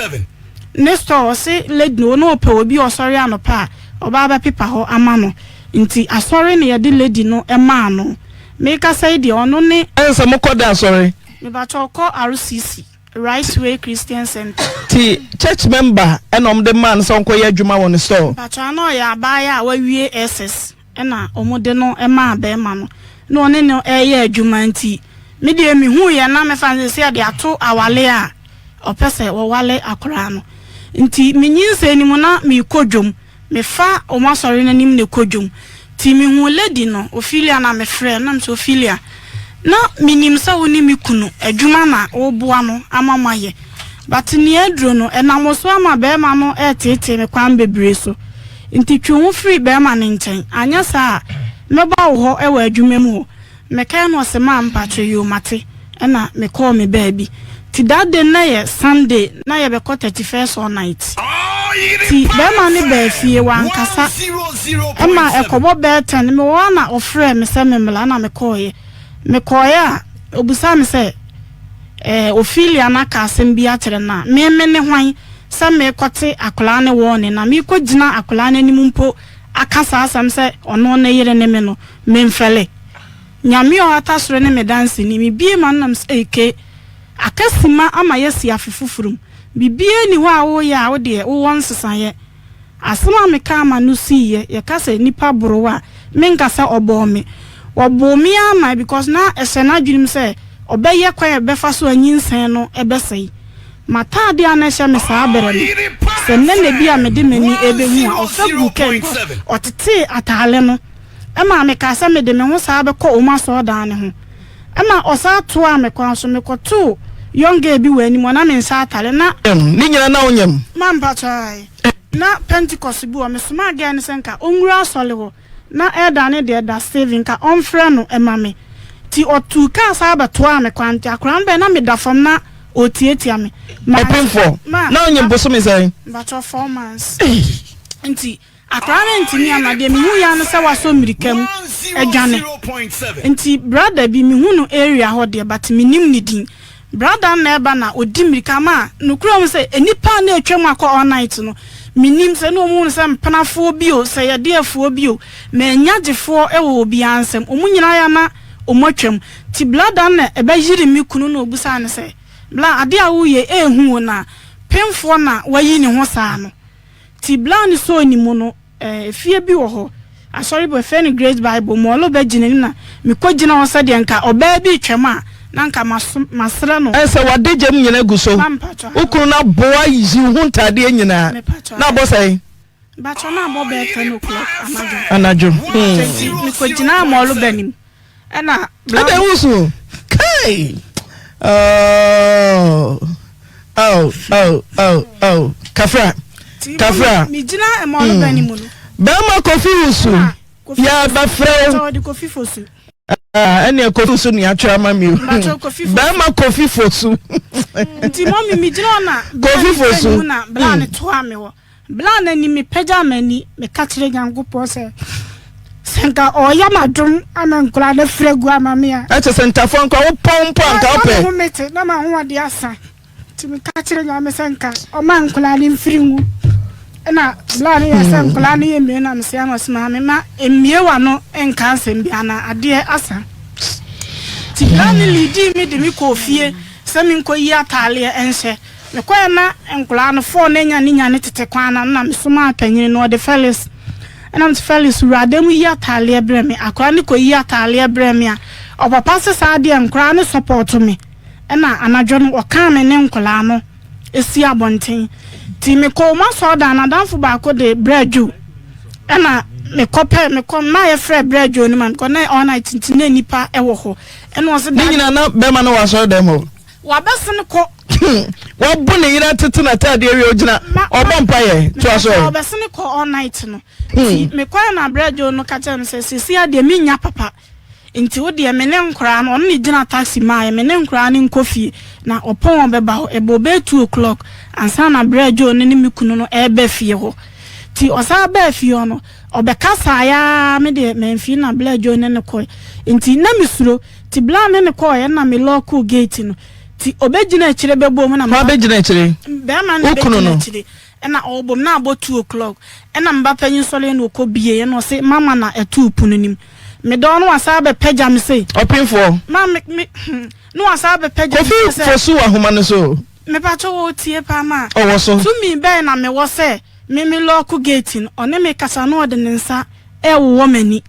ne store ɔse lady no ɔno ɔpɛ obi a ɔsɔre anɔpa a ɔba abɛpepa hɔ ama no nti asɔre na yɛde lady no maa no mekasa yi deɛ ɔno ne Ɛnsɛ sɛ mokɔ da asɔre. Mepakyɛw kɔ RCC, Right Way Christian Center. Nti church member ɛna wɔde maa no sɛ ɔnkɔyɛ adwuma wɔ ne store. Mepakyɛw na ɔyɛ abaayewa a wawie SS ɛna wɔde no maa bɛɛma no na ɔne no ɛɛyɛ adwuma nti me deɛ mehuuiɛ na mefa no sɛ sɛ yɛde ato awale a ɔpɛ sɛ wɔwale akoraa no nti me nyinsɛn no mu na meekɔ dwom mefa wɔn asɔre no anim na ɛkɔ dwom nti mehuu lady no Ophelia na mefrɛɛ no na mesɛ Ophelia na menim sɛ wo ne me kunu adwuma na woboa no ama moayɛ but nea aduro no ɛnam wo so ama bɛɛma no ɛɛteetee me kwan bebree so nti twe wo ho firi bɛɛma no nkyɛn anyɛ saa a mɛba wo hɔ wɔ adwuma mu hɔ Mekae no ɔse maa mpakyɛ yoo mate ɛna mekɔɔ me baabi nti that day no na yɛ Sunday na yɛbɛkɔ 31st all night nti bɛɛma no baa fie wankasa ɛma ɛkɔbɔ bɛɛ ten mewɔ hɔ a na ɔfrɛɛ me sɛ memmla ɛna mekɔɔyɛ mekɔɔyɛ a ɔbisaa me sɛ ɛɛ Ophelia no aka asɛm bi akyerɛ no a me me ne hwan sɛ mekɔte akwadaa no wɔɔne na mekɔ gyina akwadaa no anim mpo aka saa asɛm sɛ ɔno ne yere ne me no Memfɛle. Nyame a ɔhata soro ne me danseni. Mebue m'ano na mese, Ei, Kay, aka sima ama yɛasi afe foforo mu. Biribiara nni hɔ a woreyɛ a wo deɛ wowɔ nsesaeɛ. Asɛm a mekaa ma no siiɛ, yɛka sɛ nipa boro wo a, menka sɛ ɔbɔɔ me. Ɔboo me ara ma because na ɛhyɛ n'adwene mu sɛ ɔbɛyɛ kwan a ɛbɛfa so a nyinsɛn no bɛsɛe. M'atadeɛ a na ɛhyɛ me saa berɛ no, sɛ nnɛ na bi a mede m'ani rebɛhu a, ɔfa guu kaa mu because ɔtetee ataade no. Ɛmaa mekaa sɛ mede me ho saa bɛkɔ wɔn asɔredan no ho. Ɛma ɔsan toaa me kwan so. Mekɔtoo young girl bi wɔ anim hɔ, na menhyɛ atare. Na. Ne nyinaa na wonyam? Ma mpakyɛw ae. Na Pentecost bi wɔ hɔ. Mesomaa girl no sɛ nka ɔnwura asɔre hɔ. Na elder no deɛ da Stephen, nka ɔmfrɛ no ma me. Nti ɔtuu kaa saa bɛtoaa me kwan. Nti akwadaa no bae na meda fam na ɔretiatia me. Ma. Ɔpemfoɔ? Ma. Na wonyam bosome sɛn? Mpakyɛw 4 months. Nti Akwadaa no antumi amma. Deɛ mehuiɛ ara ne sɛ wasɔ mmirika mu adwane. Nti brada bi, mehu no area hɔ deɛ but mennim ne din. Brada no na ɛreba na ɔdi mmirika ma nokorɛ mu sɛ nnipa a na ɛtwam akɔ all night no, mennim sɛ na wɔhu no sɛ mpenafoɔ bi o, sɛ yɛdeɛfoɔ bi o, mannya gyefoɔ wɔ obiara nsam. Wɔn nyinaa yɛ a na ɔmo atwam. Nti bla da no na ɛbɛyere me kunu na ɔbusaa no sɛ, Bla, adeɛ a woreyɛ yi ɛɛhu wo na pemfoɔ na wayi ne ho saa no? Nti bla no sɔɔ ne mu no, Efie bi wɔ hɔ, asɔre bi wɔfrɛ no Grace Bible, Mɔlo bɛgyina anim na mekɔgyina hɔ sɛdeɛ nka ɔbaa bi retwam a na nka maso masrɛ no. Ɛsɛ w'adagyam nyina gu so. Wo kunu no aboa yi wo ho ntaadeɛ nyinaa. Na abɔ sɛn? Mpakyɛ na abɔ bɛyɛ 10 o'clock anadwo. Anadwo. Nti mekɔgyinaa Mɔlo bɛ anim. Ɛna bla. Ɛna wusu. Kai. Oh. Oh, oh, oh, oh. Kafra. Kafra. Mi gyina ɛmɔ ɔno bɛn ni mu no. Bɛrima Kofi wusu. Ya bɛfrɛ wo. Ɔde Kofi Fosu. Ah, ɛnna Kofi Fosu ni atwerɛ ama mi o. Bɛrima Kofi Fosu. Nti mɔmi mi gyina hɔ na. Kofi Fosu. Na bla ne toa mi wɔ. Bere a na ni mepagyaa m'ani meka kyerɛɛ Nyankopɔn sɛ, sɛ nka ɔreyɛ m'adom ama nkwadaa no afiri agu ama me a. Ɛkyɛ sɛ ntafoɔ nkwa wopɔn mpo a nka wopɛ. Na me ho mete na m'ahoɔden asa nti meka kyerɛ Nyame sɛ nka ɔma nkwadaa no mfiri ngu. Ɛna bere a no yɛ sɛ nkwadaa no yɛ mmie na mesɛ ama sɛ maame ma mmie w'ano nka asɛm bi ana adeɛ asa. Nti bere a no liidii me de me kɔɔ fie sɛ menkɔyi ataaleɛ nhyɛ. Mekɔɛ na nkwadaa no fɔɔ no anya ne nya ne tete kwan no ano na mesomaa panyin no ɔde Felix ɛna mese Felix wura dan mu yi ataaleɛ brɛ me akwadaa no kɔ yi ataaleɛ brɛ me a ɔpapa se saa deɛ nkwadaa no sɔpɔɔto me ɛna anadwo no ɔkaa me ne nkwadaa no esi abɔnten ti mekɔ wɔn asɔɔdan no adamfo baako de brɛ dwo ɛna mekɔ pɛ mekɔ mmaa yɛfrɛ brɛ dwo no ma mekɔ na all night nti na nipa ɛwɔ hɔ ɛna ɔse Ne nyinaa na bɛrima no wɔ asɔredan mu hɔ. Wabɛsen kɔ. Wabo ne yere atete n'ataadeɛ awie ogyina ɔbɔ mpaeɛ toa so ɛ. Ɔbɛsen kɔ all night no. Nti mekɔɛ na abrɛ Joe no ka kyerɛ me sɛ seesei adeɛ mennya papa nti wo deɛ me ne nkoraa no ɔno ne gyina taxi maaeɛ me ne nkoraa no nkɔ fie na ɔpɔn ɔbɛba hɔ ɛbɔɔ bɛyɛ 2:00 ansa na abrɛ Joe no ne me kunu no ɛreba fie hɔ nti ɔsan baa fie hɔ no ɔbɛkasaeɛ ara me deɛ mamfie na abrɛ Joe ne no kɔe nti na mesuro Nti bla ne no kɔɔeɛ na me lɔɔkoo gate no nti ɔbɛgyina akyire bɛbɔ mu na Hwan bɛgyina akyire? Bɛɛma no Wo kunu bɛgyina no? akyire ɛna ɔɔbɔ mu na abɔ 2:00 ɛna me ba panyin sɔreɛ na ɔkɔ bieɛ ɛna ɔse mama na ɛtoo pono no mu me dɔɔ no wasan abɛpɛgya me sei Ɔpemfoɔ? Ma me me hmm na wasan abɛpɛgya me Kofi sɛ Fosu wɔ ahoma no so o. Mepakyɛw ɔɔtie paa ma Ɔwɔ so. Tumi bɛn na mewɔ sɛ me me lɔɔko gate no ɔne me kasa na ɔde ne nsa ɛɛwowɔ m'ani.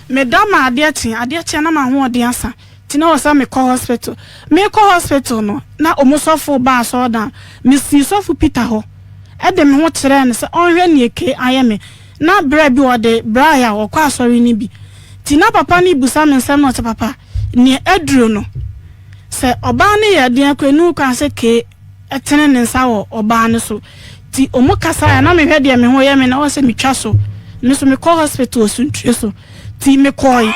Meda ma adeɛ kye, adeɛ kye a na m'ahoɔden asa nti na ɛwɔ sɛ mekɔ hospital. Merekɔ hospital no na wɔn sɔfo ba asɔredan. Mesii sɔfo Peter hɔ de me ho kyerɛɛ no sɛ ɔnhwɛ nea Kay ayɛ me. Na berɛ bi ɔde braeɛ a ɔkɔ asɔre no bi. Nti na papa no rebisa me nsɛm na ɔse papa nea aduro no sɛ ɔbaa no yɛ deɛn koraa ɛnni ho kwan sɛ Kay tene ne nsa wɔ ɔbaa no so nti ɔmo kasaeɛ a na mehwɛ deɛ me ho yɛ me na ɛwɔ sɛ metwa so me nso mekɔ hospital osuntue so nti mekɔe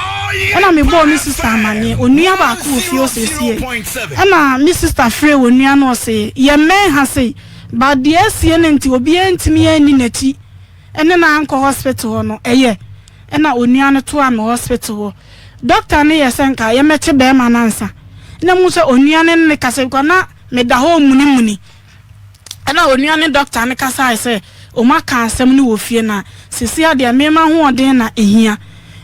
ɛna mebɔɔ me sister amaneɛ onua baako wɔ fie ɔsiesie ɛna me sister frɛ onua no ɔse yɛmmɛn ha sei but deɛ asie no nti obiara ntumi anni n'akyi ɛne no ankɔ hospital hɔ no ɛyɛ ɛna onua no toaa me hospital hɔ doctor no yɛ sɛ nka yɛmmɛkye bɛrima no ansa na mu sɛ onua no ne ne kasa because na Meda hɔ remunimuni. Ɛna onua ne dɔkta no kasae sɛ wɔn aka asɛm no wɔ fie na seesei adeɛ me m'ahoɔden na ɛhia.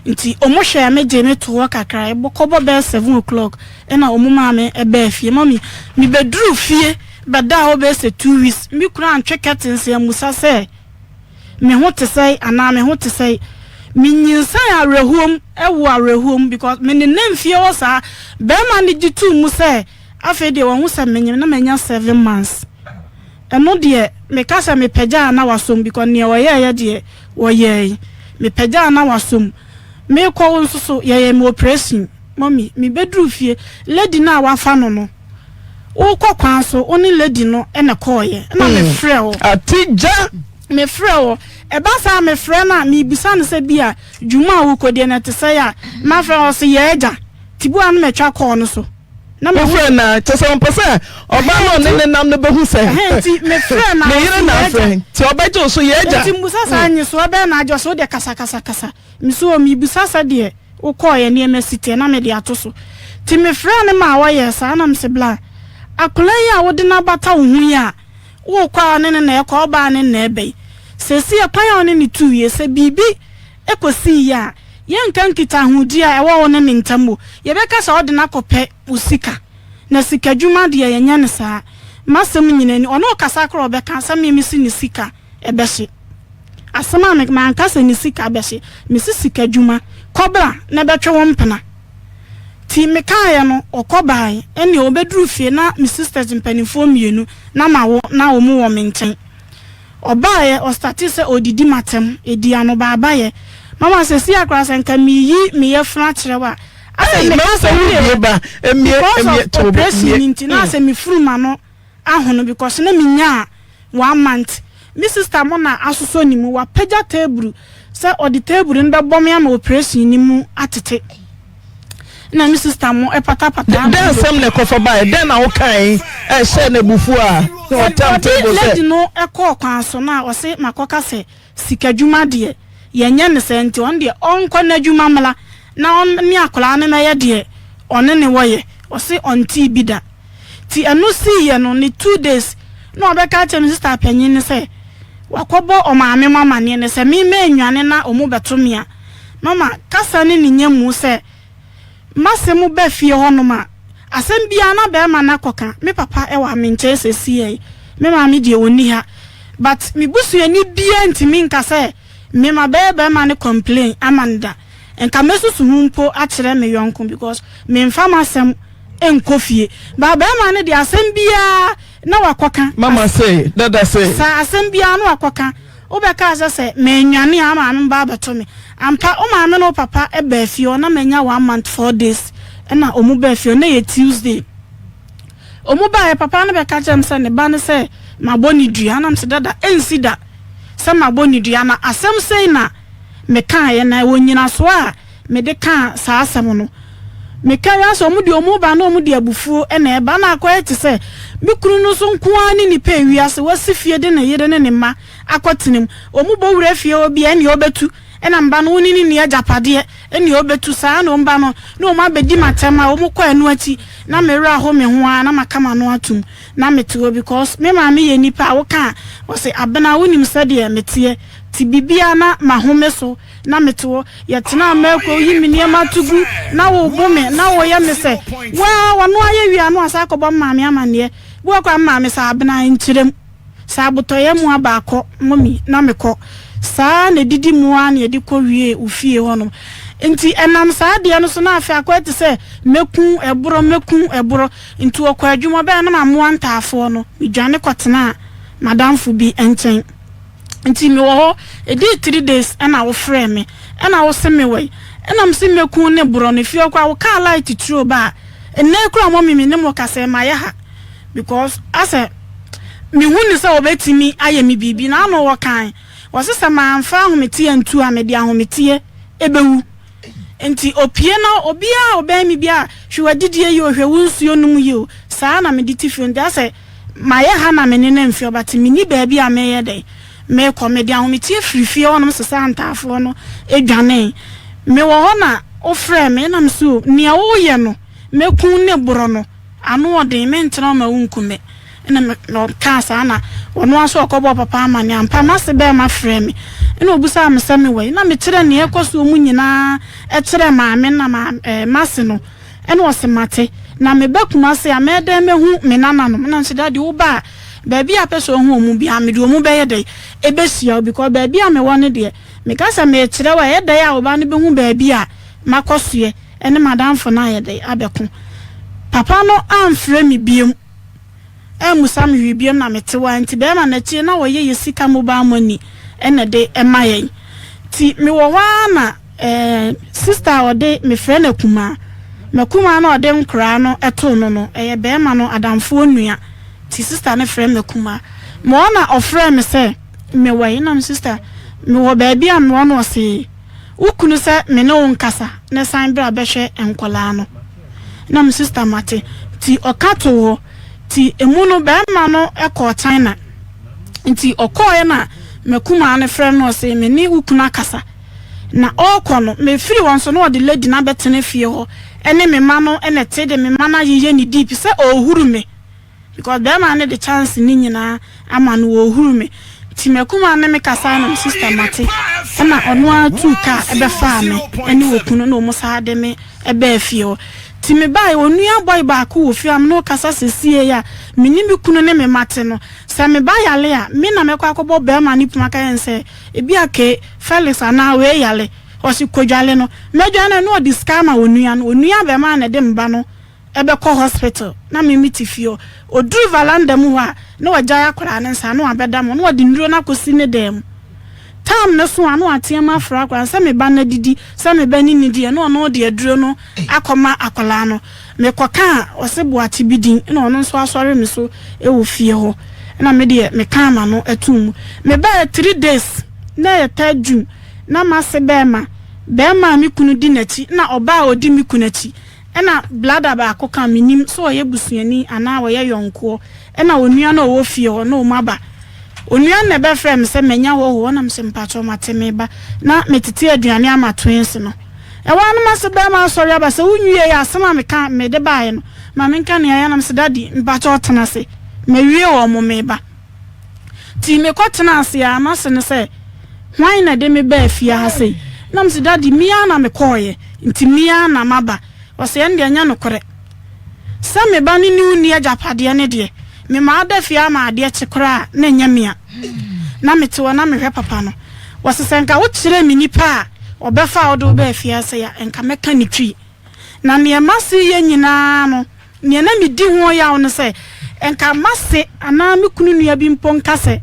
Nti wɔn hwɛɛ me gyee me too hɔ kakra. Ɛbɔ kɔbɔ bɛyɛ 7:00 ɛna wɔn maa me baa fie. Mummy, me bɛduruu fie bɛdaa hɔ bɛyɛ sɛ 2 weeks. Me kunu antwe curtains ammusa sɛ me ho te sɛn anaa me ho te sɛn. Me nyinsɛn awerɛhoɔ mu, ɛwoo awerɛhoɔ mu because me nenam fie hɔ saa. Barima no gye too mu sɛ Afei deɛ wahu sɛ menyem na manya 7 months ɛno deɛ meka sɛ mepagyaa na wasɔ mu because neɛ ɔyɛɛyɛ deɛ ɔyɛɛe mepagyaa na wasɔ mu mekɔ wo nso so yɛyɛ me operation mummy mebɛduru fie lady no a wafa no no wokɔ kwan so wo ne lady no na ɛkɔɔyɛ ɛna mefrɛ wo Atija mefrɛ wo ɛba saa mefrɛ no a mebisa no sɛ bi a dwuma a wokɔdie no ɛte sɛn a mafrɛ no ɔse yɛ agya tibua no matwa kɔɔ no so Na me Wofrɛ no a, kyerɛ sɛ ɔmpɛ sɛ ɔbaa no a ɔne ne nam no bɛhu sɛ ne yere na afrɛ nti ɔbɛgye wo so yɛ agya. Nti mbusa saa nyesoɔ bɛn na agye ɔsɛ wodeɛ kasa kasa kasa. Mese o mebisa sɛdeɛ wokɔɔeɛ nneɛma si teɛ na mede ato so. Nti mefrɛɛ no maa ɔyɛɛ saa na mese bla akwadaa yi a wode no abata wo ho yi a wokɔ a ɔne no na ɛkɔ ɔba a ne na ɛba yi seesei kwan a ɔne no tuiɛ sɛ biribi kɔsii yɛ a. Yɛnka nkitahodie a ɛwɔ wo ne ne ntam o, yɛbɛka sɛ wode no akɔpɛ wo sika. Na sikadwuma deɛ yɛnyɛ no saa. M'asɛm nyina ni, ɔne wo kasa koraa a ɔbɛka sɛ me mese ne sika ɛbɛhye. Asɛm a meka, manka sɛ ne sika bɛhye, mese sikadwuma, kɔ bra na bɛtwe wo mpena. Nti mekaeɛ no, ɔkɔ baeɛ, ɛnneɛ ɔbɛduru fie na me sisters mpanimfoɔ mmienu na mawo na wɔn wɔ me nkyɛn. Ɔbaeɛ, ɔstartee sɛ ɔredidi m'atɛm, ɛdii anobaabaeɛ. Mama seesei ara koraa sɛ nka mereyi me yafunu akyerɛ wo a, asɛ Ei, meka mahu sɛ sɛ woyɛ wobie ba, mmie, because mmie, of to bo, operation mmie. no nti na asɛ me furu m'ano ahono because na menyaa one month. Me sister mo na asosɔ ne mu, wapagya table sɛ ɔde table no bɛbɔ me ama operation no mu atete. Na me sister mo patapata Dɛn asɛm na ɛkɔfa baeɛ? Dɛn na wokae ɛhyɛɛ no abufuo a na ɔtam Ɔde table sɛ. lady no kɔɔ kwan so na ɔse makɔka sɛ sikadwuma deɛ yɛnyɛ no saa nti ɔno deɛ ɔnkɔ n'adwuma mmra na ɔne akwadaa no mmɛyɛ deɛ ɔne no wɔ yɛ. Ɔse ɔntee bi da. Nti ɛno siiɛ no ne 2 days na ɔbɛka akyerɛ me sister panyin no sɛ wakɔbɔ ɔmaame mo amaneɛ no sɛ me mannwane na ɔmo bɛto me a mama kasa ne ne nya mu sɛ M'asɛm mu ba fie hɔ nom a, asɛm biara na bɛɛma no akɔka, me papa wɔ me nkyɛn sɛsiei, me maame deɛ ɔnni ha, but me busuani biara ntumi nka sɛ me mabɛyɛ bɛɛma no complain ama no da, nka mɛsusu ho mpo akyerɛ me yɔnko because menfa m'asɛm nkɔ fie, but bɛɛma no deɛ asɛm biara na wakɔka. Mama se, dada se. Saa, asɛm biara na wakɔka. Wobɛkaa sɛ sɛ mannwane a maame bɛba abɛto me. Ampa, wo maame ne wo papa baa fie hɔ na manya one month 4 days ɛna wɔn baa fie hɔ, na ɛyɛ Tuesday. Wɔn baeɛ, papa no bɛka kyerɛɛ me sɛ ne ba no sɛ mabɔ ne dua na mese dada ɛnsi da sɛ mabɔ ne dua na asɛm sei na mekaeɛ na ɛwɔ nnyinasoɔ a mede kaa saa asɛm no. Meka wie a sɛ wɔn deɛ wɔn ba na wɔn de abufuo na ɛba na akɔyɛ te sɛ me kunu no nso nko ara ne nipa ewiase wasi fie de ne yere ne ne mma akɔtena mu. Wɔn bɔ wura fie hɔ bi a ɛnneɛ ɔbɛtu ɛna mba no wo ne ne nni agyapadeɛ ɛnneɛ ɔbɛtu saa na wɔn ba no na wɔn abɛdi m'atɛm a wɔn kɔ ɛno akyi na me werɛ aho me ho ara na maka m'ano atom na mete hɔ because me maame yɛ nipa a woka a ɔse Abena wonim sɛdeɛ meteɛ nti biribiara na mahome so na mete hɔ. Yɛtenaa Melko, woyi me nneɛma to gu, na wobo me, na wɔyɛ me sɛ waa, wɔno ayɛ wie a na wɔasan akɔbɔ me maame amanneɛ. Bi wɔ hɔ koraa a me maame sɛ Abena nkyerɛ mu, sɛ abotɔyam mu aba akɔ, mummy, na mekɔ. Saa ara na ɛdidi mu ara na yɛde kɔwiee wo fie hɔnom. Nti ɛnam saa adeɛ no so na afei akɔyɛ te sɛ mɛku ɛborɔ, mɛku ɛborɔ. Nti wɔkɔ adwuma, ɔbɛyɛ a na mamoa ntaafoɔ no, medwane kɔtenaa m'adamfo bi nkyɛn. Nti mewɔ hɔ, ɛdii 3 days ɛna wo frɛɛ me, ɛna wo se me wɔ yi, ɛna me se mɛku ne borɔ no, fie hɔ koraa wo kaa light turo ba a, nnɛ yi koraa mummy me ne mo kasa yi mayɛ ha, because asɛ me hu no sɛ ɔbɛtumi ayɛ me biribi, na ano wɔ kan, wɔse sɛ manfa ahometeɛ antu a mede ahometeɛ ɛbɛwu, nti opie na obiara a ɔbɛn me biara hwɛ w'adidie yie o, hwɛ wo nsuo nom yie o, saa na mede te fie, nti asɛ Mayɛ ha na me nenam fie hɔ but menni baabi a meyɛ dɛn mekɔ. Mede ahometeɛ firi fie hɔnom sesaa ntaafoɔ no dwanee. Mewɔ hɔ na wofrɛɛ me na mese o nea woyɛ no mɛku ne borɔ no ano ɔden mentena hɔ ma wonku me. Ɛna ɔkaa saa na ɔno ara nso ɔkɔbɔɔ papa amanneɛ. Ampa m'ase bɛɛma frɛɛ me ɛna ɔbisaa me sɛ mewɔ he na mekyerɛɛ nea ɛkɔ soɔ mu nyinaa kyerɛɛ maame na m'ase no. Ɛna ɔse mate, na meba Kumase a mɛyɛ dɛn mahu me nananom? Ɛna mese daddy woba a baabi a pɛ sɛ ohu ɔmo biaa mede ɔmo bɛyɛ dɛn ɛbɛhyia wo because baabi a mewɔ no deɛ meka sɛ mekyerɛ wo a ɛyɛ dɛn a woba no bɛhu baabi a makɔ soɛ ɛne madamfo no ayɛ dɛn abɛko. Papa no amfrɛ me biom. Ammusa me hwee biom na mete hɔ ara nti bɛɛma no akyire na ɔyɛ yɛ sika mobile money na ɛde ma yɛn nti mewɔ hɔ ara na eh, sister a ɔde mefrɛ no akumaa m'akumaa na ɔde nkoraa no too no no ɛyɛ bɛɛma no adamfoɔ nua nti sister no frɛ m'akumaa mewɔ hɔ na ɔfrɛɛ me sɛ mewɔ he na me sister mewɔ baabi a mewɔ no ɔse wo kunu sɛ me ne wo nkasa na san bra bɛhwɛ nkɔlaa no. Na me sister mate nti ɔka too hɔ nti emu no bɛɛma no kɔɔ China nti ɔkɔɔɛ na makumaa no frɛ no ɔse me ne wo kunu akasa na ɔɔkɔ no me firi hɔ nso na ɔde lady no abɛtena fie hɔ ɛne me ma no ɛna ɛte de me ma no ayeyɛ ne deep sɛ ɔɔhuru me because bɛɛma no de chance no nyinaa ama no ɔɔhuru me. Nti m'akumaa ne me kasae na me sista mate ɛna ɔno ara tuu kaa ɛbɛfaa me ɛne okunu na ɔmo saa de me ɛbaa fie hɔ. Nti me baeɛ onua boy baako wɔ fie a me ne wo kasa sesiei a me ne me kunu ne me mma te no sɛ me ba yale a me na mɛkɔ akɔbɔ bɛɛma no pum aka yɛn sɛ ebia kee Felix anaa wei yale ɔse kɔdwale no mɛdwale no na ɔde sika ama onua no onua bɛɛma na ɛde me ba no bɛkɔ hospital na me mete fie hɔ. Ɔduru valanda mu hɔ a, na wagyae akwadaa no nsa na wabɛda mu na ɔde nnuro no akɔsi ne dan mu. Time no so a, na wateam afrɛ akwadaa no sɛ me ba no adidi, sɛ me ba no nnidi ɛ, na ɔno de aduro no akɔma akwadaa no. Mekɔka a, ɔse boakye bi din na ɔno nso asɔre me so wɔ fie hɔ. Ɛna me deɛ mekaa m'ano too mu. Mebaeɛ three days, na ɛyɛ third June, na m'ase bɛɛma, bɛɛma a me kunu di n'akyi, na ɔbaa a ɔdi me kunu akyi. Ɛna blada baako ka mennim sɛ ɔyɛ busuani anaa ɔyɛ yɔnkoɔ ɛna onua no a ɔwɔ fie hɔ na ɔmu aba onua no na ɛbɛfrɛɛ me sɛ manya hɔhoɔ ɛna mese mpakyɛw mate meba na metete aduane ama twins no ɛhɔ ara no mase bɛɛma asɔre aba sɛ wonwiee asɛm a meka mede baeɛ no ma menka nea ɛyɛ na mese daddy mpakyɛw tena ase mawie wɔ mo meba. Nti mekɔtenaa ase ara, m'ase no sɛ, Hwan na ɛde me baa fie ha sei? Na mese, Daddy, me ara na mekɔeɛ, nti me ara na maba. Ɔse, Ɛndeɛ ɛnyɛ nokorɛ. Sɛ me ba no ne wo nni agyapadeɛ no deɛ, mema ada fie ara ma adeɛ kye koraa a, na ɛnyɛ me a. Na mete hɔ na mehwɛ papa no. Ɔse, Sɛ nka wokyerɛɛ me nipa a ɔbɛfa a wode wo baa fie ha sei a, nka mɛka ne twi. Na neɛ m'ase reyɛ nyinaa no, Nea na midi ho yaw ne sɛ, anka m'ase anaa me kunu nua bi mpo nka sɛ,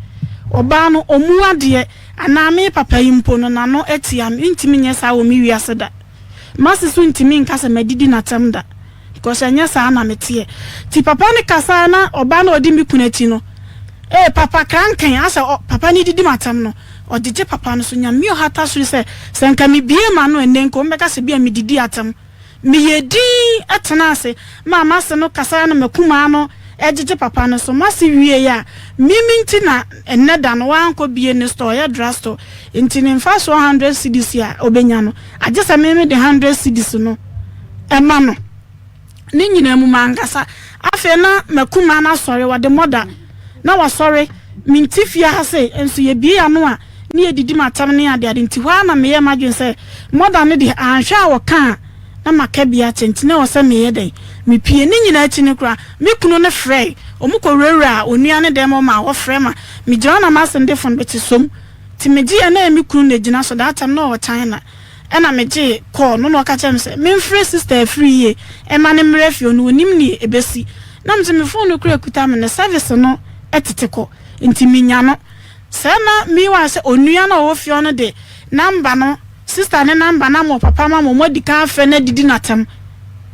'Ɔbaa no, ommu adeɛ, anaa 'Me papa yi mpo no, n'ano atia me. Mentumi nyɛ saa wɔ me wiase da. M'ase nso ntumi nka sɛ madidi n'atɛm da, because ɛnyɛ saa na meteɛ. Nti papa no kasaeɛ na ɔbaa no a ɔdi me kunu akyi no, ee, papa kranken, asɛ ɔ, papa no didi m'atɛm no, ɔgyegye papa no so. Nyame ɔhata soro sɛ, sɛ anka mebue m'ano ɛnnɛ nka wɔbɛka sɛ bi a medidi atɛm. Meyɛɛ dinn tenaa ase maa m'ase no kasaeɛ na m'akumaa no gyegye papa no so. M'ase wieeɛ a, mimi nti na ɛnnɛ da no wankɔ bie ne store, ɔyɛ drug store, nti ne mfasoɔ hundred cedis a ɔbɛnya no, agye sɛ me mede hundred cedis no ma no. Ne nyinaa mu mankasa. Afei na m'akumaa no asɔre, ɔde mɔda na wasɔre. Mente fie ha sei, nso yɛbue ano a, ne yɛdidi m'atɛm ne adeade nti hɔ ara na meyɛɛ m'adwene sɛ mɔda no deɛ anhwɛ a ɔka a na maka bi akyɛ nti na ɛwɔ sɛ meyɛ dɛn mepue. Ne nyinaa akyi no koraa me kunu no frɛe, wɔn kɔwurawuraa onua no dan mu ɔmaa wɔfrɛ ma megyina hɔ na m'asɛm de fon bɛte som nti megyeeɛ na ɛyɛ me kunu na ɛgyina so that time na ɔwɔ China ɛna megyee call no na ɔka kyerɛɛ me sɛ memfrɛ sister afiri yie ɛma no mmra fie ɔno ɔnim neɛ ɛbɛsi na mese me phone no koraa ɛkuta me no service no tete kɔ nti menya no. Sɛ na meanwhile sɛ onua no a ɔwɔ fie hɔ no de number no, sister no number no ama ɔpapa ma ma wɔadi kan afrɛ no adidi no atɛm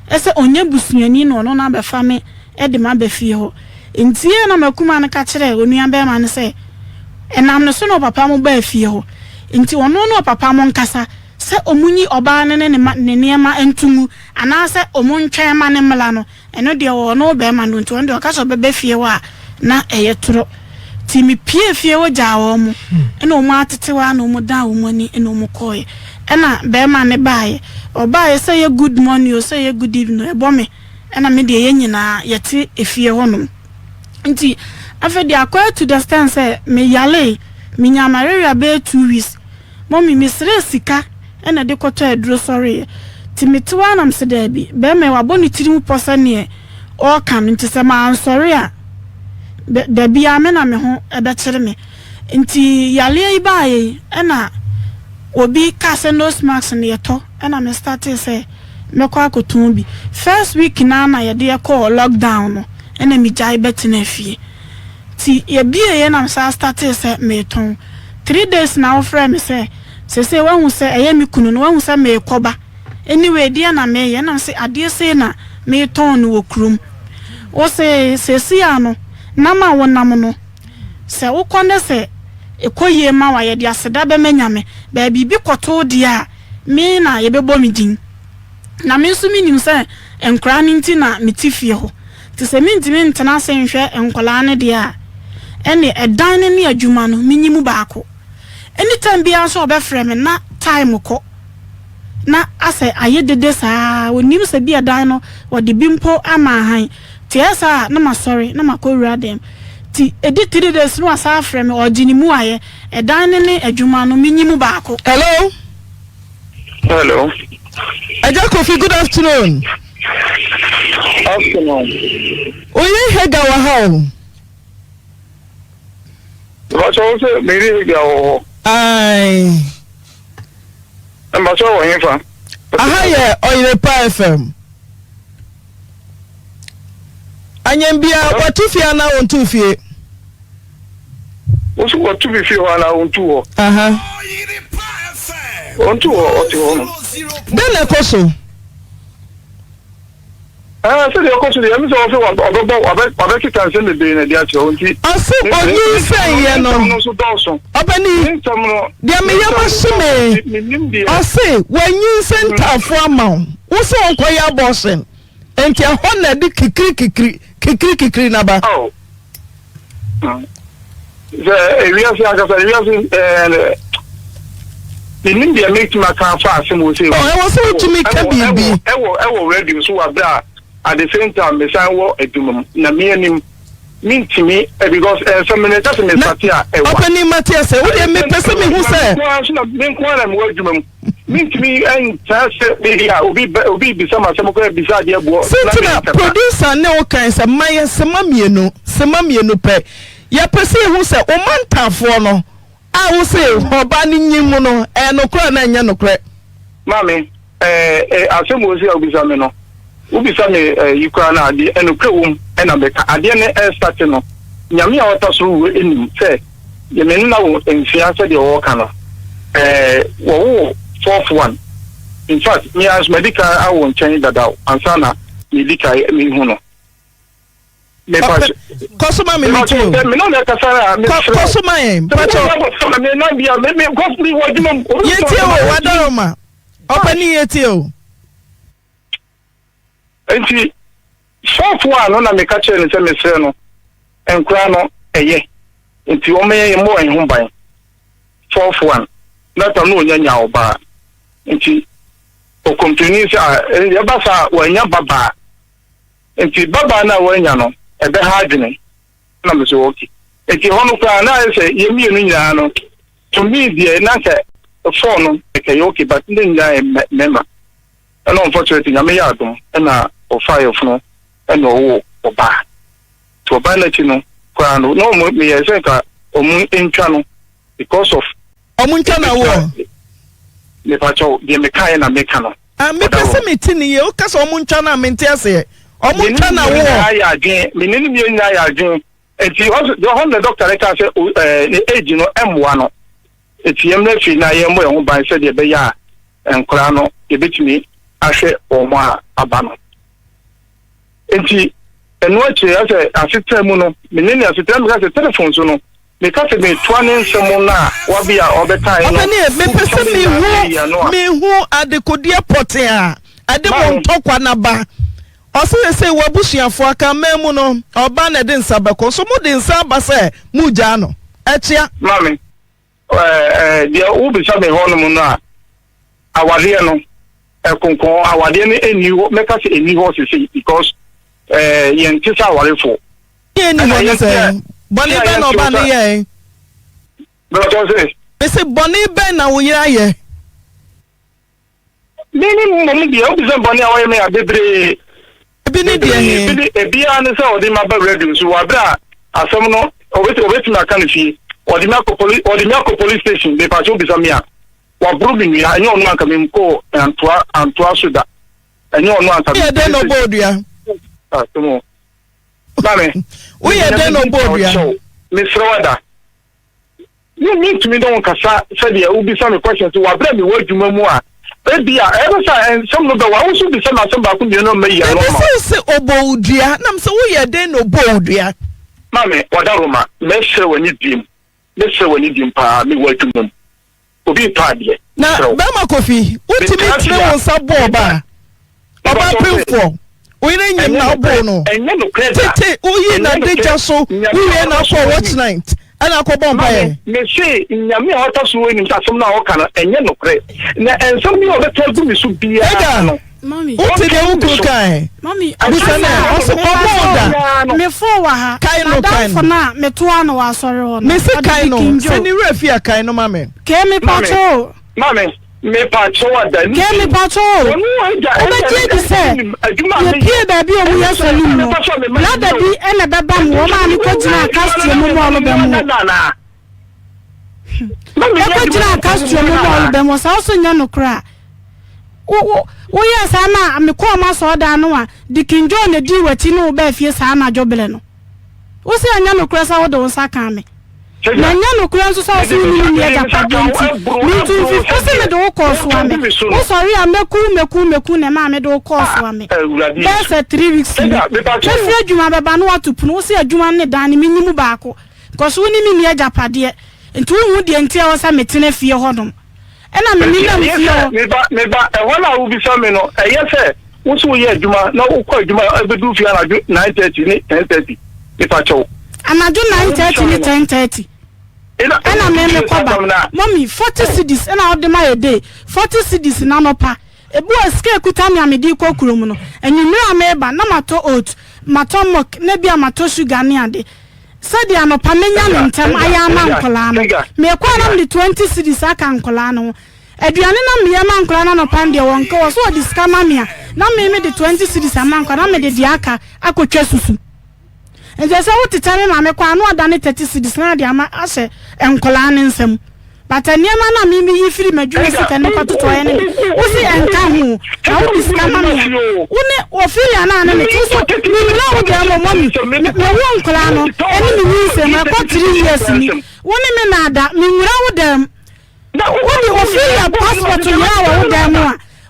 sɛ ɔnyɛ busuani na ɔno no abɛfa me de me aba fie hɔ. Nti na m'akumaa no ka kyerɛɛ onua barima no sɛ ɛnam ne so na ɔpapa mo baa fie hɔ nti ɔno ne ɔpapa mo nkasa sɛ wɔnyi ɔbaa no ne ne nneɛma nto ngu anaasɛ wɔntwɛn ma no mmra no. Ɛno deɛ ɔwɔ no bɛɛma no nti ɔno deɛ ɔka sɛ ɔbɛba fie hɔ a na ɛyɛ torɔ. Nti me pie fie hɔ gyaa wɔn ɛna wɔn atete hɔ ara na wɔn dan wɔn ani ɛna wɔn kɔɔɛ. Ɛna bɛɛma no baeɛ. Ɔbaeɛ sɛ ɛyɛ good morning o sɛ ɛyɛ good evening o ɛbɔ me ɛna me deɛ yɛn nyinaa yɛte efie hɔ nom. Nti afei deɛ akɔyɛ to the extent sɛ me yaree, me nyaa malaria bɛyɛ 2 weeks. Mummy, mesrɛɛ sika na ɛde kɔtɔɔ aduro sɔreeɛ. Nti mete hɔ ara na mese daabi, barima yi wabɔ ne tiri ho pɔ sɛ neɛ ɔreka no nti sɛ mansɔre a, da biara me na me ho bɛkyere me. Nti yareɛ yi baeɛ yi ɛna obi kaa sɛ nose mask no yɛtɔ ɛna me startee sɛ mɛkɔ akɔtɔn bi. First week no ara na yɛde kɔɔ lockdown no ɛna megyae bɛtenaa fie. Nti yɛbieeɛ na mesan startee sɛ meretɔn. 3 days na wofrɛɛ me sɛ seesei woahu sɛ ɛyɛ me kunu no, woahu sɛ merekɔba. Anyway, deɛn na mereyɛ? Ɛna mese adeɛ sei na meretɔn no wɔ kurom. Wose seesei ara no, nam a wonam no, sɛ wokɔ ne sɛ ɛkɔ yie ma wo a, yɛde aseda bɛma Nyame. Baabi biribi kɔto wo deɛ a, me na yɛbɛbɔ me din. Na me nso menim sɛ nkwadaa no nti na mete fie hɔ. Nti sɛ mentumi ntena ase nhwɛ nkwadaa no deɛ a, ɛnneɛ ɛdan no ne adwuma no, menyi mu baako. Anytime biara nso a ɔbɛfrɛ me na time kɔ na asɛ ayɛ dede saa, ɔnnim sɛ bi a dan no wɔde bi mpo ama ahan. Nti ɛyɛ saa a na masɔre na makɔwura dan mu. Nti ɛdi 3 days no wasan afrɛ me ɔgye ne mu ayɛ ɛdan no ne adwuma no menyi mu baako. Hello. Hello. Agya Kofi, good afternoon. Afternoon. Oye Hega wɔ ha o. Mpatsɔ wo sɛ Mary Hega wɔ hɔ. Ayi. Mpatsɔ wɔ hefa? Aha yɛ Ɔyerepa FM. Anyambia watu fie anaa wɔntu fie? Wosi wɔtu bi fie hɔ anaa wɔntu hɔ? Aha. Wɔntu hɔ, ɔte hɔ no. Dɛn na ɛkɔ so? Ɛɛ sɛdeɛ ɛkɔ so deɛ ɛmi sɛ ɔsɛ ɔbɛbɔ ɔbɛkeka nsɛm bebree na ɛde akyerɛ wo nti. Ɔse ɔnyinsɛn yɛ no. Ɔbɛni deɛ meyɛ ma hye me ɔse wanyinsɛn ntaafo ama wo wo sɛ ɔnkɔyɛ abortion nti ɛhɔ na ɛde kikiri kikiri kikiri kikiri naba. Oh. Sɛ ewiase ankasa ewiase ɛɛ menim deɛ mɛtumi aka afa asɛm wɔ sɛ. Ɛwɔ sɛ wotumi ka biribi. Ɛwɔ ɛwɔ radio so wɔ abere a at the same time mesan wɔ adwuma mu na me anim mentumi eh, because ɛnsɛm no meka sɛ mesate a ɛwa. Ɔpanin mate ase wo deɛ mepɛ sɛ mehu sɛ. Me nko ara na mewɔ adwuma mu mentumi ntaa sɛ baabi a obi obi bisa ma asɛm koraa bisa adeɛ boɔ. Sɛ na producer ne wo kan sɛ ma yɛ sema mmienu sema mmienu pɛ yɛpɛ sɛ yɛhu sɛ wo mantafoɔ no a wo se ɔba no nyi mu no ɛyɛ nokorɛ na ɛnyɛ nokorɛ. Maame ɛɛ asɛm wɔ si a wobisa me no wobisa me yi koraa no adeɛ ɛnokorɛ wom ɛna bɛka adeɛ no ɛstate no nyame a ɔta soro wɔ anim sɛ yɛ me nna wo nsia sɛdeɛ wɔka no ɛɛ wɔwo fourth one in fact me ara nso madi kan awo nkyɛn dada ansa na medi kan mehu no kɔ so ma me me ti o kɔ so ma yɛn mpatsɔ yɛtie o wadaroma ɔpɛni yɛtie o. Nti sɔfo a no na meka kyerɛ no sɛ mesrɛ no nkora no ɛyɛ nti wɔn yɛ mmɔ wɔn ho ban fourth one na tam no onya nya ɔbaa nti ɔkɔmpleni sɛ ɛba saa wɔanya babaa Nti babaa no a wanya no, ɛbɛha adwene. Ɛna me so okay. Nti hɔ no koraa na ayɛ sɛ yɛn mmienu nyinaa no, to me deɛ na sɛ four no ɛkɛyɛ okay but ne nyinaa yɛ mmarima. Ɛna unfortunately Nyame yɛ adom ɛna ɔfaa yɛfunu ɛna ɔwoo ɔbaa. Nti ɔbaa no akyi no koraa no na ɔmo meyɛ sɛ nka ɔmo ntwa no because of. Ɔmo ntwa na woɔ? Mepakyɛw deɛ mekaeɛ na meka no. Ah, mepɛ sɛ mete ne yie. Woka sɛ ɔmo ntwa no a mente aseɛ. Ɔmo ntwa na woɔ. Me ne ne mmienu nyinaa yɛ adwene. Nti hɔ na dɔkta no kaa sɛ ɛɛ ne age no mmoa no. Nti yɛn mmerɛ fie na yɛmmɔ yɛn ho ban sɛdeɛ ɛbɛyɛ a nkwadaa no yɛbɛtumi ahwɛ wɔn a aba no. Nti ɛno akyire asɛ asetena mu no me ne ne asetena meka sɛ telefon so no Meka sɛ metoa ne nsɛm no a wabea a ɔbɛkae no. Ɔpanin, mepɛ sɛ mehu mehu adekodeɛ pɔtee a ɛde mo ntɔkwa no aba. Ɔse sesei w'abusuafoɔ aka man mu no, ɔbaa na ɛde nsa bɛkɔ. Nso mode nsa aba sɛ moregyaa no. Ɛkyea. Maame, ɛɛ deɛ wobisa me hɔnom no a, awadeɛ no, ɛkonkɔn awadeɛ no ɛnni hɔ, mɛka sɛ ɛnni hɔ sesei because ɛɛ yɛnte sɛ awarefoɔ. Yɛn ni hɔ ne sɛ bɔne bɛn na ɔba no yɛe. Bɛtɔ sɛ. Mese bɔne bɛn na wo yere ayɛ. Me ne mmom deɛ obi sɛ bɔne a ɔyɛ me a bebree. Ebi ne deɛ he. Ebi ne ebiara ne sɛ ɔde ma ba radio so wɔ abere a asɛm no obetumi aka no fie ɔde me akɔ poli ɔde me akɔ police station mepa kyɛw bisa me a waboro me nua ɛnyɛ ɔno anka me nkɔ antoa antoa so da ɛnyɛ ɔno anka me. Woyɛ dɛn na ɔbɔ odua? Asɛm o. Maame. Woyɛ dɛn na ɔbɔ odua? Mesrɛ wo ada. Me mentumi ne wo nkasa sɛdeɛ wobisa me questions wɔ aberɛ a mewɔ adwuma mu a ebi a ɛbɛ sɛ nsɛm no bɛwa wo nso bisa me asɛm baako mmienu a mɛyi ano ama wo. Mebisa wo sɛ ɔbɔ wo dua na mesɛ woyɛ dɛn na ɔbɔ wo dua? Maame, Wadaroma, mɛsrɛ w'ani diem, mɛsrɛ w'ani diem paa mewɔ adwuma mu. Obi retɔ adeɛ. Na bɛrima Kofi, wotumi tene wo nsa bɔ ɔbaa? Ɔbaa pemfoɔ, wo yere nyem na woboo no. Tete woyi n'adagya so, wowie na akɔ watch night ɛna akɔ bɔ mpaeɛ. Mese Nyame a ɔta so wɔ nim sɛ asɛm no a ɔka no ɛnyɛ nokorɛ. Na nsɛm bi a ɔbɛka agu me so biara no. Wote deɛ wo kunu kae? Busa no ɛ, ɔse ɔbɔ wo da. Me fon wɔ ha. Kae no, kae no. M'adamfo no a metoa no wɔ asɔre hɔ no, Mese ɔde kae no, Deacon sɛ Joe. ne werɛ fi a kae no ma me. Kee mepakyɛ o. Maame, mepakyɛ ada ne Kee mepakyɛ o. Wobɛgye adi sɛ yɛpie baabi a wɔyɛ saloon no, blada bi na ɛbɛbam wɔn a mekɔgyinaa Castro mu mɔɔlo bɛm hɔ. Ɛkɔgyinaa Castro mu mɔɔlo bɛm hɔ, saa nso nyɛ nokorɛ a. Wo, wo, woyɛɛ saa na mekɔɔ m'asɔredan no a, Deacon John na dii w'akyi ne wo baa fie saa anadwo berɛ no. Wo se ɛnyɛ nokorɛ sɛ wode wo nsa kaa me? Na ɛnyɛ nokorɛ nso sɛ wo se wo ne me nni agyapadeɛ nti mentu mfi Wo se mede wo kɔɔ Soame. Wo sɔre a mɛku wo mɛku wo mɛku wo na ɛmaa mede wo kɔɔ Soame. Bɛyɛ sɛ three weeks ni. Mɛfiri adwuma bɛba na woato pono. Wo se adwuma no ne dan no menyi mu baako. Because wo ne me nni agyapadeɛ nti wonhu deɛ nti a ɛwɔ sɛ metena fie hɔnom. Ɛna me nenam fie hɔ. Me ba, me ba, ɛhɔ no a wobisa me no, ɛyɛ sɛ wo so woyɛ adwuma na wokɔ adwuma ɛbɛduru fie anadwo 9:30 ne 10:30, mepa kyɛw. Anadwo 9:30 ne 10:30 ɛna me mekɔ ba. Mummy, 40 cedis ɛna wode ma yɛ day, 40 cedis n'anɔpa. Ebi wɔ sika ekuta me a mede rekɔ kurom no, anwummere a mereba na matɔ oat, matɔ milk na ebi a matɔ sugar ne ade. Sɛdeɛ anɔpa mɛnya no ntɛm ayɛ ama nkwadaa no. Merekɔ a na mede 20 cedis aka nkwadaa no ho. Aduane na meyɛ ma nkwadaa no anɔpa no deɛ wɔnka, wɔ so wɔde sika ma me a, na me mede 20 cedis ama nkwadaa na mede deɛ aka akɔtwa susu. Nti sɛ wotetɛ me maame kɔ a na ɔdane 30 cedis na ade ama ahyɛ nkwadaa no nsam. But nneɛma no a me meyi firi m'adwuma sika no mu kɔtotɔeɛ no de, wo se ɛnka ho na wode sika ma me a, wo ne Ophelia no a ne mete wo so menyina wo dan mu mummy, mewo nkwadaa no ɛne me nyinsɛn mu ɛkɔ three years ni, wo ne me na ada, menwura wo dan mu. Wode Ophelia passport yera wɔ wo dan mu a,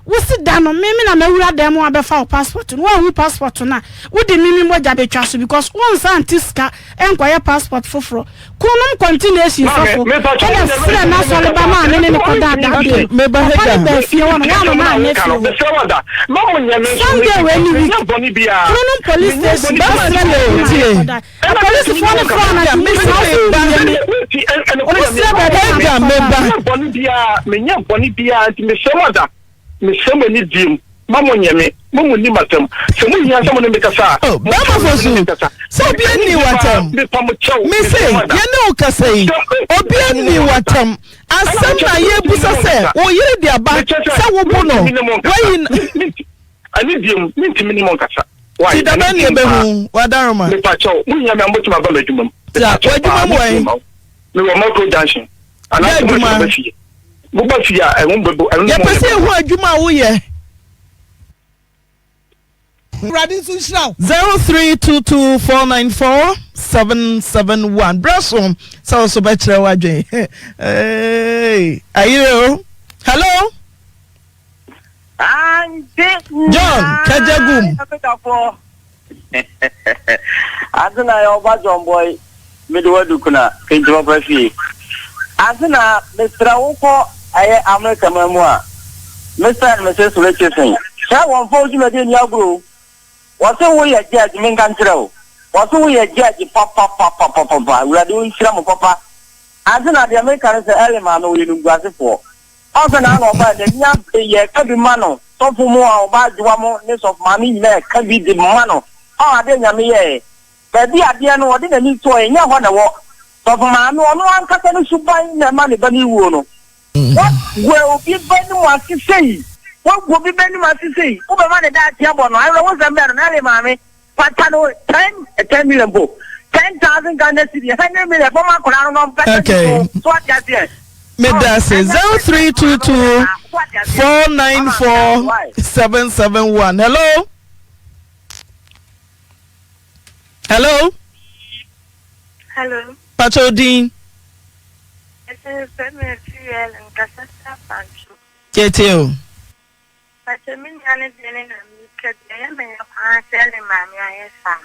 wo se da no me me na mawura dan mu abɛfa wo passport no, woanhu passport no a, wode me me mogya bɛtwa so because wonsan nte sika nkɔyɛ passport foforɔ. Kununom continuation sɔfo ɛna frɛ n'asɔre ba maa me ne no kɔdaa that day no, papa no baa fie hɔ no, woamma manyɛ fie hɔ. Sunday wei ne week, Kununom police station bɛsrɛ me ma mekɔda. Apolisifoɔ no frɛ anadwo mu saa so wie me. Ɔmo srɛ baabi a Meba. Menyɛ bɔne biara, menyɛ bɔne biara, nti mesrɛ mo ada, mesrɛ mo ani diem, ma mo nyɛ me, mo mo nni m'atɛm. Sɛ mo hia sɛ mo ne me kasa a, Oh, mo bɛrima kyɛw fo mo so ne me kasa. sɛ obi ani w'atɛm. Mepa mo kyɛw, Mese mesrɛ mo ada. yɛne wo kasa yi, obi ani w'atɛm. Asɛm na yɛbusa sɛ wo yere de aba sɛ wobo no, wayi no. Ɛne diem, mentumi ne mo nkasa. Why? Ti dabɛn ne yɛbɛhu w'adaroma? Mepa kyɛw, mo hia me a mobɛtumi aba m'adwuma mu. Ti a, w'adwuma mu wɔ he? Mewɔ Mako Junction. Anaasɛ mobɛtumi aba fie. Moba fie a, ɛho bɛbo, ɛno ne mo Yɛpɛ sɛ yɛhu adwuma a woyɛ. Awurade nso nhyira wo. 0322494771 berɛ so sɛ wo so bɛkyerɛ w'adwen. Ayere o. Hello? John Kajagum. Ante na yɛ ɔba John boy mede wadu kuna kenti papa fie. Ante na mesrɛ wo kɔ ɛyɛ America man mu a Mr and Mrs Richardson sɛ wɔn fa wo dwumadie nni agorɔ o. Wɔse wo yɛ judge menka nkyerɛ wo. Wɔse wo yɛ judge papapapapapa Awurade ɔnhyira mo papa. Ante na deɛ meka ne sɛ Ellen maame ɔyɛ nimguasefoɔ. Ɔn sɛ naano ɔbae n'ani abere yɛka bi ma no sɔfo mo a ɔba adwoa mo ne sɔfo maame nyinaa ɛka bi de ma no ɔn adeɛ nyame yɛɛ baabi adeɛ no ɔde n'ani toɔ ɛnyɛ hɔ na ɛwɔ sɔfo maame ɔno ankasa ne suban na ɛma ne ba no wuo no wagu obi ba nim ase sei wagu obi ba nim ase sei wobɛma ne daakye abɔ no awerɛhosɛm bɛn no na ɛle maame Pata no ten 10 million po 10,000 Ghana cedi 100 million fɔm akwadaa no na ɔmpɛ Okay. so so ate aseɛ. Meda ase 0322 494 771. Hello. Hello. Hello. Pacho din. Ɛsɛ fɛ mi fi yɛ nkasa sa pancho. Yɛtie o. Pacho mi nua ne deɛ ne na mi ka bi ɛyɛ me ya paa sɛ ne maame ayɛ saa.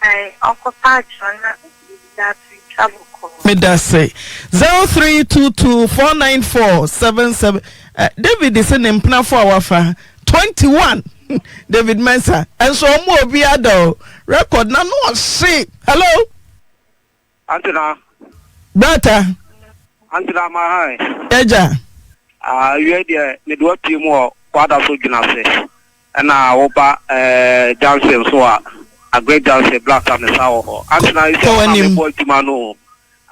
Ayi ɔkɔ pacho na biribi ato twa bɔkɔɔ. Meda ase 0322 494 77 eh, David se ne mpenafo a wafa 21 David Mensah nso ɔmo obi ada o record na no ɔhye. Hello. Antena. Brata. Antena ma han. Agya. Ah, awiei deɛ mede wapue mu wɔ w'ada so dwena ase. Ɛna woba ɛɛ junction nso a, Aggrey junction Black Star me san wɔ hɔ. Ante na Kɔ sɛ wo na w'anim. mebɔ adwuma no o.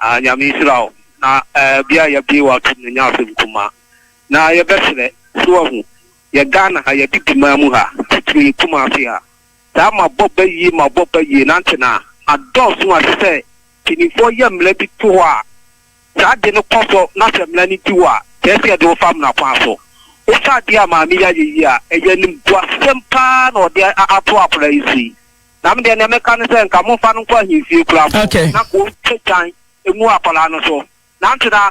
Ah, Nyame nhyira wo. Na ɛɛ bia yɛabue w'atom no nyɛ asɛm kumaa. Na yɛbɛsrɛ, so wahu, yɛ Ghana ha, yɛ Abibiman mu ha, titire yɛ Kumasi ha, saa mabɔ ba yie, mabɔ ba yie, nante na adɔɔso a ɛsɛ sɛ mpanimfoɔ yɛ mmara bi to hɔ a, saa ade no kɔ so na sɛ mmara no di hɔ a, kyerɛ sɛ yɛde wo fa mmara kwan so. Wohwɛ adeɛ a maame yi ayɛ yi a, ɛyɛ animguasɛm pa ara na ɔde ato akwadaa yi so yi. Na me deɛ nea mɛka ne sɛ nka momfa no nkɔ ahemfie koraa mpo na nka ɔntwa gyan ngu akwadaa no so. Nante na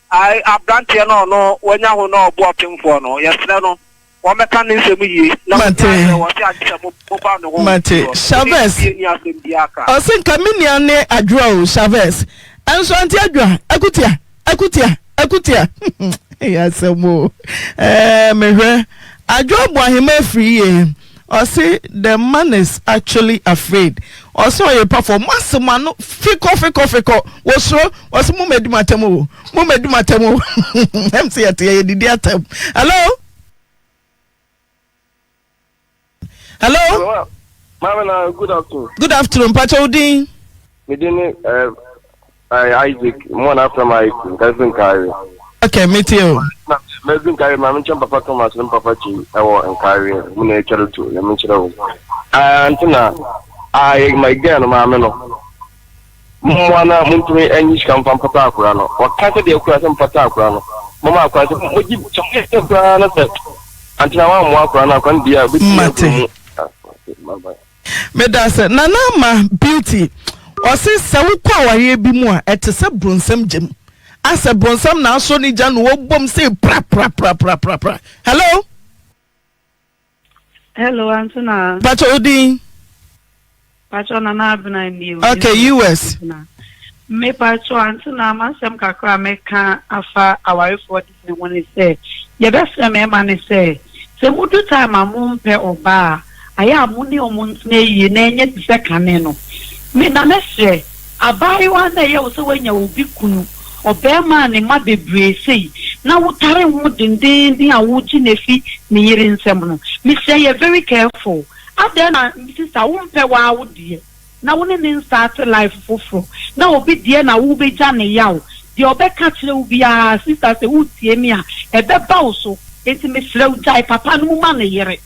Ae abranteɛ no a ɔno wanya ho na ɔbo ɔpemfoɔ no, yɛsrɛ no wɔmmɛka ne nsɛm yie na Mate. wɔnyaa sɛ wɔse agye sɛ mo moba ne ho Mate. nsuo. Wode Chavez. fie ni asɛm biara ka. Ɔse nka me nua ne Adwoa o Chavez. Ɛnso Auntie Adwoa, akutia, akutia, akutia. Ɛyɛ asɛm o. Ɛɛ mehwɛ. Adwoa Boahema afiri yie. Ɔse the man is actually afraid ɔse ɔyɛ pafo ɔmo ase mo ano fikɔ fikɔ fikɔ wosuro ɔse mo mɛdi mo atɛm o mo mɛdi mo atɛm o ɛm sɛ yɛte yɛ didi atɛm hello hello. Hello, maame na good afternoon. Good afternoon mpakyɛ wo din. Me din ne eh, eh, Isaac, mo na afrɛ ma Isaac, nka fi Nkaare. Okay, me tie o. Na mɛdzi Nkaare, ma menkyɛn Papa Thomas ne Papa Kyi ɛwɔ Nkaare, mo na ɛtwa to, na menkyerɛ wo. Ah, nti na, ah, yɛ my girl no maame no. Mommoa na montumi anyi sika mfa mpata akora no. Wɔka sɛ deɛ akura sɛ mpata akora no. Moma akora sɛ mogye sɛ moyɛ koraa na sɛ antena wammoa akora no akora no deɛ a obɛtumi Mate. agu mu. Ah, okay, bye bye. Medase Nana Ama Beauty ɔse sɛ wokɔ awareɛ bi mu a ɛte sɛ bronsam gyam asɛ bronsam na asɔ ne gya na wɔbom sei praprapraprapra hello. Hello Antona. Pacho wo din. Pacho Nana Abena ni o. Okay US. Me pacho Antona m'asɛm kakra a mɛka afa awarefoɔ de ne ho ne sɛ yɛbɛsrɛ mmarima ne sɛ sɛ modu time a mompɛ ɔbaa a ayɛ a mo ne ɔmo ntena yie na ɛnyɛ te sɛ kane no. Me na mɛsrɛ abaayewa na ɛyɛ wo sɛ woanya obi kunu ɔbarima a ne mma bebree sei na wotare ho dendeenden a wogye no afi ne yere nsam no, mesrɛ yɛ very careful. Adɛn na sister wompɛ waa wo deɛ na wo ne no nstarte life foforɔ na obi deɛ na wobɛgya ne yaw, deɛ ɔbɛka kyerɛ wo biara sister sɛ wotie me a ɛbɛba wo so, enti mesrɛ wo gyae papa no mu ma ne yere.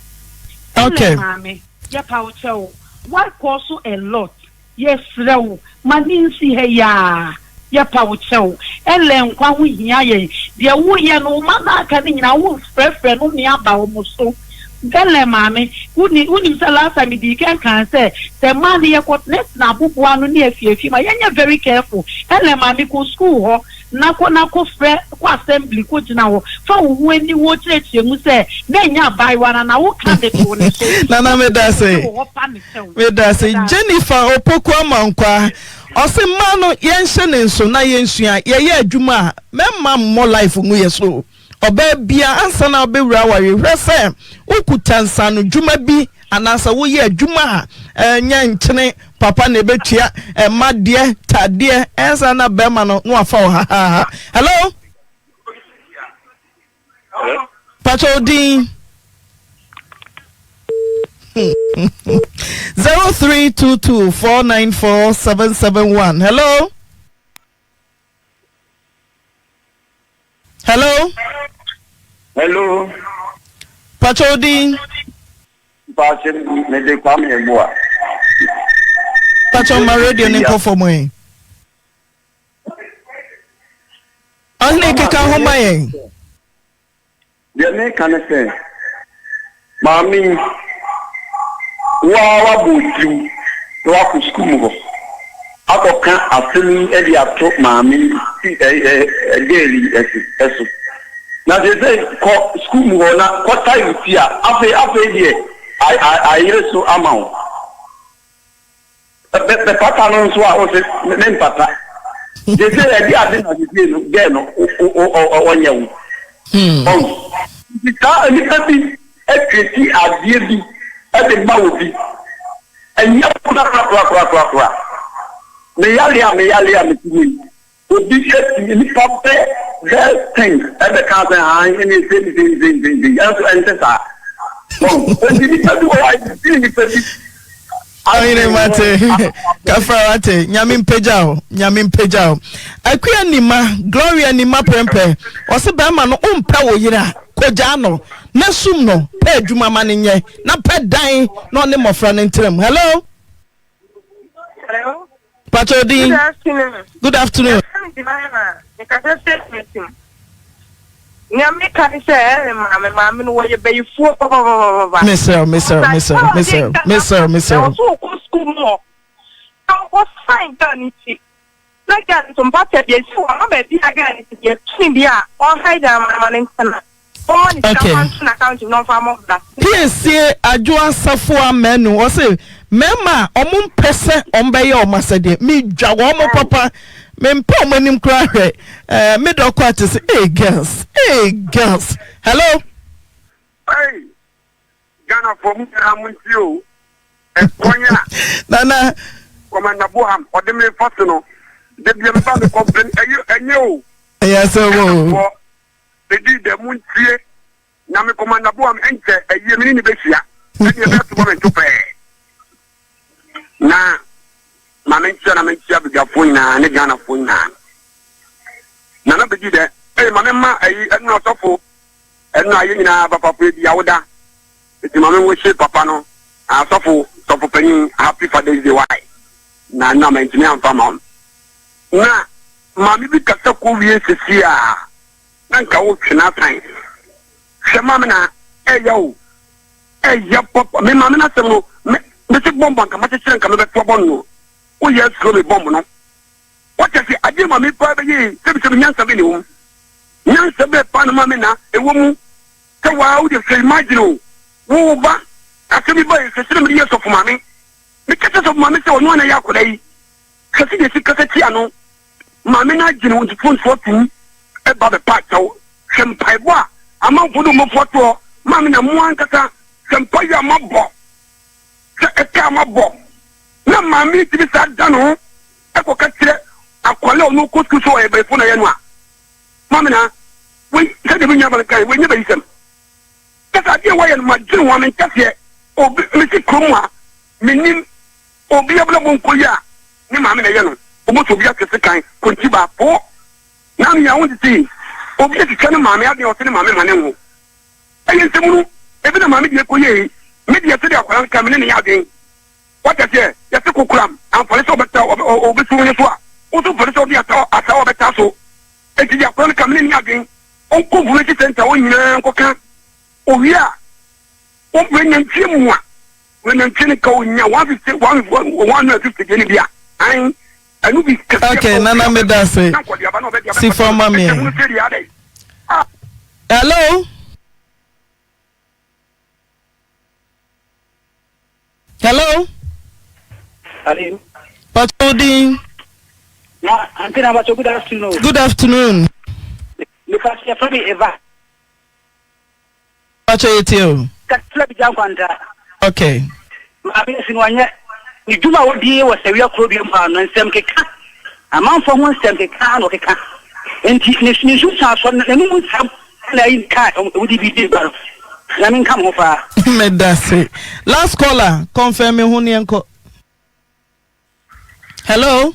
Okay. Ellen maame, yɛpa wo kyɛw, woakɔ so a lot. Yɛsrɛ wo, ma no nsi ha yi ara. Yɛpa wo kyɛw. Ellen nkwa ho hia yɛn. Deɛ woreyɛ no, wo mma no a aka no nyinaa, worefrɛfrɛ nnome aba wɔn so. Ellen maame, woni, wonim sɛ last time medii kan kaa sɛ, sɛ mmaa no yɛkɔtenatena aboboano ne afiafi mu a, yɛnyɛ very careful. Ellen maame, kɔ sukuu hɔ na kɔ na kɔfrɛ, kɔ assembly kɔgyina hɔ. Fa wo ho aniwuo kyerɛkyerɛ mu sɛ, na ɛnyɛ abaayewa no anaa woka de too ne so. Nana, meda ase. Wɔ hɔ pa ne kyɛw. Medase. Jennifer Opoku Amankwaa ɔse mmaa no yɛnhyɛ ne nso na yɛnsua yɛyɛ adwuma a mɛmma mmɔ life ngu yɛ so ɔbaa bia ansa na wobɛwura awareɛ hwɛ sɛ wokuta nsano dwuma bi anaasɛ woyɛ adwuma a ɛnyɛ nkyene papa na ɛbɛtua ɛma deɛ tadeɛ ɛnsa na bɛrima no na wafa wo hahaha hello Pacho wo din. 0322494771. Hello. Hello. Hello. Pacho wo din. Pacho me de Kwame Eboa. Pacho ma radio ne nkɔ fam ɛ. Ɔhene keka ho ma yɛn. Deɛ meka ne sɛ, maame yi, wo ara woabɔ wo tirim na woakɔ sukuu mu hɔ akɔka asɛm yi de ato maame yi girl yi so. Na seesei kɔ sukuu mu hɔ na kɔtae wo ti a, afei afei deɛ ayere so ama wo. Bɛ bɛpata no nso a ose me mempata. Sese ɛde ade na sese no gɛɛ no ɔnyɛ wo. Ɔn nti saa nnipa bi akreti adeɛ bi de ma obi. Ɛnyɛ korakorakorakorakora. Me yale a me yale a mete mu yi. Obi atumi, nnipa bɛ bɛyɛ ten ɛbɛka sɛ aane ɛne sei ne sei ne sei ne sei ne sei, ɛnso ɛnte saa. Enti nipa bi wɔ hɔ a yɛfiri nipa bi. Ɔhene mate kafra wate nyame mpagya o nyame mpagya o akua nima Gloria nima prɛmpɛ ɔse bɛrima no wompɛ wo yere a kɔgyaa no na sum no pɛ adwuma ma no nyɛ na pɛ dan na ɔne mmɔfra no ntena mu hello Hello. Pacho din. Good afternoon. Good afternoon. Yɛfrɛ me Jemima. Mekasa firi Ntim. Nea meka ne sɛ Ellen maame maame no wɔyɛ bayifuo papapapapa. Mesrɛ wo, mesrɛ wo, mesrɛ wo, mesrɛ wo, mesrɛ wo, mesrɛ wo. Na wɔso wokɔ sukuu mu hɔ na wɔkɔ sign girl no ti na girl no nso mpata bi esi wɔn ama baabi a girl no ti deɛ tumi bi a ɔnhide ama no ntena. Okay. Piesie Adwo Asafoa Manu ɔse mmarima a ɔmo mpɛ sɛ ɔmo bɛyɛ ɔmo asɛdeɛ medwa wɔn mo papa mempɛ ɔmo anim koraa hwɛ ɛɛ me dɔ kɔ ate sɛ ee girls ee girls hello. Hey, Ghana for mu nyinaa mo nti o ɛkwan a Nana Commander Boham ɔde me fa so no de bia me ba me complain ɛyɛ ɛnyɛ o. Ɛyɛ sɛ wo. Edii dɛ, Montie, na me Commander Boam nkyɛ ayie me ne no bɛhyia, ɛdeɛ ɛbɛyɛ to bɔ me nto pɛɛ. Na ma menkyia na menkyia badwafoɔ nyinaa ne Ghanafoɔ nyinaa. Nana bɛdi dɛ, ei ma memma ayi ɛno ɔsɔfo, ɛno a yɛn nyinaa papafoɔ edi awoda, nti ma menwohye papa no, asɔfo, sɔfo panin, happy Father's Day why? Na ɛno a mantumi amfa ma wɔn. Na maame bi kasa kɔ wie sisi a na nka wotwe n'asan. Hwɛ maame na ɛyɛ o. Ɛyɛ papa. Me maame n'asɛm no me mese bɔmb anka makyekyere nka mebɛto abɔ no. Woyɛ asuro me bɔmb no. Wɔkyɛ se adeɛ maame paa bɛyɛ yi sɛbi sɛbi nyansa bɛ ne wɔ mu. Nyansa bɛ paa na maame na ɛwɔ mu. Sɛ waa wode hwɛ imagine o. Wo wo ba asɛm bi ba yi hwɛ sɛ na mede yɛ sɔfo maame. Meka kyerɛ sɔfo maame sɛ ɔno a na ɛyɛ akwadaa yi. Hwɛ sɛdeɛ ɛsi kasa tia no. Maame no agye ne ho ntotoɔ atom ba bɛpa akyɛw. Hwɛ mpaebɔ a amanfoɔ de wɔn afu ato hɔ. Maame na mo ankasa, hwɛ mpaeɛ a moabɔ. Hwɛ ɛka a moabɔ. Na maame yi tumi saa da ne ho kɔka kyerɛ akwadaa a ɔno kɔ sukuu sɛ ɔyɛ bayifo na ɛyɛ no a. Maame na, wei, sɛdeɛ me nuabaa no kae, wei nyɛ bayisɛm. Kyɛ sɛ adeɛ a wɔyɛ no, madwene ho a mente aseɛ. Obi, mesi kurom a, mennim. Obi abrabɔ nkɔ yie a, ne maame na ɛyɛ no. Wobɔsɔ obi atwe sekan, kontiba, po, na nea wonte yi, obi atwitwa ne maame adeɛ a ɔse ne maame ma ne nwo. Ɛyɛ nsɛmunu. Ebi na maame deɛ kɔ yie yi. Me deɛ sɛdeɛ akwadaa no ka, me ne no yɛ adwen. Wate aseɛ? Yɛse kokoram, amfɔre sɛ ɔbɛta, ɔbɛsu wo ne so a, wo nso mfɔre sɛ wode asa, asaw a ɔbɛta so. Enti deɛ akwadaa no ka, me ne no yɛ adwen. Ɔnkɔ information center hɔ nyinaa nkɔka. Owie a, wɔbrɛ nantwie mua. Wɔ nantwie no ka onya 150 150 deɛ no bi a an ɛno bi kɛseɛ Okay, nana me da se. Si fam ma me. Hello. Hello. Hello. Pacho din. Na Auntie na Pacho good afternoon. Good afternoon. Me fa se me Eva. Pacho yɛ tie o. Kakra bi gya nkwanta. Okay. Maame esi no ɔnyɛ ne dwuma a ɔdi wɔ sawia kuro bi mu no nsɛm keka amanfoɔ ho nsɛm keka na ɔkeka nti ne ne nsunsuansoɔ no n'anum nsɛm na ayi ka wodi bi di ba no nyame nka mo ho paa. Medase. Last caller, confirm me ho ne yɛnkɔ. Hello.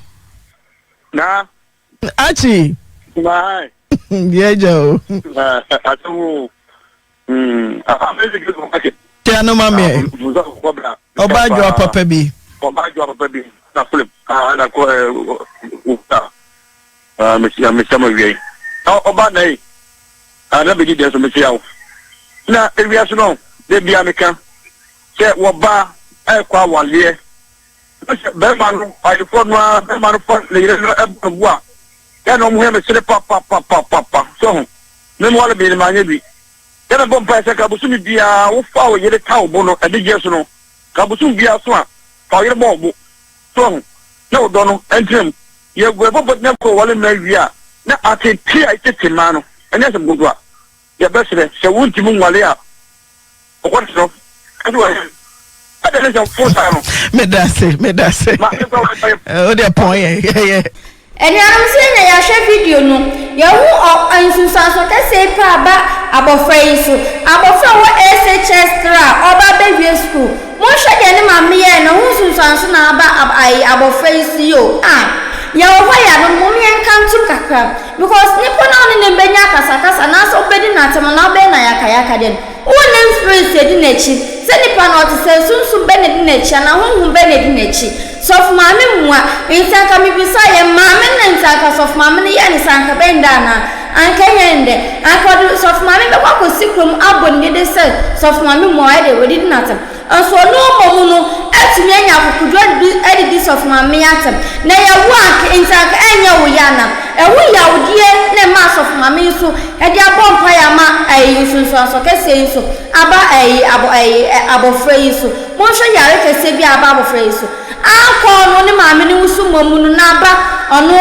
Na. Achi. Na. Deɛ agya o. Asɛm o. Tia no ma meɛ. Ɔba adwoa papa bi. Ɔba adwoa papa bi. Na Philip. Na kɔ ɛ. Mesia mesia ma wia yi. Ɔba na yi. Na bɛdi deɛ so mesia wo. Na ewiase no de bia meka sɛ wɔba ɛkɔ awaleɛ. Na sɛ bɛrima no, ayeforɔ no ara, bɛrima no fa ne yere no bɔ ne bo a, yɛ na wɔn ho yɛ me sere papapapapapa. So ho? Me meware me yere, manyɛ bi. Yɛ na bɔ mpaeɛ sɛ ka bosome biara wofa wo yere ka wo bo no, anigyeɛ so no, ka bosome biara so a, fa wo yere bɔ wo bo. So ho? Na wo dɔ no ntena mu. Yɛ yɛbɔ bɔ na kɔ ware mmaa wie a, na atete a yɛtete mmaa no, ɛnyɛ asɛm ketewa. Yɛbɛsrɛ, sɛ wontumi nware a, Medase, medase. O deɛ pɔn yɛ yɛ. Anuanom sɛ yɛnya yɛahwɛ video no, yɛahu ɔ nsunsuanso kɛseɛ yi paa aba abɔfra yi so. Abɔfra a ɔwɔ SHS 3 a ɔreba abɛwie sukuu. Monhwɛ deɛ ne maame yɛɛ no, ɛho nsunsuanso na aba ab ayi abɔfra yi so yi o. Ah, yɛwɔ hɔ yi a, no mom yɛnka ntom kakra. Because nipa no a wo ne no bɛnya akasakasa anaasɛ wobɛdi no atɛm anaa wobɛyɛ no ayakayaka deɛ no, wonnim spirits a ɛdi n'akyi. Sɛ nipa no ɔte sɛn, sunsum bɛn na ɛdi n'akyi anaa honhom bɛn na ɛdi n'akyi. Sɔfo maame mua, Ntsi anka mibisaa yɛ maame no ntsi anka sɔfo maame no yɛɛ no saa anka bɛyɛ ndɛ anaa? Anka nnyɛ ndɛ. Anka ɔde sɔfo maame bɛkɔ akɔsi kurom abɔ ne dede sɛ sɔfo maame mua ɔayɛ dɛ oedidi n'atsɛm. Nso ɔno mbom no etumi enya akokodur adidi adidi sɔfo maame yi atsɛm. Na yɛ wo a anka ntsi anka ɛnnyɛ wo ya anaa? Ɛho yawdeɛ na ɛmaa sɔfo maame yi nso de abɔ mpaeɛ ama ɛyi nsunsuansoɔ kɛseɛ yi nso aba ɛyi abɔ ɛyi abɔfra yi so. Monhwɛ yare kɛseɛ bi a aba abɔfra yi so. Ankɔ ɔno ne maame no wusu mmɔ mu no na aba ɔno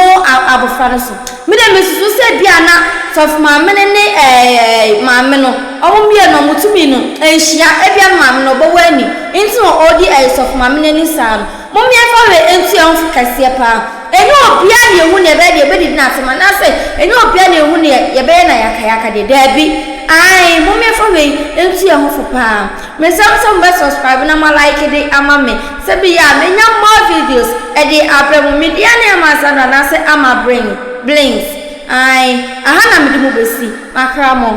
abɔfra no so. Me deɛ mesusu sɛ ebia na sɔfo maame no ne ɛɛ maame no wɔn mmienu wɔn tumi no nhyia. Ebia na maame no ɔbɔ wɔ ani nti na ɔredi ɛɛ sɔfo maame no ani saa no. Mom yɛmfa wei nto yɛn ho fo kɛseɛ paa. Ɛnyɛ obiara na yɛhu no yɛbɛyɛ deɛ yɛbɛdidi no atɛm anaasɛ ɛnyɛ obiara na yɛhu no yɛbɛyɛ no ayakayaka deɛ. Daabi. Ae, mom yɛmfa wei nto yɛn ho fo paa. Mesrɛ mo sɛ mo bɛ subscribe na mo a like de ama me sɛ beyɛ a menya more videos de abrɛ mo. Me dea ne Ama Sandra anaasɛ Ama Bring, Blings. Ae, aha na mede mo besi. Makra mo.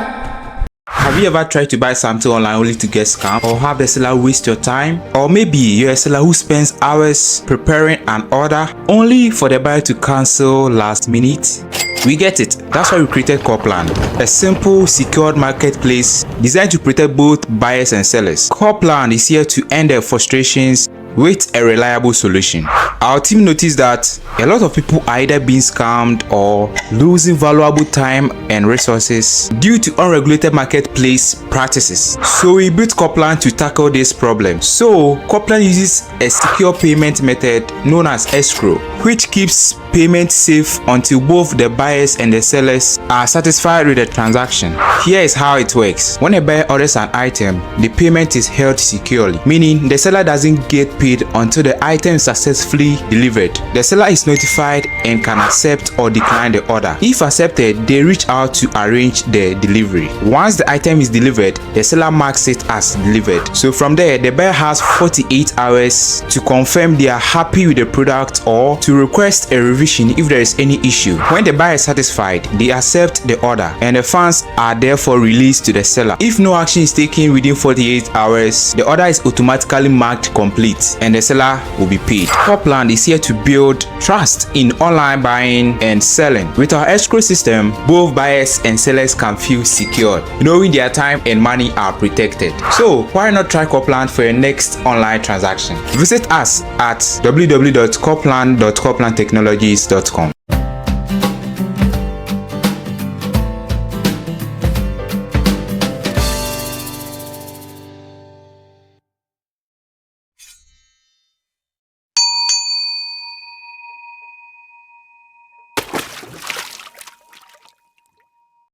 Have you ever tried to buy something online only to get scammed or have the seller waste your time? Or maybe you're a seller who spends hours preparing an order only for the buyer to cancel last minute? We get it. That's why we created Copland, a simple, secured marketplace designed to protect both buyers and sellers. Copland is here to end their frustrations with a reliable solution. Our team noticed that a lot of people are either being scammed or losing valuable time and resources due to unregulated marketplace practices. So we built Copland to tackle this problem. So Copland uses a secure payment method known as escrow, which keeps payment safe until both the buyers and the sellers are satisfied with the transaction. Here is how it works. When a buyer orders an item, the payment is held securely, meaning the seller doesn't get paid until the item is successfully delivered. The seller is notified and can accept or decline the order. If accepted, they reach out to arrange the delivery. Once the item is delivered, the seller marks it as delivered. So from there, the buyer has 48 hours to confirm they are happy with the product or to request a revision if there is any issue. When the buyer is satisfied, they accept the order and the funds are therefore released to the seller. If no action is taken within 48 hours, the order is automatically marked complete and the seller will be paid. Copland is here to build trust in online buying and selling. With our escrow system, both buyers and sellers can feel secure, knowing their time and money are protected. So why not try Copland for your next online transaction? Visit us at www.copland.coplandtechnologies.com.